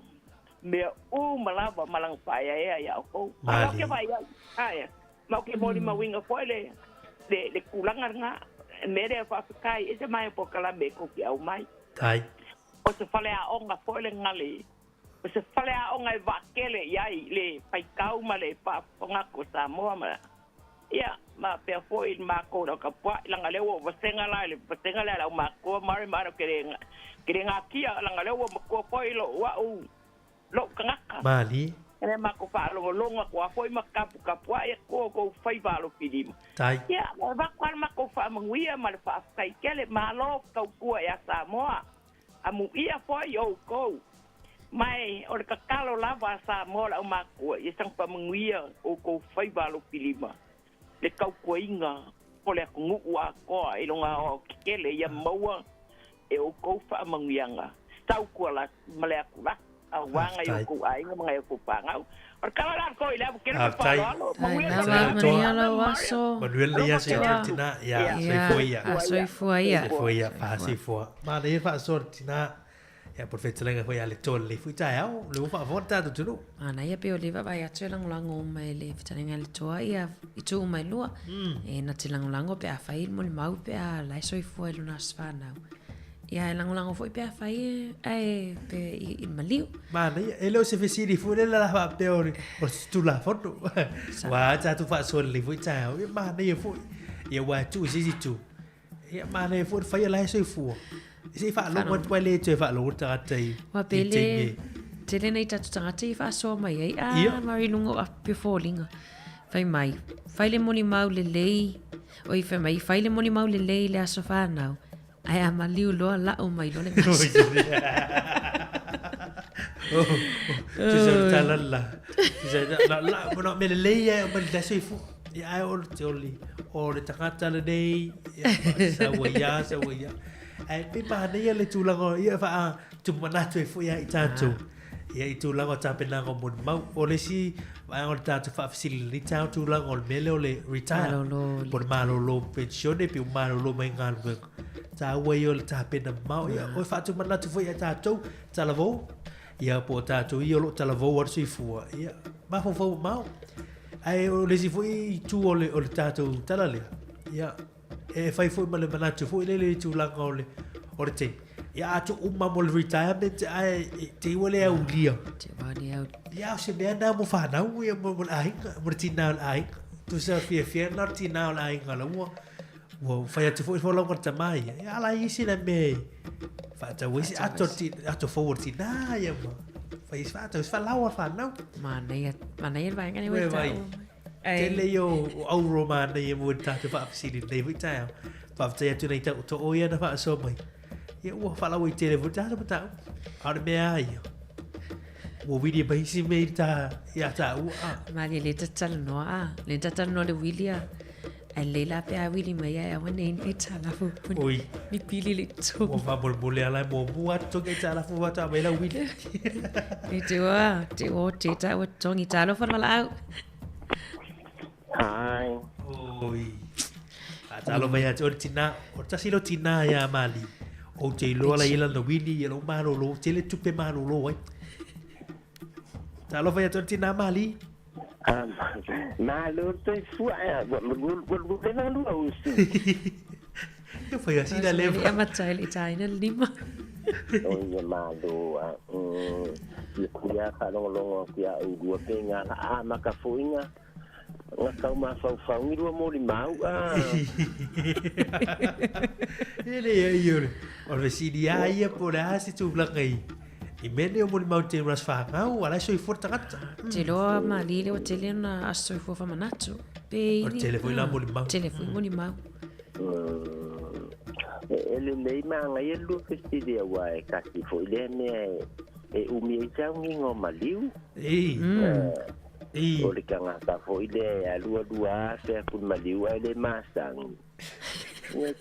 Speaker 14: mea uma lava ma lana faaeaea iā outou. A o lea ou te vaai ai, ae, ma ou te molimauina foi le, le, le tulaga lena, mea lea faafetai, ese mai o polokalame e tou te aumai.
Speaker 1: Tai.
Speaker 14: O se faleaoga foi lena le, o se faleaoga e vaatele i ai le faitau ma le faafofoga atu o Samoa ma, ia, ma faapea foi le matou i lau tapuai, leaga o lea ua ou vasega la i le vasega lea a le aumatua Mary ma ou te le, te le natia, leaga o lea ua matua foi lou au, lou tagata.
Speaker 1: Malie.
Speaker 14: E le matou faalogologo atu lava foi ma taputapuai atu o outou faiva alofilima.
Speaker 1: Tai.
Speaker 14: Ia, e avatu lava le matou faamanuia ma le faafetai tele. Malo tautua ia Samoa. Amuia foi outou. Ma e o le tatalo lava a Samoa le aumatua, ia saga faamanuia outou faiva alofilima le tautuaina o le atunuu atoa i lona aoaotetele, ia maua e outou faamanuiaga sau tua ma le atulagi, aua nai outou aiga ma nai outou fanau. O le tala la atoa i le ava tele ma le faaaloalo. Manuia le
Speaker 3: Manuia lou aso.
Speaker 1: Manuia lenei aso ia te tina. Ia, soifua ia.
Speaker 3: Soifua ia.
Speaker 1: Soifua ia, faasoifua. Manaia le faasoa le tina. Ia, po o le fetalaiga foi ia le toa lelei foi taeao, o lea ua faafofoga le tatou atunuu.
Speaker 3: Manaia pei o lea e vaavaai atu e lagolago uma e le fetalaiga a le toa ia itu uma e lua. E na te lagolago pe a fai le molimau pe a la e soifua i lona aso fanau. Ia e lagolago foi pe a fai e ae pe i le maliu.
Speaker 1: Manaia, e le o se fesili foi lea la faapea o le o se Tulafono. Aua tatou faasoa lelei foi taeao, ia manaia foi. Ia aua e tuu i se isi itu. Ia manaia foi le fai o la e soifua. Se i faalogo atu ai le toe faalogo le tagata i
Speaker 3: Ua
Speaker 1: i
Speaker 3: pele
Speaker 1: taimi e.
Speaker 3: tele nei tatou tagata i faasoa mai ai. Ah,
Speaker 1: Ia.
Speaker 3: mari lunga o ape foliga. Fai mai, fai le molimau lelei. Oi, fai mai, fai le molimau lelei i le aso fanau. Ae a maliu loa, la'u mai loa le gasi.
Speaker 1: Tusa o le tala la. Tusa la la la me lelei ai o ma le soifua. Ia ai o le o le o le tagata lenei. Ia saua ia, saua ia. Ae pei manaia le tulaga ia faa tumanatu ai foi ia i tatou. Ia i tulaga o tapenaga o molimau. O le isi vaega o le tatou faafesili i lenei taeao tulaga o le mea lea o le retire.
Speaker 3: Malolo.
Speaker 1: Po o le malolo penisione pe ua malolo mai galuega. Taua ia o le tapena mamao. Ia o e faatumanatu foi ia tatou talavou. Ia po o tatou ia o lo o talavou lava le soifua. Ia mafaufau mamao. Ae o le isi foi itu o le, o le tatou tala lea, ia e fai foi ma le manatu foi lele i tulaga o le, o le taimi. Ia a tuu uma mo le retirement ae e te ua le aulia.
Speaker 3: Te ua le aulia.
Speaker 1: Ia o se mea na mo fanau ia mo, mo le aiga, mo le tina o le aiga. Tusa fiafia na o le tina o le aiga la ua ua fai atu foi folauga le tama ia. Ia ala isi na mea e faatau ai se ato, ato fou o le tina ia ma fai isi faatau isi faalaoa fanau.
Speaker 3: Manaia, manaia le vaega nei ua
Speaker 1: Vai.
Speaker 3: tau.
Speaker 1: Tele ia o auro manaia mo le tatou faafesili lenei foi taeao. Faafetai atu nei tau too ia na faasoa mai. Ia ua faalauaitele foi le tatou mataupu. A o le mea lava ia, ua wili mai isi mea i ta, ia tāua. A.
Speaker 3: Malie le tatalanoa a. Le tatalanoa le wili a. Ae lelei la pe a wili mai ae aua nei ni aitalafu puni.
Speaker 1: Oi.
Speaker 3: Ni pili le togi.
Speaker 1: Ua faamolemole ala e muamua atu togi aitalafu faatoa mai lau wili.
Speaker 3: E te ua, te ua te tāua togi. Talofa le valaau.
Speaker 12: Hi.
Speaker 1: Oi. Faatalofa ia te oe le tina. O le tasi lea o tina ia Mali. Ou te iloa la ia lana wili ia lou malolo. Tele tupe malolo ai. Talofa ia te oe le tina Mali.
Speaker 12: Malo soifua ea, ua ua leva lua usu.
Speaker 1: Ia whai asina leva.
Speaker 3: Ia matai le taina le lima.
Speaker 12: O ia malo a. Ia kuia whalongolongo ki a urua pe ngā la a makafoinga. Ngā kau mafaufau ngi rua mōri mau a.
Speaker 1: E le ia i o le. O le fesili a ia po o le a se tulaga i. I mea nei o molimau te ras whāngau, ala e soifua le tagata.
Speaker 3: Te loa mali le o tele ona aso soifua whamanatu. Pe
Speaker 1: O le tele foi la molimau.
Speaker 3: Tele foi molimau.
Speaker 15: E lelei magaia le lua fesili auā e tasi foi lea mea e umi ai se augiga o maliu. O le tagata foi lea e alu alu afe atu i le maliu ae le masagi. Ia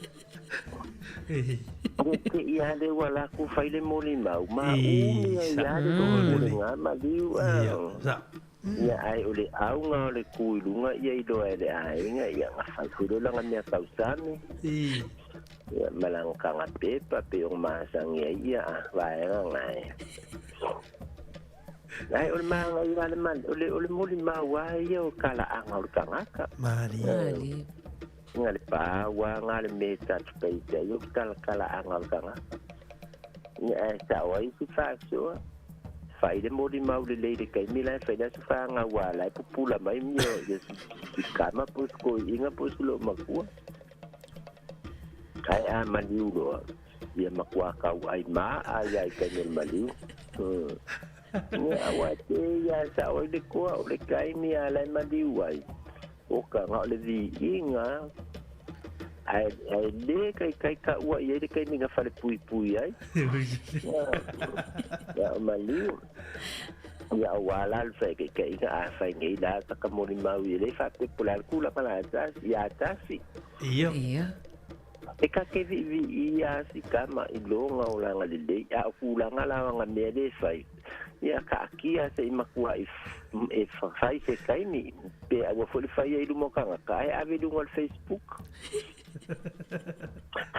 Speaker 15: te i a le ua latou fai le molimau ma umi ai lava le lotu o lena maliu. Ia ae o le auga o le tu i luga ia iloa e le aiga ia na fai foi lea o lana mea tausami. Ia ma lana taga pepa pei ona masani ai ia vaega na e. Ae o le magaia a le o le o le molimau lava ia o talaaga o le tagata.
Speaker 1: Malie.
Speaker 15: Nga le pau lava nga le mea e tatou paita ai o le talatalaaga o le tagata. Ia ae sao ai si faasoa. Fai le molimau lelei i le taimi la e fai le aso fanau a la e pupula mai ia si kama po o si toeaina po o si loomatua. Ae a maliu loa, ia matua tauai maa ia i taimi o le maliu. Ia aua e te ia e sao ai le koa o le taimi a la e maliu ai. Oka na o le viiga ae ae le taitai taua i ai le taimi na falepuipui ai. Ia o maliu. Ia aua la le feekeekeʻiga afai nei la taka molimau i e le faapea po o le a le tulaga la tasi ia tasi.
Speaker 1: Ia.
Speaker 3: Ia.
Speaker 15: E ka ke viivii a si kama i loga o lana lelei, a o tulaga la o ana mea le fai, ia kaatia se i matua e fai se taimi, pe aua foi le fai ai i luma o tagata, ae ave i luga o le Facebook.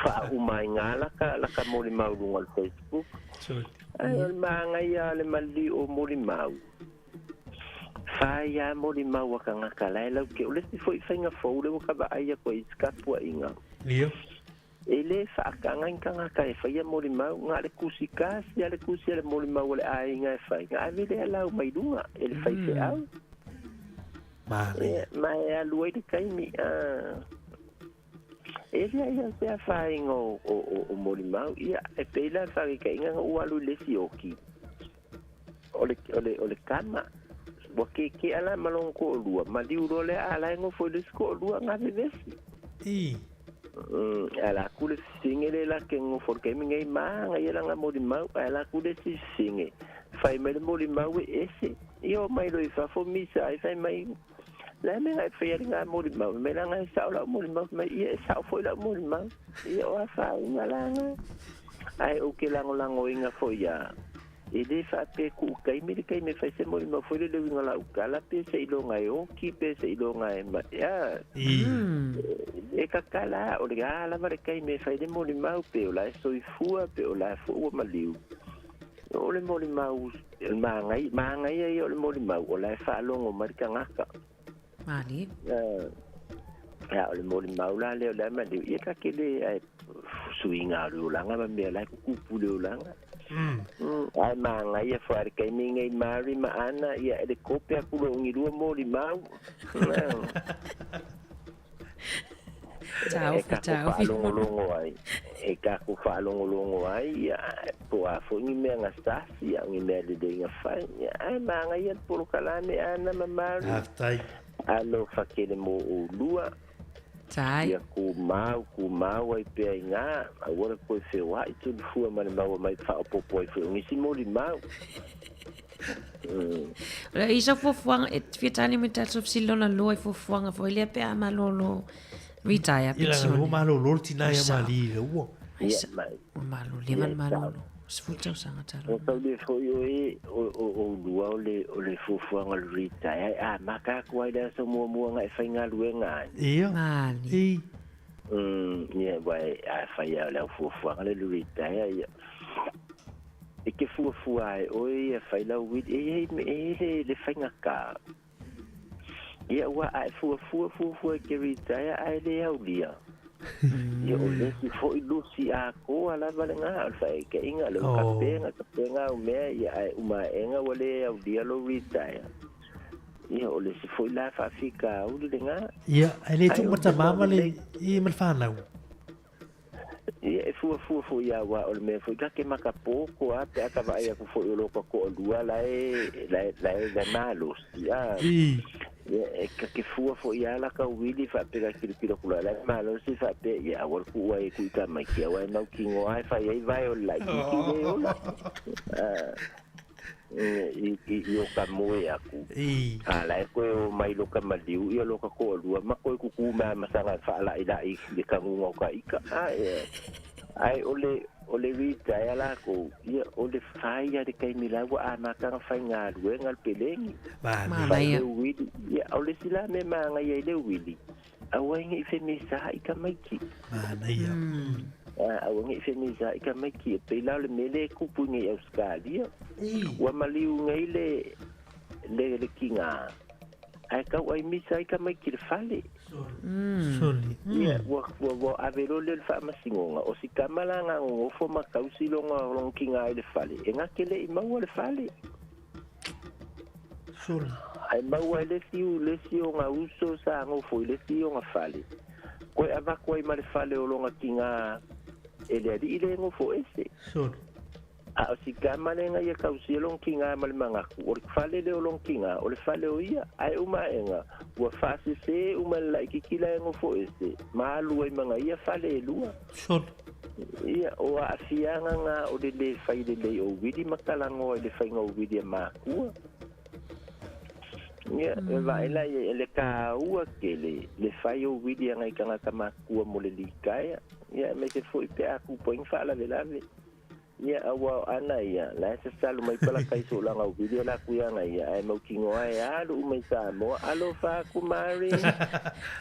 Speaker 15: Faauma ai nga laka, laka molimau i luga o le Facebook. Ae o le magaia o le maliu o molimau, fai a molimau a tagata la e lau ke, o le isi foi faiga fou lea ua ka vaai atu ai i si tapuaiga.
Speaker 1: Ia.
Speaker 15: E lē faataga ni tagata e faia molimau, na o le tusi tasi lava le tusi a le molimau a le aiga e fai, na ave lea lau mai luga e le faifeau.
Speaker 1: Manaia.
Speaker 15: Ma e alu ai le taimi, a. E leai lava se afaina o, o, o, o molimau, ia, e pei la le faataitaiga na ou alu i le isi oki, o le, o le, o le tama, ua kekea la ma lona toalua, maliu loa lea, a la e nofo i le isi toalua na vevesi.
Speaker 1: I.
Speaker 15: Ala atu le fesine le la ke nofo i le taimi nei, manaia lana molimau, ae ala atu le isi fesine, fai mai le molimau e ese. Ia omai loa i fafo misa ai fai mai, le a mea na e faia lena molimau? Fai mai leaga e sao lau molimau. Fai mai, ia e sao foi lau molimau. Ia o afaina la na. Ae ou te lagolagoina foi ia E lē faapea kuʻu taimi le taimi e fai se molimau foi le le uiga o lau tala pe seiloga e oki pe seiloga e ma a e tatala o le a lava le taimi e fai le molimau pe o la e soifua pe o la foi ua maliu. O le molimau magai magaia ia o le molimau o la e faalogo mai le tagata.
Speaker 3: Malie.
Speaker 15: A o le molimau la lea o le a maliu ia ta te le ae suiga o le olaga ma mea la e tutupu i le olaga. Ae magaia foi a le taimi lenei Mary ma Ana ia e le kope atu loa ni lua molimau.
Speaker 3: Tau,
Speaker 15: E tatou
Speaker 3: tau.
Speaker 15: faalogologo ai, e tatou faalogologo ai ia po o a foi ni mea na sasi a o ni mea lelei na fai. Ia ae magaia le polokalame Ana ma Mary.
Speaker 1: Faafetai.
Speaker 15: Alofa tele mo oulua.
Speaker 3: Tai.
Speaker 15: Ia kumau, kumau ai pea i ngā, aua le koe feoai tonu fua ma le maua mai faaopoopo ai foi o nisi molimau.
Speaker 3: O le isa fuafuaga, e fia tali mai tatou fesili lona lua i fuafuaga foi lea pe a malolo retire
Speaker 1: Ia lana
Speaker 3: pensione.
Speaker 1: lua malolo le tina ia
Speaker 3: Sao.
Speaker 1: mali le ua.
Speaker 3: Ai
Speaker 15: Ia,
Speaker 3: sa,
Speaker 15: mai.
Speaker 3: ua malolo,
Speaker 15: Ia,
Speaker 3: leva na
Speaker 15: sao.
Speaker 3: malolo. Sefulu tausaga talu.
Speaker 15: O tau le foi o e, o, o, oulua o le, o le fuafuaga o le retire, e amata atu ai le aso muamua na e faigaluega ai.
Speaker 1: Ia.
Speaker 3: Mali.
Speaker 1: I.
Speaker 15: Ia, aua e, afai lava o le au fuafuaga lea o le retire, ia, e te fuafua ai oe ia fai lau will, e i ai, e i ai le, le faigata. Ia, aua a e fuafua, fuafua e te retire ae le aulia. Ia, o le isi foi lusi atoa lava lena, o le faaekeʻiga, o le tapega, tapega au mea, ia, ae uma aega ua le aulia lou retire. Ia, o le isi foi la faafitauli lena.
Speaker 1: Ia, ae le
Speaker 15: Ae
Speaker 1: tuu
Speaker 15: o
Speaker 1: ma
Speaker 15: le
Speaker 1: tama ma le,
Speaker 15: lelei.
Speaker 1: i ma le fanau.
Speaker 15: Ia, e fuafua foi lava, aua o le mea foi ta te makapoto lava pe a ta vaai atu foi o lo ta toalua la e, la e, la e, la e malosi, a.
Speaker 1: I.
Speaker 15: Ia e ka ke fua foʻi a la kauili faapea kilokilo kula la malosi faapea ia aua le kuʻu ai e kuʻi tamaiti auā e mautinoa e fai ai vae o le laʻiiti le ola i o ka moe aku. A la e koe o mai lo ka maliu ia lo ka koʻalua ma koe kukū mai masaga faalaʻilaʻi le kaguga o ka ika. A e ai o le ritaea lakou ia o le fai a le taimi la ua amataga faigaluega le pelegi.
Speaker 3: Manaia.
Speaker 15: Fai le uili ia o le isi la mea magaia i le uili aua e neʻi femisaʻi tamaiti.
Speaker 1: Manaia.
Speaker 15: Aua neʻi femisaʻi tamaiti e pei la o le mea lea e tupu i nei Ausetalia. Ua maliu nei le le le tigā ae tauʻaimisa ai tamaiti i le fale.
Speaker 1: Soli.
Speaker 15: Ia ua ua ua ave loa lea i le faamasinoga o si tama la gagogofo ma tausi lona lona tigā i le fale e na te leʻi maua le fale.
Speaker 1: Soli.
Speaker 15: Ae maua e le isi le isi ona uso sa gofo i le isi ona fale. Koe avatu ai ma le fale o lona tigā e le aliʻi lea e nofo ese.
Speaker 1: Soli.
Speaker 15: A o si tama lea na ia tausia lona tigā ma le manatu o le fale lea o lona tigā o le fale o ia ae uma aʻega ua faasesē uma e le laʻitiiti la e nofo ese ma alu ai ma na ia fale e lua.
Speaker 1: Soli.
Speaker 15: Ia o aafiaga gā o le lē fai lelei o uili ma talanoa i le faiga o uili a makua. Ia e vaai la ia le tāua tele le fai o uili a nai tagata makua mo le litaea. Ia aemaise foʻi pe a tupu ai ni faalavelave. Ia auā o ana ia la e sasalu mai palakai soʻolaga o uili o lakou iā ia ae mautinoa e alu uma i Samoa. Alofa atu Mari.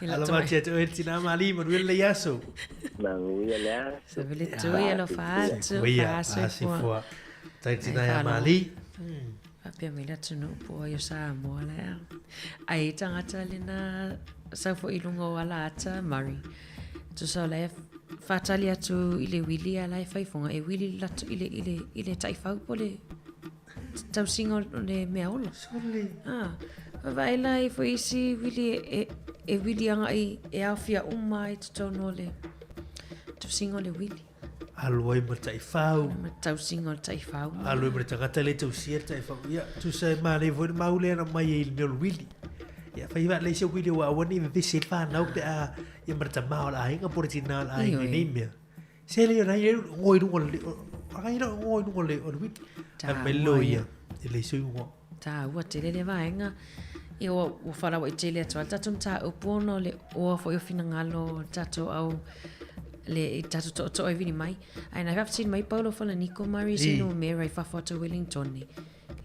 Speaker 1: Alofa atu ia te oe le tinā mali'i manuia lenei aso.
Speaker 15: Manuia le aso.
Speaker 3: Sa vele tui alofa atu.
Speaker 1: Manuia, fahasoifua. Tai tinā ia mali'i.
Speaker 3: Faapea mai le atunuu po ai o Samoa lea. Ai tagata lena sau foʻi i luga o ala ata Murray. Tusa o la e faatali atu i le wili a la e fai foga e wili le latou i le i le i le taʻifau po o le tausiga o le mea ola.
Speaker 1: Sole.
Speaker 3: Ah, vaai la i foʻi isi wili e e wili agaʻi e aofia uma ai totonu o le tausiga o le wili.
Speaker 1: Alu ai ma le taʻifau.
Speaker 3: Ma le tausiga o le taʻifau.
Speaker 1: Alu ai ma le tagata lea e tausia le taʻifau. Ia, tusa e manaia foi le mau lea na aumai ai i le mea o le wili. Ia, fai vaalelei se wili aua aua ne i vevesi ai le fanau pe a ia ma le tamā o le aiga po o le tinā o le aiga i nei mea. Se lei ona ia goa i luga o le, ona ia goa i luga o le, o le wili. Ae mai le loia, e leai se igoa.
Speaker 3: Taua tele le vaega. Ia ua, ua faalauaitele atu ai le tatou mataupu ona o le oa foi o finagalo o le tatou au le i tatou tootoo e vili mai. Ae na faafesili mai Paulo Falaniko Murray i se numera i fafo atu o Wellington.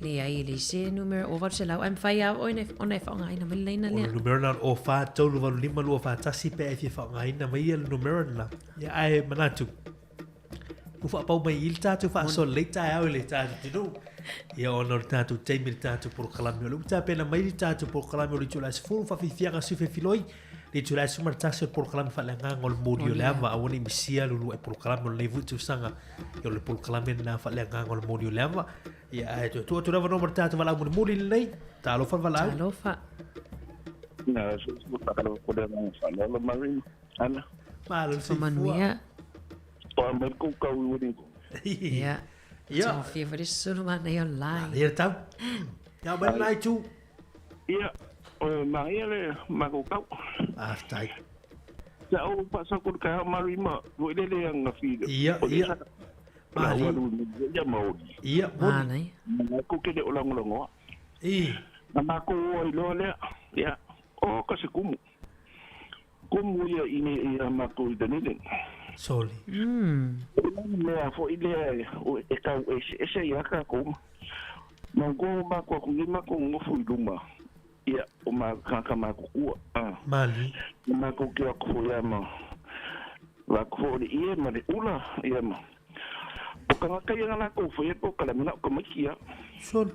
Speaker 3: Leai, e leai se numera o 800 ae mafai lava oe ona e faaaogaina mai le laina
Speaker 1: lea. O le numera lena o 4 3 8 5 2 4 1 pe a e fia faaaogaina mai ia le numera lena. Ia ae manatu, ua faapau mai i le tatou faasoa lelei taeao i le tatou atunuu. Ia ona o le tatou taimi i le tatou polokalame. O lea ua tapena mai le tatou polokalame o le itula e 10 faafiafiaga sui fefiloi. Le itula e 11 o le polokalame faaleagaga o le moli o le ava aua ne i misia le uluai polokalame o lenei foi tausaga. Ia o le polokalame lena faaleagaga o le moli o le ava. Ia ae toe tuu atu le avanoa mo le tatou valaau mulimuli lenei. Talofa le valaau.
Speaker 3: Talofa.
Speaker 13: Na, so so whakarawa kore ranga whanau Marina. Ana.
Speaker 1: Malo le soifua.
Speaker 3: Manuia.
Speaker 13: Toa mai kou kau i Wellington.
Speaker 3: Ia.
Speaker 1: Ia.
Speaker 3: Tofia foi le sulu manaia o le lai.
Speaker 1: Manaia le tau. Ia mai lenā itu.
Speaker 13: Ia, o manaia le makou kau.
Speaker 1: Faafetai.
Speaker 13: Sa o whaasako le kai marima, voi lele anga whiro.
Speaker 1: Ia, ia. Mali.
Speaker 13: Ia maoli.
Speaker 1: Ia, moni.
Speaker 13: Manaia. Ko kele o langolongoa.
Speaker 1: I.
Speaker 13: Na mako oa i loa lea. Ia, o ka se kumu. Kumu ia i nei ia mako i Dunedin.
Speaker 1: Soli.
Speaker 13: O mea foʻi lea e tau eseese ia kākou. Ma ko mako aku nei mako ngofo i luma. Ia, o ma kāka makukua.
Speaker 1: Mali.
Speaker 13: Ma ko ke aku fo ia ma. La ko le ie ma le ula ia ma. O ka ngaka ia ngala ko fo ia ko kala mina ko maki ia.
Speaker 1: Soli.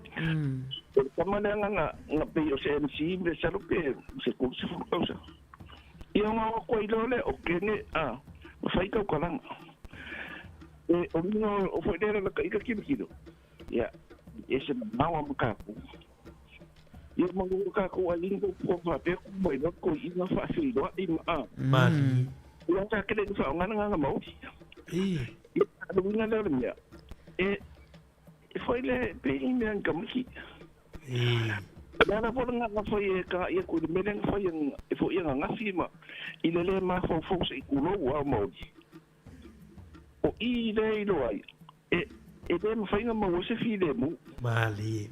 Speaker 13: O le tama lea nga nga pei o se MC me salo pe se ko se fu kausa. Ia nga o ko ilo le o kene a whai kau kalanga. E o minga o fo lea la ka ika kilo kilo. Ia e se mawa makaku. Ia mangu ka ko ai ingo ko fa pe ko mai no ko ina fa fi lo i ma.
Speaker 1: Mali.
Speaker 13: Ia ka kele fa ngana ngana mau.
Speaker 1: I.
Speaker 13: Ia lu ngana le mea. E foi le pe i mea ka miki.
Speaker 1: I.
Speaker 13: Le ala fo nga nga fai e ka ia ku le mele nga fai e fo ia nga ngafi ma i le le mafaufau se i kulou a maoli. O i le iloa ai e le mafai na maua se filemu.
Speaker 1: Malie.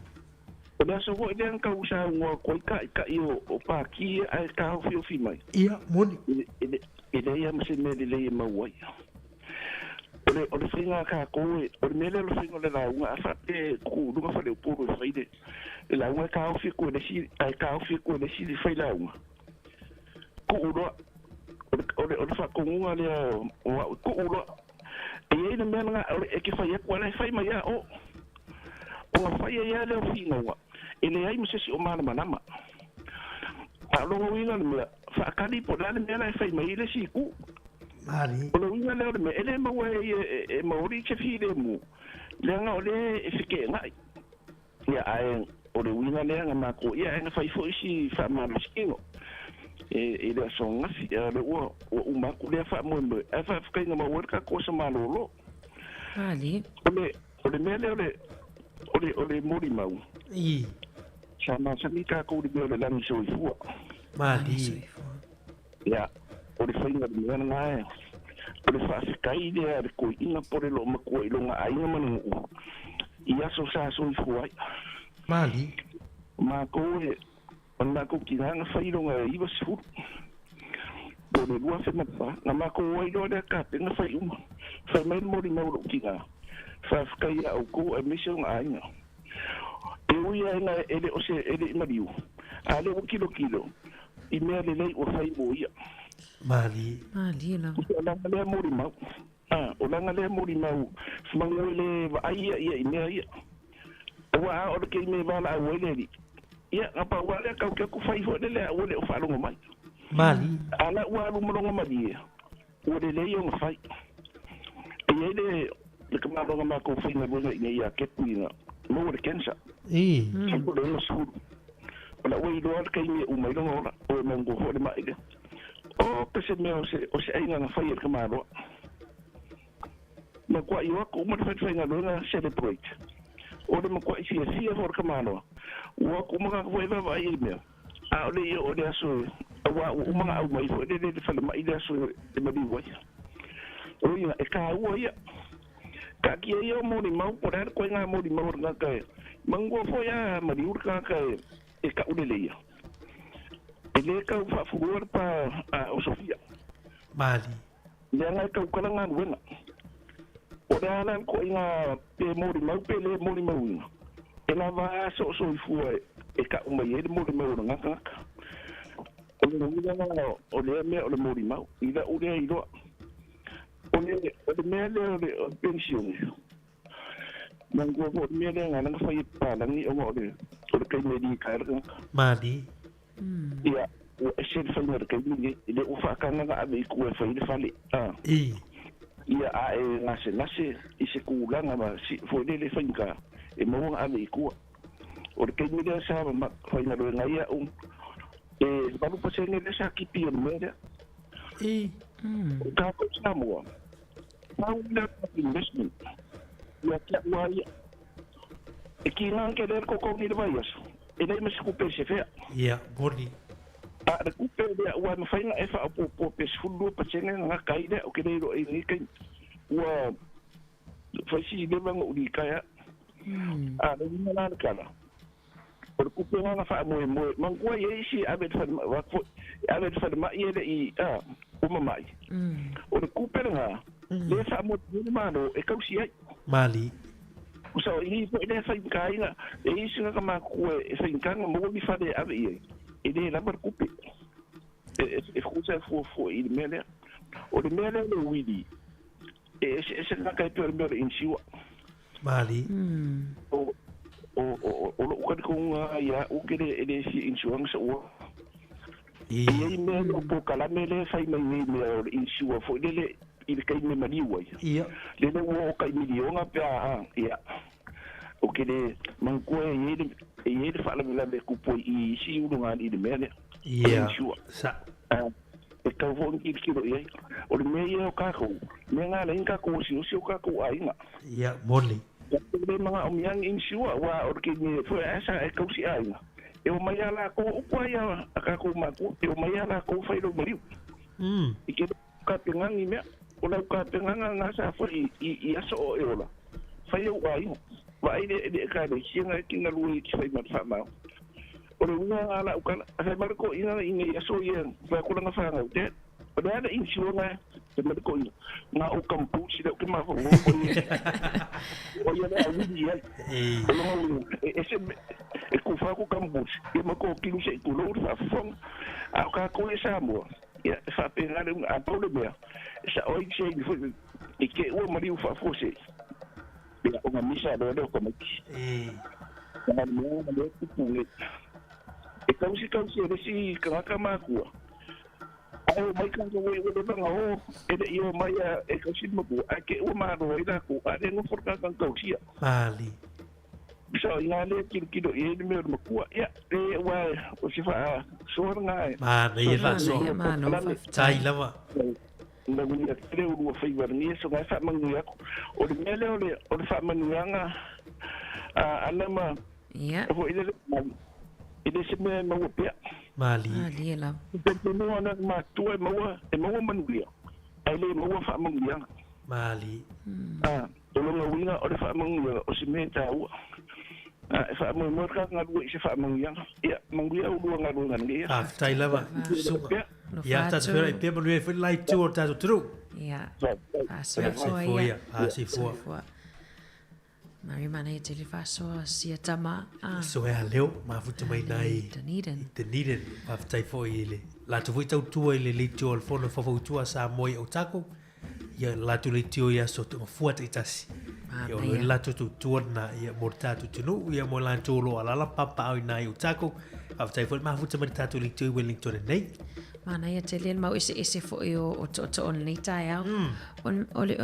Speaker 13: O le aso foi lea na tau sauga atu ai taʻitaʻi o pāki ae taofiofi mai.
Speaker 1: Ia, moni.
Speaker 13: E leai ma se mea lelei e maua ai. O le faiga a kākou e, o le mea lea o le faiga o le lauga, a faapea tutuuluga faleupolu e fai le lauga e taofi atu e le isi, ae taofi atu e le isi le fai lauga. Tuu loa, o le faatonuga lea o au, tuu loa. E i ai le mea lena e te fai atu ala e fai mai a o. Ona fai ai lava lea o finauga, e leai ma se isi o malamalama. A o lona uiga o le mea, faatali po o le a le mea la e fai mai ai le isi itu.
Speaker 1: Malie.
Speaker 13: O le uiga lea o le mea, e le maua e ia e maoli se filemu, leaga o lea e feteenai. Ia, ae o le uiga lea na matou, ia, ae na fai foi si faamalosikino i le aso ananafi, a o lea ua uma atu lea faamoemoe, ae faafetai na maua ai le tatou aso malolo.
Speaker 3: Malie.
Speaker 13: O le mea lea o le molimau.
Speaker 1: I.
Speaker 13: Sa masani tatou i le mea o le lagi soifua.
Speaker 1: Malie.
Speaker 13: Ia, o le faiga o le mea lena e, o le faafetai lea a le toeaina po o le loomatua i lona aiga ma le nuu i aso sa soifua ai.
Speaker 1: Malie.
Speaker 13: O matou e, o le matou tina na fai lona 90 po o le 2004, na matou o ai loa lea kapena fai uma. Fai mai le molimau o lou tina, faafetai ia outou aemaise ona aiga. E ui lava ina e le o se e le i maliu, a o lea ua kilokilo i mea lelei ua fai mo ia.
Speaker 1: Malie.
Speaker 3: Malie lava.
Speaker 13: O lana lea molimau. A, o lana lea molimau, manu e le vaai ia ia i mea ia. Aua a o le keime e valaau ai le alii. Ia, na pau lava lea tau te atu fai foi lele a ua le o faalogo mai.
Speaker 1: Malie.
Speaker 13: A la ua alu ma lona malie, ua lelei ona fai. E i ai le le tamaloga matou faigaluega i inei ia Kepu ina maua le cancer.
Speaker 1: I.
Speaker 13: Sau le 60. O la ua iloa le taimi e uma ai lona ola, o e maugou foi le mai lea. O pe se mea o se o se aiga na fai e le tamaloa. Matuai o atu uma le faifaigaluega celebrate. O le matuai fiafia foi o le tamaloa. Ua o atu uma tagata foi e vaavaai i le mea. A o le i oo i le aso e, auā ua uma ona aumai foi lele i le falemai le aso e maliu ai. O lona uiga, e taua ia. Taatia ia o molimau, po o le a le koiga molimau a le tagata e manua foi a maliu le tagata e tauleleia. E lē tau faafulua le pa o Sofia.
Speaker 1: Malie.
Speaker 13: Leaga e tautala galuega. O le a la le koiga pe molimau pe lē molimauina, e lava a soosoifua e tau mai ai le molimau o lena tagata. O le uiga lena o lea mea o le molimau, i la'u lea iloa. O le mea lea o le penisione, manatua foi o le mea lea na ala ona fai e papalagi ona o le taimi e litaea le tagata.
Speaker 1: Malie.
Speaker 13: Ia, ua ese le faiga o le taimi lenei, e le ua faataga ona ave i tua e fai le fale.
Speaker 1: I.
Speaker 13: Ia, a e gasegase i se tulaga ma foi lele faigata, e maua ona ave i tua. O le taimi lea sa faigaluega ai au, e 8% lea sa tipi o le mea lea.
Speaker 1: I.
Speaker 13: O tatou Samoa, pau lea o le investment, ia te au lava ia. E kīnā ake lea le totogi i le vaiaso, e leai ma se tupe e sefea.
Speaker 1: Ia, moni.
Speaker 13: A o le tupe lea ua mafai ona e faaopoopoa pe 12% na gata ai lea, ou te le iloa i lenei taimi. Ua fai si leva ona ou litaea. A o le uiga la o le tala, o le tupe lena na faamoemoe, manatua e i ai isi e ave i le falemai, vaeatu foi, e ave i le falemai e le i uma mai. O le tupe lena, lea e faamoemoe le Malo e tausi ai.
Speaker 1: Malie.
Speaker 13: Usa o i foi lea faigataina, e i ai se tagata matutua e faigata ona maua ni fale e ave i ai, e le lava le tupe. E fusa e fuafua i le mea lea. O le mea lea o le uili, e eseese tagata e pei o le mea o le insure.
Speaker 1: Malie.
Speaker 13: O lou talitonuga ia au ke le e le fia insurance ua. E i ai mea o polokalame lea e fai mai nei mea o le insure foi lele i le taimi e maliu ai.
Speaker 1: Ia.
Speaker 13: Lele ua oo tai miliona pe a, ia. Ou te le manatua e i ai le, e i ai le faalavelave e tupu ai i isi ulugalii i le mea lea. O le
Speaker 1: Ia.
Speaker 13: insure.
Speaker 1: Sa.
Speaker 13: E tatau foi ona tilotilo i ai. O le mea ia o tatou, mea na ala ai ona tatou osiosi o tatou aiga.
Speaker 1: Ia, moni.
Speaker 13: Tatou le manaomia ni insure aua o le taimi foi ae sa e tausi aiga. E o mai a lākou, upu ai a kākou mākua, e o mai a lākou whai lau maliu. I ke ka pengangi mea, o lau ka penganga ngā sa whai i aso o e ola. Whai au aiga, wa ai le le ka le sianga e ki ngalu i ki whai ma whamau. O le unga ngā lau kala, a whai mariko inga i nei aso ia, whai kulanga whangau te, o le ana insuanga te mariko inga, ngā o kampu si leo ke mawha o ia, o ia le awili ai. O longa uinga, e ese e ku wha ku kampu, ia mako kinu se i ku lou whafonga, a o ka koe Samoa, ia e whapenga le unga, a pau le mea, e sa oi se i fui, i ke ua mariu whafose, ia o ngā misa leo leo kamaiti. Ngā mea na leo kupu le. E kausi kausi e resi kangaka mākua. Ai o mai kanga wei o langa o, e le i o mai a e kausi makua, a ke ua māro ai rākou, a le ngoforo kakang kausia.
Speaker 1: Mali.
Speaker 13: So, i ngā lea kilo kilo i e mea o makua, ia, e ua o se wha soa ngā e.
Speaker 1: Ma, nei e wha soa. Tai lava.
Speaker 13: Na wini a te reo rua whai warangi, so ngai wha mangu aku. O le mea leo o le wha manuanga, ana ma, ho i le i le se mea e maua pea.
Speaker 1: Mali.
Speaker 3: Mali e lava.
Speaker 13: Te te noa na mātua e maua manuia. Ai le maua wha manguianga.
Speaker 1: Mali.
Speaker 13: O longa uinga o le wha manguianga o se mea tāua. E wha moe ka ngā rua i se wha manguianga. Ia, manguia o rua ngā rua ngā ngia.
Speaker 1: Ah, tai lava. Sunga. Ia, tātou whera i pia manuia i lai tū o tātou turu.
Speaker 3: Ia. Wha
Speaker 1: ia. Si fua.
Speaker 3: Mari mana e te le whasoa sia tama.
Speaker 1: So e a leo, mafuta mai nai.
Speaker 3: Dunedin.
Speaker 1: Dunedin. Whawhitai fo i le. Lātou fo i tau tua i le leitio o le fono whawhautua sa moi o tako. Ia lātou leitio ia so te mafua te itasi. Ia o le lātou tau tua na ia mō tātou tunu. Ia mō lātou lo alala papa au i nai o tako. Whawhitai fo i mafuta mai tātou leitio i Wellington nei.
Speaker 3: Mana ia te le mau ese ese fo i o to to on nei tae au. O le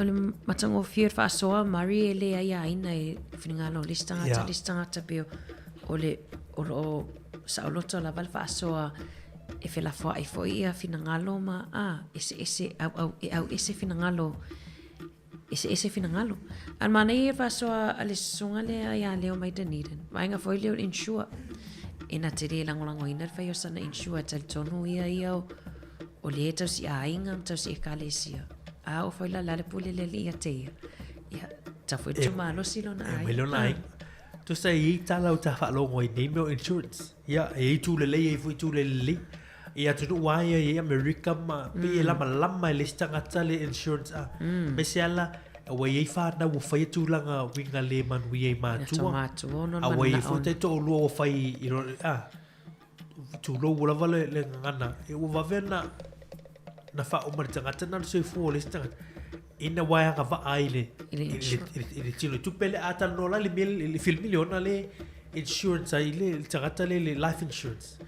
Speaker 3: matango whia whasoa mari e le ai aina e whingalo listangata listangata peo o le o lo saoloto la val whasoa e whela wha i fo ia whingalo ma a ese ese au au e au ese whingalo ese ese whingalo. An mana ia whasoa a le sunga le ai a leo mai Dunedin. Vainga fo i leo insure. Ina te re langolango ina whai o sana insure tal tonu ia ia o le tau si ainga tau si ekalesia. A o whai la lale pule le ia te ia. Ia, ta fo tu malo si lona ai.
Speaker 1: E lona ai. Tu sa i tala o ta whalongo i nei meo insurance. Ia, e i tūle lei, e i fui tūle lei. Ia tunu wai ia i Amerika ma, pe e lama lama e lesta ngata le insurance a. Me se ala, a wai ei whānau o whai tūlanga winga le manui ei mātua. A wai ei fō te tō lua o whai i ro, a, tūlou o lava le ngana. E ua wawe na wha o mari tangata na le soifua o le tangata. Ina waihanga wa ai le i le tino tupe le ata no la le mil le fil miliona le insurance ai le tangata le life insurance.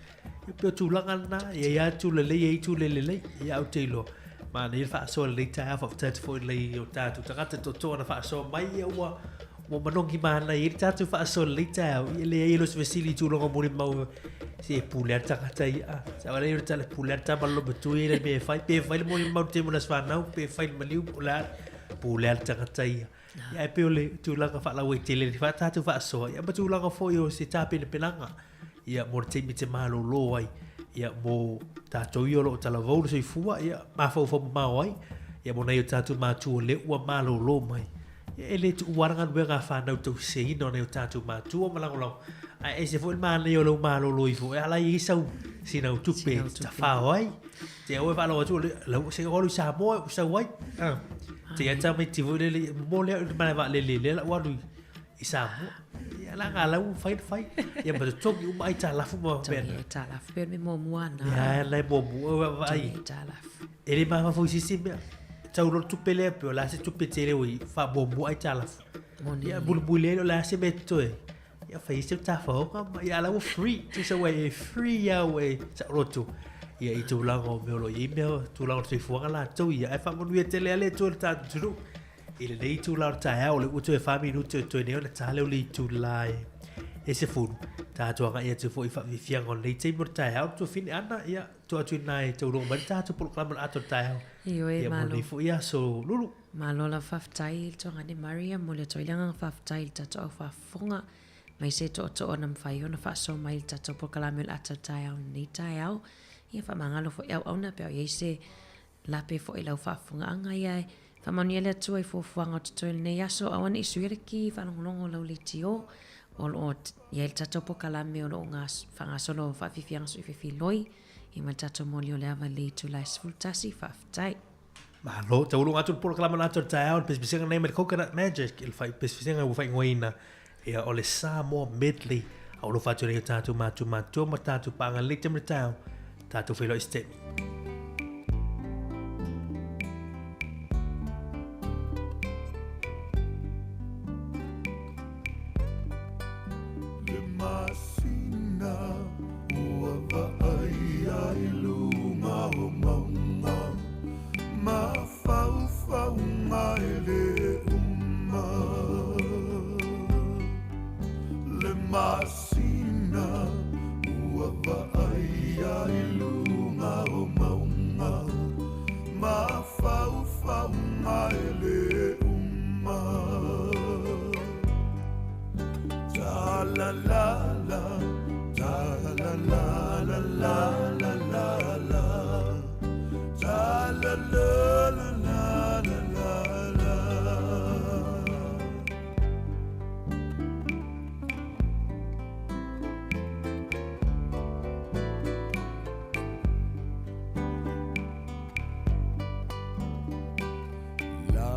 Speaker 1: E pe tūlanga na ia ia tūle le ia tūle le le ia au te ilo. Ma nei whaasoa le tae wha tatu fo le o tātou tangata to to na whaasoa mai ia ua ua manongi mana i tātou whaasoa le tae ia le ia los vesili tūlanga muri mau se pule a tangata ia. Sa wale ia tale pule a tama lo matui le me whai pe whai le muri mau te mona swanau pe whai le maliu pule pule a tangata ia. Ia e pe o le tūlanga whaalawe tele le wha tātou whaasoa ia ma tūlanga fo i o se tāpene penanga. Ia mō te teimi te mālo lō ai. Ia mō tātou i o lo tala vauru sei fua ia māwhau whau mao ai. Ia mō nei o tātou mātua le ua mālo lō mai. Ia e le tu uaranga nue ngā whānau tau se ina o nei o tātou mātua malango lao. A e se fo il māne o lau mālo lō i fo. E ala i sau sina u tupe ta whao ai. Te au e whaalo atu lau se olu sa moa u sau ai. Te ia tau mai tivu le mō lea u mana wha le le le la walu i Samoa. Ia la ngā lau whai whai. Ia ma te toki uma ai tā lafu ma
Speaker 3: pena. Toki tā lafu pena me mō mua
Speaker 1: nā. Ia lai mō mua wa ai.
Speaker 3: Toki tā lafu.
Speaker 1: E le maha fau sisi mea. Tau ro tupe lea peo la se tupe te leo i wha mō mua ai tā lafu. Ia bulu bulu leo la se me toe. Ia whai se tā whaonga ma ia lau free. Tu sa wai e free ia we sa roto. Ia i tūlanga o meo lo i mea tūlanga o te fuanga la tau ia. E whamanui e tele ale tō le tātu turu. I le nei tū la o tae o le utu e wha minutu e toe nei o le tāle o le tū la e se furu. Tātou anga ia tu fo i whawifianga o nei teimo tae au tu whini ana ia tu atu i nai tau rongo mai tātou polokalama ato tae au.
Speaker 3: Io e
Speaker 1: ia
Speaker 3: malo.
Speaker 1: Mo nei fo ia so lulu.
Speaker 3: Malo la whawhtai i tō ngane Maria mo le toilanga whawhtai i tātou au whawhonga. mai se tootoo na mafai ona faasoa mai i le tatou polokalame o le ata o le taeao i lenei taeao. Ia faamagalo foi auauna pe a o i ai se lape foi i lau faafofogaaga ia e faamanuia le Atua i fuafuaga o totoe i lenei aso. Aua ne i suia le ki faalogologo o lau leitio o lo o i ai le tatou polokalame o lo o faagasolo faafiafiaga soifefiloi ia ma le tatou moli o le ava i le itula e 11. Faafetai.
Speaker 1: Malo, tauluga atu le polokalame o le ata o le taeao, le pesepesega nei mai le Coconut Magic, i le fai pesepesega ua faaigoaina ia o le Samoa Medley. A ua alofa atu nei o tātou mātua mātua ma tātou pānga lelei taimi o le taeao, tātou whailoa i se taimi.
Speaker 16: Le masina ua vaaia i luga o mauga, mafaufauga e lē uma. Le masina ua vaaia i luga o mauga, mafaufauga e lē uma. Ta la la la, ta la la la la la la la, ta la la la la la la la. La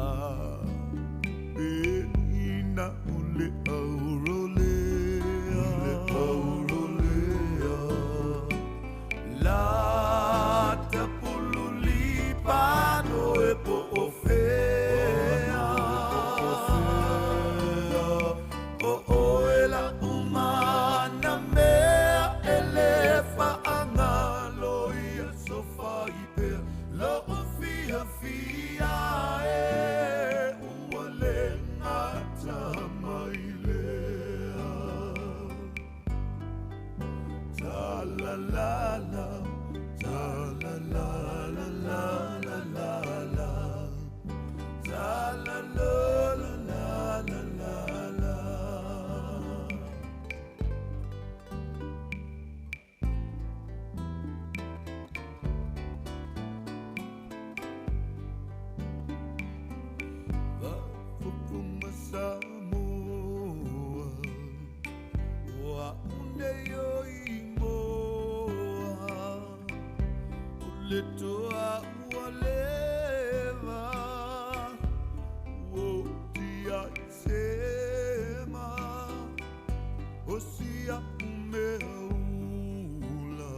Speaker 16: pena o le aurolea, le aurolea. La tapululi pano e po o fea. O oe la umana mea e le faagalo ia sofa i pea. Lo o fia fia e ua le gata mai lea. Ta la la la, ta la la la la la la la, ta la la la la la la la. Faafofoga Samoa, ua une o imoa, o le toa ua leva, ua tia i sema, o sia umea ula,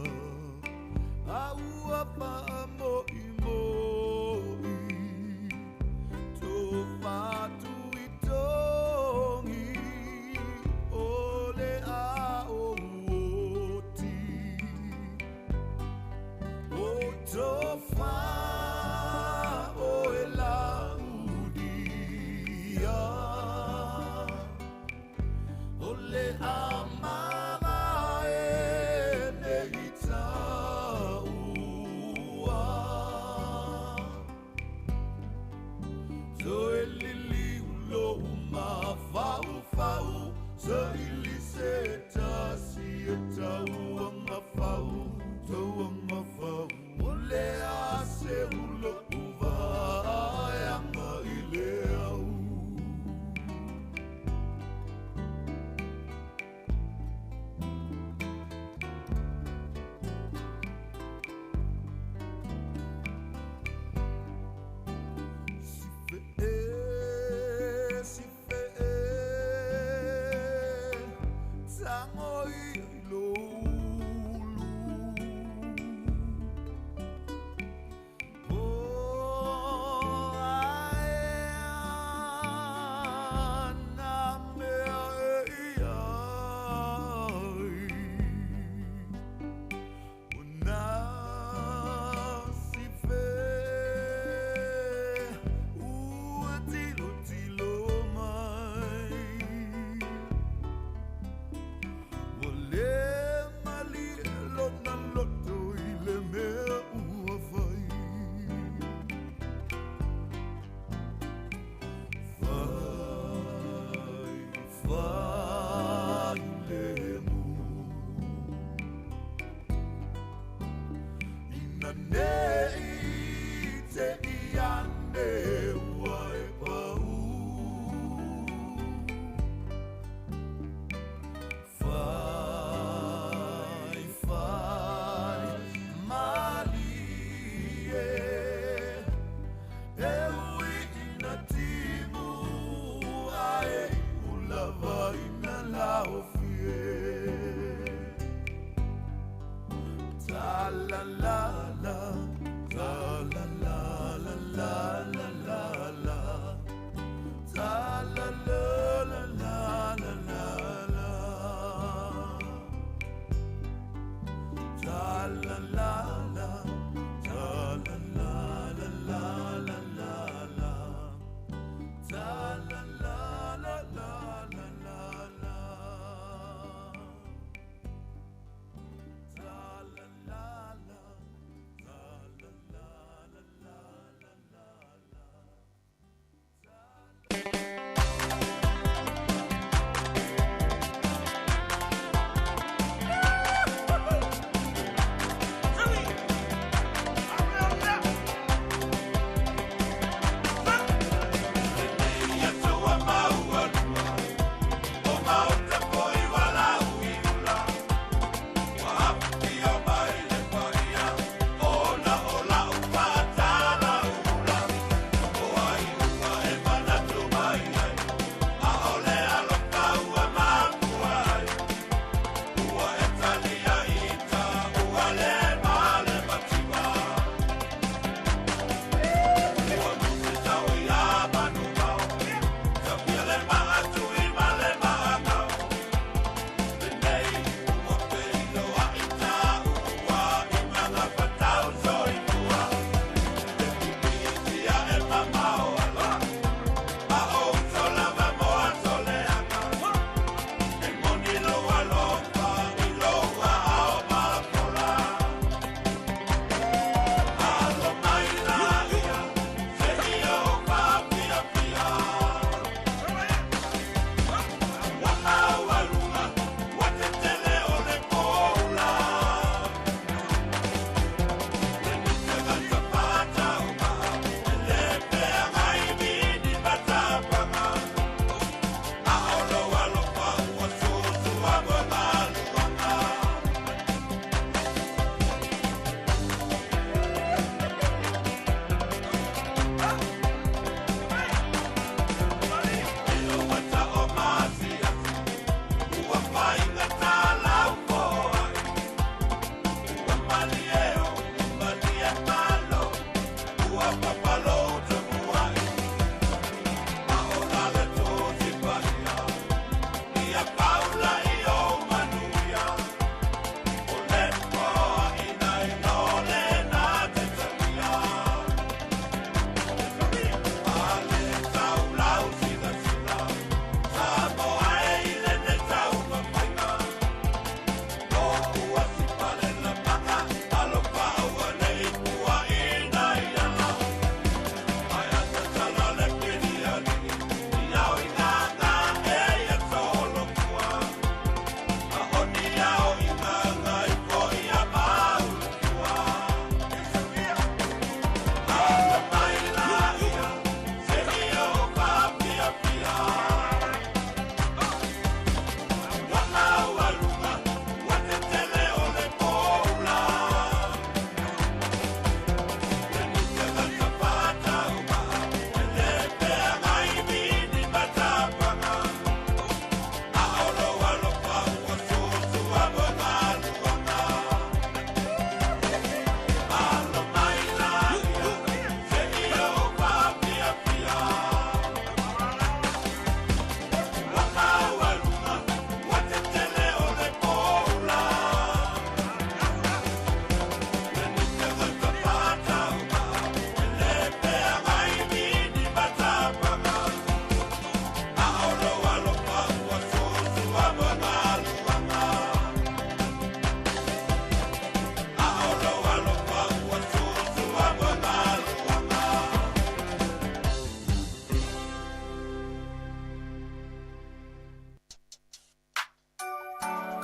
Speaker 16: a ua faamoimoi, to fatu i tongi, o le a o oti. O to fa o e la udia, o le a mama e nei taua. To e lili ulo uma fau fau, sa ili se tasi e tau anga fau, tau anga fau. O le a se ulo uva e anga i le au. Si fe e, si fe e, tango i lo ulu. O ae ana mea e iai. O nā si fe, ua tilo tilo mai. Ua le mali e lona loto i le mea ua fai. Fai, fai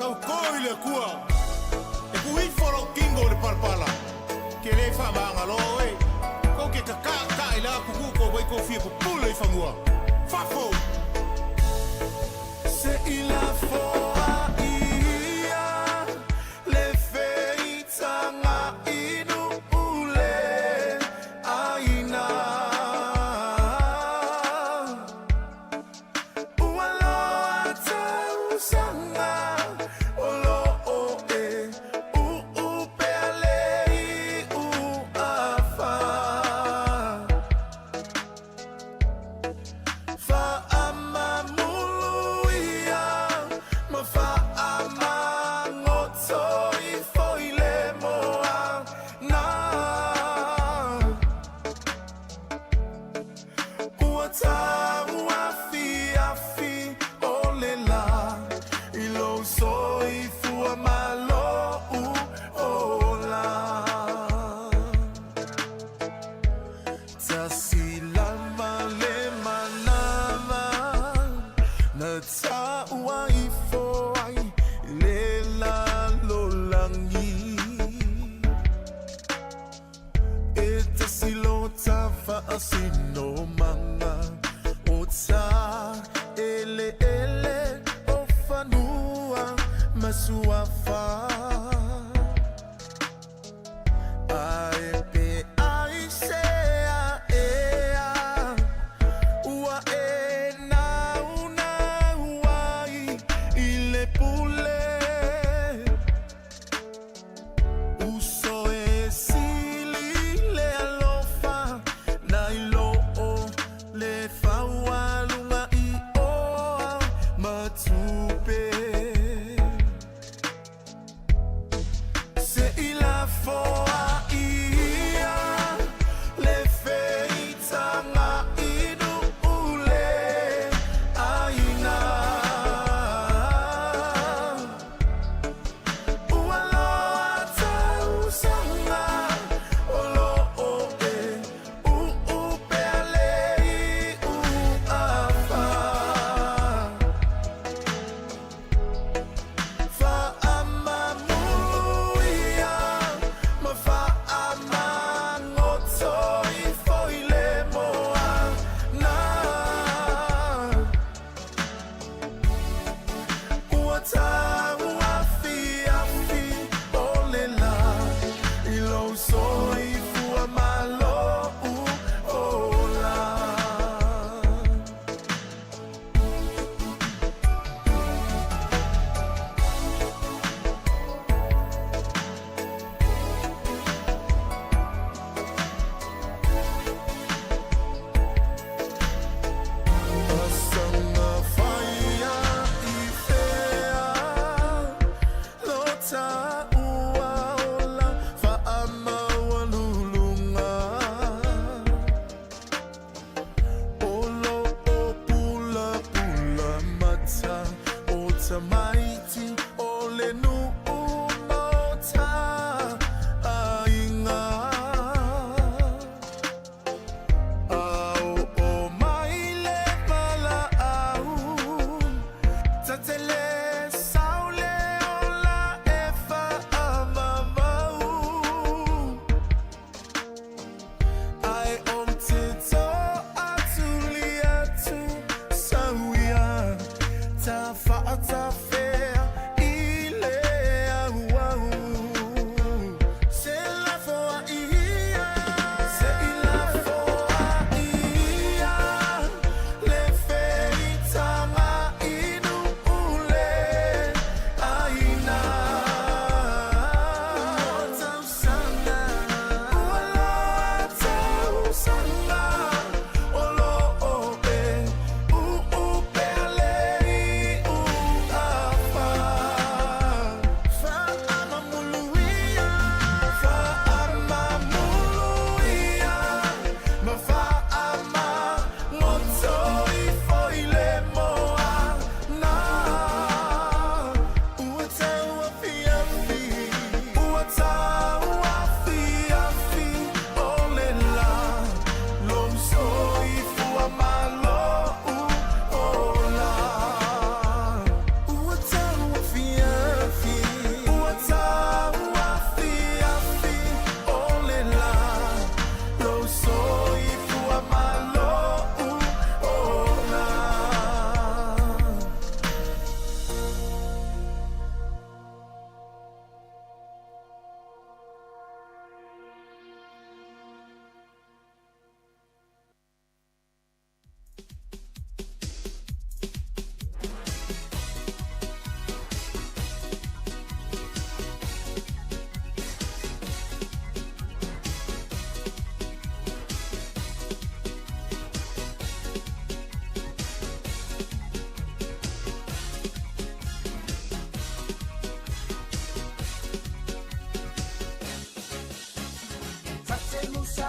Speaker 17: Tauto i le Atua, e tuifo lou tino i le palapala, ke lē faamagalo oe. Tou te tataʻataʻi la atunuu tou ai tou fia pupule i fanua. Fafo!
Speaker 16: Se i lafoa ia le feitaga inu le ʻāina. Ua loa tausaga o loo e uupea le iu afa. Faamamulu ia ma faamagoto ifo i le moana. Ua tauafiafi o le lā i lou soifua ma lou ola. Tasi lava le manava na taua ifo ai le lalolagi. E tasi lo tafaasinomaga o ta eleele o fanua ma suafa. Ae pe aisea ea ua e naunau ai i le pule. Uso e sili le alofa nai lo le faualuga i oa ma tupe. Se i lafoa ia le feitaga inu le ʻāina. Ua loa tausaga o loo e uupea le iu afa. Faamamulu ia ma faamagoto ifo i le moana. Ua tauafiafi o le lā i lou soifua ma lou ola. Asaga faia i fea lo taua ola faamaualuluga. O loo pulapula mata o tamaiti o le nuu ma o ta aiga. A oo mai le valaau, ta te le sau le ola e faamamau. Ae ou te toatuli atu sau ia, ta faatafea.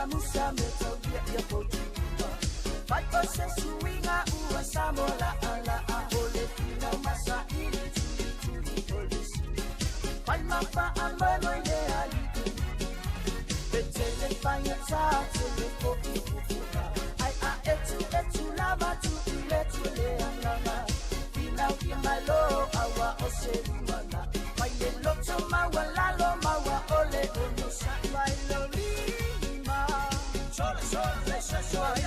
Speaker 5: musa musa me tau ia ia Fai o se suiga ua sa mo la ala a ole fina masa ili tuli tuli ole si. Fai ma fa a mo mo le ali. Petele fai ta tele fo i fufuka. Ai a etu etu lava tu ile tu le anganga. Fina i malo awa o se lumana. Fai le loto mawa lalo mawa ole ono sa. Fai lo lima. Sole sole se sole.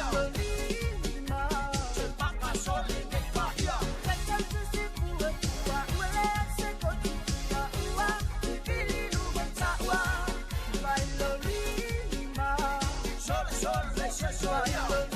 Speaker 5: Sole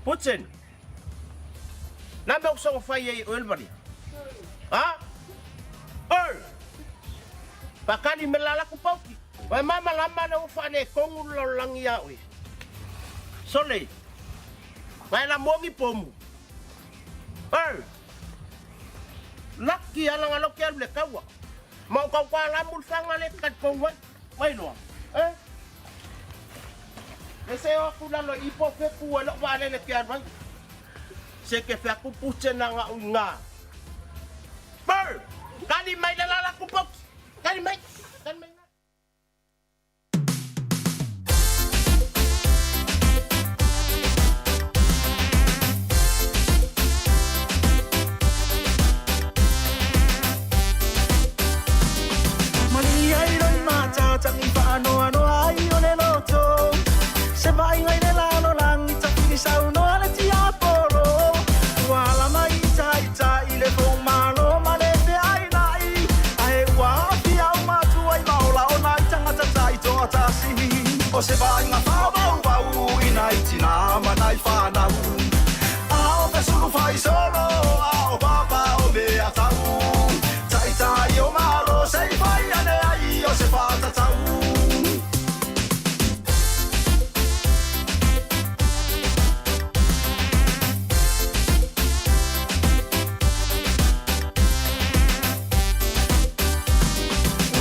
Speaker 18: Putin. Na mea ua sogo fai ai e oe le malia? Ha? Oi! Pakali me la laku pauki. Wai mama lama na ua faaletonu le lalolagi iā oe. Sole! Mai la mogi pomu. Oi! Laki ala ngalo ke alu le kaua. Ma o kau kwa lamu le fanga le talitonu ai. Mai loa. Eh? Le se o aku lalo i ipo fe ku ai la'u vaalele ke alu ai. Se ke fe aku pute na nga'u i ngā. Brr! Kali mai le lala ku pauki. Kali mai. Kali mai.
Speaker 19: Malia i loi matatagi faanoanoa ai o le loto Se vaaiga i le lalolagi tafili saunoa le tiapolo Ua ala mai i taitai le foumalo ma le feainai Ae ua aafia au matua i maola ona i tagata taitoatasi O se vaaiga faavauvau i nai tinā ma nai fanau A o fesulu faisolo a o papa o mea tau Taitai o Malo se i fai ane ai o se faatatau.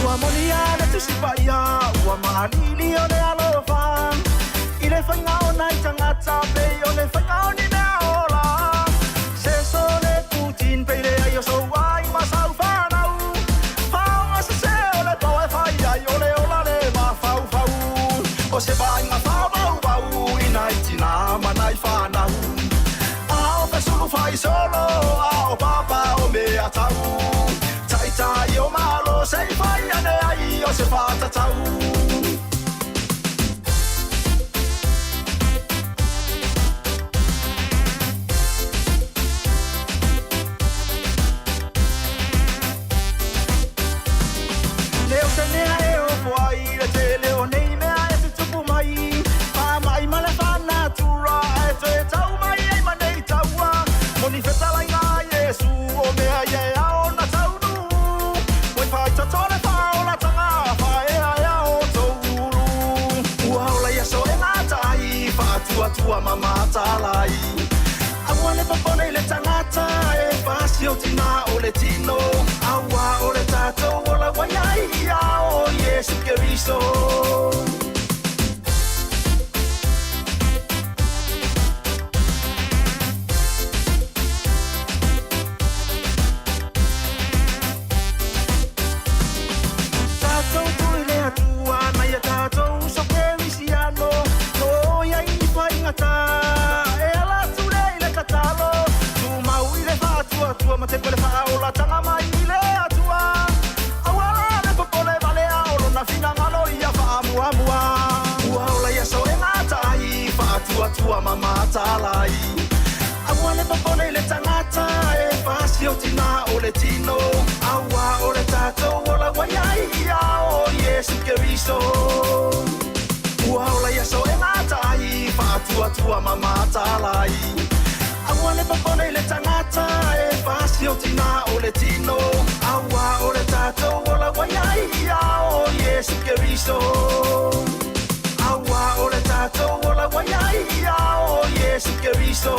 Speaker 19: Ua molia le Tusi Paia, ua maaliili o le alofa I le faiga o nai tagata pei o le faiga o ni mea ola Se sole Putin pei leai o sou ai ma sau fanau Faoga sese o le pao e fai ai o le ola le mafaufau O se vaaiga faavauvau i nai tina ma nai fanau A o fesulu faisolo a o papa o mea tau Taitai o Malo se i fai ane ai o se faatatau. Leo se mea e ofo ai le tele o nei mea e tutupu mai Faamai ma le faanatura ae toe tau mai ai ma nei taua Moni fetalaiga a Iesu o mea ia e ao na taunuu Ua faitotoa le faaolatanga faaeaea o tou ulu Ua ola i aso e gata ai faatuatua ma matalai Aua le popole i le tagata e fasi o tina o le tino Aua o le tatou ola ua i ai ia o Iesu Keriso. Tatou tui le Atua nai a tatou uso Kerisiano No ia i faigata e ala atu lea i le tatalo Tumau i le faatuatua ma tepu le faaolatanga mai i le Atua Aua la le popole vale a o lona finagalo ia faamuamua Ua ola i aso e gata ai faatuatua ma matalai Aua le popole i le tagata e fasi o tina o le tino Aua o le tatou ola ua i ai ia o Iesu Keriso Ua ola i aso e gata ai faatuatua ma matalai Aua le popole i le tagata e fasi o tina o le tino Aua o le tatou ola ua i ai ia o Iesu Keriso Aua o le tatou ola ua i ai ia o Iesu Keriso.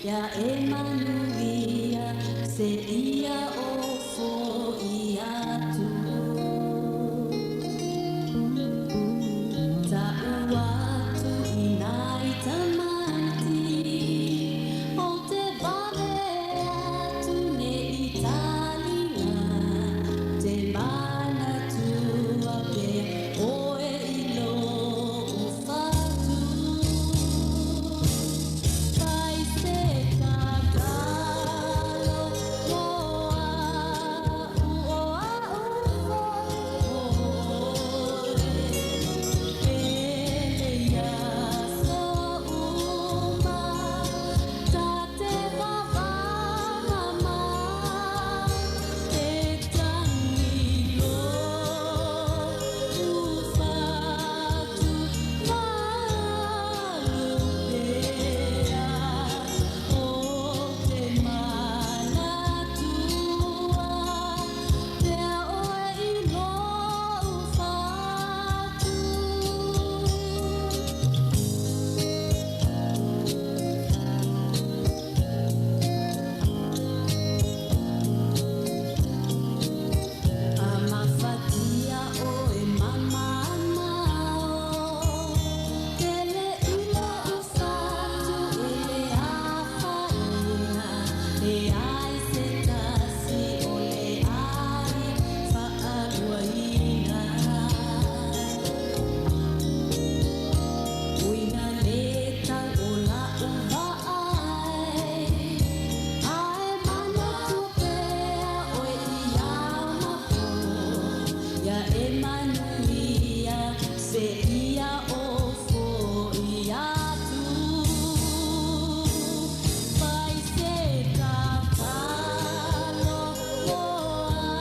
Speaker 20: Ia e manuia se ia o fo'i atu. Ta'u atu i nai tamaiti o te vave atu nei talinga te manatua pea oe i lo'u fatu. Fai se tatalo mo a'u o a'u foi oe. Pele i aso uma ta te vavamama e tagi lo'u fatu malu pea o te manatua pea oe i lo'u fatu. Amafatia oe mama mao Pele i lo'u fatu e le afaina E ai se tasi o le ai faaluaina Uina le tau o la'u vaai Ae manatu pea oe i ao ma po Ia e manuia se ia o fo'i atu. Fai se tatalo mo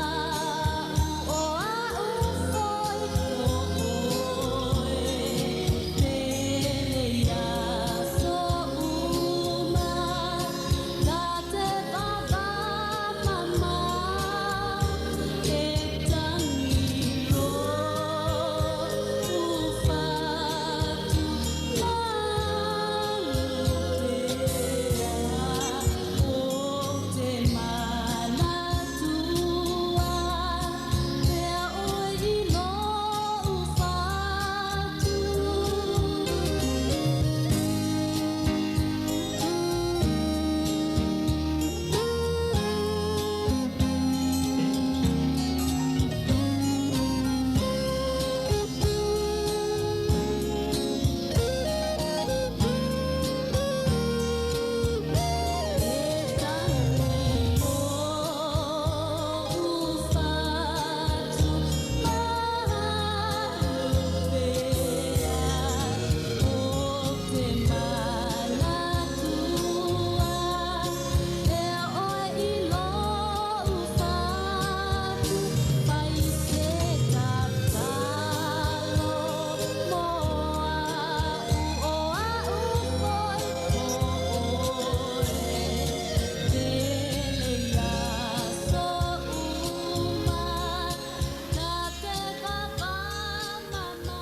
Speaker 20: a'u o a'u foi oe. Pele i aso uma ta te vavamama e tagi lo'u fatu malu pea o te manatua pea oe i lo'u fatu. E tagi lo'u fatu malu pea o te manatua pea oe i lo'u fatu. Fai se tatalo mo a'u o a'u foi oe. Pele i aso uma ta te vavamama.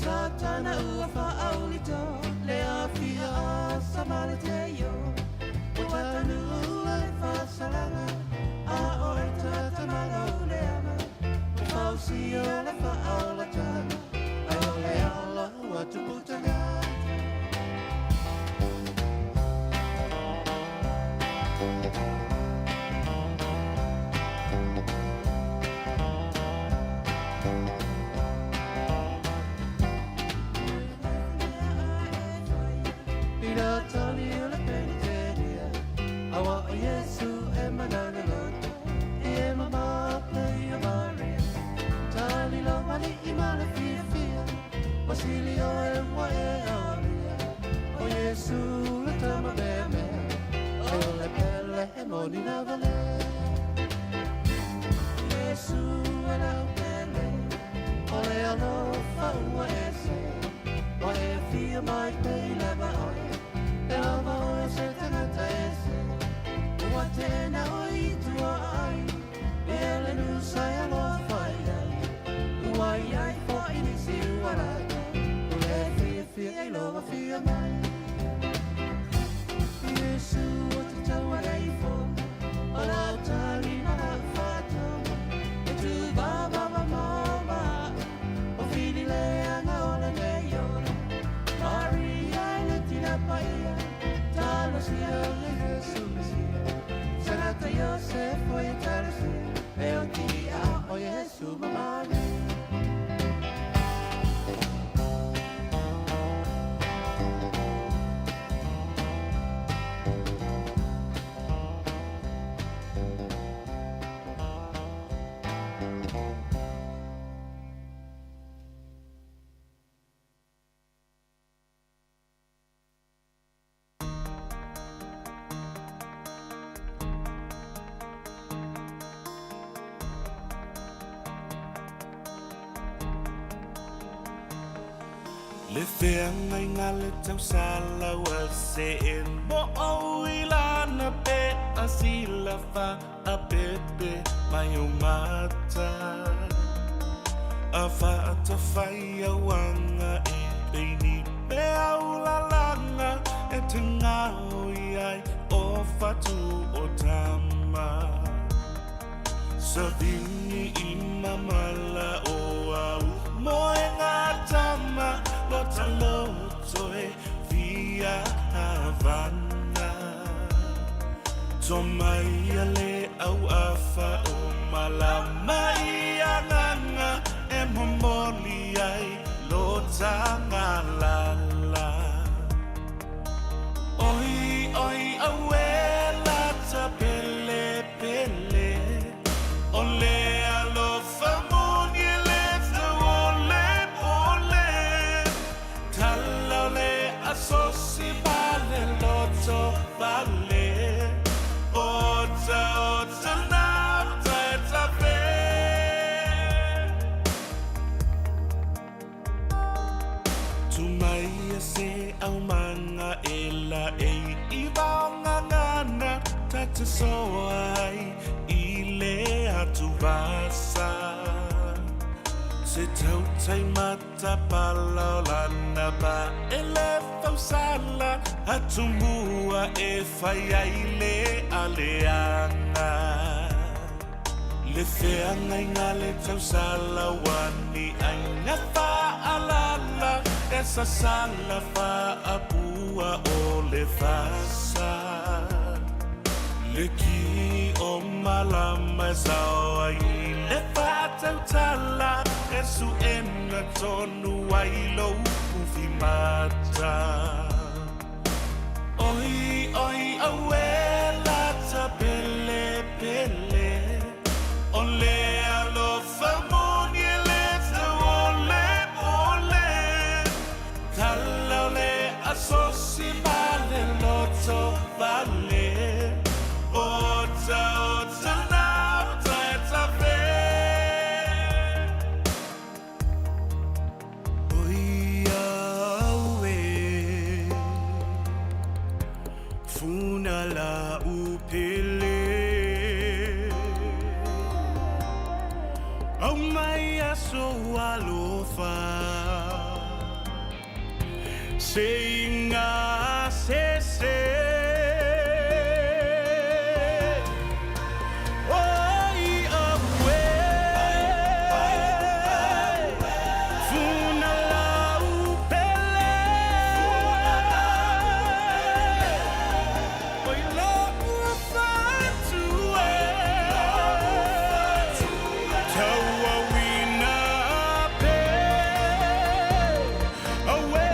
Speaker 19: Satana ua faaulito le afia a samaleteio o tatanuu le faasalaga a o e tatamaloleaga o fausia le faaolataga ai o le ala ua tupu tagata. Pili oe ua e aulia O Iesu le tama meamea O le pele e moni lava le Iesu e lau pele O le alofa ua ese Ua e fia mai pei lava oe E lava oe se tagata ese Ua tena o i tua ai E le nusa e alofa i ai Ua iai fo'i nisi ua lata Le fiafia i lou afio mai Iesu o te taualeifo O lau tali ma lau faatoga E tūvāvāva mau ma a'u O fili leaga o lenei ola Maria e le tina paia Talosia o le Iesu Mesia Sagata Iosefo e talosia E o ti a o Iesu mamale
Speaker 16: Le feagaiga le tausala ua se'e mo ou i lana pe a sila fa'apepe mai o mata. A fa'atafai auaga e peini pe aulalaga e te gaoi ai o fatu o tama. Savini i mamala o au moenga tama lo taloto e fia havana. To mai a le au afa o malama i ananga e momoli ai lo tangalala. Oi, oi, awe la ta pele pele. O le alofa moni e le tau o le pole. Tala o le asosi ma le loto vale. O ta o ta na ta e ta fe. Tu mai e se au manga e la e i vaonga ngana ta te soa ai i le atu vasa. Se tautai mata pala o lana ba e le fausala atumua e fai ai le aleaga. Le feagaiga le tausala ua ni aiga fa'alala e sasala fa'apua o le fasa. Le ki o malama e sao ai le fa'atautala e su'ena tonu ai lou ufimata. Oi, oi, aue la ta pele pele. O le alofa moni e le tau o le pole. Tala o le asosi ma le loto vale. O ta o ta na o ta e ta fe. Oi aue funa la upele. Au mai aso alofa. Se inga se se. Oi aue funa la upele. Oi la ufatu e. Taua wina pe. Aue.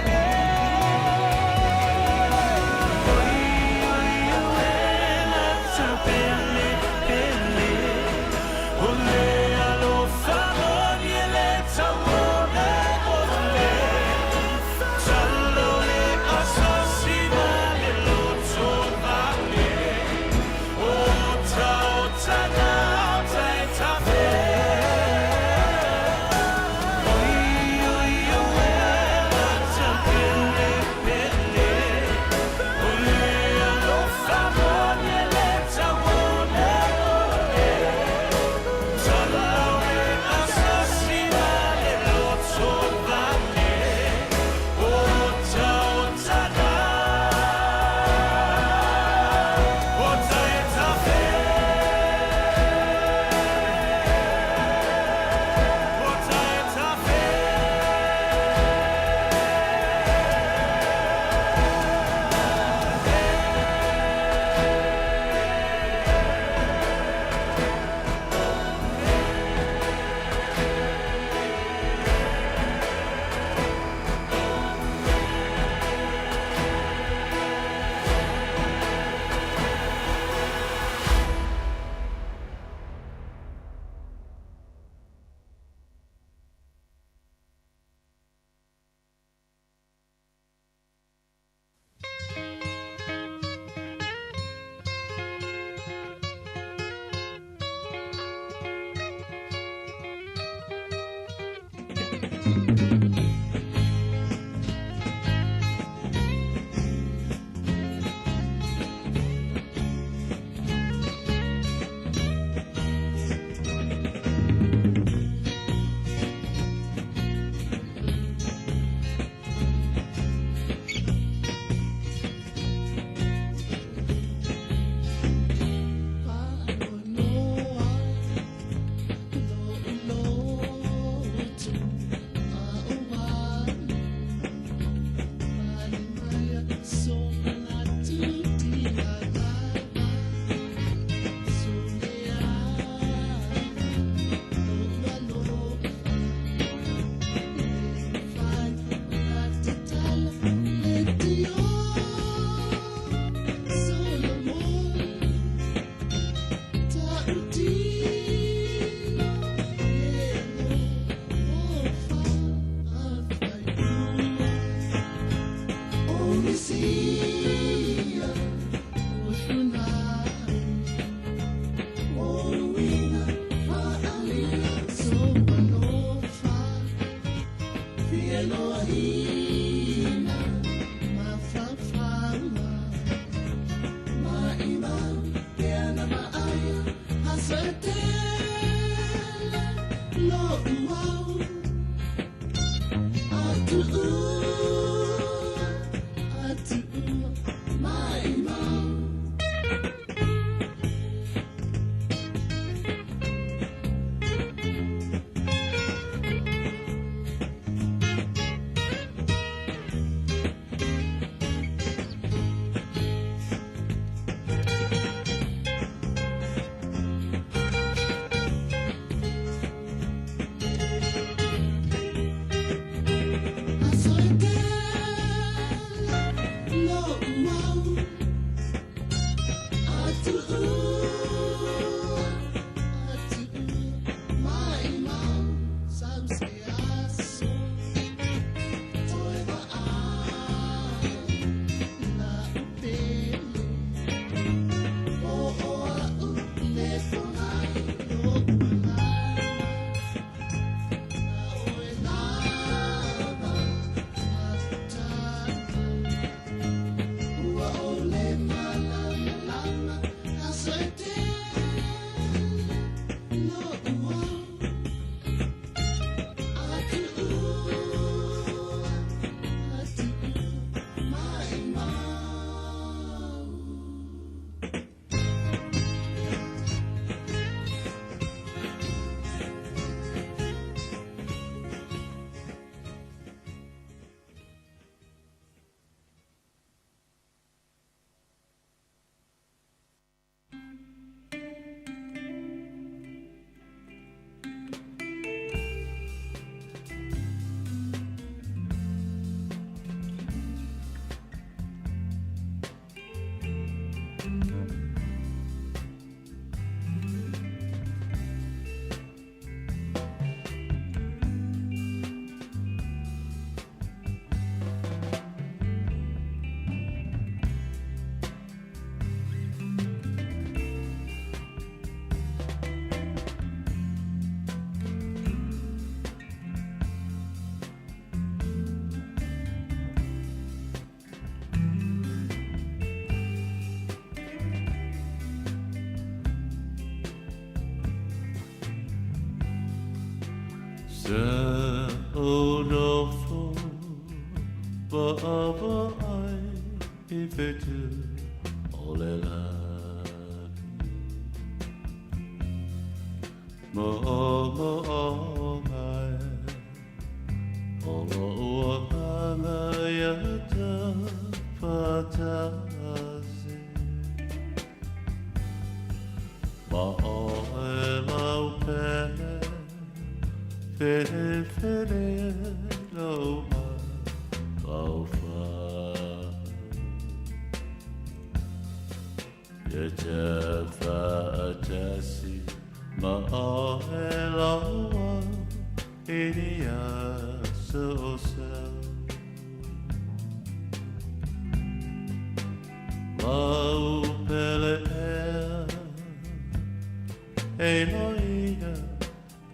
Speaker 16: E loina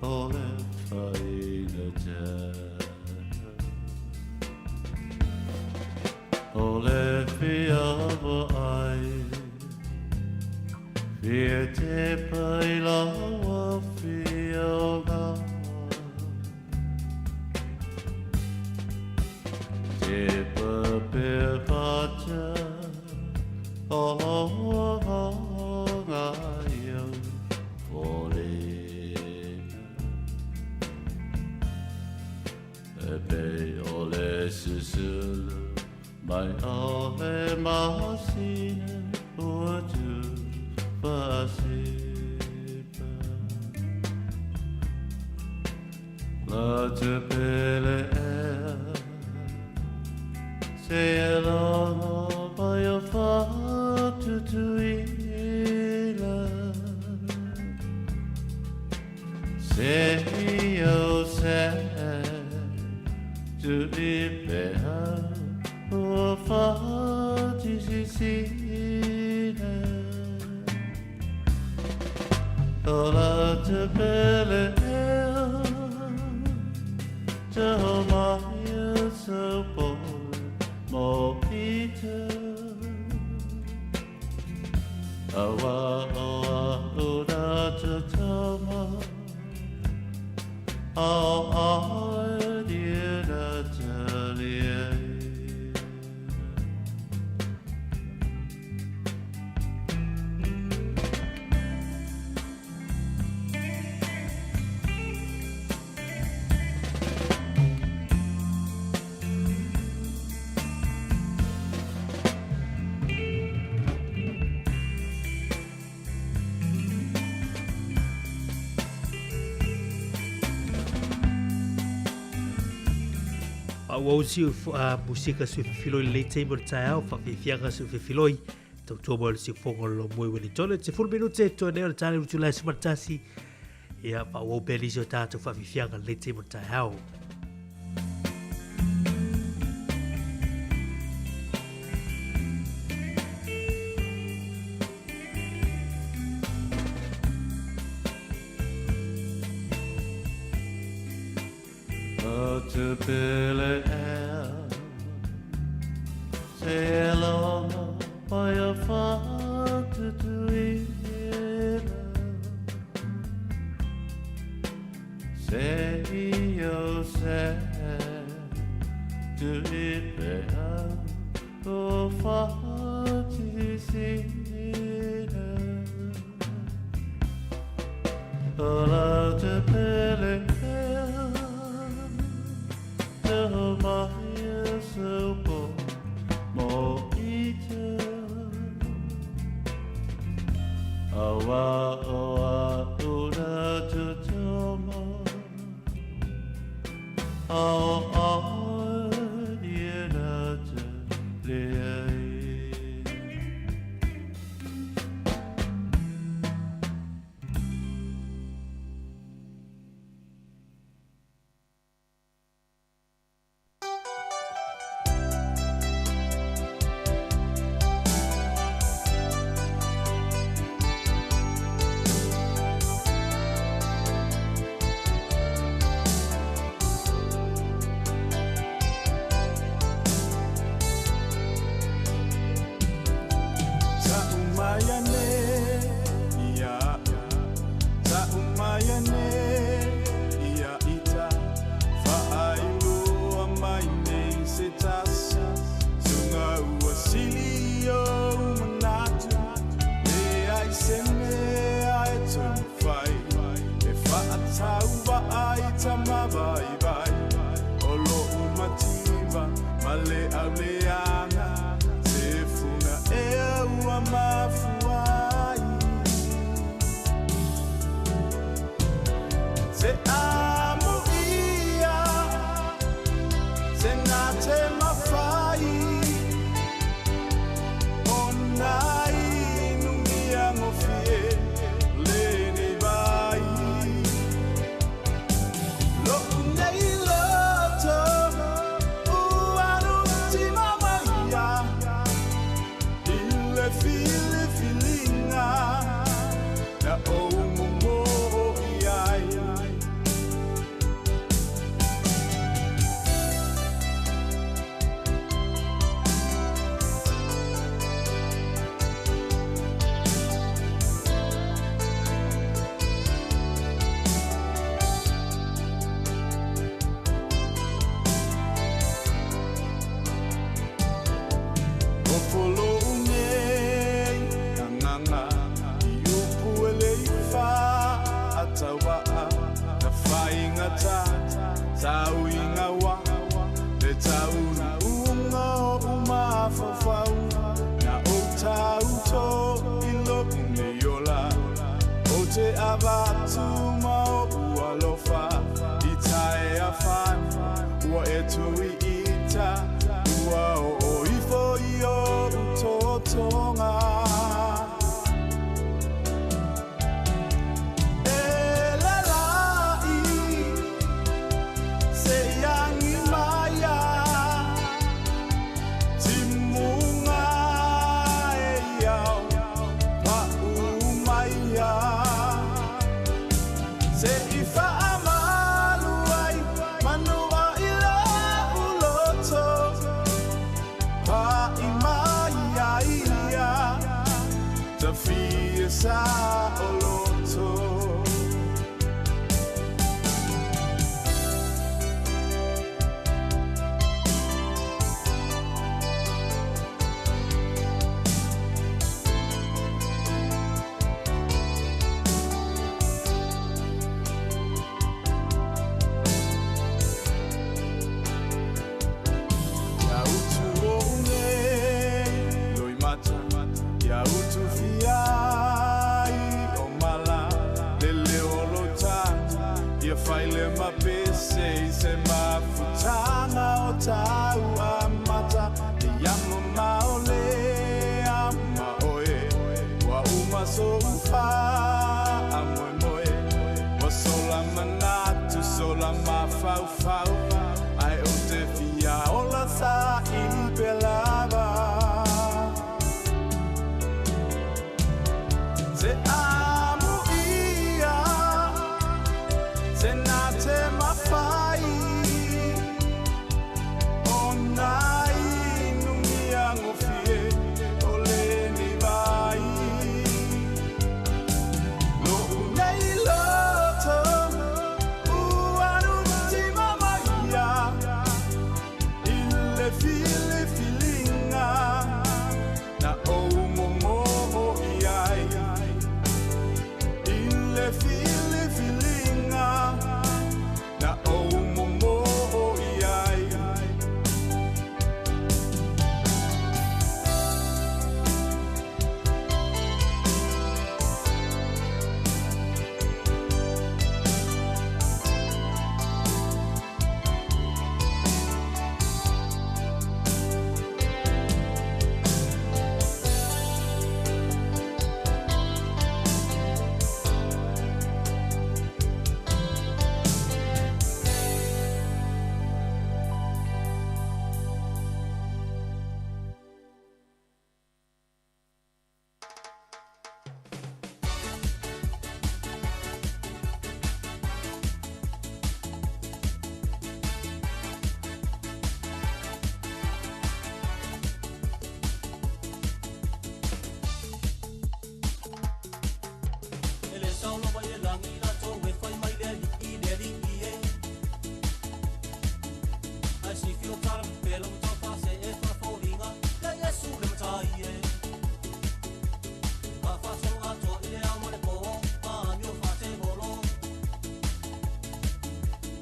Speaker 16: o le whaina te. O le fia ai Fia te pai lawa fia o ngā Te pape pacha O ngā iau Fōlina E pe o le susulu Mai o le masina Ua tu whasipa La te pele ea Se e longo mai o whatutuila Se i o se Tu i pea Ua whatisisina O la te pele ea Te mai e se pole mo ite Awa oa ura te tama Ao ae dira te lie.
Speaker 1: Faaauau si musika sui fefiloi le taimi o le taeao, faafiafiaga sui fefiloi, tautua mo le siufogo o le Lomoi Ueletone. 10 minute toe nei o le tane utu lai sumaratasi. Ia, faaauau pea nisi o tātou faafiafiaga le taimi o le taeao.
Speaker 16: O te pele ea Se e longo pai o whatutuila Se i o se Tu i pea O whatisisina O la te pele ea Te mai e se po mo ite Awa oa ura te toma Ao ae dira te lie.
Speaker 21: Ta'umayane ia Ta'umayane ia ita Fa'ailoa mai nei se tasi Sunga ua sili o manatu Le ai se mea e taumafai E fa'atauva ai tamavaivai O lo'u mativa ma le auleaga Se funa ea ua mafuai Se amo ia Se nā te mawhai O nā inumia ngofie Le nei vai Lo'u nei loto Ua ruti mawai. alatu ma o ualofa i tae a whan ua e tui ita ua o o ifo i o utotonga. E lalai se yangi maya timunga e iau pa umaya se ifa amalu ai manua ila uloto pa imaya ia tafia sa oloto. Ia utu o une loi mata, ia utu fiai o mala, le leo lo tata, ia faile mapese i se mafutanga o tau amata, ia maole ama oe, wa uma so ufa a moe moe, wa sola manatu, sola mafaufau, ai o te fia ola sa i pelava. Te amu ia, te nā te mawhai, o nā inumia ngofie, o le ni vai. Lo unei loto, uanu tima maia, i le fili filinga, na o momo o iai. I le fili filinga, na o momo o iai.
Speaker 5: E le saulo vai e langi la tō e whai mai le i le li i e. Ai si fio tara pelo tau whase e whawhauringa, le Yesu le matai e. Ka whasonga tō i le au mo le pō, ka amio whate holo.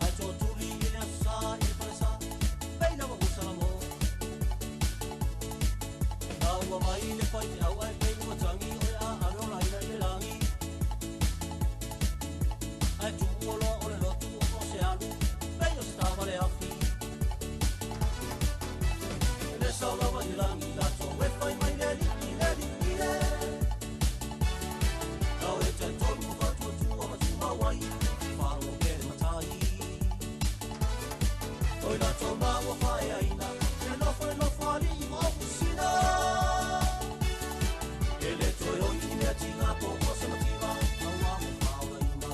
Speaker 5: Ai tō turi i le asa i le wharesa, peina wa husana mō. Ka ua mai le whai te au ai pei ua tangi o le a aro laina i le langi. Ai tu olo o le lotu o ko se alu, pei o se tawa le afi. Le saula wa i langi la tō e whai mai le li i le li i le. Kau e te tolu o whatua tua ma tua wai, wharo ke le matai. Toi la tō maua whae aina, e nofo e nofo ali i mo kusina. E le toi hoi i mea tinga po o se mativa, au a mo whaola ima.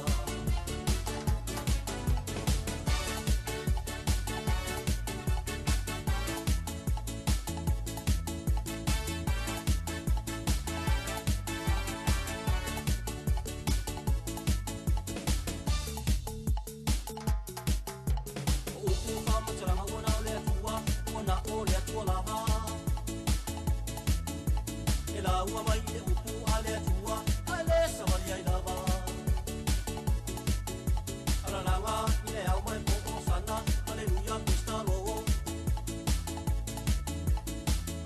Speaker 5: O upu whamataranga o nā o le atua, o nā o le atua lava. E la ua mai le upu a le atua, a le sawali ai lava. Alalanga i le au mai po o sana, haleluya Krista lo.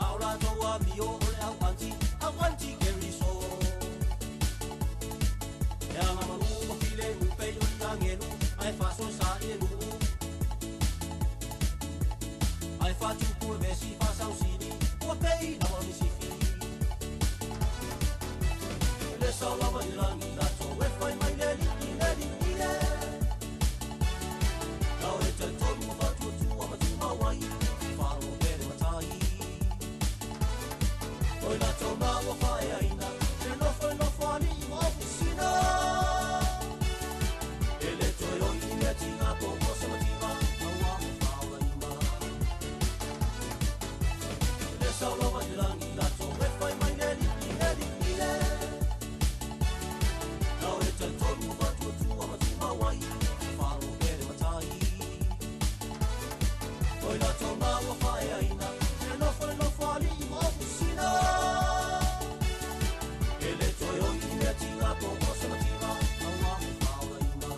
Speaker 5: Au la tō a mio o le au anti, au anti keriso. E anga malu faatupu e vesi faasausili ua pei lava o lisifi le sao lava i lagi latou e fai mai le alii le alii e Lau e talitonu ma faatuatua ma tumau ai faalogo pea le matai O i latou ma ua faaeaina le nofo i nofoalii ma ofisina E le toe oi ni mea tiga po o se mativa auā ua faaolaina Le sao lava i le lagi latou e fai mai le alii le alii e Lau e talitonu ma faatuatua ma tumau ai faalogo pea le matai O i latou ma ua faaeaina le nofo i nofoalii ma ofisina E le toe oi ni mea tiga po o se mativa auā ua faaolaina.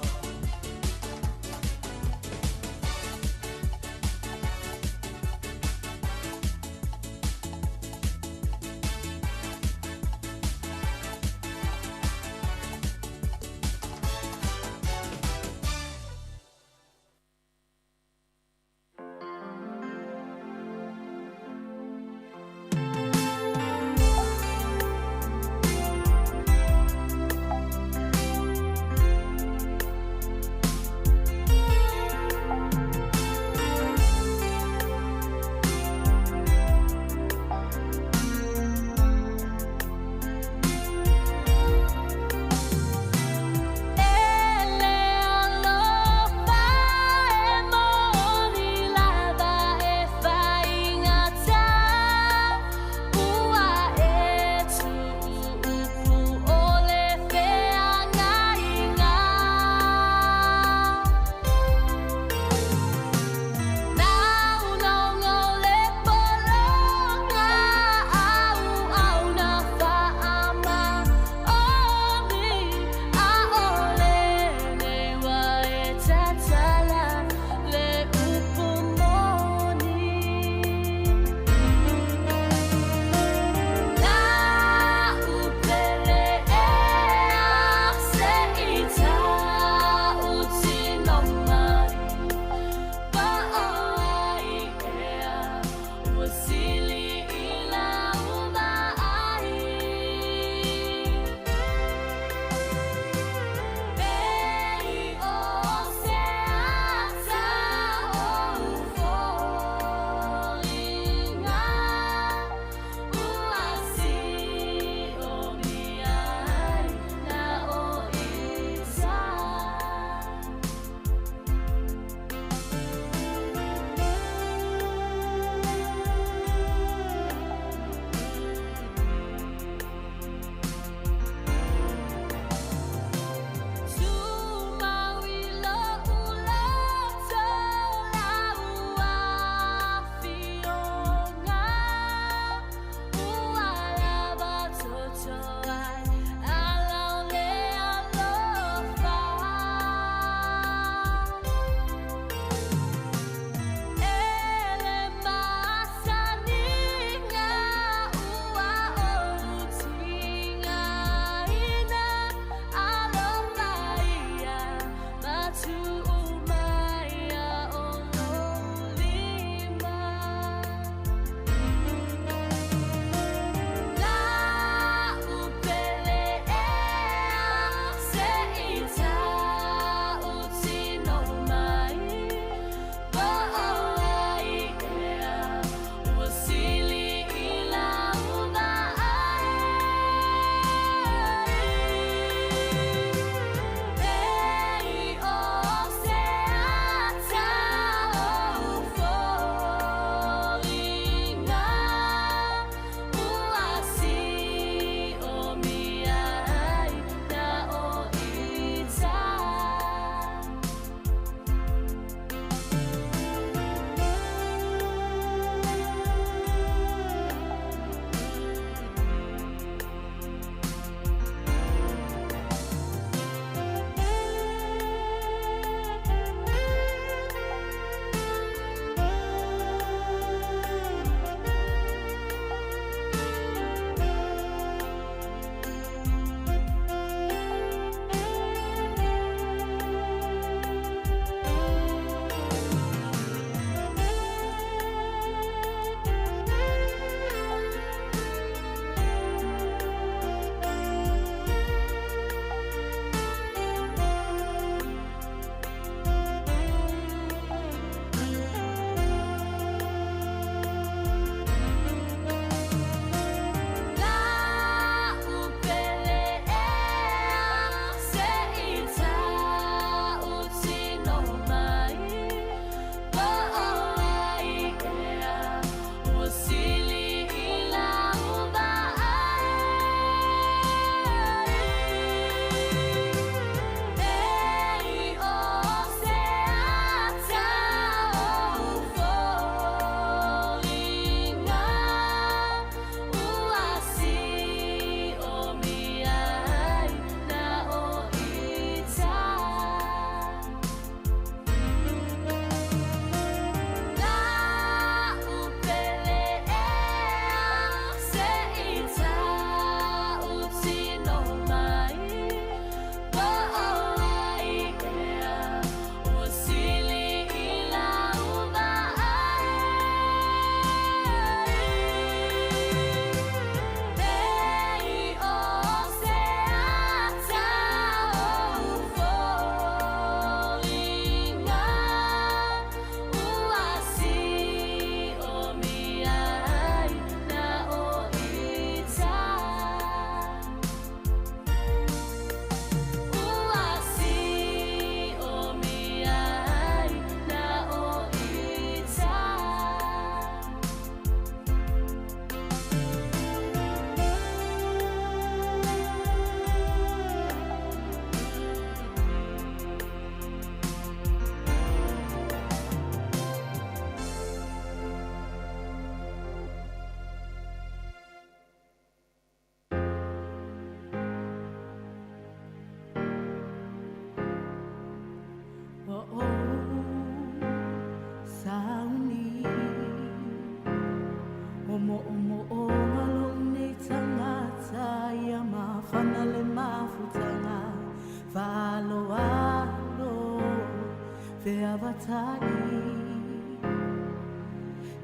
Speaker 20: feavatai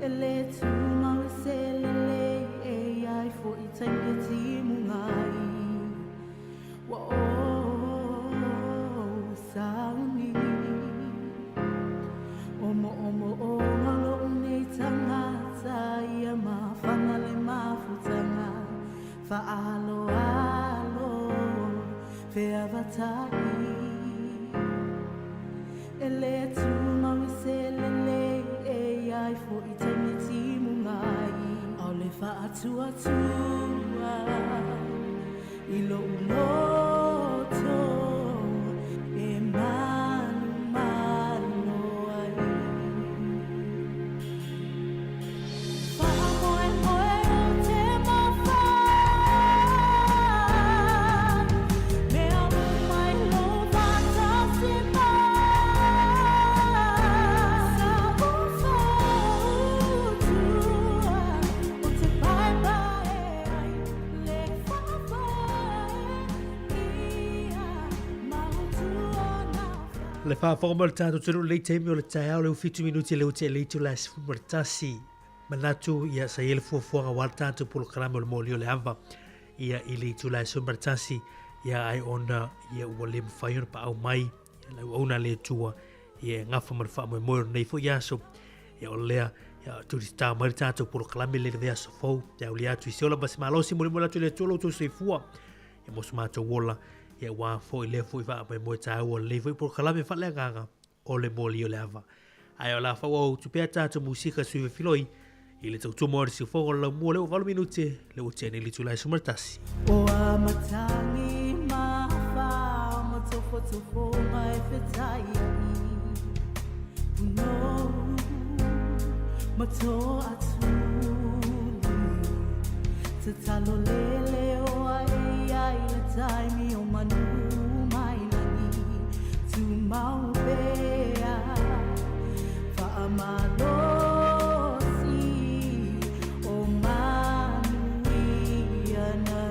Speaker 20: E le tumau e se lelei e iai fo'i taimi e timuga ai Ua ou sauni O mo'omo'oga o lo'u nei tagata ia mafana le mafutaga Fa'aaloalo feavatai E le tumau e se lelei e iai fo'i taimi e timuga ai A o le fa'atuatua i lo'u loto e manumalo ai Fa'amoemoe o te mafai Mea uma i lou fa'atasi mai Sa'u fautua o te paepae ai Le fa'afoe ia mautu ona
Speaker 1: Le faafofoga mai o le tatou atunuu i lenei taimi o le taeao le 7 minuti le ua tea i le itula e 11. Manatu ia sa i ai le fuafuaga aua le tatou polokalame o le moli o le ava ia i le itula e 11 ia ai ona ia ua le mafai ona paau mai ia le auauna a le Atua ia e gafa ma le faamoemoe o lenei foi aso. Ia o lea ia tulisitao mai le tatou polokalame le vaiaso fou ia aulia atu i se ola ma se malosi molimoli atu i le Atua lo outou soifua ia mo so matou ola ia aua foi lea foi faamoemoe taua o lenei foi polokalame faaleagaga o le moli o le ava. Ae o le a faaauau atu pea tatou musika sui fefiloi i le tautumo o le siufogo o le laumua lea ua 8 minute le ua tea nei le itula e 11.
Speaker 20: O a matangi ma wha ma tofotofoga e fetai ai Punou ma toatuli Tatalo lele o a e ai le taimi o manu mai lagi Tumau pea fa'amalosi o manuia na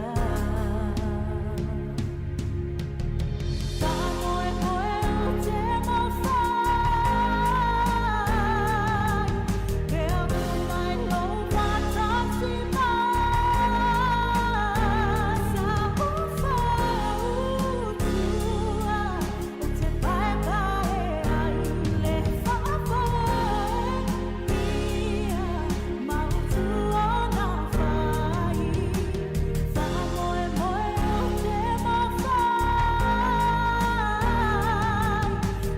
Speaker 20: Fa'amoemoe o te mafai Mea uma i lou fa'atasi mai Sa'u fautua o te paepae ai Le fa'afoe ia mautu ona fai Fa'amoemoe o te mafai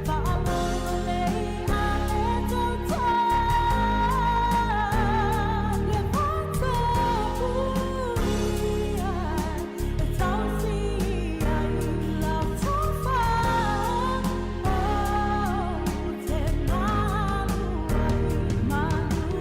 Speaker 20: Fa'alogo lei a le tauta Le vatapuia e tausi ai lau tofa O te malu ai, malu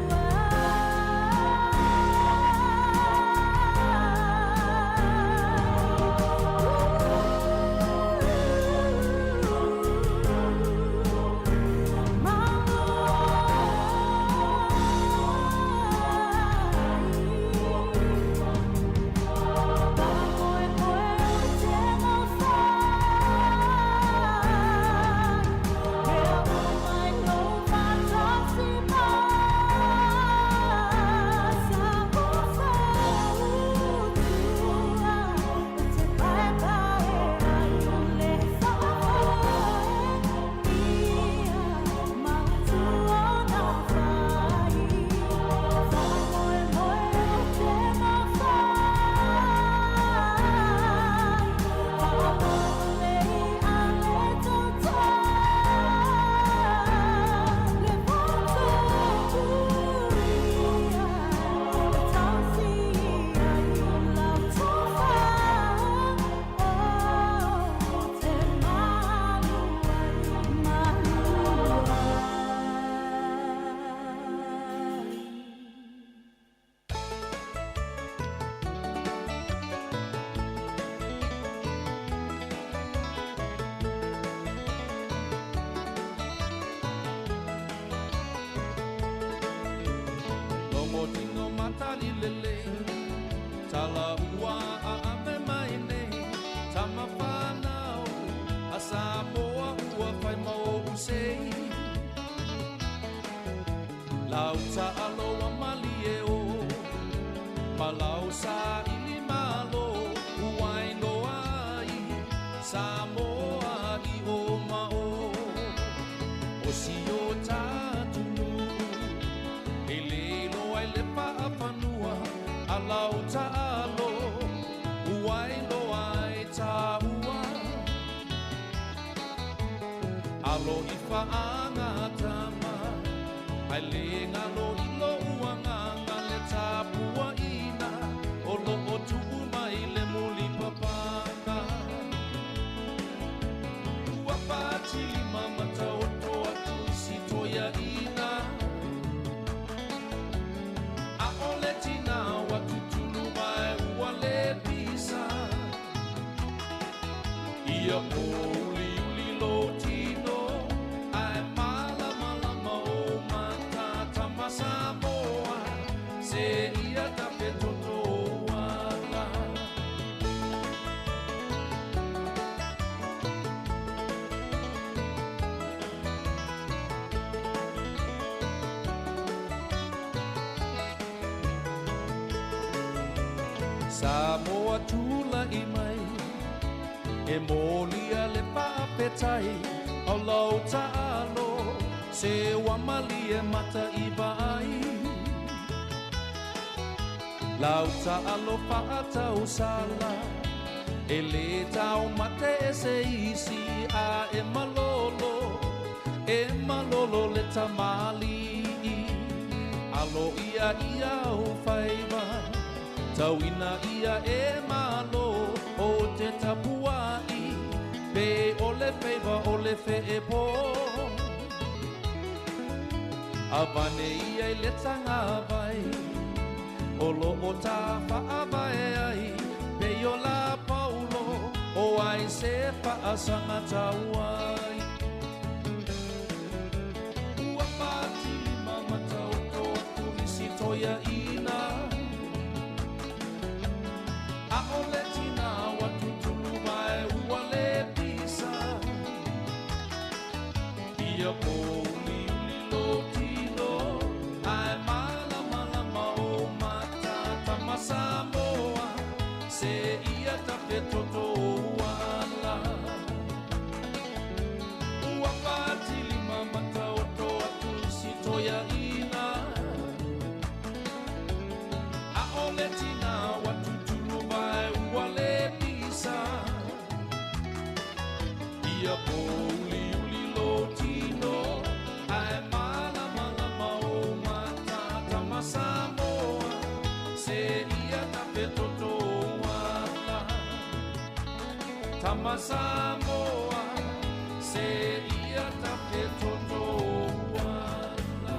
Speaker 21: Logo tino matari lele Tala ua a ave mai nei Tama whanau A Samoa ua whai mau sei. Lau taalo a malie o Malau sa ili malo Uai loa ai Samoa i o mao O si o tatunu E le loa i le paafanua A lau taalo Uai loa ai tāua Alo i whaanga tama Ai le ngalo i lo uanganga le tāpua ina O lo o tuu mai le muli papanga Ua pātili mamata o toa tu si toia ina A o le tina wa tutulu mai ua le pisa Ia pō uli uli lo tino Ae mala malama o matata ma Samoa Se ia tape toto ala Samoa tula i mai E molia le paapetai Au lau taalo Se ua malie mata i vaai Lau taalo faatau sala E le tau mate e se isi A e malolo E malolo le tamali Alo ia ia o whaiwa Tauina ia e malo O te tapuai Pe o le whaiwa o le whe e pō Avane ia i le tanga vai O lo o tā whaavae ai Pe o la paulo O ai se whaasanga tauai Ua pātili mamata o toa tulisi toia ina A o le tina wa tutulu mai ua le pisa Ia pō uli uli lo tino Ae mala malama o matata ma Samoa Se ia tape toto ala Ua pātili mamata o toa tulisi toia ina A o le tina wa tutulu vai ua le pisa Ia pō uli uli lo tino Ae mala malama o matata ma Samoa Se ia tape toto ala Tama Samoa Se ia tape toto ala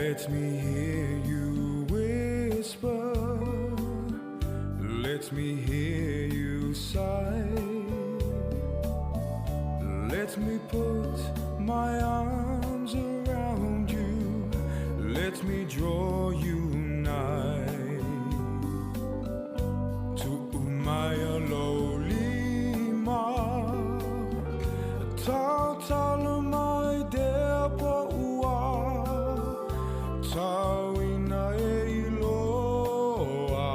Speaker 2: Let me hear you whisper. Let me hear you sigh. Let me put my arms around you. Let me draw you nigh. To umaya lolima. Tautala mai dea poua. Tauina e iloa.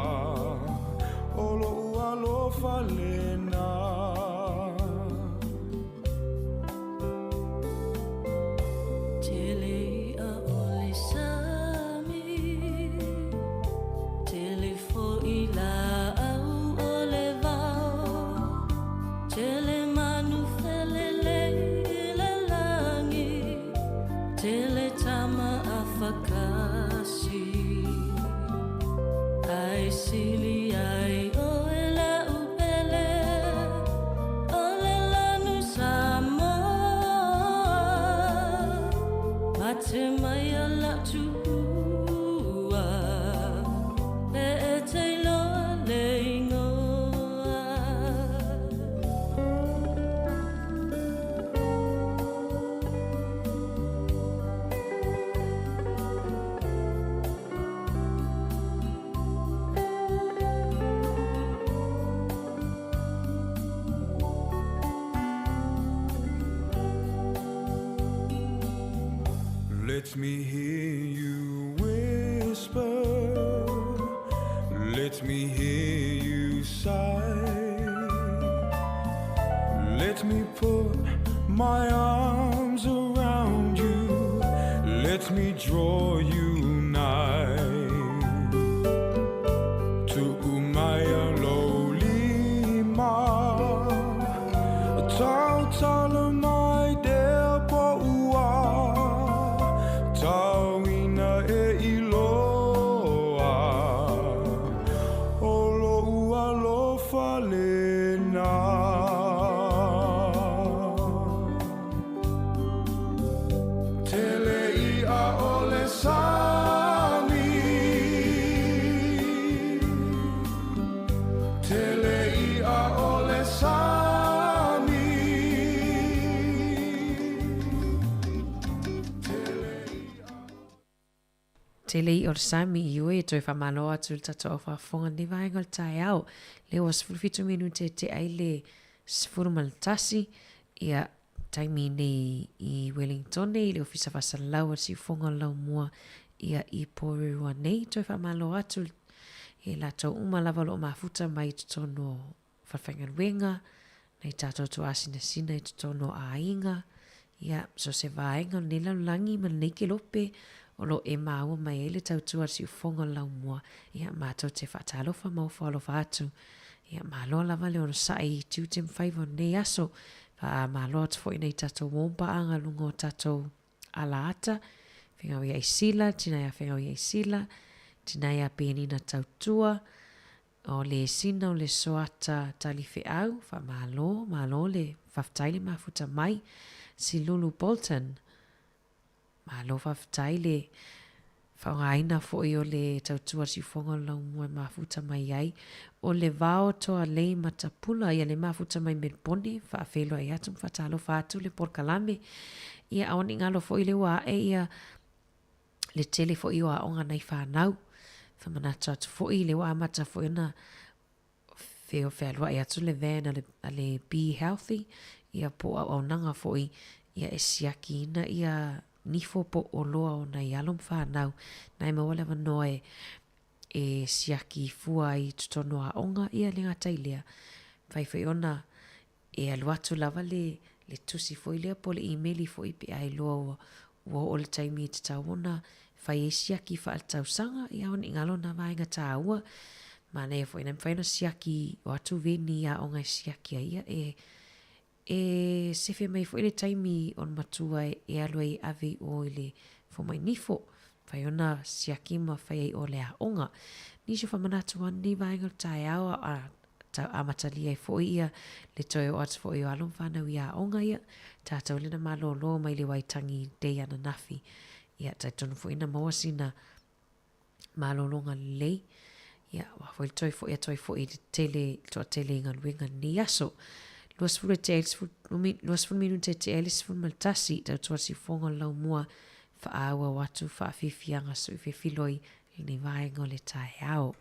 Speaker 2: O lo alofa lena.
Speaker 20: Tele a ole sami, tele fo i la au o le vao, tele manu felele i le langi, tele tama a whakasi. Ai sili ai o e la upele, o le lanu Samoa. Mate mai a la tuua, pe e te loa le ingoa.
Speaker 2: Let me hear you whisper. Let me hear you sigh. Let me put my arms around you. Let me draw you nigh. Tu'umaya lo lima. Tautala mai dea po'ua. Tauina e iloa. O lo'u alofa lena. Tele i'a o le sami. Tele i'a o le sami.
Speaker 3: Tele i'a o le sami i ue e toe faamalo atu i le tatou au faafofoga i lenei vaega o le taeao. Lea ua 17 minute tea ai le 11, ia, taimi nei i Wellingtone i le Ofisa Faasalalau a le Siufoga o le Laumua ia i Porirua nei. Toe faamalo atu i latou uma lava o lo o mafuta mai i totonu o falefaigaluega, nai tatou tuaasinasina i totonu o aiga, ia, so se vaega o lenei lalolagi ma lenei kelope o lo o e maua mai ai le tautua a le siufofoga o le laumua, ia, matou te faatalofa ma ofo alofa atu. Ia, malo lava le onosai i tiute ma faiva o lenei aso. Faamalo atu foi i nai tatou uo ma paaga i luga o tatou alaata, Fegaui Aisila, tina ia Fegaui Aisila, tina ia Penina Tautua, o le sina o le Soata Talifeau, faamalo, malo le faafetai le mafuta mai, Silulu Bolton, malo faafetai le faaaogaina foi o le tautua a le siufofoga o le laumua e mafuta mai ai, o le Vao Toa Lei Matapula, ia le mafuta mai Melebone, faafeiloai atu ma faatalofa atu le polokalame, ia aua ne i galo foi le ua ae ia le tele foi o aoga nai fanau. Famanatu atu foi le ua amata foi ona feo fealuai atu le van a le, a le Be Healthy, ia po o auaunaga foi ia e siakiina ia nifo po o oloa o nai alo ma fanau. Na e maua le avanoa e e siaki fua ai i totonu o aoga, ia le gata i lea. Mafai foi ona e alu atu lava le, le tusi foi lea po o le imeli foi pe a iloa ua, ua oo le taimi e tatau ona fai ai siaki faaletausaga, ia aua ne i galo na vaega taua. Manaia foi ina mafai ona siaki o atu veni i aoga e siaki ai, ia e, e sefe mai foi le taimi o le matua e, e alu ai e ave i o i le fomai nifo. Mafai ona siaki ma fai ai i o le aoga. Nisi o faamanatu a lenei vaega o le taeao a, tau amatalia ai foi ia le toe oo atu foi o alo ma fanau i aoga ia, tatou lea na malōlō mai le Waitangi Day ananafi. Ia, talitonu foi na maua sina malōlōga lelei. Ia, aua foi le toe foi atu ai foi i le tele, le toatele i galuega i lenei aso. 20 e tea ai le 20 minute e tea ai le 11, tautua le siufofoga o le laumua, faaauau atu faafiafiaga suifefiloi i lenei vaega o le taeao.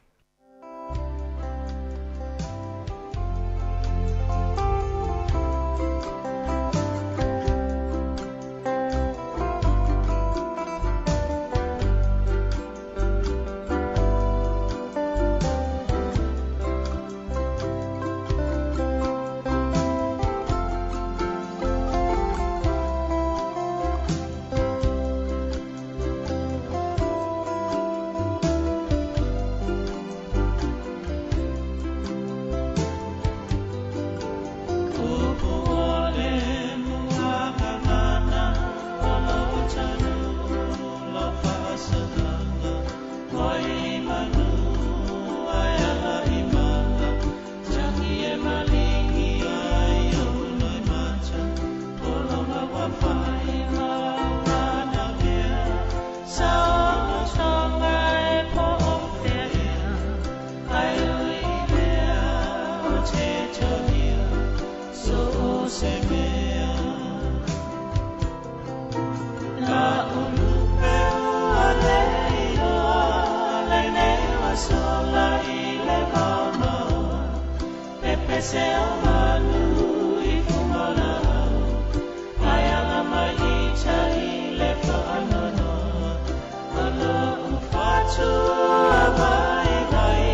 Speaker 4: Atua vaivai,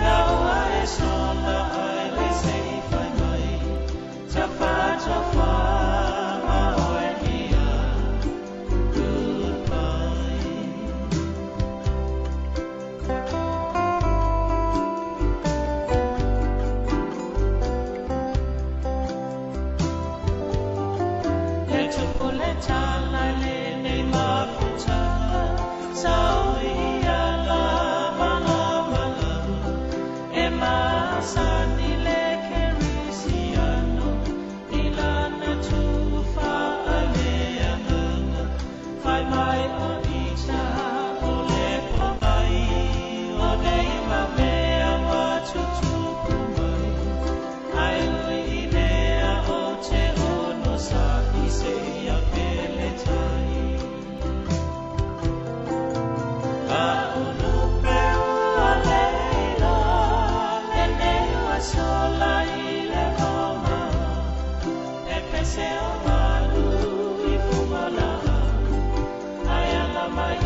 Speaker 4: na ua e sola ai le se i fai mai, tafatafa ma oe ia, goodbye. Le tupu le tala le nei mafutanga, sa o ia la mala malamu, e masani le kerisiano, i lana tufa a le anganga, fai mai o ita o le pomai, o nei mamea wa tutupu mai, ai ui i mea o te ono sa i se ia pele tai. A ulu peu a leila, le nei ua sola i le voma, e pese o malu i fumalaa, ai ala mai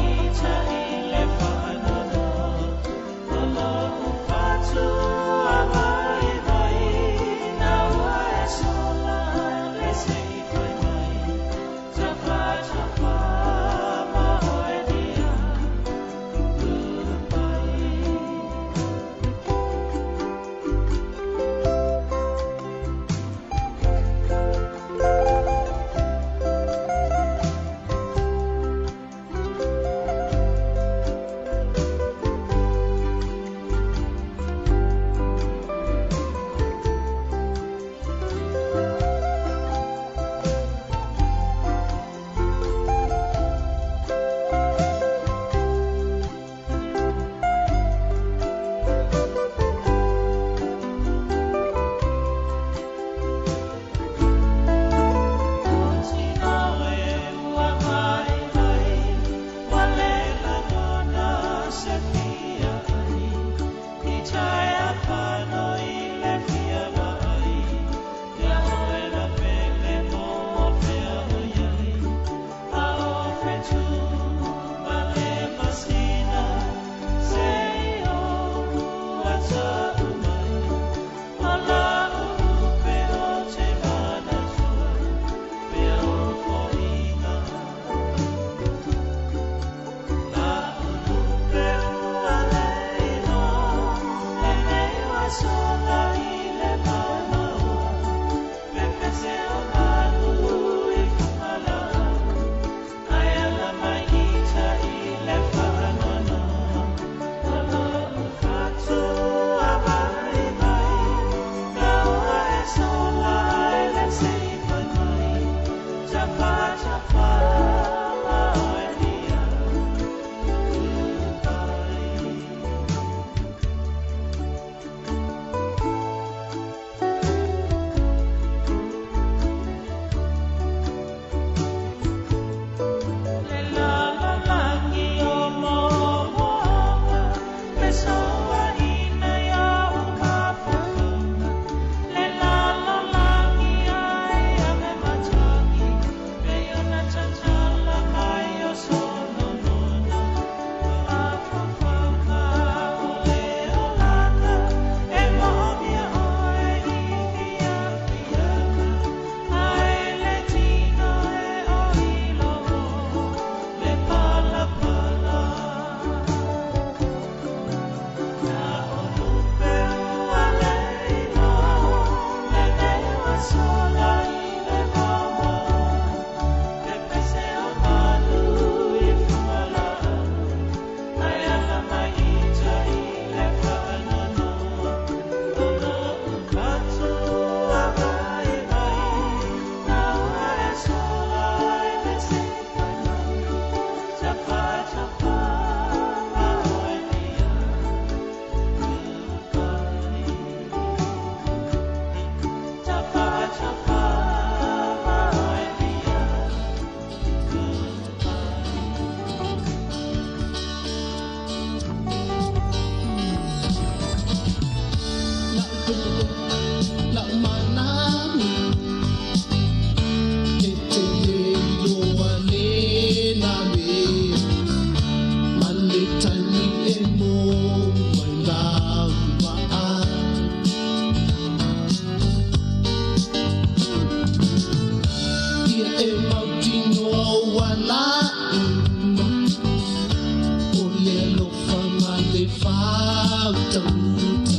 Speaker 6: utauta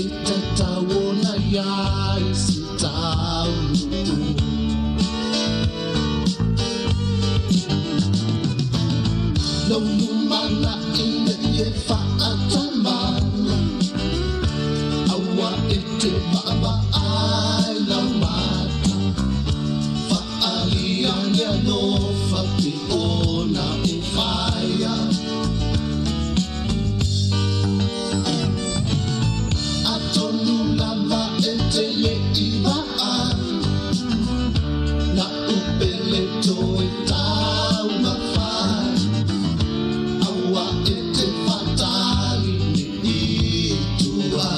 Speaker 6: E tatau ona iai se taunuu Lou lumanai nei e faatamala Aua e te vaavaai lau mata Faaalia le alofa pe ona e faia Atonu lava e te le i vaai Na upele toe taumafai Aua e te faatali nei i tua.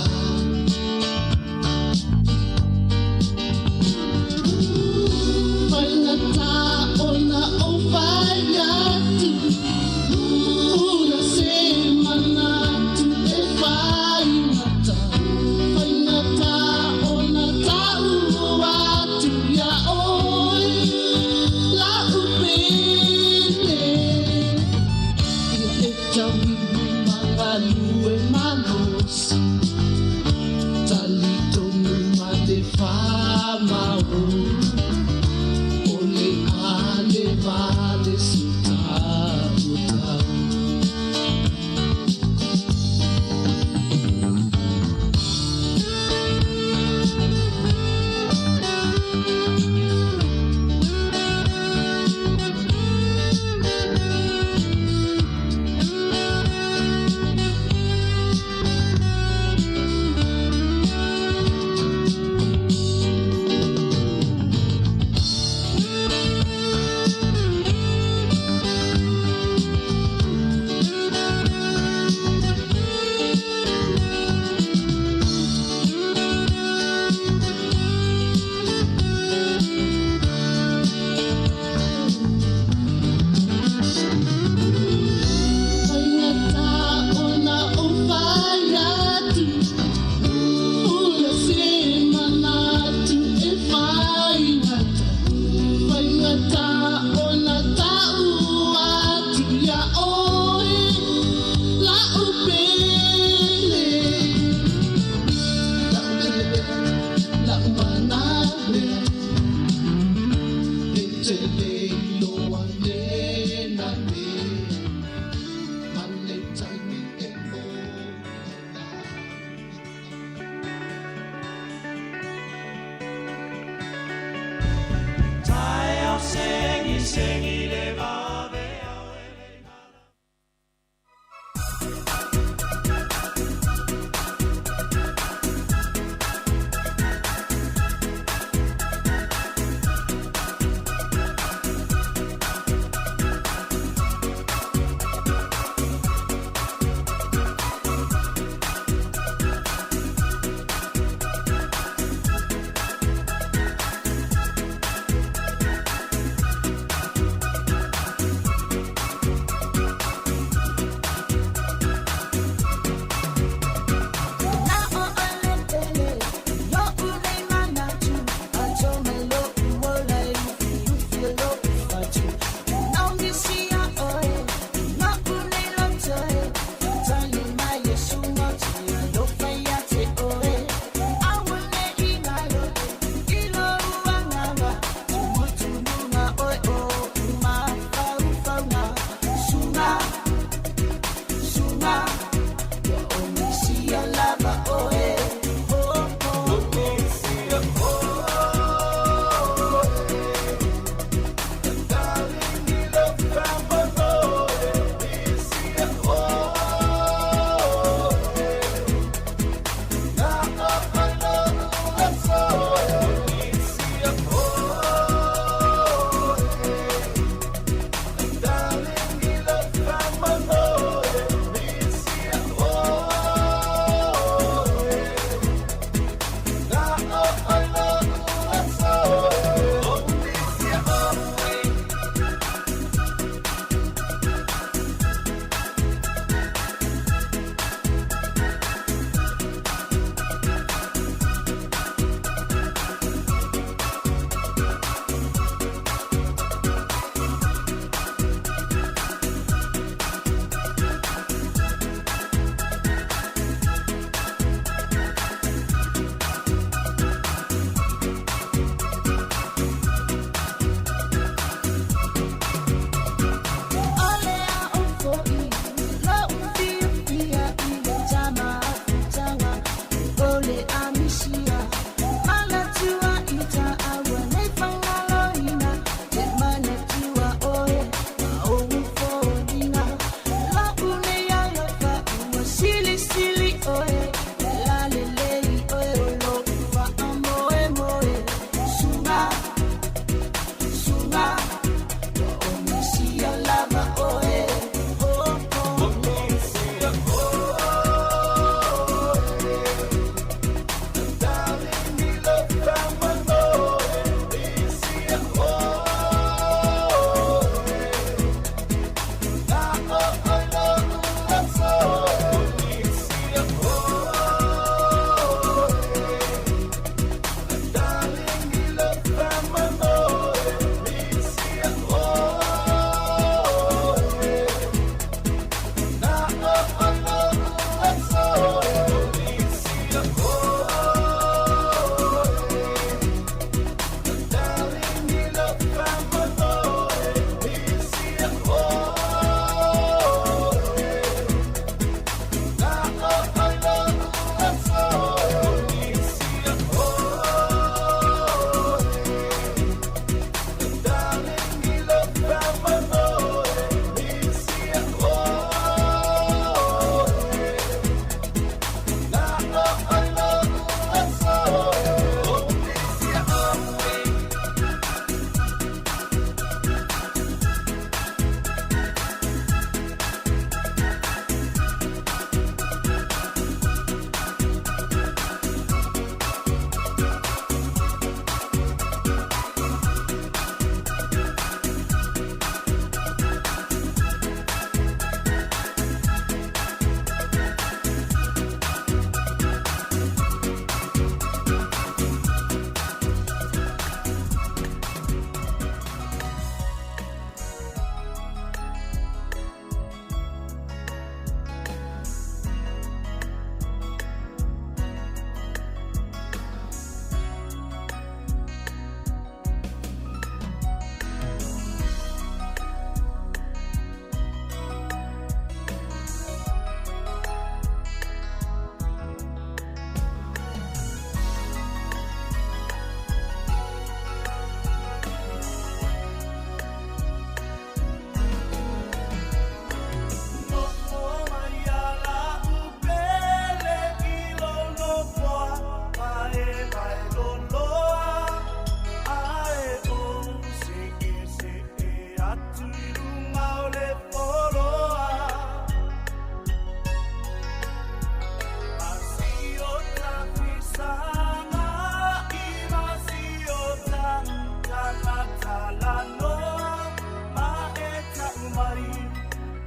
Speaker 10: mai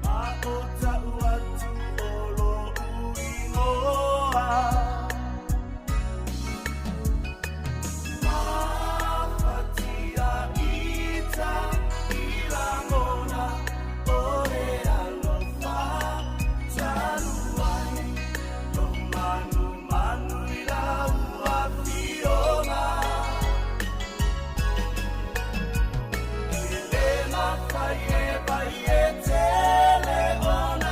Speaker 10: ma o ta'u atu o lo'u igoa. Mafatia ita i lagona o le alofa talu ai lo manumanu i lau afioga. E le mafai e vai e tele ona.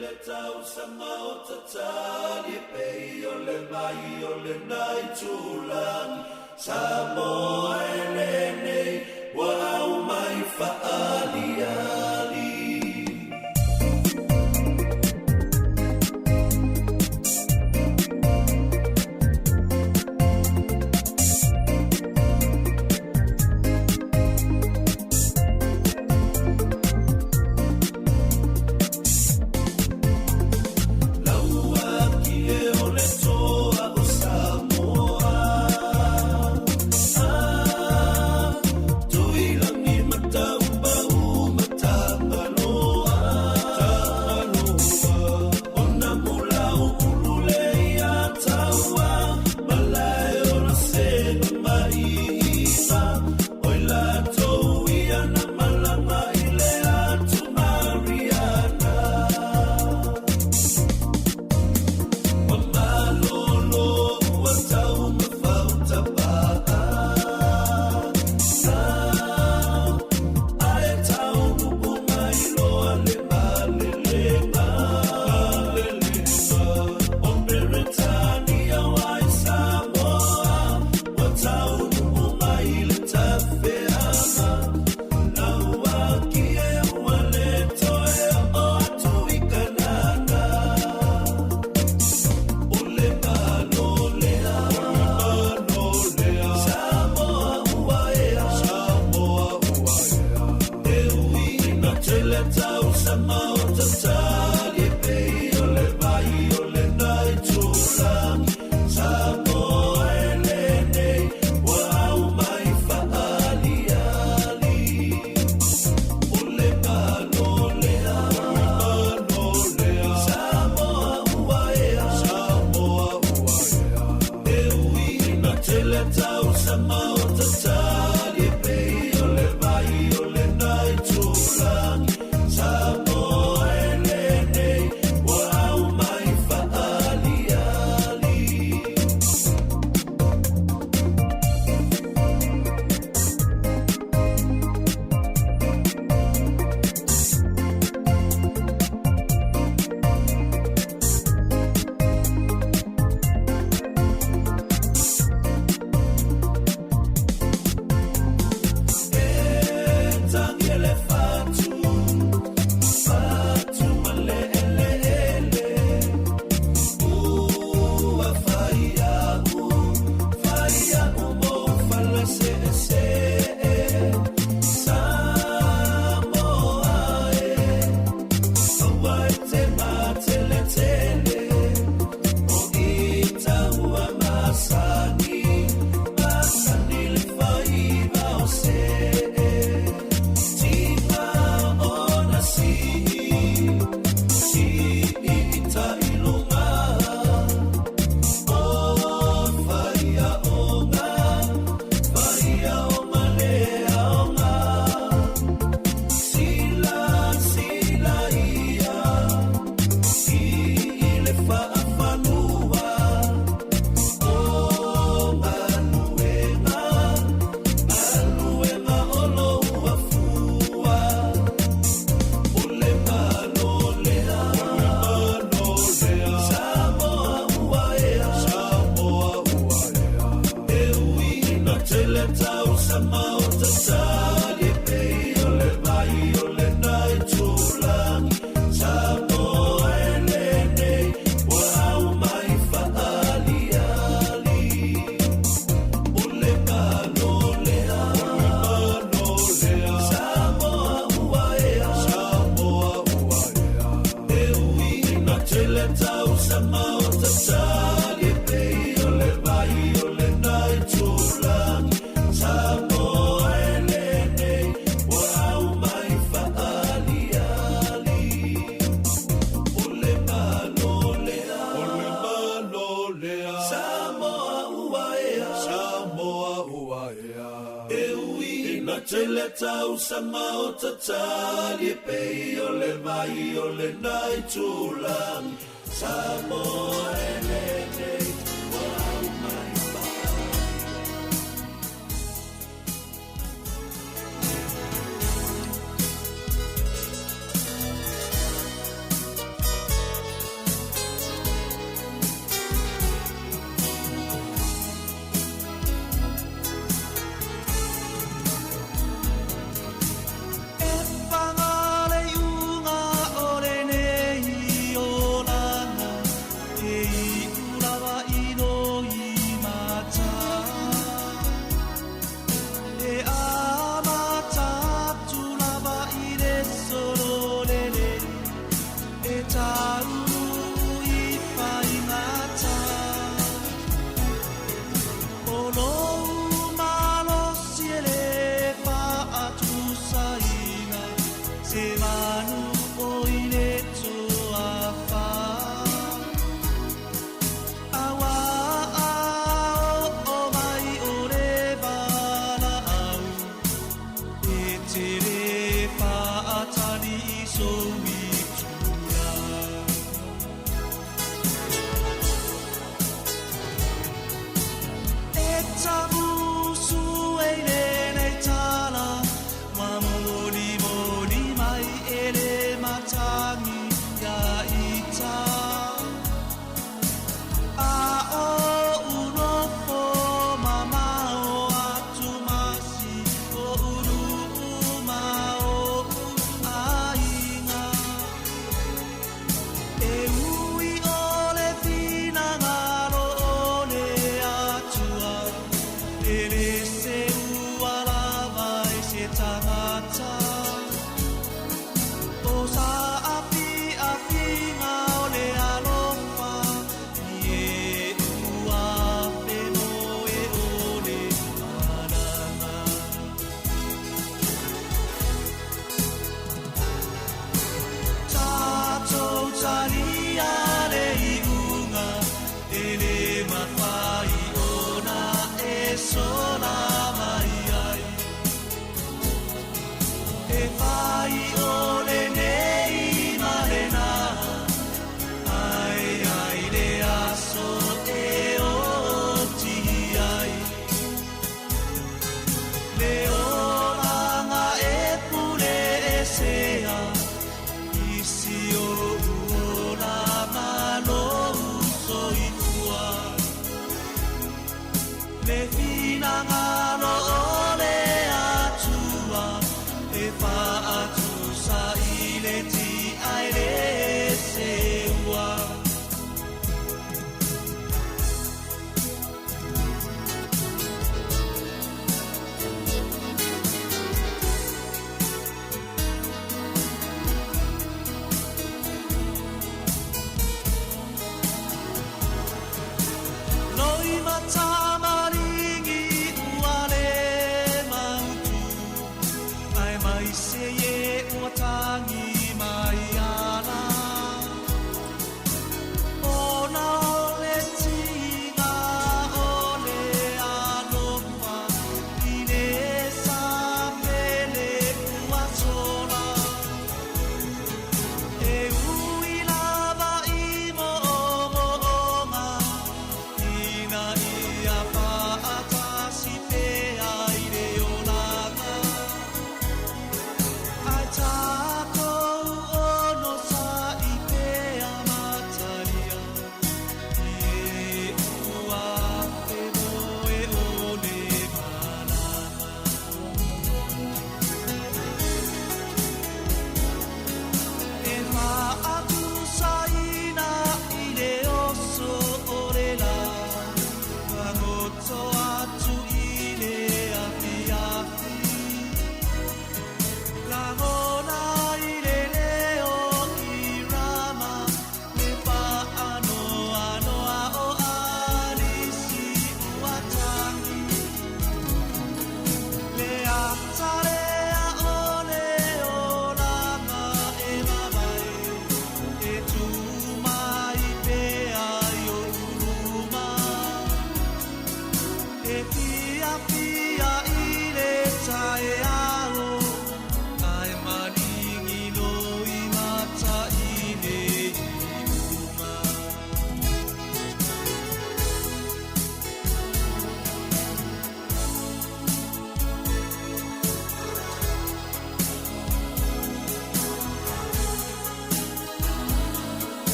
Speaker 16: tele tausaga o tatali e pei o le vai o lena itulagi Samoa e lenei ua aumai faaaliali. Tausaga o tatali e pei o le vai o lena itulagi Samoa e lenei ua aumai
Speaker 10: se manu o i le toafa. Auā a oo mai o le valaau, e te le faatali i sou itula. E tamusu e i lenei tala, ua molimoli mai e le matagi ia ita. A o unofo mamao atu ma si o ulu'u ma o'u aiga. E ui o le finagalo o le Atua, e le seua lava i se tagata. O saafiafiga o le alofa, i e ua femoe o le malaga. Tatou talia le iuga, e le mafai ona e sola mai ai. E fai o lenei ma lena, ae ai le aso e oti ai. Le olaga e pule esea, i si o'u ola ma lou soifua. Le finagalo o le Atua, e faatusa i le ti'a e le seua. Loi matamaligi ua le mautu, ae mai se ie ua tagi mai ala. Ona o le tiga o le alofa, i le sapele ua sola. E ui lava i moomooga, ina ia faatasi pea i le olaga. Ae tatou onosai pea matalia, i e ua femoe o le malaga. E faatusaina i le oso o le la, magoto atu i le afiafi. Lagona i le leo i Rama, le faanoanoa o alisi ua tagi. Le atalea o le olaga e mavae, e tu mai pea i o'u luma. E fiafia i le taeao, ae maligi loi mata i le iuga.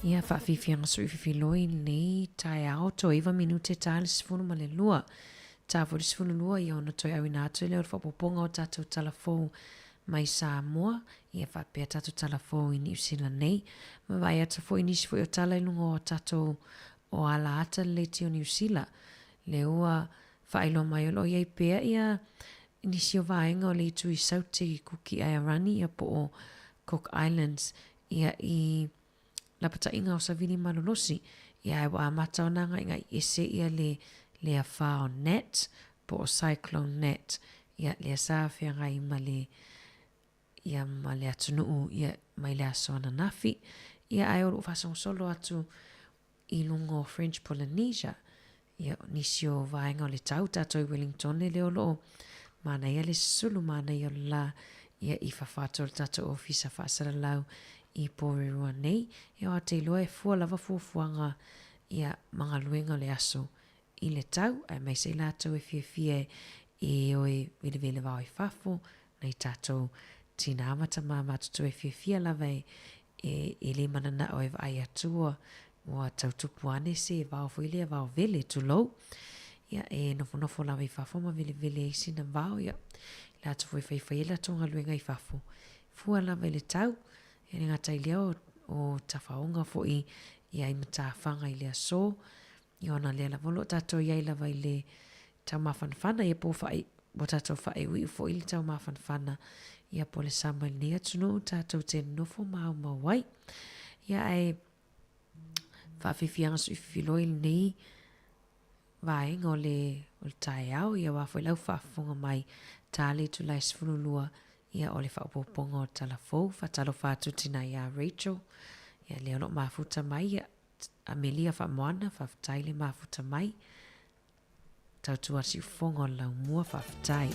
Speaker 3: Ia faafiafiaga sui fifiloi lenei taeao toe iva minute ta le 12 ta foi le 12 ia ona toe auina atu lea o le faaopoopoga o tatou tala fou mai Samoa. Ia faapea tatou tala fou i Niu Sila nei. Ma vaai atu foi i nisi foi o tala i luga o tatou o ala ata lelei ti o Niu Sila. Lea ua faailoa mai o lo o i ai pea ia nisi o vaega o le itu i Saute i Kuki Airani ia po o Cook Islands ia i lapataiga o Savili Malolosi ia ae ua amata ona agaigai ese ia le le afa o Nat po o Cyclone Nat ia lea sa feagai ma le ia ma le atunuu ia mai le aso ananafi ia ae o loo faasolosolo atu i luga o French Polynesia ia nisi o vaega o le tau tatou i Wellingtone lea o loo manaia le susulu manaia o le la ia i fafo atu o le tatou ofisa faasalalau i Porirua nei ia ou te iloa e fua lava fuafuaga ia ma galuega o le aso i le tau, aemaise i latou e fiafia e o e welewele wao i fafo, nai tatou tinā ma tamā matutua e fiafia lava e, e, e le mananao e vaai atu ua, ua tau tupu ane se vao foi lea vao vele, tulou. Ia, e nofonofo lava i fafo ma welewele ai sina vao, ia, i latou foi e faifai ai latou galuega i fafo. Fua lava i le tau, e le gata i lea o, o tafaoga foi ia i matafaga i le aso, Ia ona lea lava o lo o tatou i ai lava i le taumafanafana, ia po o faai, ua tatou faaiuiu foi le taumafanafana, ia po o le sama i lenei atunuu tatou te nofo maumau ai. Ia ae faafiafiaga suifiloi lenei vaega o le, o le taeao, ia aua foi lau faafofoga mai ta le itula e 12, ia o le faaopoopoga o le tala fou. Faatalofa atu tina ia Rachel, ia lea o lo o mafuta mai, ia Amelia Faamoana, faafetai le mafuta mai. Tautua siufofoga o le laumua, faafetai.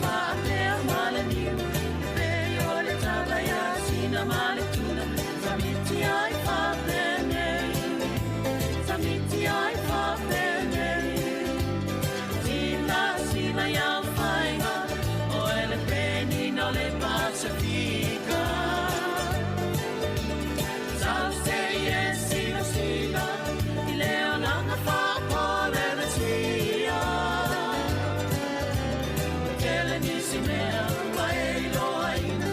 Speaker 4: faapea ma le niu, e pei o le tala ia Sina ma le Tuna, samiti ai faapenei, samiti ai faapenei. Sila sila ia faiga, oe le penina o le Pasifika. Tause e sila sila, i le olaga faapolenesia. Ua tele nisi mea ua e iloaina,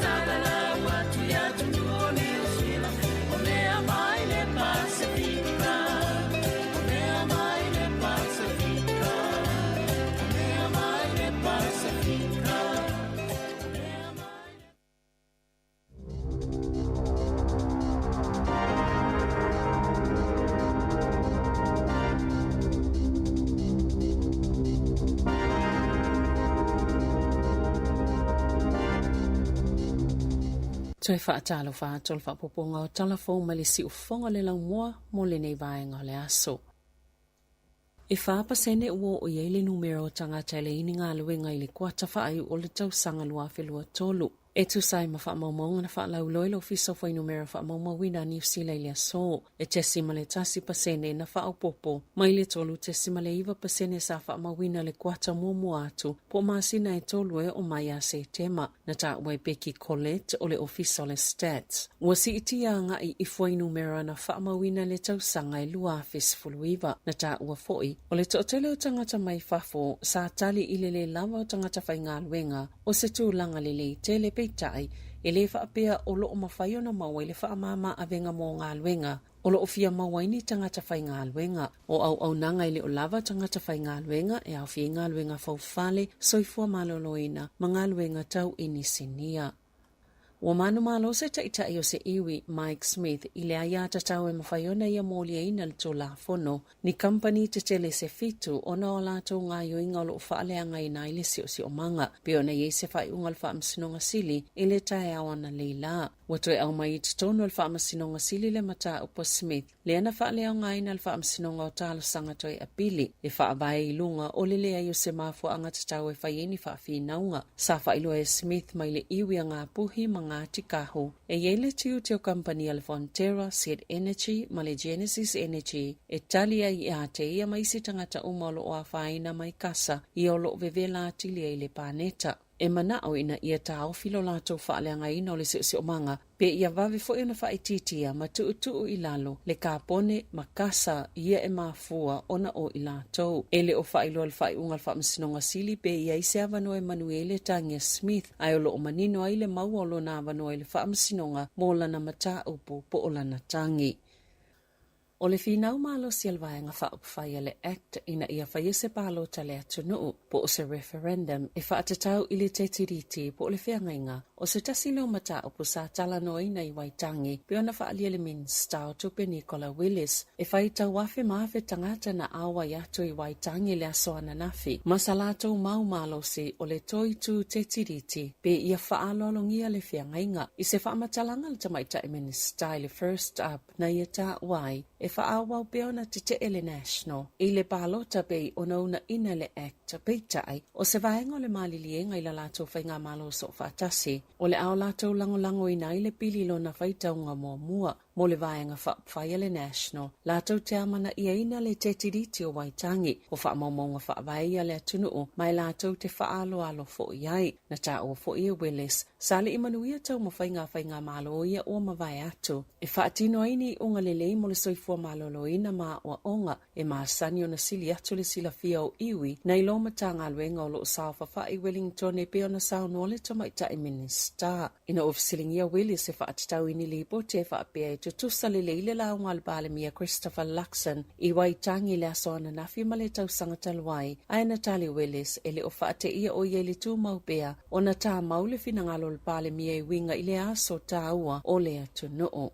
Speaker 4: salalau atu i atunuu o Niu Sila, o mea mai le Pasifika, o mea mai le Pasifika, o mea mai le Pasifika.
Speaker 7: Toe faatalofa atu o le faaopoopoga o tala fou mai le siufofoga o le laumua mo lenei vaega o le aso. E 4% ua oo i ai le numera o tagata e leai ni galuega i le kuata faaiu o le tausaga 2023. E tusa ai ma faamaumauga na faalauiloa e le Ofisa o Fuainumera Faamaumauina a Niu Sila i le aso, e 0.1% na faaopoopo mai le 3.9% sa faamauina i le kuata muamua atu po o masina e tolu e oo mai ia Setema. Na taua e Becky Collett o le Ofisa o le Stats, ua siitia agai i fuainumera na faamauina i le tausaga e 2019. Na taua foi, o le toatele o tagata mai fafo sa tali i le lē lava o tagata faigaluega o se tulaga lelei tele peitai e lē faapea o loo mafai ona maua i le faamama avega mo galuega o loo fia maua ai ni tagata faigaluega. O auaunaga e le o lava tagata faigaluega e aofia ai galuega faufale, soifua maloloina ma galuega tau inisinia. Ua manumalo se taitai o se iwi, Mike Smith, i le aiatatau e mafai ona ia moliaina le Tulafono ni kamupani tetele se fitu ona o a latou gaoioiga o lo o faaleagaina ai le siosiomaga, pei ona i ai se faaiuga a le Faamasinoga Sili i le taeao analeila. Ua toe aumai i totonu o le Faamasinoga Sili le mataupu a Smith, lea na faaleaogaina le Faamasinoga o Talosaga Toe Apili e faavae i luga o le leai o se mafuaaga tatau e fai ai ni faafinauga. Sa faailoa e Smith mai le iwi a Ngāpuhi ma Ngāti Kahu e i ai le tiute o kamupani a le Fonterra, Z Energy ma le Genesis Energy e tali ai ia te ia ma isi tagata uma o lo o afaina mai kasa ia o lo o vevela atili ai le paneta. E manao ina ia taofi lo latou faaleagaina o le siosiomaga, pe ia vave foi ona faaitiitia ma tuutuu i lalo le kapone ma kasa ia e mafua ona o i latou. E le o faailoa le faaiuga a le Faamasinoga Sili pe i ai se avanoa e manuia ai le tagi a Smith, ae o lo o manino ai le maua o lona avanoa i le Faamasinoga mo lana mataupu po o lana tagi. O le finau malosi a le Vaega Faaupufai a le act ina ia faia se palota a le atunuu, po o se referendum, e faatatau i le TTDT po o le feagaiga, o se tasi lea o mataupu sa talanoaina i Waitangi pei ona faaalia le Minisita o Tupe Nicola Willis e fai tauafe ma afe tagata na auai atu i Waitangi i le aso ananafi ma sa latou mau malosi o le toi tū TTDT pe ia faaaloalogia le feagaiga. I se faamatalaga a le Tamaitai Minisita i le First Up, na ia taua ai e faaauau pea ona tetee le National i le palota pei ona uunaina le Act, peitai, o se vaega o le maliliega i la latou faigamalo soofaatasi, o le a o latou lagolagoina ai le pili i lona faitauga muamua mo le Vaega Faaupufai a le National, latou te amanaiaina le Tetiriti o Waitangi, o faamaumauga faavae ia a le atunuu ma e latou te faaaloalo foi ai. Na taua foi e Willis, sa le i manuia taumafaiga a faigamalo ia ua mavae atu. E faatino ai ni iuga lelei mo le soifua maloloina ma aoaoga e masani ona sili atu le silafia o iwi nai lo Matagaluega o lo o saofafai i Wellington e pei ona saunoa le Tamaitai Minisita. Ina ua fesiligia Willis e faatatau i ni lipoti e faapea e tutusa lelei le lauga a le Palemia Christopher Luxon i Waitangi i le aso ananafi ma le tausaga talu ai, ae na tali Willis e le o faateia o ia i le tumau pea ona tāmau le finagalo o le Palemia e uiga i le aso tāua o le atunuu.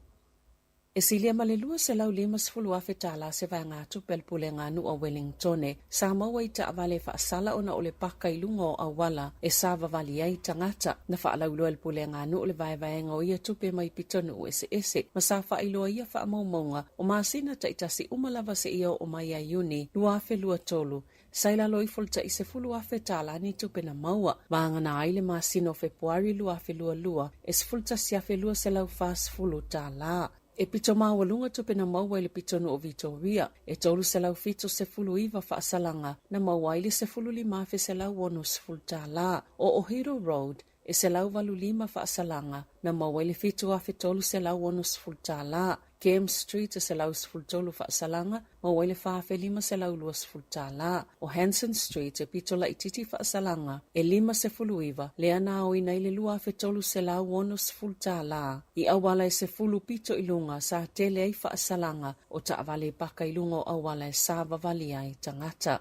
Speaker 7: E silia ma le $250,000 tālā se vaegatupe a le Pulega a Nuu a Wellingtone sa maua i taavale faasala ona o le paka i luga o auala e savavali ai tagata. Na faalauiloa e le Pulega a Nuu le vaevaega o ia tupe mai pitonuu eseese ma sa faailoa ia faamaumauga o masina taitasi uma lava seia oo mai ia Iuni 2023. Sa i lalo ifo o le tai $10,000 ni tupe na maua, vagana ai le masina o Fepuari 2022 e $11,240. E pito maualuga tupe na maua i le pitonuu o Vitoria, e $379 faasalaga na maua ai le $15,160. O Ohiro Road, e 185 faasalaga na maua ai le $7,360. Cam Street e 113 faasalaga, maua ai le $4,520. O Hanson Street e pito laitiiti faasalaga e 59, lea na aoina ai le $2,360. I auala e 10 pito i luga sa tele ai faasalaga o taavale paka i luga o auala e savavali ai tagata.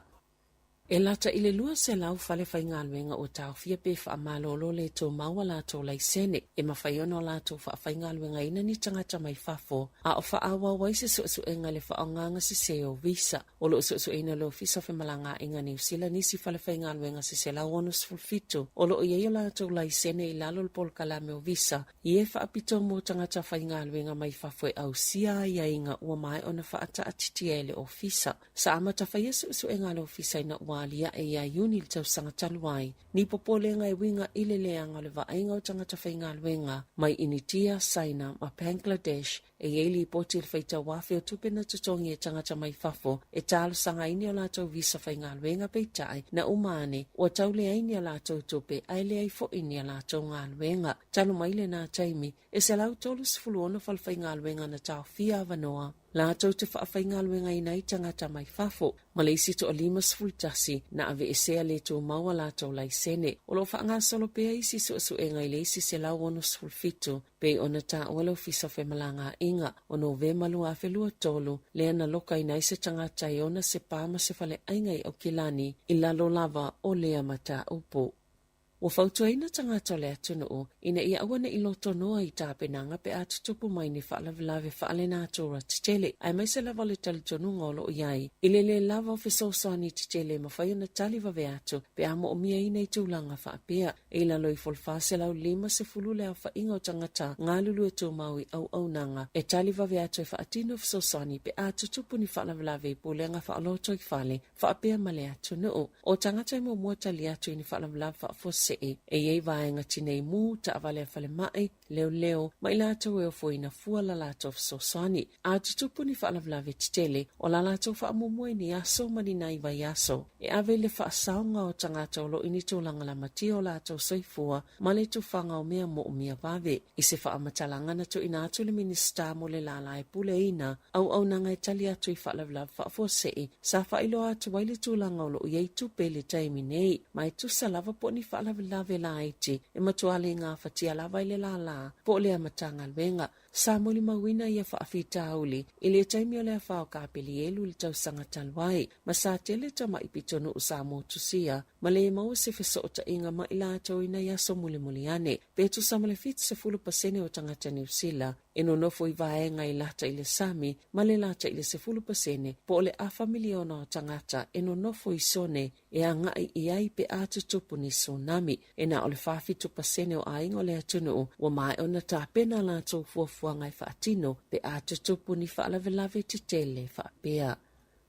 Speaker 7: E lata i le 200 falefaigaluega ua taofia pe faamalolo le tumau a latou laisene e mafai ona latou faafaigaluegaina ni tagata mai fafo a o faaauau ai se suesuega i le faaaogaga sese o visa. O lo o suesueina e le Ofisa o Femalagaaiga Niu Sila nisi falefaigaluega se 167 o lo o i ai o latou laisene i lalo o le polokalame o visa i e faapitoa mo tagata faigaluega mai fafo e ausia aiaiga ua maea ona faataatitia e le Ofisa. Sa amata faia suesuega a le Ofisa ina ua aliae ia Iuni i le tausaga talu ai, ni popolega e uiga i le leaga o le vaaiga o tagata faigaluega mai Initia, Saina ma Bangladesh. E i ai lipoti i le faitau afe o tupe na totogi e tagata mai fafo e talosaga ai ni a latou visa faigaluega peitai na uma ane ua tau leai ni a latou tupe ae leai foi ni a latou galuega. Talu mai lena taimi, e 136 falefaigaluega na taofia avanoa latou te faafaigaluegaina ai tagata mai fafo, ma le isi toa 51 na aveesea le tumau a latou laisene. O lo o faagasolo pea isi suesuega i le isi 167, pei ona taua le Ofisa o Femalagaaiga o Novema 2023, lea na lokaina ai se tagata e ona se pa ma se faleaiga i Aukilani i lalo lava o lea mataupu. Ua fautuaina tagata o le atunuu ina ia aua ne i lotonoa i tapenaga pe a tutupu mai ni faalavelave faalenatura tetele, aemaise lava o le talitonuga o lo o i ai i le le lava o fesoasoani tetele e mafai ona tali vave atu pe a moomiaina i tulaga faapea. E i lalo ifo o le 450 le aofaiga o tagata galulue tumau i auaunaga e tali vave atu e faatino fesoasoani pe a tutupu ni faalavelave i pulega faaolotoifale faapea ma le atunuu. O tagata e muamua tali atu i ni faalavelave faafuasei e i ai vaega tinei mu, taavale a falemai, leoleo, ma i latou e ofoina fua la latou fesoasoani. A tutupu ni faalavelave tetele, o la latou faamuamua i ni aso ma ni nai vaiaso e ave i le faasaoga o tagata o lo o i ni tulaga lamatia o latou soifua ma le tufaga o mea moomia vave. I se faamatalaga na tuuina atu i le Minisita mo le Lala e Puleaina Auaunaga e tali atu i faalavelave faafuasei, sa faailoa atu ai le tulaga o lo o i ai tupe i le taimi nei, ma e tusa lava po o ni faalavelave laiti e matua le gafatia lava i le lala po o lea Matagaluega. Sa molimauina ia faafitauli i le taimi o le afa o Kapelielu i le tausaga talu ai, ma sa tele tamai pitonuu sa motusia ma le maua se fesootaiga ma i latou i nai aso mulimuli ane. Pe tusa ma le 70% o tagata Niu Sila e nonofo i vaega i lata i le sami ma le lata i le 10% po o le afa miliona o tagata e nonofo i sone e agai i ai pe a tutupu ni tsunami. E na o le 47% o aiga o le atunuu ua maea ona tapena a latou fuafuaga e faatino pe a tutupu ni faalavelave tetele faapea.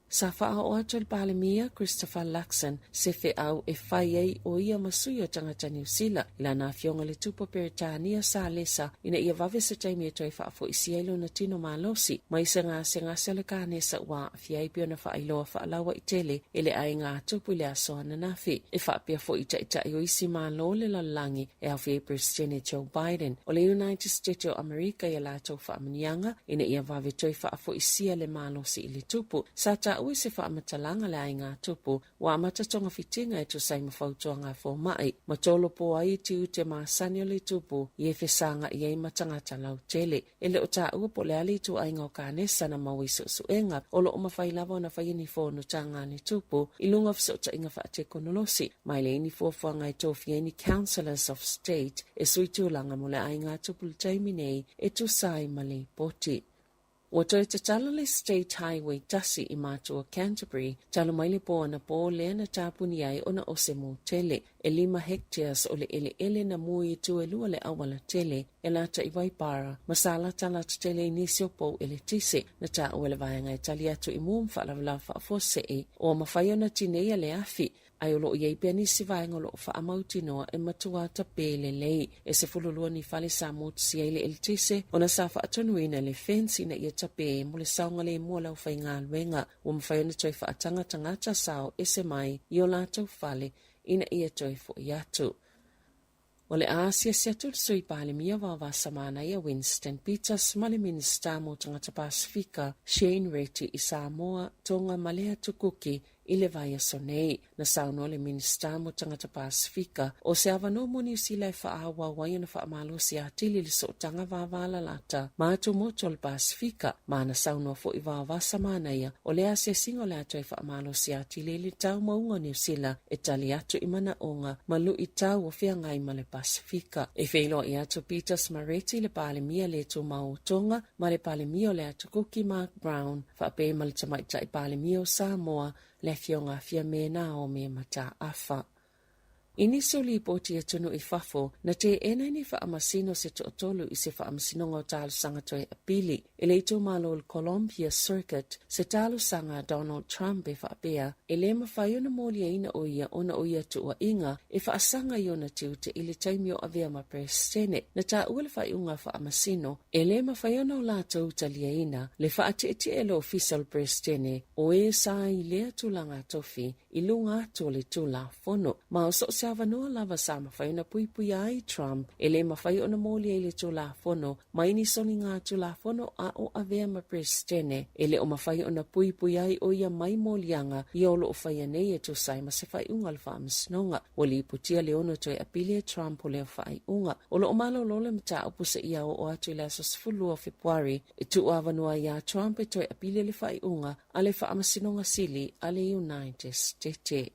Speaker 7: Sa faaoo atu e le Palemia Christopher Luxon se feau e fai ai o ia ma sui o tagata Niu Sila i lana afioga i le Tupu o Peretania Salesa ina ia vave se taimi e toe faafoisia ai lona tino malosi mai se gasegase o le kanesa ua aafia ai pei ona faailoa faalauaitele e le aiga a Tupu i le aso ananafi. E faapea foi i taitai o isi Malo o le lalolagi e aofia ai Peresetene Joe Biden o le United States o Amerika i a latou faamanuiaga ina ia vave toe faafoisia le malosi i le tupu. Sa taua i se faamatalaga le aiga tupu ua amata togafitiga e tusa ai ma fautuaga a fomai, ma tolopo ai i tiute masani o le tupu i e fesagai ai ma tagata lautele. E le o taua po o le a le ituaiga o kanesa na maua i suesuega, o lo o mafai lava ona faia ni fonotaga a le tupu i luga o fesootaiga faatekonolosi, ma e leai ni fuafuaga e tofia ai ni Councillors of State e sui tulaga mo le aiga tupu i le taimi nei e tusa ai ma lipoti. Ua toe tatala le State Highway 1 i Matua Canterbury talu mai le po anapō lea na tapuni ai ona o se mū tele. ʻElima hectares o le ʻeleʻele na mū i itu e lua o le auala tele e lata i Waipara ma sa latalata tele i nisi o pou eletise. Na taua e le vaega e tali atu i mū ma faalavelave faafuasei ua mafai ona tineia le afi ae o lo o i ai pea nisi vaega o lo o faamautinoa e matuā tapē lelei. E 12 ni fale sa motusia ai le eletise ona sa faatonuina le fence ina ia tapē mo le saogalemu o le aufaigaluega. Ua mafai ona toe faataga tagata sa o ese mai i o latou fale ina ia toe foʻi atu. O le a asiasi atu le Sui Palemia Vaovasamanaia Winston Peters ma le Minisita mo Tagata Pasefika Shane Reti i Samoa, Tonga ma le Atu Kuki i le vaiaso nei. Na saunoa le Minisita mo Tagata Pasefika o se avanoa mo Niu Sila e faaauau ai ona faamalosi atili i le sootaga vavalalata ma atu motu o le Pasefika, ma na saunoa foi Vaovasamanaia o le asiasiga o le a toe faamalosi atili i le taumauga o Niu Sila e tali atu i manaoga ma luitau o feagai ma le Pasefika. E feiloai atu Peters ma Reti le Palemia le Tumau o Tonga ma le Palemia o le Atu Kuki Mark Brown, faapea ma le Tamaitai Palemia o Samoa le Afioga a Fiame Naomi Mataafa. I nisi o lipoti i atunuu i fafo, na teena ai ni faamasino se toatolu i se faamasinoga o talosaga toe apili i le itumalo o le Columbia Circuit, se talosaga a Donald Trump e faapea e le mafai ona moliaina o ia ona o ia tuuaiga e faasaga i ona tiute i le taimi o avea ma Peresetene. Na taua le faaiuga a faamasino e le mafai ona o latou taliaina le faatietie e le Ofisa o le Peresetene o e sa i lea tulaga tofi i luga atu o le Tulafono. Ma o so o se avanoa lava sa mafai ona puipuia ai Trump, e le mafai ona molia i le Tulafono mai ni soliga Tulafono a o avea ma Peresetene. E le o mafai ona puipui ai o ia mai moliaga ia o lo o faia nei e tusa ai ma se faaiuga o le Faamasinoga. Ua lipotia le 6 toe apili e Trump o lea faaiuga. O lo o malolo le mataupu seia oo atu i le aso 12 o Fepuari e tuuavanoa ai iā Trump e toe apili le faaiuga a le Faamasinoga Sili a le United State.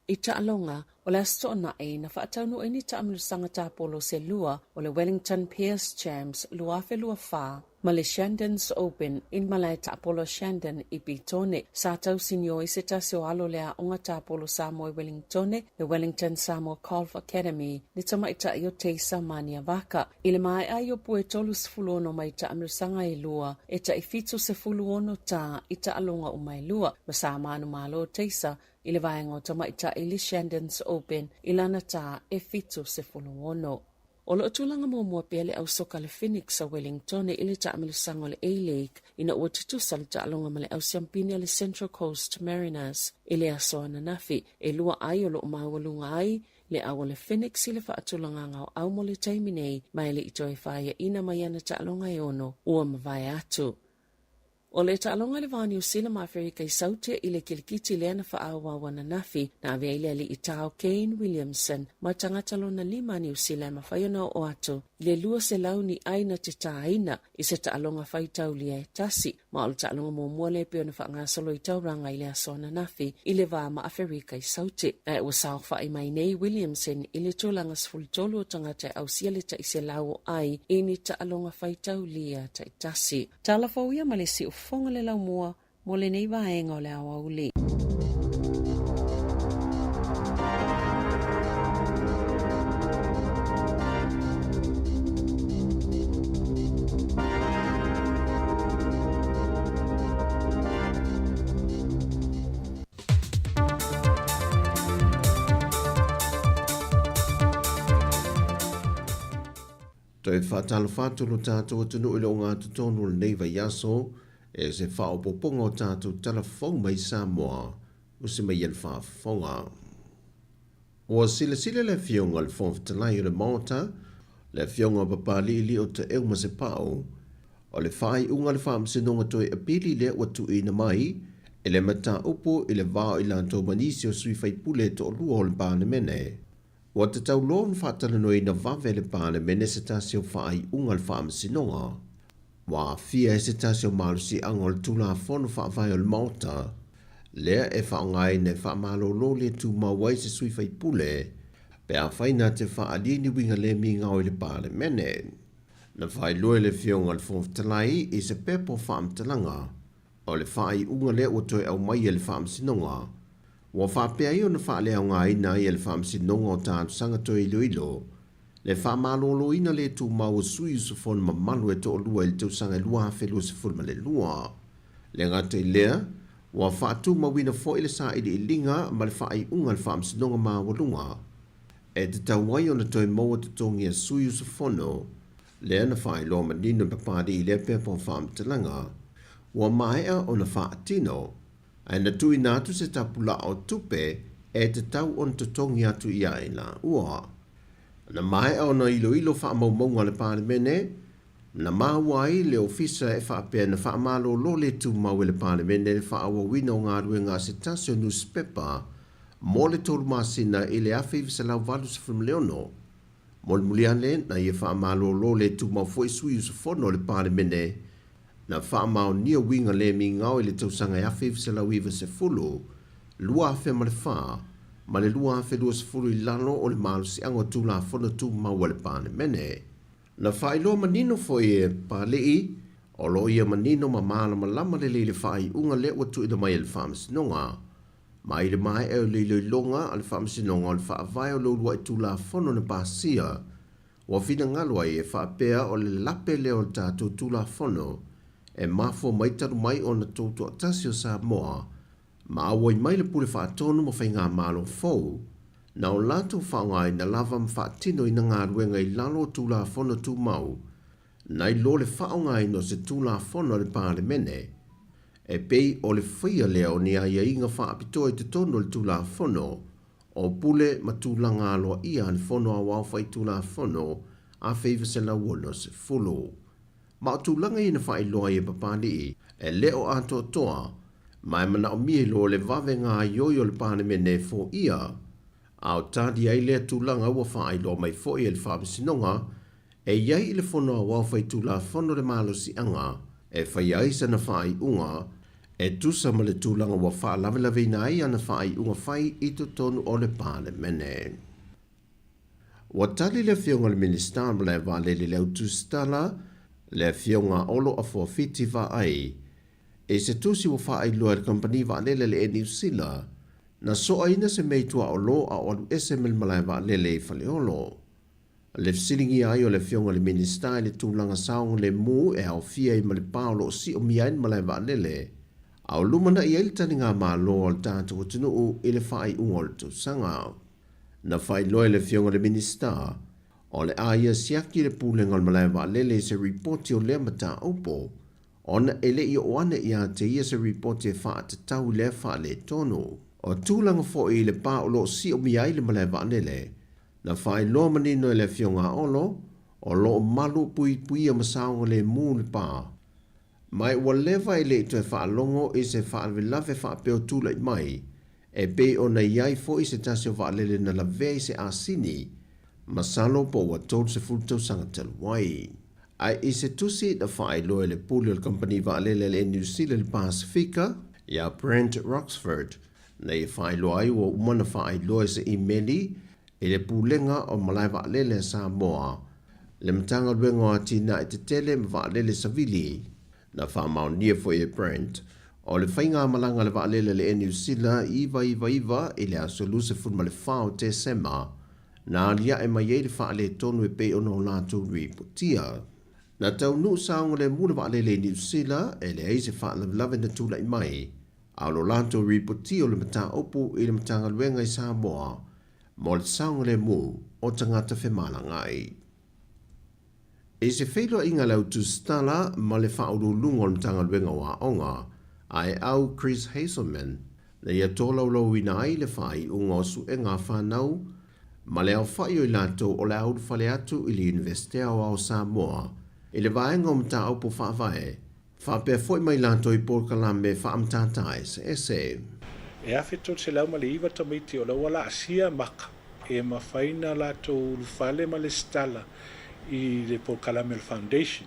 Speaker 7: I taaloga, o le Aso Toonai na faataunuu ai ni taamilosaga tapolo se lua o le Wellington Pairs Champs 2024 ma le Shandon's Open i le malae taapolo Shandon i Petone. Sa tausinio ai se tasi o alo o le aoga tapolo Samoa i Wellingtone, le Wellington Samoa Golf Academy, le tamaitai o Teisa Maniavaka. I le maea ai o pue 36 mai taamilosaga e lua, e tai 76 tā i taaloga uma e lua, ma sa manumalo Teisa i le vaega o tamaitai i le Shandon's Open i lana tā e 76. O lo o tulaga muamua pea le ausoka le Phoenix a Wellingtone i le taamilosaga o le A-League ina ua tutusa le taaloga ma le ausiampini a le Central Coast Mariners i le aso ananafi. E lua ai o lo o maualuga ai le au o le Phoenix i le faatulagaga o au mo le taimi nei, ma e le i toe faiaina mai ana taaloga e ono ua mavae atu. O le taaloga i le va o Niu Sila ma Aferika i Saute i le kilikiti lea na faaauau ananafi, na ave ai le alii tao Kane Williamson ma tagata lona lima a Niu Sila e mafai ona oo atu i le 200 ni ai na te tāina i se taaloga faitaulia e tasi, ma o le taaloga muamua lea e pei ona faagasolo i Tauranga i le aso ananafi i le va ma Aferika i Saute. Ae ua saofai mai nei Williamson i le tulaga 13 o tagata e ausia le tai selau o ai i ni taaloga faitaulia taitasi. Tala fou ia ma le siufofoga le laumua mo lenei vaega o le aoauli.
Speaker 8: Toe faatalofa atu lo tatou atunuu i le ogatotonu o lenei vaiaso e se faaopoopoga o tatou tala fou mai Samoa o se mai e le faafofoga. Ua silasila le Afioga i le Fofoga Fetalai o le Maota, le Afioga o Papali'ili'o Taeu Masepau, o le faaiuga a le Faamasinoga toe apili lea ua tuuina mai e le mataupu i le va o i latou ma nisi o sui faipule e toalua o le Palemene. Ua tatau loa ona faatalanoaina vave e le Palemene se tasi o faaiuga a le Faamasinoga. Ua aafia ai se tasi o malosiaga o le Tulafono Faavae o le Maota, lea e faaaogaina e faamalolo le tumau ai se sui faipule pe afai na te faaalia ni uiga le migao i le Palemene. Na faailoa e le Afioga i le Fofoga Fetalai i se pepa o faamatalaga o le faaiuga lea ua toe aumai e le Faamasinoga, ua faapea ai ona faaleaogaina ai e le Faamasinoga o Talosaga Toe Iloilo le faamaloloina le tumau o sui usufono mamalu e toalua i le tausaga e 2022. Le gata i lea, ua faatumauina foi le sailiiliga ma le faaiuga a le Faamasinoga Maualuga e tatau ai ona toe maua totogi a sui usufono lea na faailoa manino e Papalii i lea pepa o faamatalaga ua maea ona faatino, ae na tuuina atu se tapulaa o tupe e tatau ona totogi atu i ai laua. Na maea ona iloilo faamaumauga a le Palemene, na maua ai le Ofisa e faapea na faamalolo le tumau e le Palemene le faaauauina o galuega a se tasi o nusipepa mo le tolu masina i le 1986. Mulimuli ane, na ia faamalolo le tumau foi sui usufono o le Palemene na faamaonia uiga le migao i le tausaga e 1990, 2004 ma le 2020 i lalo o le malosiaga o Tulafono Tumau a le Palemene. Na faailoa manino foi e Papalii, o lo o ia manino ma malamalama lelei le faaiuga lea ua tuuina mai e le Faamasinoga. Ma i le maea o le iloiloga a le Faamasinoga o le Faavae o le Uluai Tulafono na pasia, ua finagalo ai e faapea o le lape lea o le tatou Tulafono e mafua mai talu mai ona toutoatasi o Samoa ma auai mai le Pule Faatonu ma Faigamalo fou, na o latou faaaogaina lava ma faatinoina galuega i lalo o Tulafono Tumau nai lo le faaaogaina o se Tulafono a le Palemene e pei o le faia lea o ni aiaiga faapitoa i totonu o le Tulafono o Pule ma Tulaga Aloaia a le Fono Aoao Faitulafono 1960. Ma o tulaga ia na faailoa ai e Papalii, e le o atoatoa, ma e manaomia i lo le vave gaoioi o le Palemene e foia, a o tali ai lea tulaga ua faailoa mai foi e le Faamasinoga, e i ai i le Fono Aoao Faitulafono le malosiaga e faia ai sana faaiuga e tusa ma le tulaga ua faalavelaveina ai ana faaiuga fai i totonu o le Palemene. Ua tali le Afioga i le Minisita o le Malae Vaalele i le Autusitala, le Afioga Olo Afuafiti Vaai, i se tusi ua faailoa e le Kamupani Vaalele a le Air New Sila, na soaina se mea i tuaolo a o alu ese mai le malae vaalele i Faleolo. Le fesiligia ai o le Afioga i le Minisita i le tulaga saogalemu e aofia ai ma le pa o lo o siomia ai le malae vaalele, a o lumanai ai le taligamalo a le tatou atunuu i le faaiuga o le tausaga. Na faailoa e le Afioga i le Minisita, o le a ia siaki le Pulega o le Malae Vaalele i se ripoti o lea mataupu, ona e le i oo ane ia te ia se ripoti e faatatau i lea faaletonu. O tulaga foi i le pa o lo o siomia ai le malae vaalele, na faailoa manino e le Afioga a Olo, o lo o malu puipuia ma saogalemu le pa. Ma e ua leva e le i toe faalogo i se faalavelave faapea o tulai mai, e pei ona i ai foi se tasi o vaalele na lavea i se asini, masalo po ua 30 tausaga talu ai. Ae i se tusi na faailoa e le pule o le kamupani vaalele a le Air New Zealand i le Pasefika, ia Brent Roxford, na ia faailoa ai ua uma ona faailoa i se imeli i le Pulega o Malae Vaalele a Samoa, le Matagaluega o Atinae Tetele ma Vaalele Savili. Na faamaonia foi e Brent, o le faigamalaga a le vaalele a le Air New Sila 999 i le aso 24 o Tesema, na aliae mai ai le faaletonu e pei ona o latou ripotia. Na taunuu saogalemu le vaalele i Niu Sila e leai se faalavelave na tulai mai, a o lo latou ripotia o le mataupu i le Matagaluega i Samoa mo le saogalemu o tagata femalagaai. I se feiloaiga a le au tusitala ma le Faauluuluga o le Matagaluega o Aoga, Aeau Chris Hazelman, na ia tolaulauina ai le faaiuga o suega a fanau ma le aofai o i latou o le a ulufale atu i le Iunivesite Aoao o Samoa i le vaega o mataupu faavae faapea foi ma i latou i polokalame faamatata eseese.
Speaker 9: E 1309 tamaiti o la ua laasia maka e mafai na latou ulufale ma lesitala i le polokalame o le Foundation.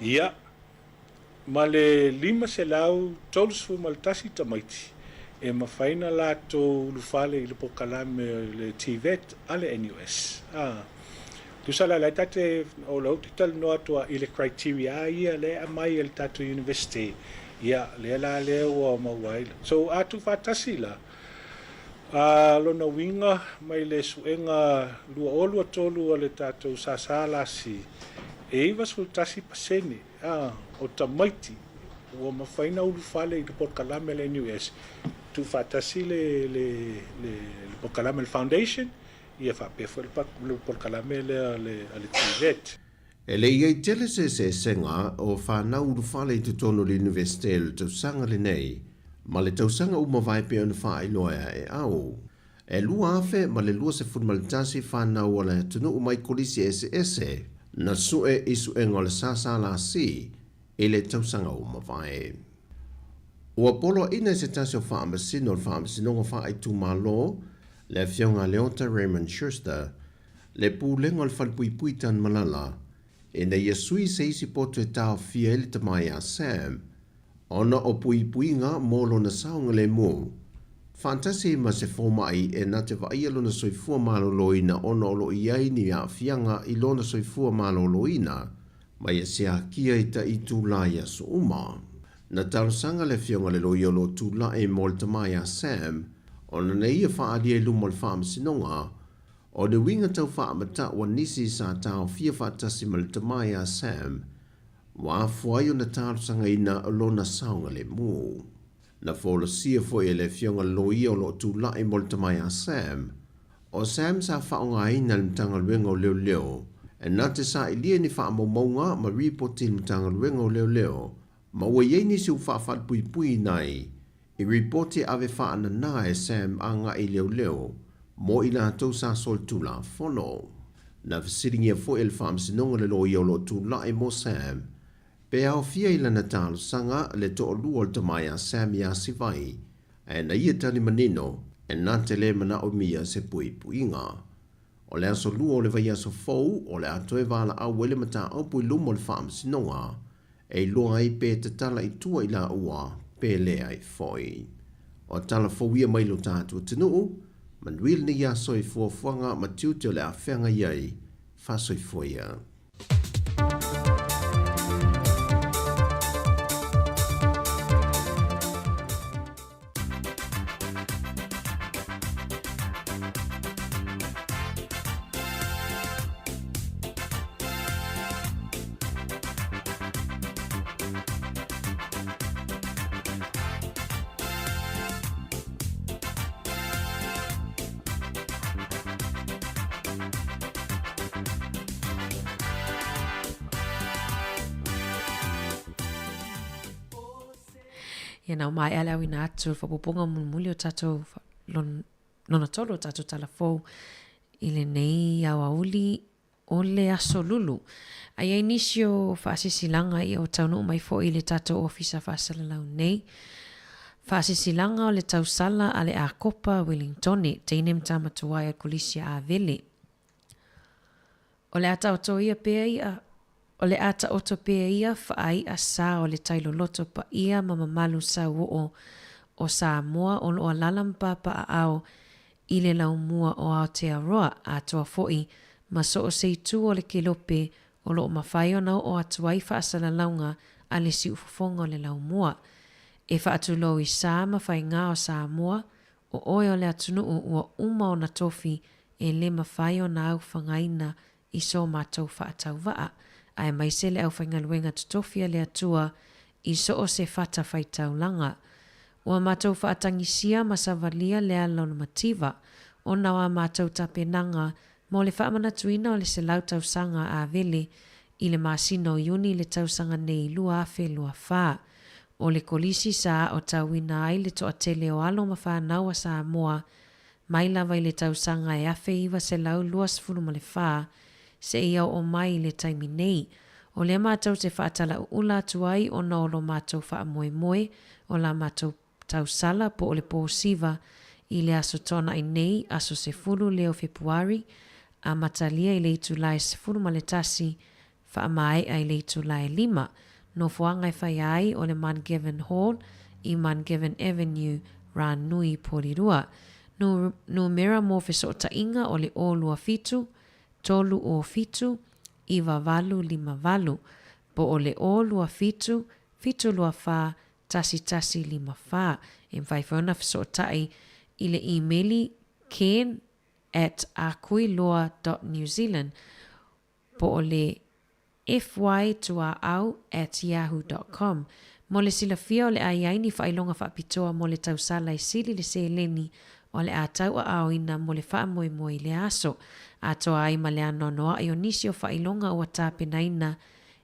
Speaker 9: Ia, ma le 531 tamaiti e mafai na latou ulufale i le polokalame o le TVET a le NUS. Tusa la la e ta te o lea ou te talanoa atu a i le criteria ia lea e aumai e le tatou University, ia lea la lea ua maua ai. So a tuufaatasi la, a lona uiga mai le suega 2023 a le tatou SSLC, e 91% a o tamaiti ua mafai ona ulufale i le polokalame a le NUS, tuufaatasi le le le polokalame a le Foundation, ia faapea foi le polokalame lea a le TVET.
Speaker 8: E le i ai tele se eseesega o fanau ulufale i totonu o le Iunivesite i le tausaga lenei ma le tausaga ua mavae pei ona faailoa e au. E 2021 fanau a le atunuu mai kolisi eseese na sue i suega o le SSLC i le tausaga ua mavae. Ua poloaiina e se tasi o Faamasino o le Faamasinoga Faaitumalo, le Afioga Leota Raymond Schuster, le Pulega o le Falepuipui Tanumalala, ina ia sui se isi poto e taofia ai le tama ia Sam, ona o puipuiga mo lona saogalemu, faatasi ma se fomai e na te vaaia lona soifua maloloina ona o lo o i ai ni aafiaga i lona soifua maloloina ma ia siakia i ta itula i aso uma. Na talosaga le afioga i le loia o lo o tulai mo le tama ia Sam ona na ia faaalia i luma o le faamasinoga o le uiga tau faamatau a nisi sa taofia faatasi ma le tama ia Sam ua afua ai ona talosagaina lona saogalemu. Na folasia foi e le afioga i le loia o lo o tulai mo le tama ia Sam, o Sam sa faaaogaina e le Matagaluega o Leoleo e na te sailia ni faamaumauga ma ripoti i le Matagaluega o Leoleo ma ua i ai nisi ua faafalepuipuiina ai i ripoti e ave faanana e Sam agai i leoleo mo i latou sa solitulafono. Na fesiligia foi e le Faamasinoga le loia o lo o tulai mo Sam pe aofia i lana talosaga le toalua o le tama ia Sam ia Sivai, ae na ia tali manino e na te le manaomia se puipuiga. O le aso lua o le vaiaso fou o le a toe valaau ai le mataupu i luma o le Faamasinoga e iloa ai pe tatala i tua i laua pe leai foi. O tala fou ia mai lo tatou atunuu, manuia lenei aso i fuafuaga ma tiute o le a feagai ai, faasoifua ia.
Speaker 3: Ia na maea le auina atu o le faaopoopoga mulimuli o tatou lona tolu o tatou tala fou i lenei aoauli o le aso lulu. A i ai nisi o faasisilaga ia ua taunuu mai foi i le tatou ofisa faasalalau nei. Faasisilaga o le tausala a le Akopa Welingtone, teine ma tama tuai a le Kolisi a Avele. O le a taoto ia pea ia O le a taoto pea ia faai'a sa o le tai loloto paia ma mamalu sauo'o o Samoa o lo o alaala ma papaaao i le laumua o Aotearoa atoa fo'i ma so o se itu o le kelope o lo o mafai ona oo atu ai faasalalauga a le siufofoga o le laumua. E faatulou i sa ma faigā o Samoa, o oe o le atunuu ua uma ona tofi e le mafai ona aufagaina i so matou faatauvaa, aemaise le aufaigaluega totofi a le Atua i so o se fatafaitaulaga. Ua matou faatagisia ma savalia le ala o le mativa ona o a matou tapenaga mo le faamanatuina o le 100 tausaga a Avele i le masina o Iuni i le tausaga nei 2024. O le kolisi sa aotauina ai le toatele o alo ma fanau a Samoa Mai lava i le tausaga e 1924 seia oo mai i le taimi nei, o lea matou te faatalauula atu ai ona o lo matou faamoemoe o la matou tausala po o le pō siva i le Aso Toonai nei, aso 10 lea o Fepuari, amatalia i le itula e 11 Faamaea i le itula e lima, nofoaga e whaia ai o le Mungavin Hall i Mungavin Avenue, Rānui, Porirua. Numera mō fesootaiga o le 0 27 3 5 5. 307 9858 po o le 027 724 1154. E mafai foi ona fesootai i le imeli ken at akuiloa dot new zealand po o le fytuaau at yahoo dot com. Mo le silafia o le a i ai ni faailoga faapitoa mo le tausala e sili le seleni o le a tauaaoina mo le faamoemoe i lea aso, atoa ai ma le anoanoai o nisi o faailoga ua tapenaina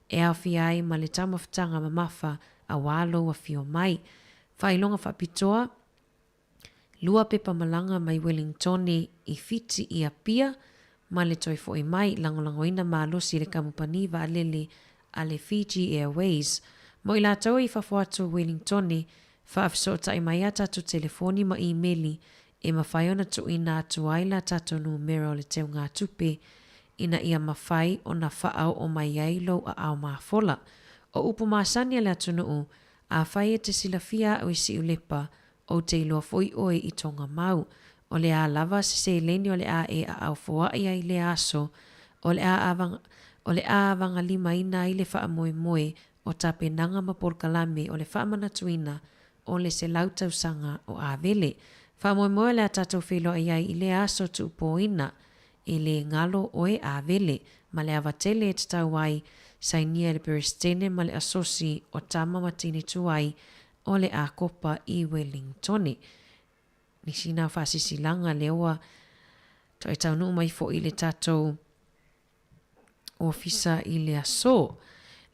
Speaker 3: e aofia ai ma le taumafataga mamafa auā lou afio mai. Faailoga faapitoa, Lua pepa malaga mai Welingtone i Fiti i Apia ma le toe foʻi mai, lagolagoina malosi e le kamupani vaalele a le Fiji Airways. Mo i latou i fafo atu o Welingtone, faafesootai mai a tatou telefoni ma imeli e mafai ona tuuina atu ai la tatou numera o le teugatupe ina ia mafai ona faaoo mai ai lou aao mafola. O upu masani a le atunuu, afai e te silafia aʻu i Siulepa, Ou te iloa foi ʻoe i toga mau. O le a lava se seleni o le a e aao foaʻi ai i lea aso, o le a o le a avagalimaina ai le faamoemoe o tapenaga ma polokalame o le faamanatuina o le 100 tausaga o Avele. Faamoemoe o le a tatou feiloai ai i lea aso tuupōina. E lē galo ʻoe Avele, ma le ava tele e tatau ai, sainia e le Peresetene ma le Asosi o Tama ma Teine Tuai o le Akopa i Welingtone. Nisi na o faasisilaga lea ua toe taunuu mai foi i le tatou ofisa i le aso.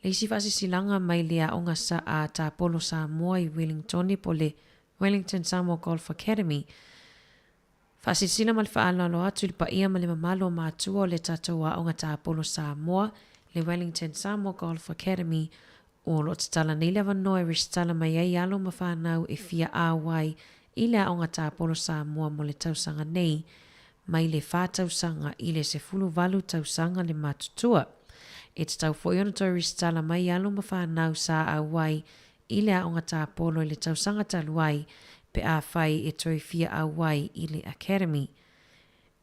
Speaker 3: Le isi faasisilaga mai le aoga sa a Tapolo Samoa i Wellingtone po le Wellington Samoa Golf Academy. Faasilasila ma le faaaloalo atu i le paia ma le mamalu o matua o le tatou aoga tapolo Samoa, le Wellington Samoa Golf Academy, O lo o tatala nei le avanoa e resitala mai ai alo ma fanau e fia auai i le Aoga Tapolo Samoa mo le tausaga nei, mai le fa tausaga i le 18 tausaga le matutua. E tatau foi ona toe resitala mai alo ma fanau sa auai i le Aoga Tapolo i le tausaga talu ai pe afai e toe fia auai i le Academy.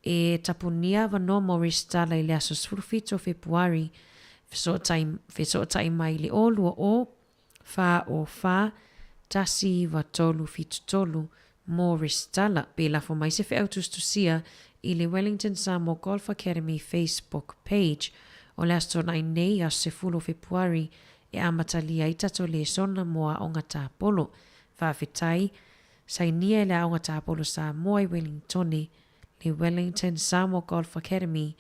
Speaker 3: E tapunia avanoa mo resitala i le aso 17 o Fepuari, fesootai, fesootai mai i le 0 2 0 4 0 4 1 9 3 7 3 mo resitala. Pe lafo mai se feau tusitusia i le Wellington Samoa Golf Academy Facebook page. O le Aso Toonai nei, aso 10 o Fepuari, e amatalia ai tatou lesona mo Aoga Tapolo. Faafetai, sainia e le Aoga Tapolo Samoa i Wellingtone, le Wellington Samoa Golf Academy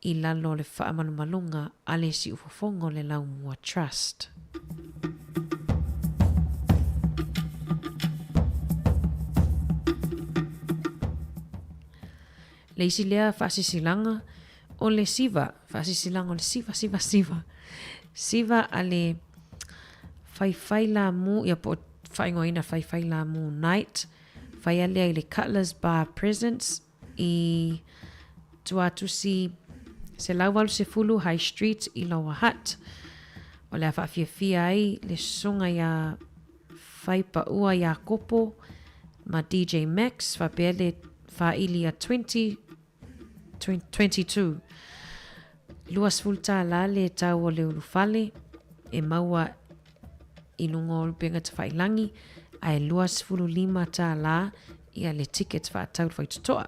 Speaker 3: i lalo o le faamalumaluga a le Siufofoga o le Laumua Trust. Le isi lea faasisilaga o le siva, faasisilaga o le siva, siva, siva, siva a le faifai lamu, ia po o faaigoaina faifai lamu night, Whaia lea i le Cutler's Bar Presence i Tuatusi 180 High Street i Lower Hutt. O le a whaafiafia ai le susuga iā Whaipaua Iakopo ma DJ Max whapea le whaili a 20 22. $20 le tau o le ulufale e maua i luga o Upega Tawhailangi, ae $25 ia le ticket faatau le faitotoa.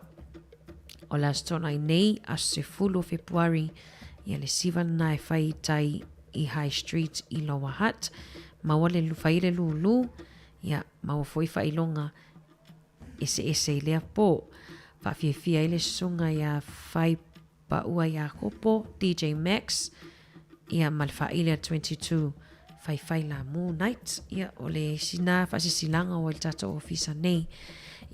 Speaker 3: O le Aso Toonai nei, aso 10 o Fepuari, ia le siva lena e whai i tai i High Street i Lower Hutt. Maua le whai le lūlū, ia maua foi whailonga eseese i lea pō. Whaafiafia ai le susuga iā Whaipaua Iakopo, DJ Max, ia ma le faaili a 22 Whaiwhai Lamu Night. Ia, o le isi nā faasisilaga ua i le tatou ofisa nei,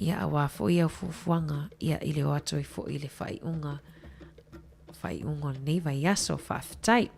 Speaker 3: ia auā foi au fuafuaga, ia i le o atu ai foi i le faaiuga, faaiuga o lenei vaiaso. Faafetai.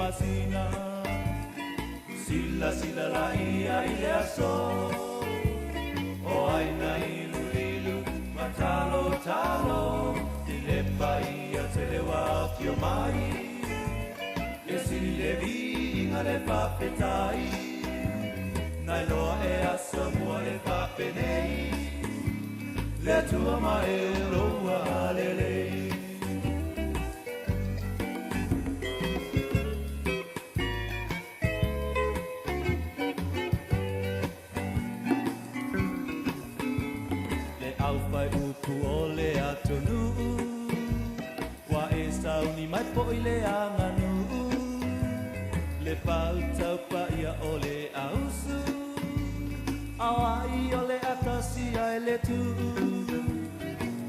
Speaker 10: Masina. Silasila laia i le aso O aina iluilu ma talotalo I le paia tele ua afio mai E sili le viiga le faafetai Nai loa e aso mua e faapenei Le Atua ma e loua alelei. Le aufai upu o le atunuu Ua e sauni mai poʻi le aganuu Le pautau paia o le ausu Auai o le atasi ai le tuu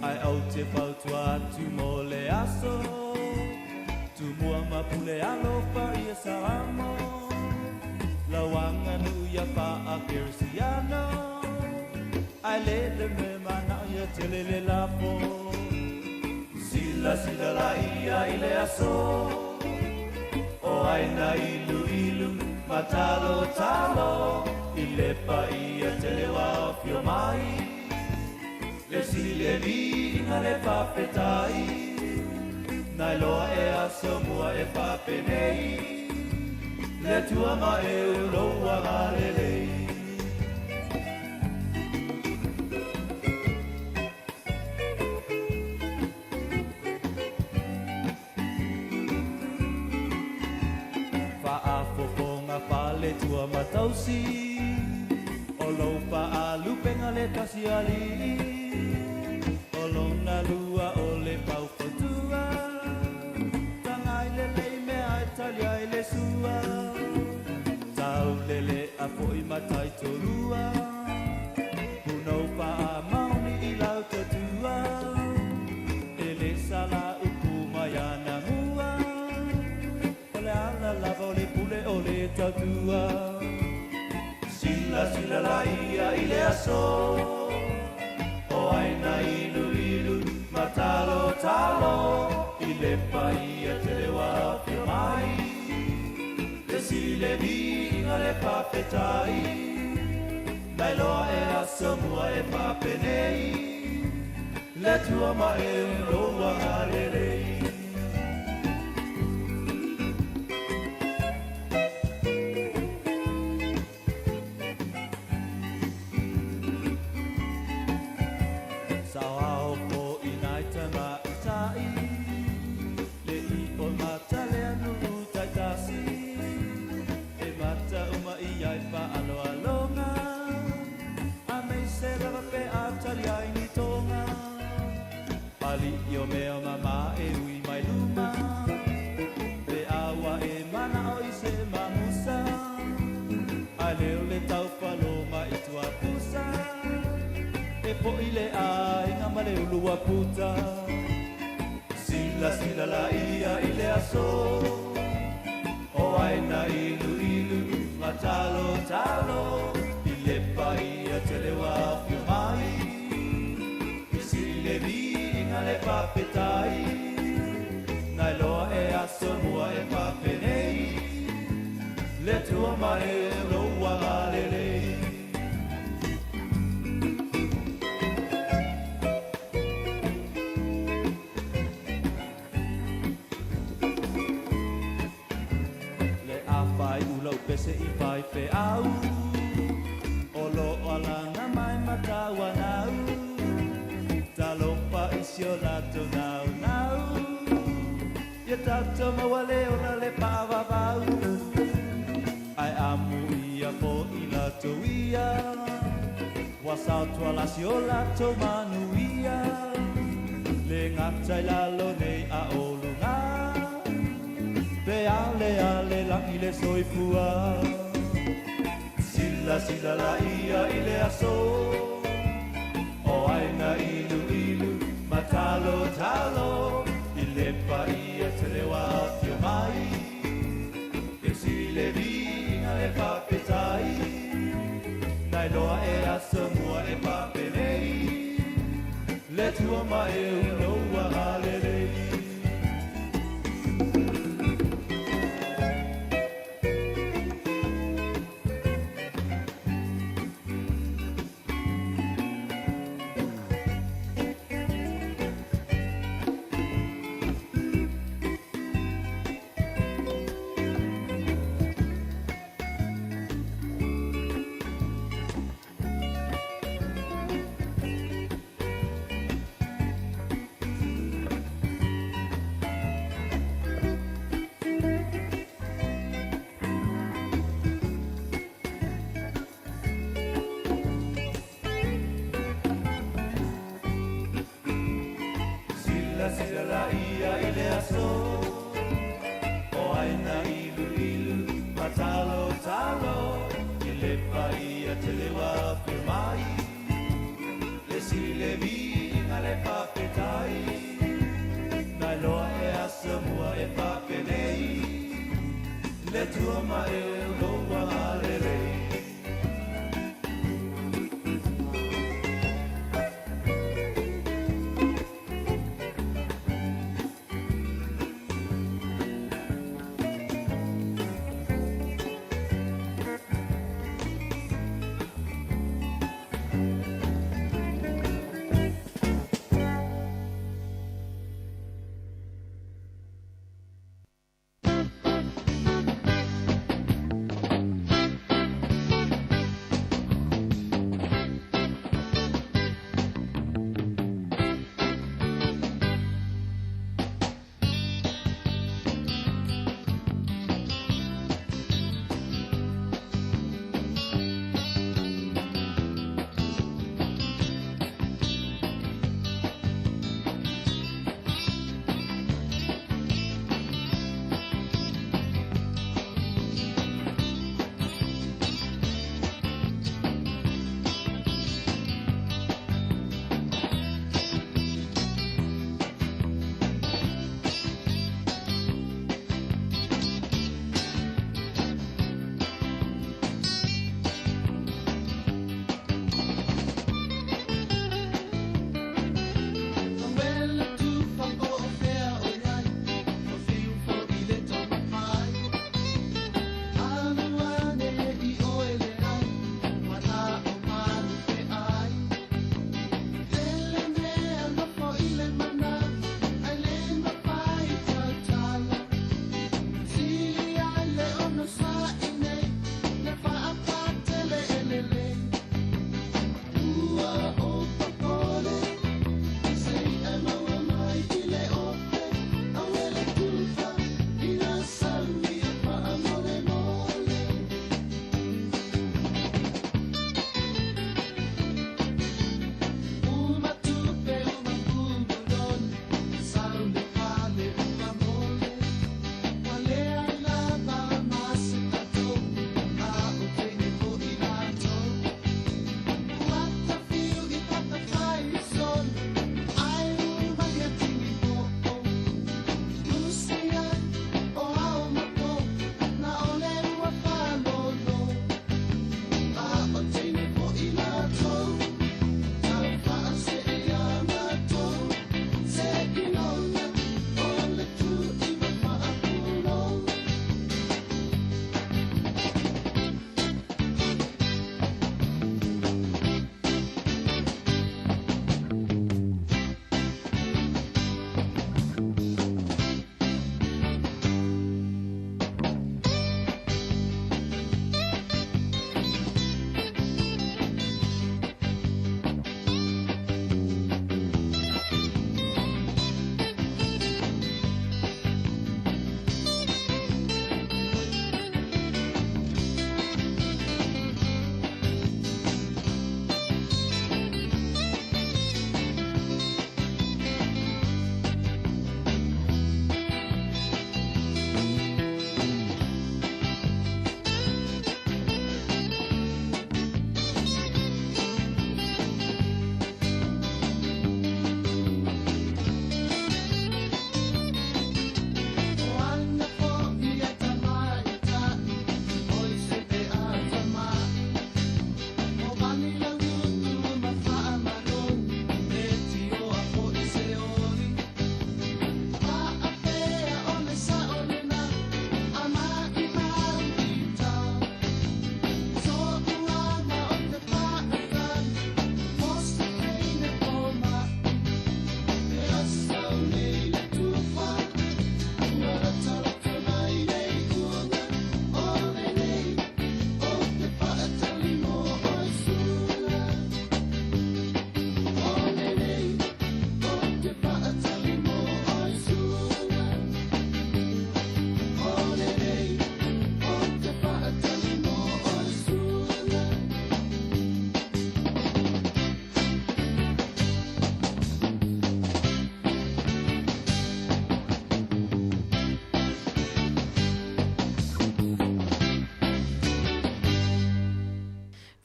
Speaker 10: Ae ou te fautua atu mo le aso Tumua ma pule alofa ia Saamo Lau aganuu ia faa-Kerisiano Ae le le mea manao ia tele le lafo Silasila laia i le aso O aina iluilu ma talotalo I le paia tele ua afio mai Le sili le viiga le faafetai Nai loa e aso mua e faapenei Le Atua ma e lou agalelei. Faafofoga faletua ma tausi O lou faalupega le tasi alii O lona lua o le faufautua Tagai lelei mea e tali ai le sua Taulelea foi ma taitolua Punou faamaoni i lau tautua E le sala upu mai ana mua O le ala lava o le pule o le tautua Silasila laia i le aso O aina iluilu ma talotalo I le paia tele ua afio mai Le sili le viiga le faafetai Nai loa e aso mua e faapenei Le Atua ma e lou agalelei. Saoao foʻi nai tamaitai Le i o mataleanuu taitasi E mata uma i ai faaaloaloga A meise lava pe a tali ai ni toga Alii o mea mama e ui mai luma Pe a ua e manao i se mamusa Ae leo le taufalo mai Tuapusa E poʻi le aiga ma le ulu aputa Silasila laia i le aso O aina iluilu ma talotalo I le paia tele ua afio mai E sili le viiga le faafetai Nai loa e aso mua e faapenei Le Atua ma e lou agalelei. Le afaiʻu lau pese i faifeau O lo o alaga mai Matauanau Talofa i si o latou naunau Ia tatou maua le ola le faavavau Ae amuia foi latou ia Ua saotuala si o latou manuia Le gata i lalo nei a o luga Pe aleale lagi le soifua Silasila laia i le aso O aina iluilu ma talotalo I le paia tele ua afio mai E sili le viiga le faafetai Nai loa e aso mua e faapenei Le Atua ma e lou agalelei. Atua ma e lou agalelei.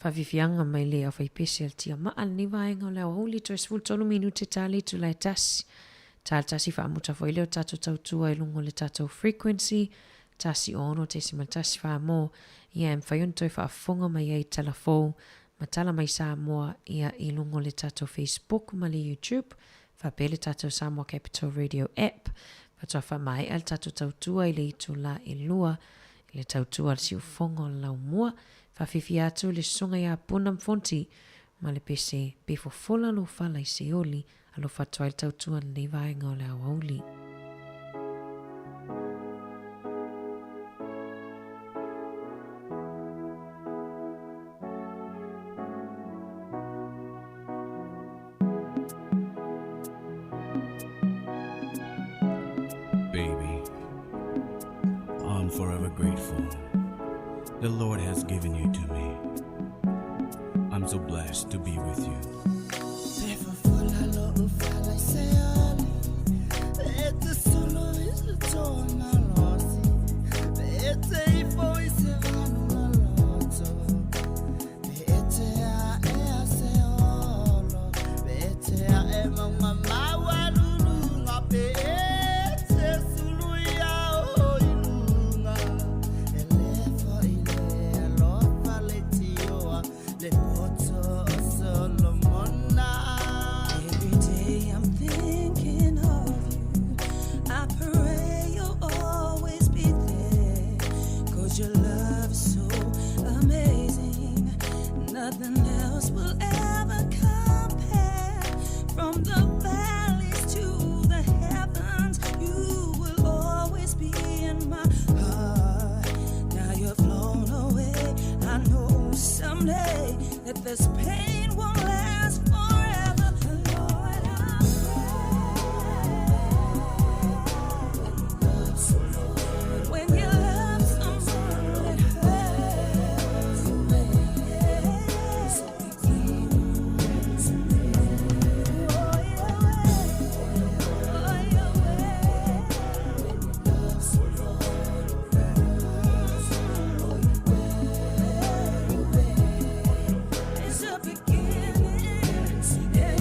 Speaker 3: Faafiafiaga mai le aufaipese a le tiamaa lenei vaega o le aoauli toe 13 minute ta le itula e tasi. Ta le tasi faamuta foi lea o tatou tautua i luga o le tatou frequency. 106.1 mo ia e mafai ona toe faafofoga mai ai i tala fou ma tala mai Samoa ia i luga o le tatou Facebook ma le YouTube faapea le tatou Samoa Capital Radio app. Faatoa faamaea le tatou tautua i le itula e 2 i le tautua a le siufofoga o le laumua. Faafiafia atu le Susuga ia Puna Mfonti ma le pese pe fofola lou fala i Seoli alofa atu ai le tautua i lenei vaega o le aoauli.
Speaker 11: Baby, I'm forever grateful. The Lord has given you to me. I'm so blessed to be with you.
Speaker 4: Every day I'm thinking of you. I pray you'll always be there. Cause your love is so amazing. Nothing else will ever compare. From the valleys to the heavens, you will always be in my heart. Now you've flown away. I know someday that this pain won't last forever. Lord, I pray. When you love someone, it hurts. It's a beginning, yeah.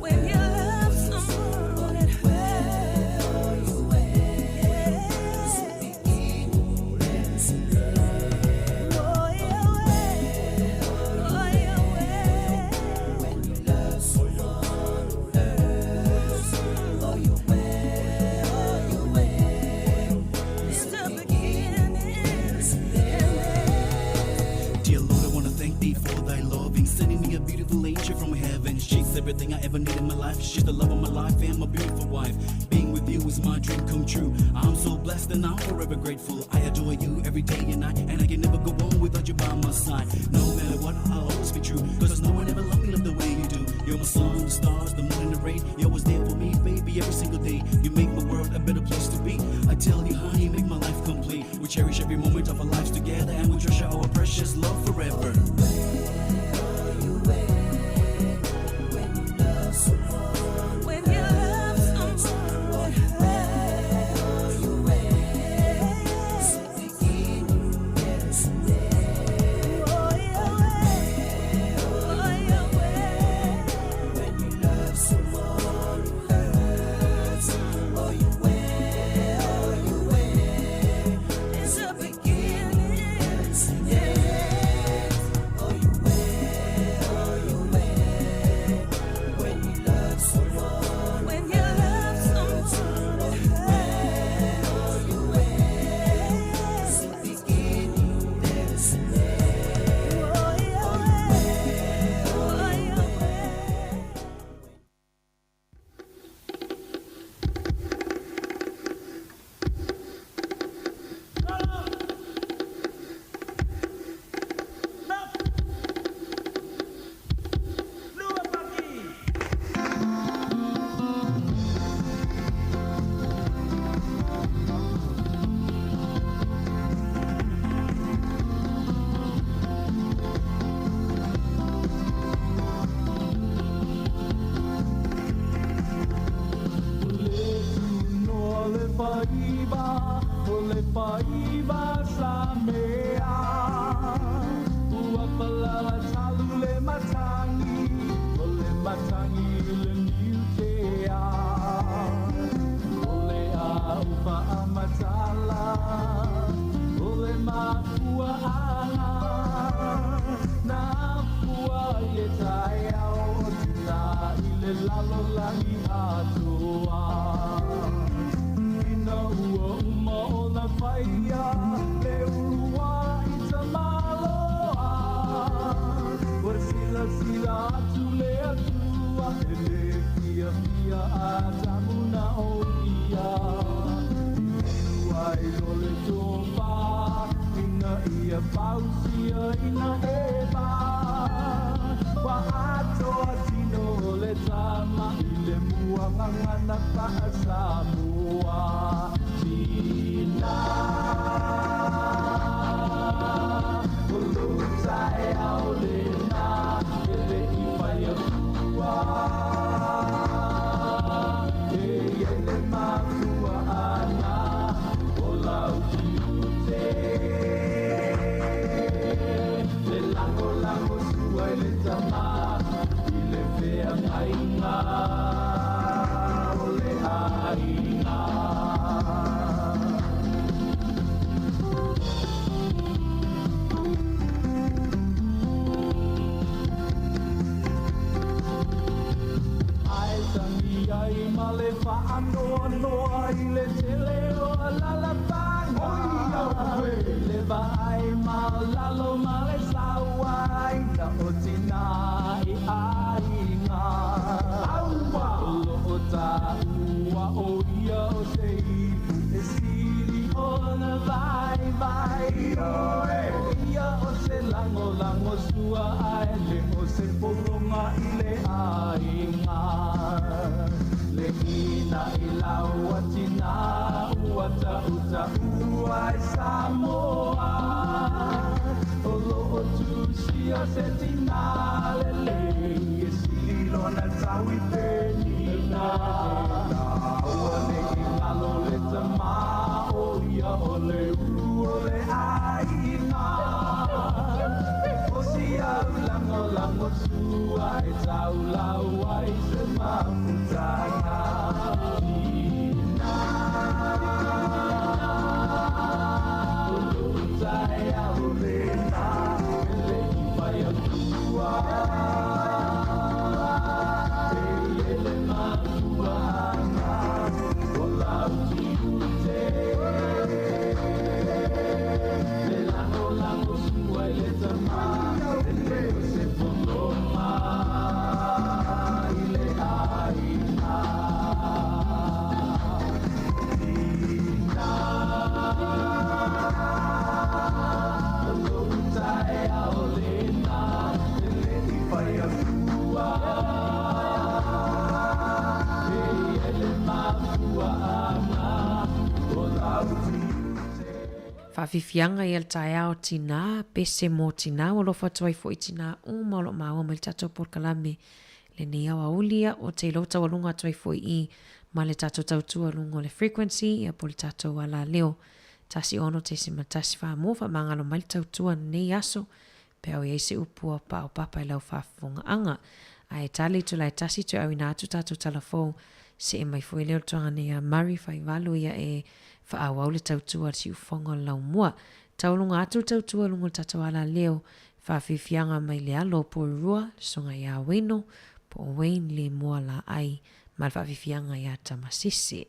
Speaker 4: When you love someone, it hurts. It's the beginning.
Speaker 22: Dear Lord, I want to thank thee for thy loving, sending me a beautiful angel from heaven. She's everything I ever need in my life. She's the love of my life and my beautiful wife. Being with you is my dream come true. I'm so blessed and I'm forever grateful. I adore you every day and night, and I can never go on without you by my side. No matter what, I'll always be true. Cause no one ever loved me like the way you do. You're my sun, the stars, the moon, and the rain. You're always there for me, baby, every single day. You make my world a better place to be. I tell you, honey, make my life complete. We cherish every moment of our lives together, and we treasure our precious love forever.
Speaker 4: When you love someone, it hurts. When you love someone who hurts, oh you wear, oh you wear. It's a beginning, yeah.
Speaker 10: paia le uluai tamaloa. Ua silasila atu le Atua e le fiafia Atamu na o ia. I ai lo le tofa ina ia fausia ina Eva. Ua atoa tino o le tama i le muagagana faa-Samoa. Tina o lou taeao lena e le i fai atua. E i ai le mafuaaga o lau tiute. Le lagolago sua i le tama i le feagaiga o le aiga. Ae tangi ai ma le faanoanoa i le tele o alalafaga. Le vaai ma lalo ma le sauaina o tina i aiga. O loo taua o ia o se ipu e sili ona vaivai. O ia o se lagolago sua ae le o se pologa i le aiga. Le ina i lau atina ua tautaua ai Samoa. O loo tusia se tina lelei e sili lona tau i penina. Ua le i galo le tama o ia o le ulu o le aiga. O si au lagolago sua e taulau ai se mafutaga. Tina o lou taeao lena e le i fai atua. E i ai le mafuaaga o lau tiute. Le lagolago sua i le tama e le o se pologa i le aiga. Tina o lou taeao lena e le i fai atua. E i ai le mafuaaga o lau tiute.
Speaker 3: Faafiafiaga ia le taeao tina, pese mo tina, ua alofa atu ai foi tina uma o loo maua mai le tatou polokalame lenei aoauli ia o te iloa taualuga atu ai foi i ma le tatou tautua luga o le frequency ia po o le tatou alaleo 16.14 mo faamagalo mai le tautua lenei aso pe a o i ai se upu a paopapa i lau faafofogaaga. Ae tali itula e tasi toe auina atu tatou tala fou see mai foi lea o le tuaga nei a Murray Faivalu ia e faaauau le tautua a le siufofoga o le laumua. Taualuga atu le tautua i luga o le tatou alaleo faafiafiaga mai le alo o Porirua, le Susuga ia Weno po o Wayne Lemoa Laai ma le faafiafiaga ia Tamasese.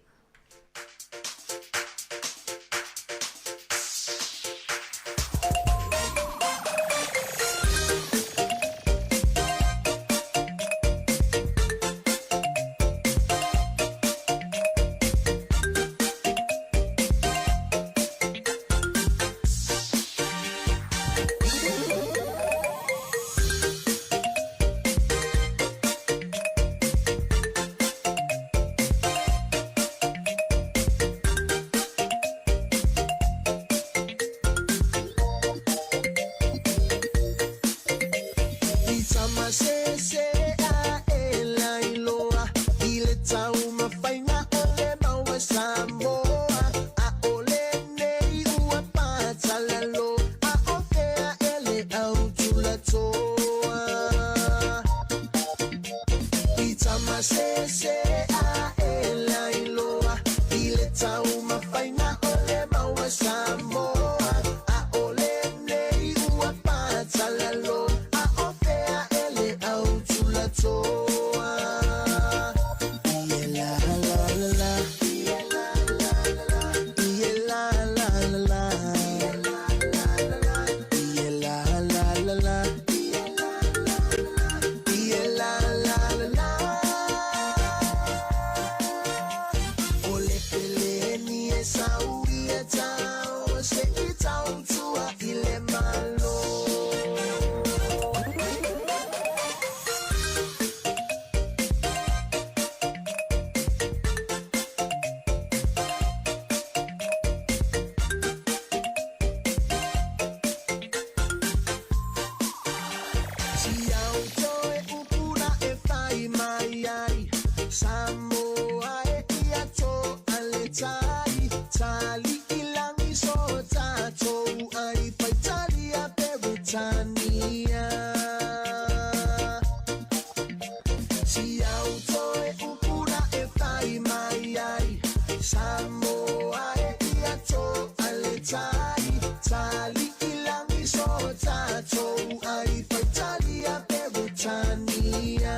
Speaker 6: tai, tali i lagi so tātou ai faitalia Peretania.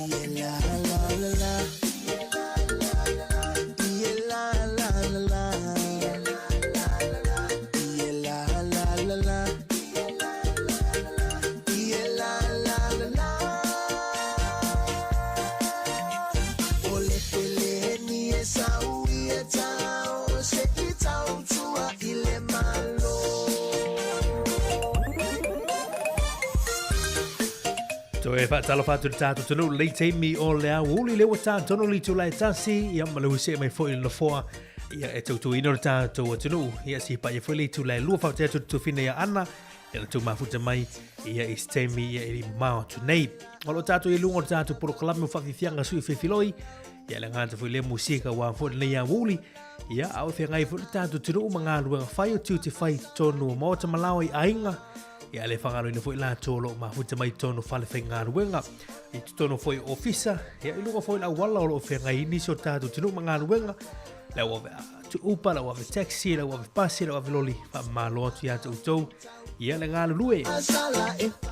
Speaker 6: Ie la la la la. Ie la la la la. Ie la la la la. Ie la la la la. O le pele ni e sau i e tau, se i tau tua i le malo.
Speaker 1: Toe whaatalofa atu le tātou tonu lei taimi o le au uli le ua tātono li tū lai tasi ia ma le huse mai foi le nofoa ia e tautuina o le tātou atunuu ia si pa ia foi le tū lai lua whaate atu te tufina ia Ana ia na tū mafuta mai ia i se taimi ia e li mamao atu nei. O lo tātou i lunga o le tātou polokalame o whawhiwhianga sui whiwhiloi ia le ngāta foi le musika wā foi nei a uli ia au whengai foi le tātou tunu ma ngā luenga whai o tiu te whai tonu o maota malao i ainga ia le whangaro foi la tō lo mafuta mai tonu whale whai ngā luenga i te tonu foi ofisa ia i lunga foi la wala o lo whengai nisi o tātou tunu ma ngā luenga la ua tu upa, la ua taxi, la ua pasi, la ua loli wha malo atu ia tau ia le ngā lue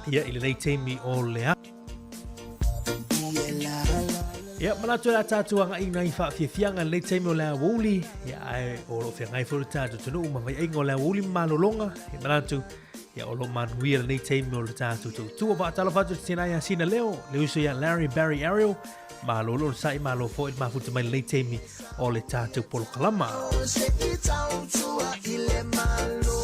Speaker 1: ia i le nei taimi o le a. Ia, manatu la tātou anga i ngai whaafiafianga le taimi o le awouli. Ia, ai, o lo whengai fo le tātou tunu ma vai ainga o le awouli malolonga. Ia, manatu, ia, o lo manuia le nei taimi o le tātou tau tua whaatalo whatu te tēnā ia sina leo. Le uso ia Larry Barry Ariel. Malolo le sai malo fo i mafuta mai le nei taimi o le tātou polokalama.
Speaker 6: Se i tau tua i le malo.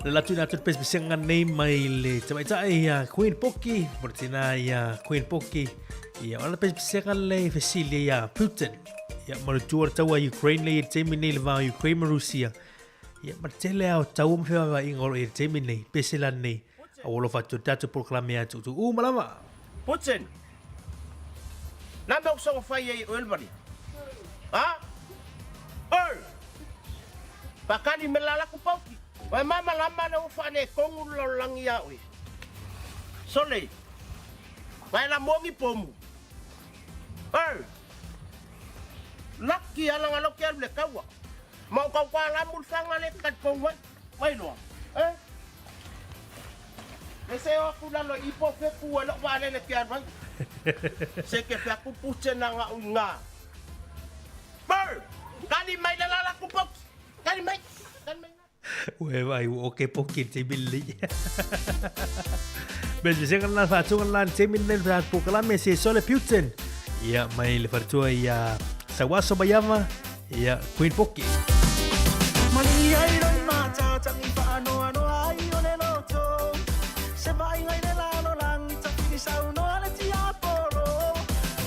Speaker 1: Le latu ina atu le pesepesenga nei mai le tamaitai ia Queen Poki, mo le tēnā ia Queen Poki. Ia, o le pesepesenga le fesili ia Putin. Ia, mo le tua taua Ukraine le i le taimi nei le vā Ukraine ma Rusia. Ia, ma le tele ao taua ma whewawha inga o i le taimi nei, pesela nei. A ua lofa atu tātou polokalame atu tu u malama.
Speaker 18: Putin, na mea usoga fai ai o elmani. Ha? Oi! Pakani me lala ku pauki. Wai mama lama na ufa ne kongu lo langi ya oi. Sole. Wai la mongi pomu. Oi! Laki ala ngalo ke le kawa. Mau kau kwa la mul fanga le kat kongu. Wai loa. Eh? Le se o ku lalo i po fe ku lo wa le le ke anwai. Se ke fe ku puche na nga unga. Bur! Kali mai la la ku pok. Kali mai. Kali mai.
Speaker 1: Ue vai, o ke poki te mili. Bes se nga la fa tu la te mili le fa po kala me se sole Putin. Ia mai le fartua ia Sawaso Bayama ia Queen Poki.
Speaker 19: Mani ai roi mata tangi whaanoa noa ai o le loto. Se vai ngai le lalo langi tawhiri sau noa le tiapolo.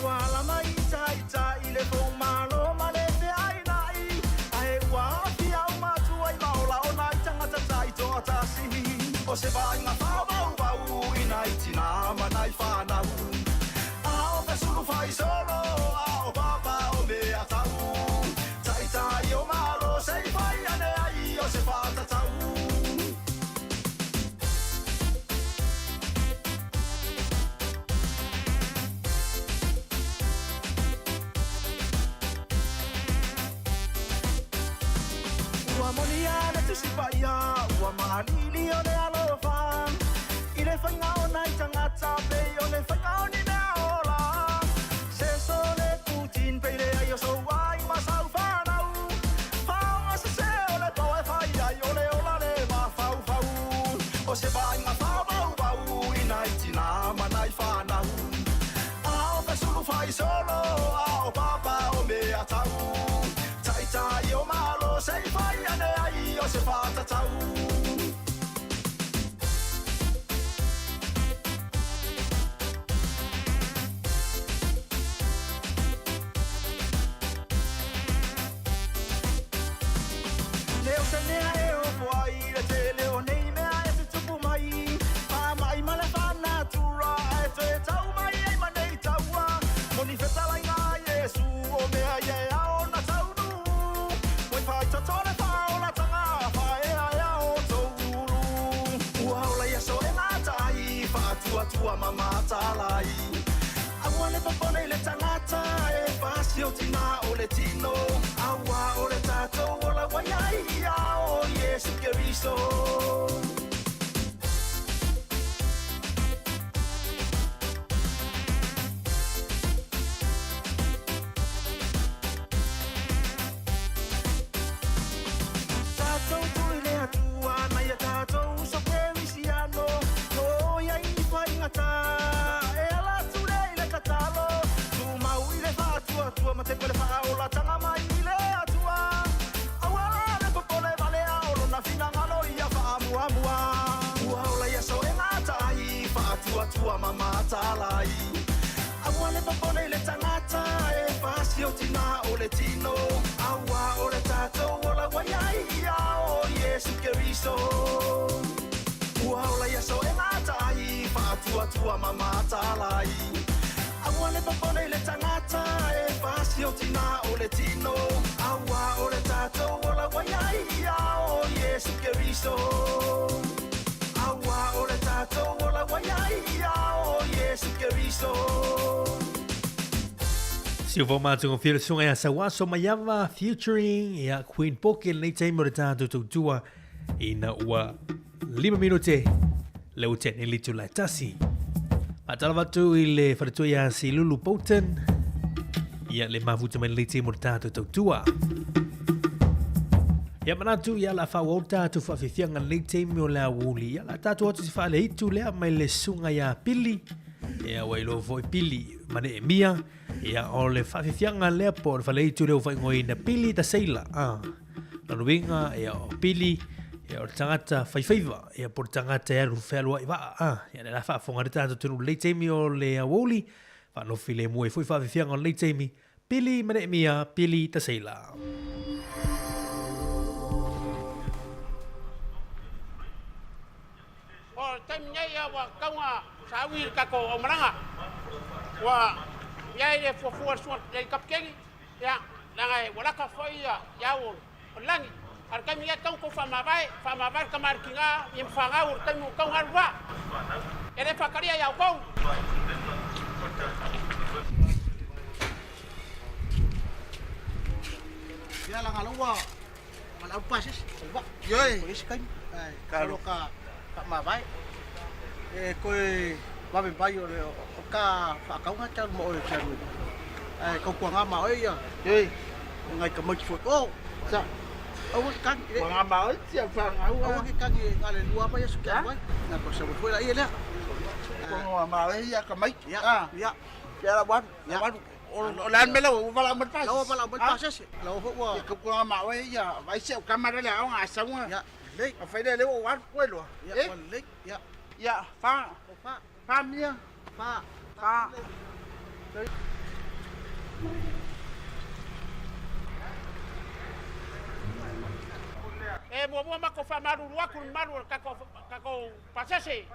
Speaker 19: Ua ala mai tai tai le fou malo ma le te ai nai. Ae ua awhi au matua i maola o nai tangata tai toa tasi. O se vai ngā whāwau wau i nai tina ma nai whānau. Ao ka sulu whai solo, ao papa o mea tau. Tai tai o malo, sei whai ane ai o se whātatau. Ua moni a le tusi paia, ua mahalili o le alofa. I le whainga o nai tangata, pei o le whainga o ni mea ola. Se so le Putin, pei le ai o so ai ma sau whanau. Whaonga se se o le pau e whai ai o le ola le ma whau whau. O se vainga whau wau i nai tina ma nai whanau. Ao ka sulu whai solo, ao papa o mea tau. Tai tai o malo, sei whai ane ai o se whātatau. Leo se mea e o poai, le te leo nei mea e te tupu mai. Wha mai ma le whanatura, e te tau mai ei ma nei taua. Moni whetala i ngā Yesu, o mea i e ao na taunu. Wai whai toto le whaola tanga, wha e a ea o tō ulu. Ua ola ia so e ngā tai, whaatua tua ma mātalai. Aua le papone le tangata, e whasi o tina o le tino. Aua o Fa'atuatua ma matalai Aua le popole i le tagata e fasi o tina o le tino Aua o le tatou ola ua iai ia o Iesu Keriso Ua ola ia so e mata ai Fa'atuatua ma matalai Aua le popole i le tagata e fasi o tina o le tino Aua o le tatou ola ua iai ia o Iesu Keriso Aua o le tatou ola ua iai ia o Iesu Keriso
Speaker 1: Silva Matungofia le susuga ia Sauaso Maiava featuring ia Queen Poke lenei taimi o le tatou tautua ina ua 5 minute le ua tea nei le itula e tasi. Faatalofa atu i le faletua ia Silulu Bolton ia le mafuta mai lenei taimi o le tatou tautua. Ia manatu ia la faaauau le tatou faafiafiaga lenei taimi o le aoauli. Ia la tatou atu se faaleitu lea mai le susuga ia Pili. Ia ua iloa foi Pili ma Neemia. Ia o le faafiafiaga lea po o le faleitu lea ua faaigoaina Pili the Sailor. Ah. Lona uiga, ia o Pili, ia o le tagata faifaiva, ia po o le tagata e alu fealuai vaa. Ah. Ia lea la faafofoga le tatou atunuu i lenei taimi o le aoauli. Faanofi lemu ai foi faafiafiaga o lenei taimi. Pili ma Neemia, Pili the Sailor.
Speaker 18: O le taimi nei ua tatau ona saui le tatou aumalaga. Ua i ai le fuafua a le susuga i le Kapiteni, ia, leaga ua lata foi i au o le lagi. A o le taimi nei e tatau ona outou faamavae, faamavae le tama a le tina ia ma fanau o le taimi ua tatau ona alu vaa. E le faatalia ia outou.
Speaker 12: Ia laga la ua valaau pasese o le vaa. Ioe. O isi taimi. Ae masalo ka faamavae. E toe vave mai o le o ka faakauga talu ma oe e te alu ai. Ae tautuaga ma oe ia. Ioe. E ngai tamaiti foi. Oh, sa. Aua ke tagi.
Speaker 18: Tuaga ma oe tia whanau.
Speaker 12: Aua ke tagi e ngā le lua mai aso ke alu ai. Nā ko sa foi la ia lea.
Speaker 18: Tuaga ma oe ia tamaiti.
Speaker 12: Ia. Ia.
Speaker 18: Ia la waru.
Speaker 12: Ia.
Speaker 18: Waru. O le a le mea lea ua valaau mai le pasese?
Speaker 12: Ua valaau mai le pasese. La ua foi ua.
Speaker 18: Ia tautuaga ma oe ia vaai si au tama lea i le aoga a sau
Speaker 12: Ia, lelei.
Speaker 18: Ona fai lea lea ua ou alu koe loa.
Speaker 12: Ia, ua lelei. Ia.
Speaker 18: Ia, fa.
Speaker 12: O fa.
Speaker 18: Fa mia.
Speaker 12: Fa.
Speaker 18: Fa. E muamua matou faamalulu atu i le mamalu o le tatou pasese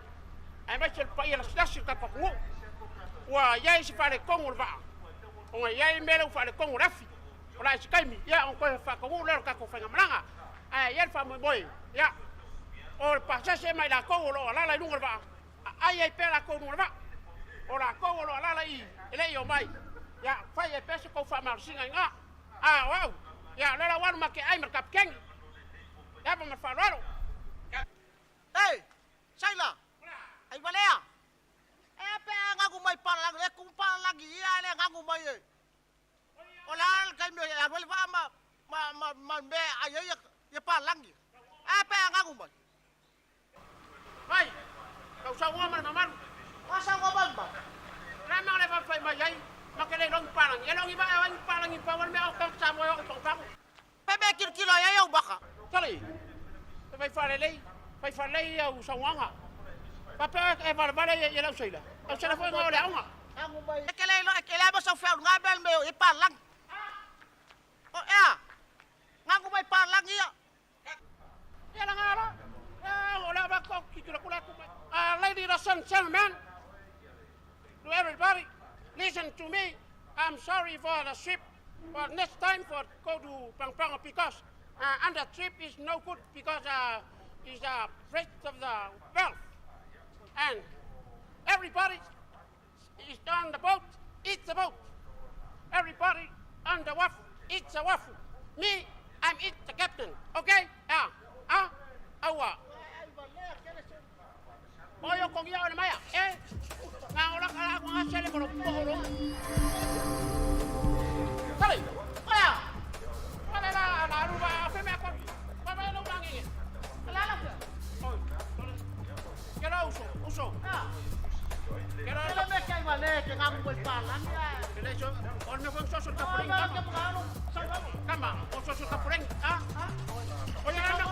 Speaker 18: aemaise le paia lasilasi o le tatou atunuu. Ua i ai se faaletonu o le vaa, ona e i ai mea lea ua faaletonu o le afi. O le a se taimi, ia, ona toe faataunuu lea o le tatou faigamalaga. Ae i ai le faamoemoe, ia, o le pasese ma i latou o lo o alaala i luga o le vaa, aai ai pea latou i luga o le vaa. O latou o lo o alaala i i, e le i omai, ia, fai ai pea se tou faamalosiga i ina. A o au, ia, o lea la ua alu ma te ai ma le kapikeni. Le ava ma le faaaloalo.
Speaker 12: Ei, Saila, ai valea. E a pe a gagu mai palalagi, le kumu palalagi ia le gagu mai e. O le a le taimi e alu ai le vaa ma, ma, ma, ma le mea e ai ai ia palalagi. E a pe a gagu mai.
Speaker 18: Mai, tau saunoa ma le mamalu.
Speaker 12: Ua saunoa ma le mamalu.
Speaker 18: O le a mea o le fai mai ai, ma te le iloa ni palalagi. E le o ni vaa e o ai ni palalagi, pau lava le mea o tagata Samoa e o i pagopago.
Speaker 12: Pe mea e tilotilo ai ai ou maka.
Speaker 18: Tali, e fai faalelei, fai faalelei au saunoaga. Faapea e valevale ia le au seila. Au seila foi nga o le aoga.
Speaker 12: E te le iloa, e te leai ma sau fealuga mea le mea o i ai palalagi. O ea, gagu mai palalagi ia.
Speaker 18: Ia la nga la, ia o le ava ko ki tula kula ku mai. Ladies and gentlemen, to everybody, listen to me. I'm sorry for the ship, but next time for go to Pampanga because under trip is no good because is a threat of the wealth. And everybody is on the boat, eat the boat. Everybody on the waffle, eat the waffle. Me, I'm eat the captain. Okay? Ah, ah, aua. Oyo kong ia o le maia, e. Ngā ora ka la ngā sele ko lo po ro. Sale. Oya. Wale la la ruba fe me ko. Pa pa lo mangi. La la. Oi. Ke la uso, uso. Ke la
Speaker 12: Ke le mea ke ai vale ke ngamu mai palalagi ae.
Speaker 18: Ke le so, o le mea foi so so ka pureng. Kama, o so so ka pureng. Ah. O ya la.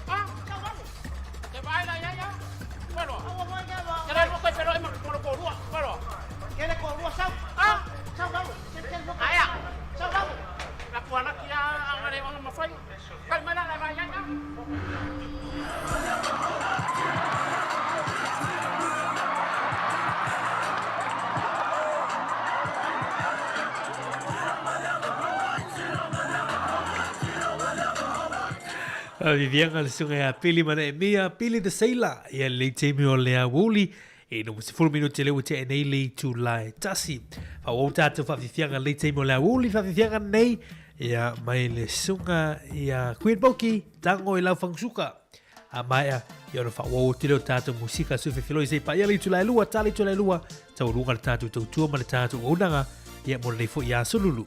Speaker 18: Ah. Te vai la ia ia. Faloa. Ke la lua koe feloai ma ma lo toalua. Faloa.
Speaker 12: Ke le toalua sau.
Speaker 18: Ah.
Speaker 12: Sau lau. Ke ke lua.
Speaker 18: Aia.
Speaker 12: Sau lau.
Speaker 18: La tua laki a a le ona mafai. Kali mai la la vai ai.
Speaker 1: Viviana le suga ia Pili ma Neemia, Pili the Sailor, ia lenei taimi o le aoauli, e no 10 minute le ua tea nei le itula e tasi. Faaauau tatou faafiafiaga lenei taimi o le aoauli, faafiafiaga nei, ia mai le suga ia Queen Boki, tango i lau fagasuka. A maea, ia ona faaauau atu lea o tatou musika sui fefiloi se i paia le itula e lua, tali itula e lua, taualuga le tatou tautua ma le tatou auaunaga, ia mo lenei foi aso lulu.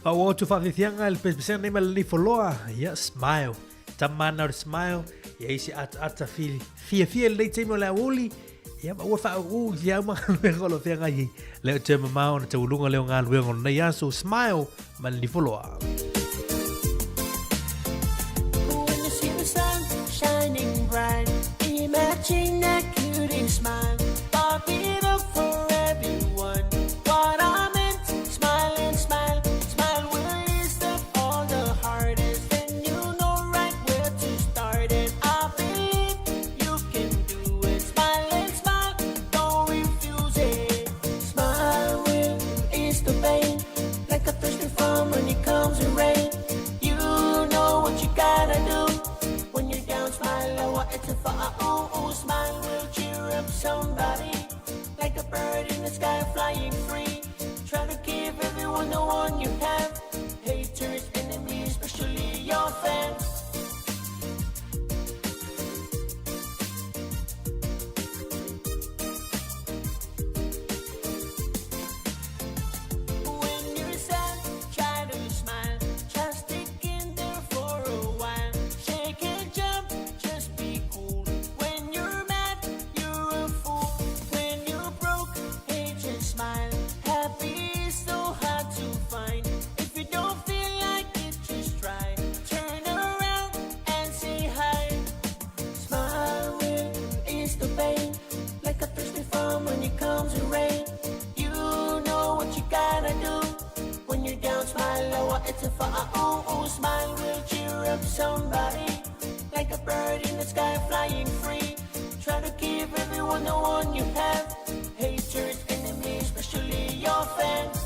Speaker 1: Faaauau atu faafiafiaga i le pesepesega nei ma le Lifoloa. Ia, smile. Tama ana o le smile. Ia i se ataata fiafia i lenei taimi o le aoauli. Ia, ma ua faauu i au ma galuega o lo o feagai ai. Le o te mamao ona taualuga lea o galuega o lenei aso. Smile ma le Lifoloa.
Speaker 4: When you see the sun shining bright, imagine that cutie smile. Pop it up for everyone. What I meant, smile and smile. Smile will ease up all the hardest. And you know right where to start it. I believe you can do it. Smile and smile, don't refuse it. Smile will ease the pain. Like a thirsty farm when it comes to rain. You know what you gotta do. When you're down, smile. Oh, it's a ooh, ooh, smile will cheer up somebody. Like a bird in the sky flying free. Try to give everyone the one you have. Haters, enemies, especially your fans. When you're sad, try to smile. Just stick in there for a while. Shake and jump, just be cool. When you're mad, you're a fool. When you're broke, hey, just smile. Happy is so hard to find. If you don't feel like it, just try. Turn around and say hi. Smile will ease the pain. Like a thirsty farm when it comes to rain. You know what you gotta do. When you're down, smile. Oh, it's a ooh, ooh, smile will cheer up somebody. Like a bird in the sky flying free. Try to give everyone the one you have. Haters, enemies, especially your fans.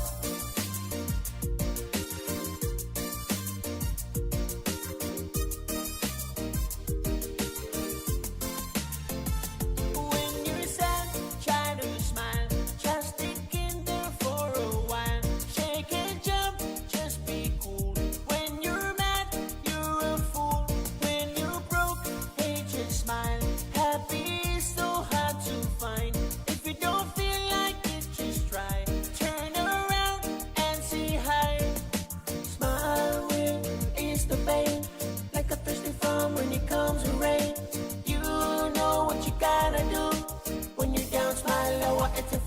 Speaker 4: When you're sad, try to smile. Just stick in there for a while. Shake and jump, just be cool. When you're mad, you're a fool. When you're broke, hey, just smile. Happy is so hard to find. If you don't feel like it, just try. Turn around and say hi. Smile will ease the pain. Like a thirsty farm when it comes to rain. You know what you gotta do. When you're down, smile. Oh, it's a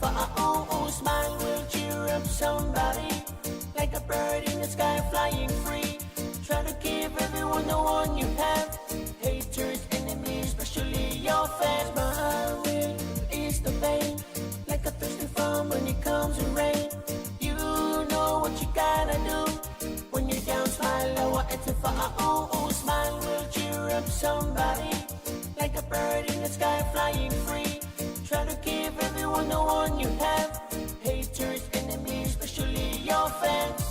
Speaker 4: ooh, ooh, smile will cheer up somebody. Like a bird in the sky flying free. Try to give everyone the one you have. Haters, enemies, especially your fans. Smile will ease the pain. Like a thirsty farm when it comes to rain. You know what you gotta do. When you're down, smile. Oh, it's a ooh, ooh, smile will cheer up somebody. Like a bird in the sky flying free. Try to give everyone the one you have. Haters, enemies, especially your fans.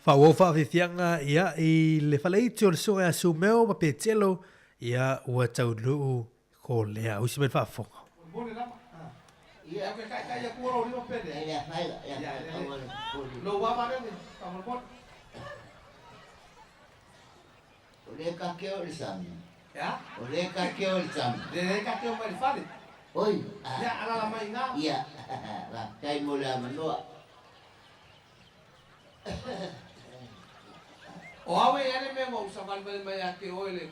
Speaker 1: Faaauau faafiafiaga, ia, i le faleiti o le Susuga ia Sumeo ma Petelo, ia, ua taunuu ko lea. Usi mai le faafofoga.
Speaker 14: Molimoli lava. Ia ke taitai atu lou lima pe leai. E le afai, e le afai. Lou ava lea faamolemole.
Speaker 15: O le ka keo le sami.
Speaker 14: Ea?
Speaker 15: O le ka keo le sami.
Speaker 14: Le le ka keo mai le fale.
Speaker 15: Oi.
Speaker 14: Ia, alala mai ngā.
Speaker 15: Ia, faafetai mo le avanoa.
Speaker 14: O au e iai le mea ua ou savalivali mai ia te oe le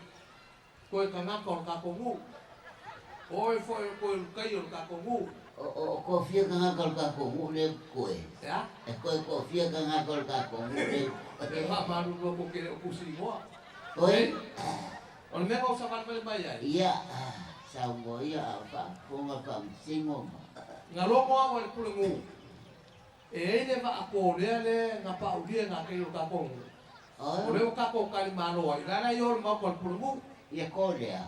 Speaker 14: koe kanaka o le tatou nuu. O oe foi o le koe ulukai o le tatou nuu.
Speaker 15: O kofia kanaka o le tatou nuu le koe.
Speaker 14: Ea?
Speaker 15: E koe kofia kanaka o le tatou nuu le koe.
Speaker 14: E faamalulu atu ou te le o tusi igoa.
Speaker 15: Oi.
Speaker 14: O le mea na ou savalivali mai ai.
Speaker 15: Ia, saunoa ia a o faafofoga faamasino ma.
Speaker 14: Na logo au e le pule nuu. E i ai le vaa kōlea lea na paulia e ngā kei o le tatou nuu. O lea ua tatou tali malo ai, o le a la i o le maoka o le pule nuu?
Speaker 15: Ia kōlea.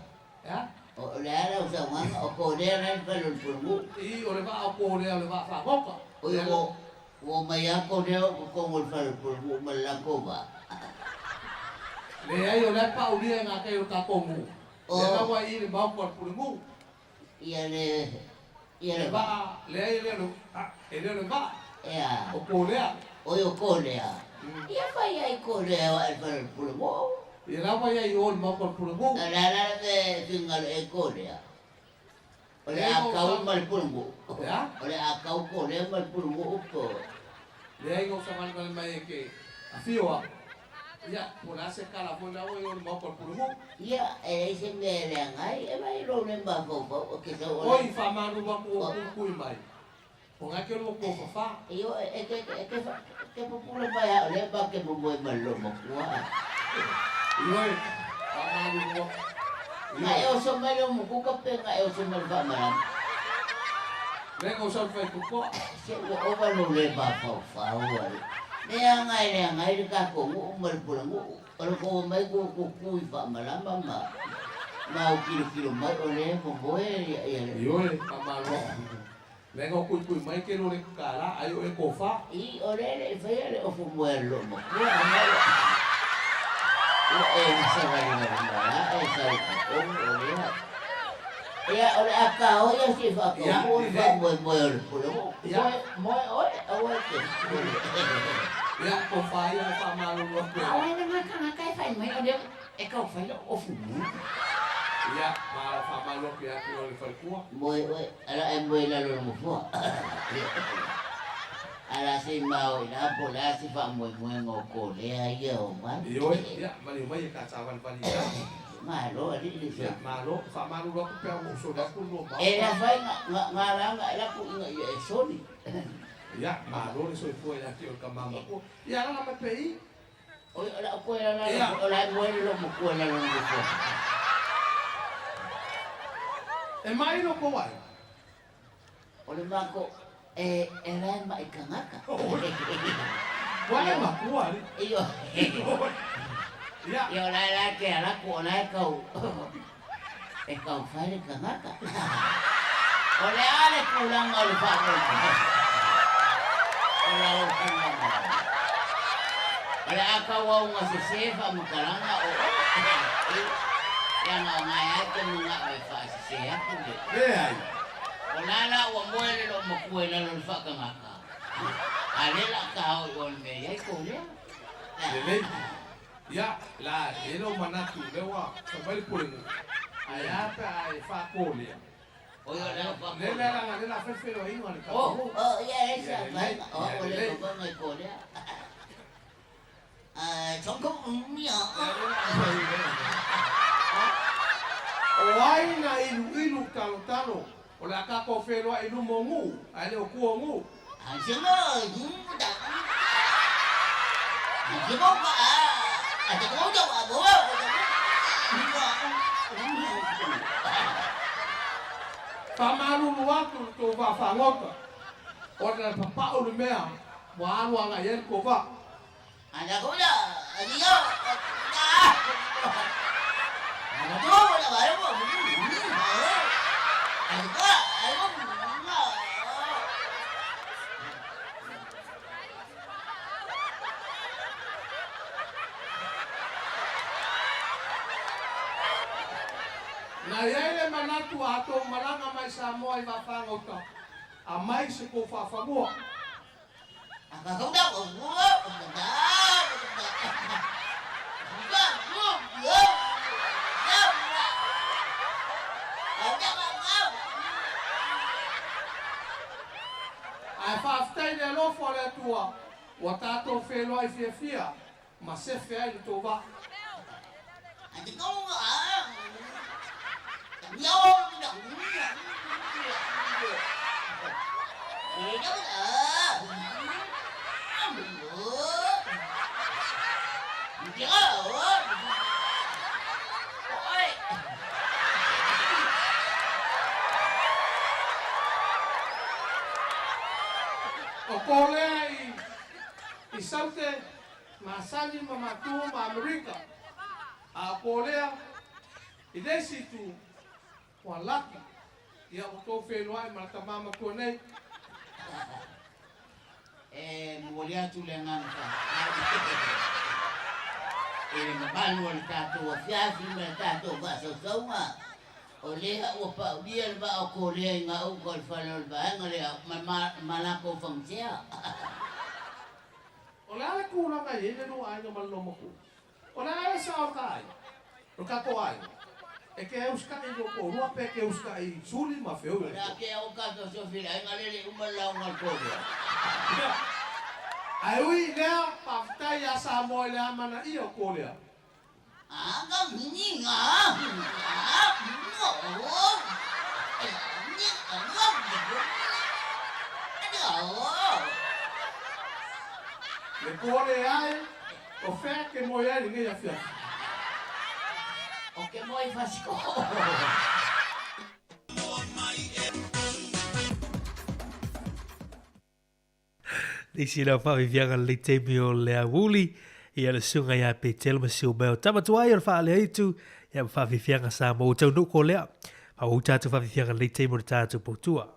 Speaker 14: Ea?
Speaker 15: O le a lau saunoaga, o kōlea la le fale o le pule nuu?
Speaker 14: I, o le vaa o kōlea o le vaa fagota.
Speaker 15: Oi, ua, ua omai lava kōlea o totonu o le fale o le pule nuu ma le latou vaa.
Speaker 14: Leai, o lea e paulia e ngā kei o le tatou nuu. Lea la ua i i le maoka o le pule nuu.
Speaker 15: Ia le, ia
Speaker 14: le vaa, leai e le o le, e le o le vaa.
Speaker 15: Ea.
Speaker 14: O kōlea.
Speaker 15: Oi o kōlea. Ia fai ai kōlea o ae fale o le pule nuu.
Speaker 14: Ia la ua i ai o le maoka o le pule nuu.
Speaker 15: O le a la le mea e finagalo e kōlea? O le akau ma le pule nuu.
Speaker 14: Ea?
Speaker 15: O le akau kōlea ma le pule nuu po.
Speaker 14: Leai na ou savalivali mai e ke afio au. Ia, po o le a se kala foi la ua i o le maoka o le pule nuu.
Speaker 15: Ia, e leai se mea e leaga ai, e mai lou le mafaufau o ke sau o le.
Speaker 14: Oi, faamalulu atu ua kuikui mai. O na ke lua tofafa.
Speaker 15: Ioe, e ke, e ke, ke pupula mai a o lea ma ke momoe ma le loomatua.
Speaker 14: Ioe, faamalulu atu.
Speaker 15: Nga e oso mai le umukuka pe nga e oso mai le faamalama.
Speaker 14: Le na ou sau i le faitotoa.
Speaker 15: Se ua ova lou le mafaufau ai. Leaga e leaga ai le tatou nuu ma le pulenuu. O le tou omai kou kukui faamalama ma ma autilo mai o lea e momoe ia le.
Speaker 14: Ioe, faamalo atu. Leaga o kuikui mai ke lo le kala ai o e kofa.
Speaker 15: I, o lea e le i faia le ofu moe a le loomatua ana ua ua e savalivali mai lava e sau i totonu o lea. Ia, o le a kao ia se i faataunuu le faamoemoe o le pulenuu. Moe, moe oe, aua e te pule.
Speaker 14: Ia, kofa ia e faamalulu atu e.
Speaker 15: A o ai lena tagata e fai mai o lea e tau fai lou ofu moe.
Speaker 14: Ia, ma faamalulu atu ia te oe le faletua.
Speaker 15: Moe oe, ala e moe i lalo o le nofoa. Ala se i mao i na po o le a se faamoemoega o Kolea ia o mai.
Speaker 14: Ioe, ia, maliu mai e ta savalivali i ina.
Speaker 15: Malo alii le
Speaker 14: Ia, malo, faamalulu atu pe a ua ou soli atu le lua maota.
Speaker 15: E le afaina, nga, nga laga e laku ina ia e soli.
Speaker 14: Ia, malo le soifua ia te oe le tama matua. Ia, alaga mai pea i i.
Speaker 15: Oi, o lau koe la lalo, o la e moe le loomatua i lalo o le nofoa.
Speaker 14: E mai lo kou ai.
Speaker 15: O le mako, e, e la e mai kangaka.
Speaker 14: Ua e makua ali.
Speaker 15: Ioe.
Speaker 14: Ia.
Speaker 15: Ia o la e la ke alaku o la e kau, e kau fai le kangaka. O le a le tulaga o le faamoemoe o lau faigamalo? O le a tauauga sese faamatalaga o oe, leaga o gae lava e te manao e faasese atu le.
Speaker 14: Leai.
Speaker 15: O la la ua moe le loomatua i lalo o le faakagaka, a lea o le a ta o i o le mea i ai kou lea.
Speaker 14: Lelei. Ia, la e lou manatu lea ua fai mai le pulenuu, ae a pe a e faakōlea?
Speaker 15: Oi o lea ua
Speaker 14: Le
Speaker 15: faakōlea.
Speaker 14: le laga le la fai feloaiga le tatou nuu.
Speaker 15: Oh, ia e
Speaker 14: Ia
Speaker 15: sa
Speaker 14: lelei,
Speaker 15: vaega, o
Speaker 14: ia
Speaker 15: au o le
Speaker 14: lelei.
Speaker 15: vaega i kōlea.
Speaker 14: O ai na iluilu talotalo, o le a tatou feloai i luma o nuu, ae le o tua o nuu. Faamalulu atu i le tou vaa fagota, ona e papau le mea ua alu agai ai le tou vaa. Na i ai le manatu a tou malaga mai Samoa i vaafagauta, aumai se kou faafanua. Ae faafetai i le alofa o le Atua ua tatou feiloai fiafia ma sefe ai le tou vaa. O Kolea i Saute, masani ma matua ma Amerika. A o Kolea i le isi itu, ua laki, ia ua tou feiloai ma le tama matua nei.
Speaker 15: E momoli atu le agaga faafetai i le mamalu o le tatou afiafi ma le tatou faasausauga. O lea ua paulia le vaa o Kolea i gauta o le fale o le vaega lea ma latou fagasea.
Speaker 14: O le a le tulaga e i ai le lua aiga ma le loomatua? O le a le sao o le ta aiga, o le tatou aiga, e te usitai i lou toalua pe e te usitai i Suli ma Feoi o
Speaker 15: le
Speaker 14: le
Speaker 15: a ke au tatou sofi i le aiga lea le i uma le lauga a le Kolea.
Speaker 14: Ia, ae ui i lea, faafetai ia Samoa i le amanaia o Kolea. Le Kolea e, o fea e te moe ai lenei afiafi?
Speaker 15: Ou te moe i Fasitoouta.
Speaker 1: Nisi lau faaviviaga lenei taimi o le aoauli ia le susuga ia Petelo ma si o mea o tama tuai o le faaleaitu ia ma faaviviaga Samoa ua taunuu ko lea. Faaauau tatou faaviviaga lenei taimi o le tatou poutua.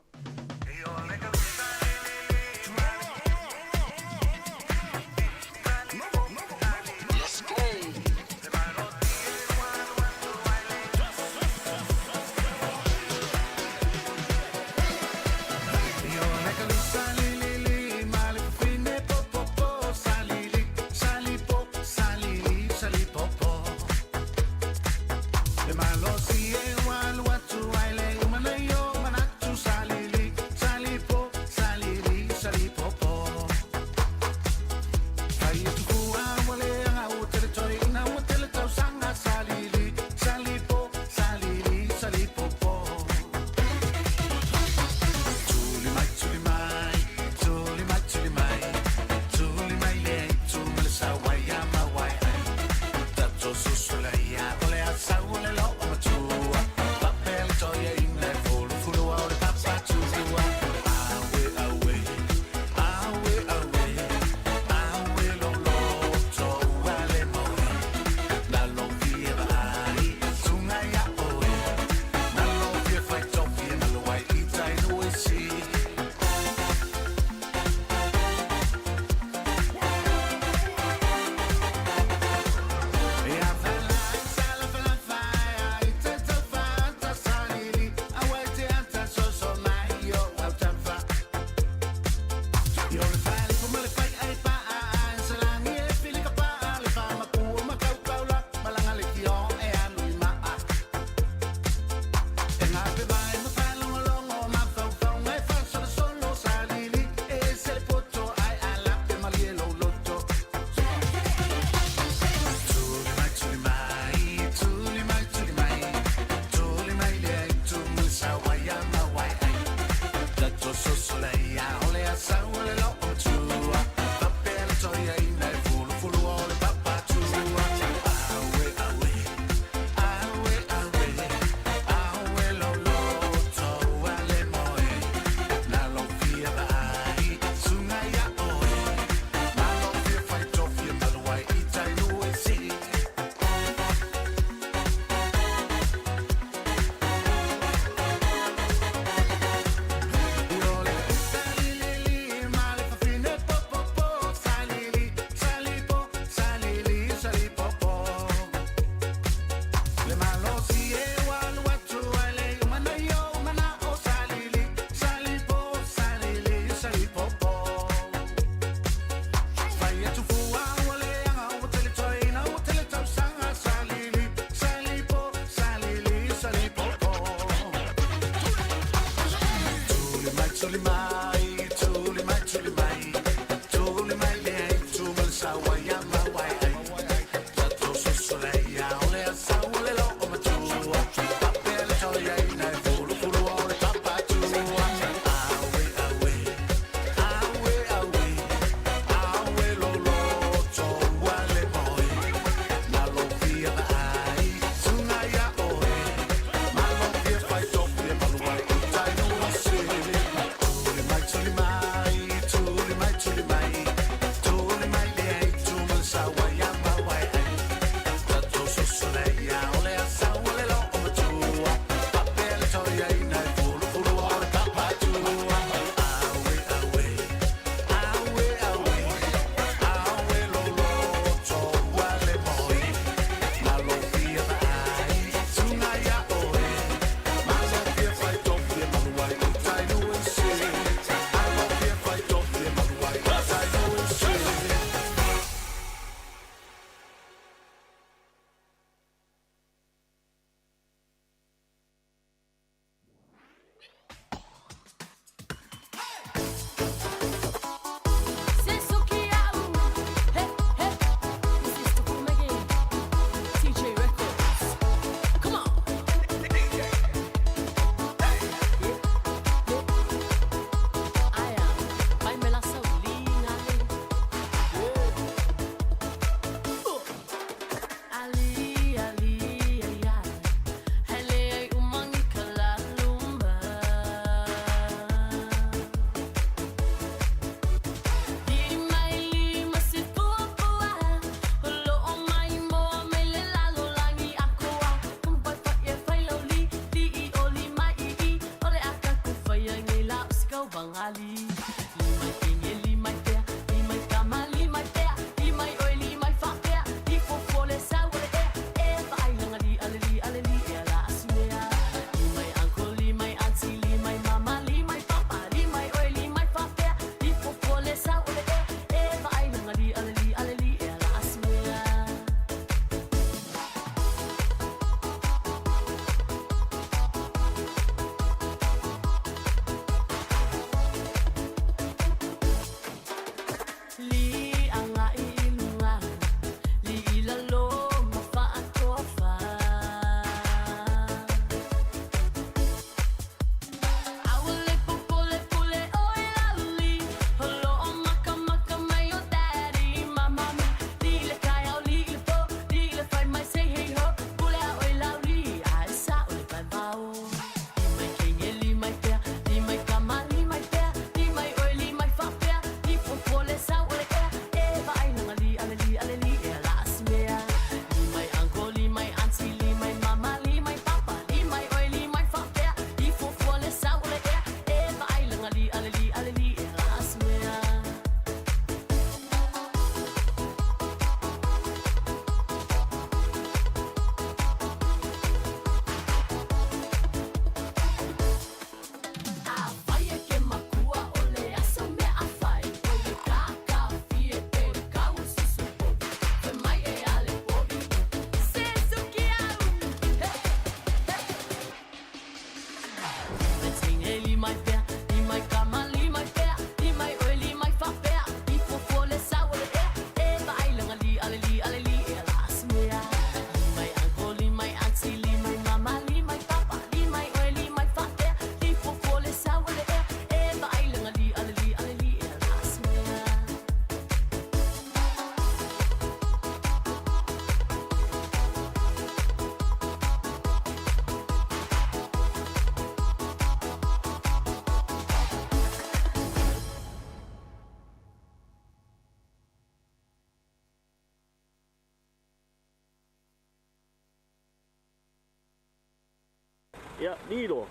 Speaker 13: Ia, lilo.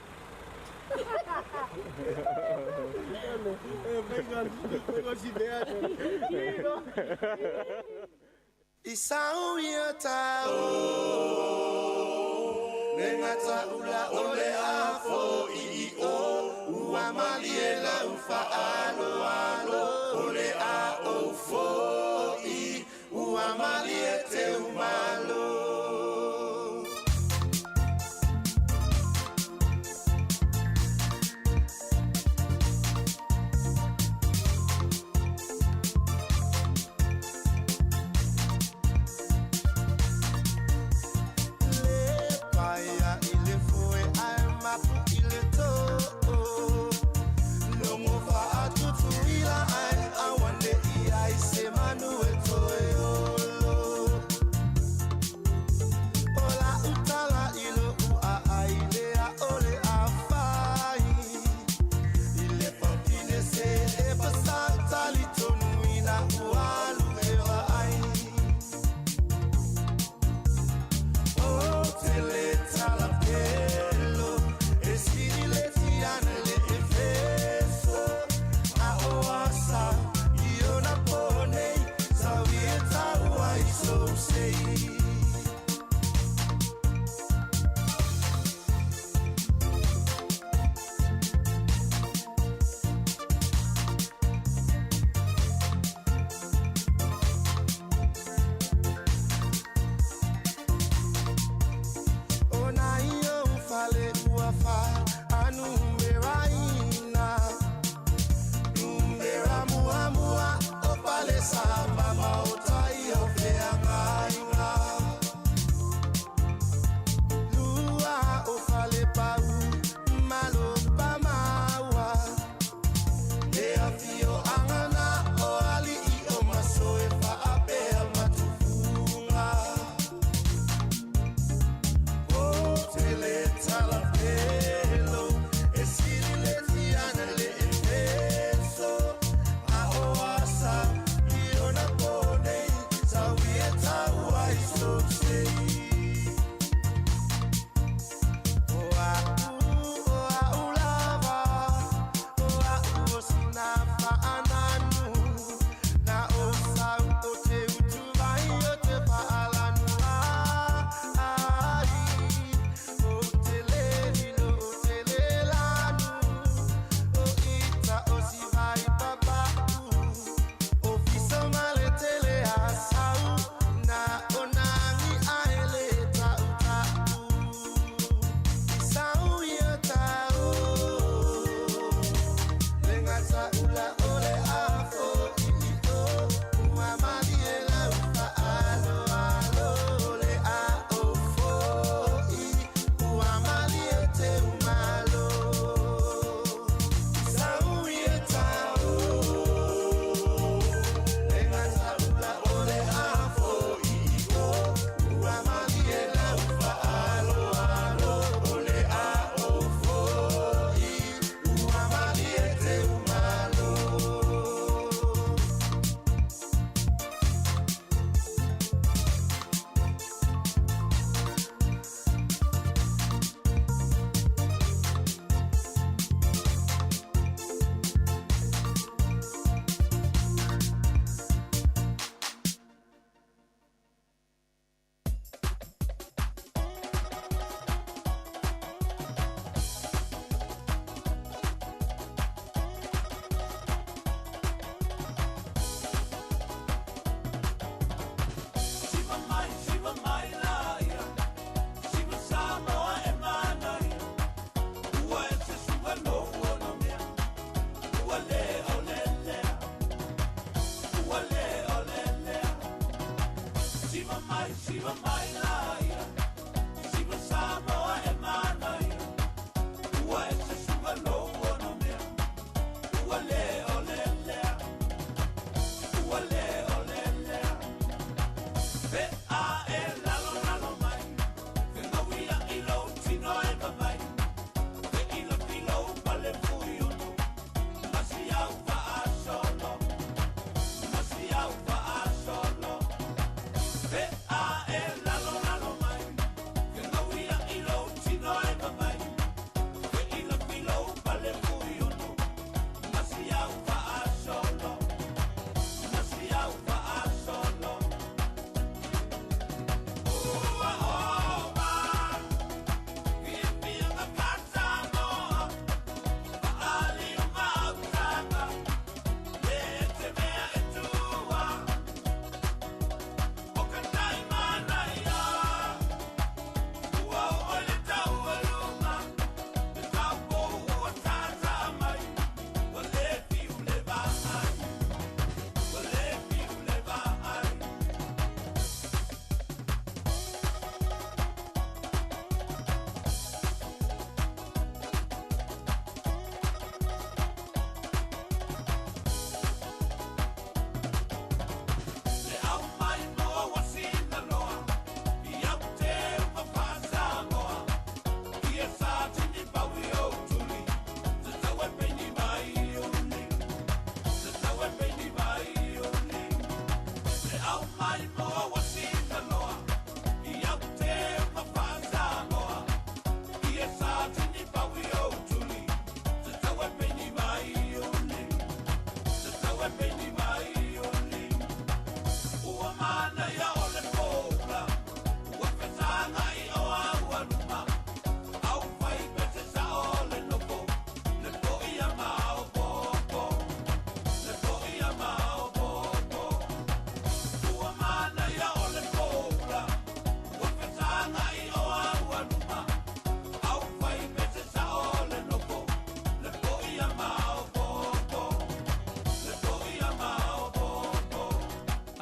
Speaker 6: I sau ia tau Le ngata ula o le afo i i o Ua malie lau whaalo alo O le a o fo i Ua malie te umalo. Paia i le foe ai mapu i le tō. Logo whaatutu ila ai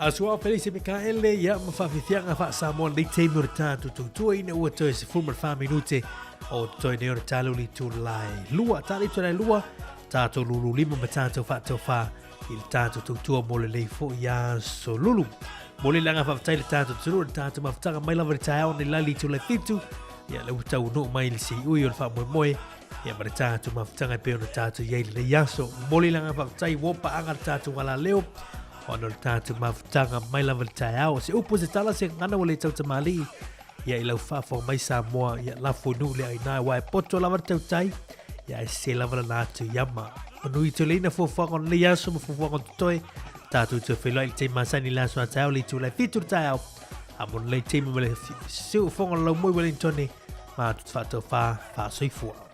Speaker 1: Aso Ao Felise Mikaele, ia ma faafiafiaga faa-Samoa lenei taimi o le tatou tautua ina ua toe 14 minute o totoe nei o le talo i le itulai 2. Tala itulai 2, tatou lulu lima ma tatou faatofa i le tatou tautua mo lenei foi aso lulu. Mo le laga faafetai le tatou tunu le tatou mafutaga mai lava le taeao nei lali itulai 7, ia le ua taunuu mai le siui o le faamoemoe ia ma le tatou mafutaga e pei ona tatou i ai lenei aso. Momoli le agaga faafetai ua paaga le tatou alaleo ona o le tatou mafutaga mai lava le taeao. Se upu se tala se gagana ua le tautamalii ia i lau faafofoga mai Samoa ia lafo i nuu le aina aua e poto lava le tautai ia ae sese lava lana atu i ama. Manu i toleina fuafuaga o lenei aso ma fuafuaga o totoe. Tatou toe feiloai i le taimi masani i le aso a taeao le itulai 7 le taeao. A mo lenei taimi ma le siufofoga o le laumoi Wellingtone ma atu te faatofā faasoifua.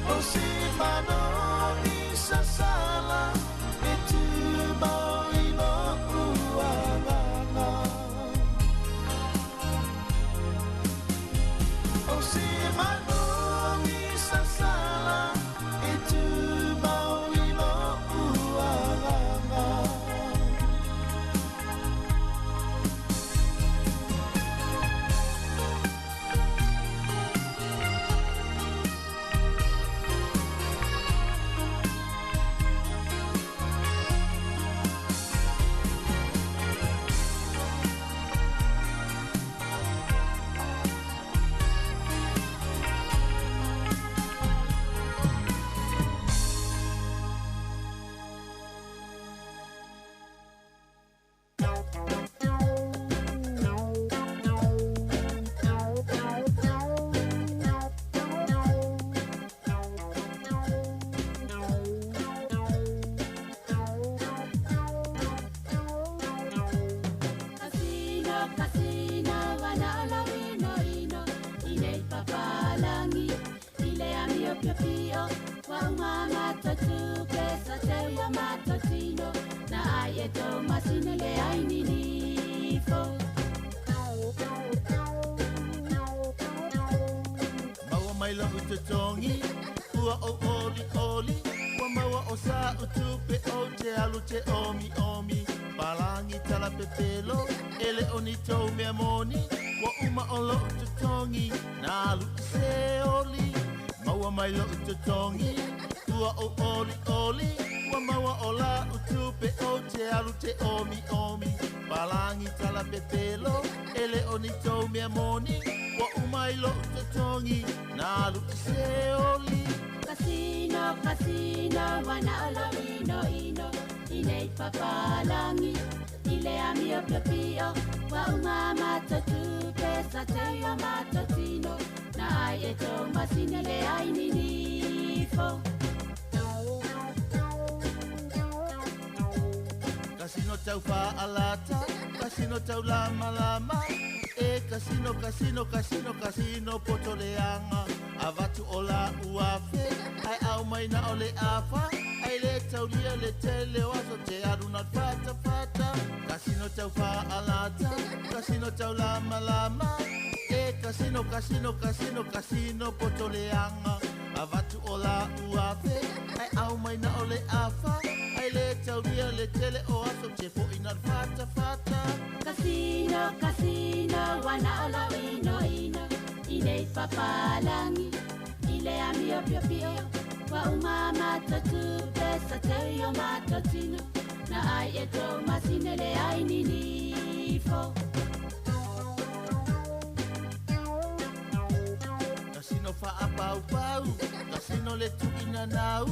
Speaker 6: O se mano i sasala e tumau i lo'u agaga. O se mano i sasala e tumau i lo'u agaga.
Speaker 4: Kasino, kasino, wana o ino ino, i nei papalangi, i le amio pio pio, wa uma matotu, pesa te ua matotino, na ai e tō masine le ai ninifo.
Speaker 6: Maua mai lau totogi, ua o oli oli, ua maua o sa utupe o te alu te omi omi. Palangi tala pepelo, ele o ni tau mea moni, ua uma o lou totogi, na alu i se oli. Maua mai lou totogi, ua o oli oli, ua maua o la utupe o te alu te omi omi. Palangi tala pepelo, ele o ni tau mea moni, ua uma i lou totogi, na alu i se oli.
Speaker 4: Kasino, kasino, wana o lau ino ino, i nei papalangi, i le amio pio pio, wa uma matotu, pesa te ua matotino, na ai e tō masine le ai ninifo.
Speaker 6: Kasino tau fa'alata, kasino tau lama lama, e kasino, kasino, kasino, kasino poto leaga. Avatu o la uafe, ai au mai na o le afa, ai le taulia le tele o aso te alu na fata fata. Kasino tau fa'alata, kasino tau lama lama, e kasino, kasino, kasino, kasino poto leaga. Avatu o la uafe, ai au mai na o le afa, ai le taulia le tele o aso te fo'i na fata fata.
Speaker 4: Kasino, kasino, wana o lau ino ino, i nei papalangi, i le amio pio pio, wa uma matotu, pesa te io matotino, na ai e tō masine le ai ninifo.
Speaker 6: Kasino fa'apaupau, kasino le tu'inanau,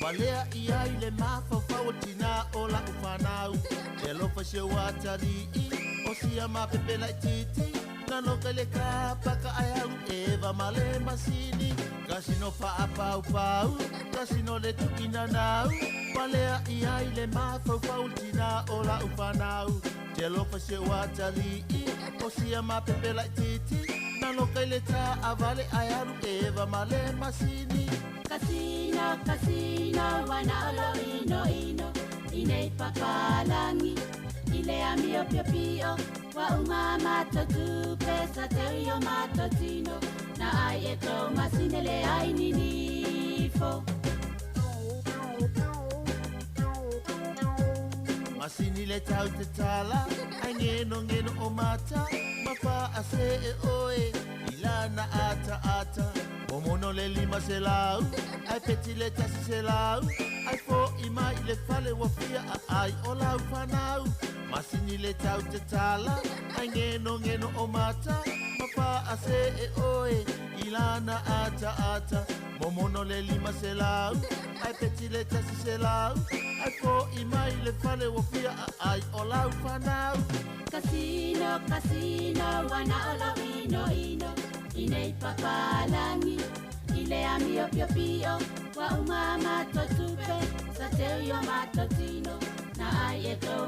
Speaker 6: walea ia i le mafaufau o tina o la'u fanau. Te alofa si ou atali'i, o sia mapepela i titi, naloka i le kapaka ae alu eva ma le masini. Kasino fa'apaupau, kasino le tu'inanau, walea ia i le mafaufau o tina o la'u fanau. Te alofa si ou atali'i, o sia mapepela i titi, naloka i le ta'avale ae alu eva ma le masini.
Speaker 4: Kasino, kasino, wana o lau ino ino, i nei papalangi, i le amio pio pio, wa uma matotu, pesa te io matotino, na ai e tō masine le ai ninifo.
Speaker 6: Masini le tau te tala, ai ngeno ngeno o mata, mafa a se e oe, i lana ata ata. Momono le lima se lau, ai peti le tasi se lau, ai fo'i mai i le fale ua fia a ai o lau fanau. Masini le tau te tala, ai ngeno ngeno o mata, mafa a se e oe, i lana ata ata. Momono le lima se lau, ai peti le tasi se lau, ai fo'i mai i le fale ua fia a ai o lau fanau.
Speaker 4: Kasino, kasino, wana o lau ino ino, i nei papalangi, i le amio pio pio, wa uma matotupe, sa te io matotino, na ai e tō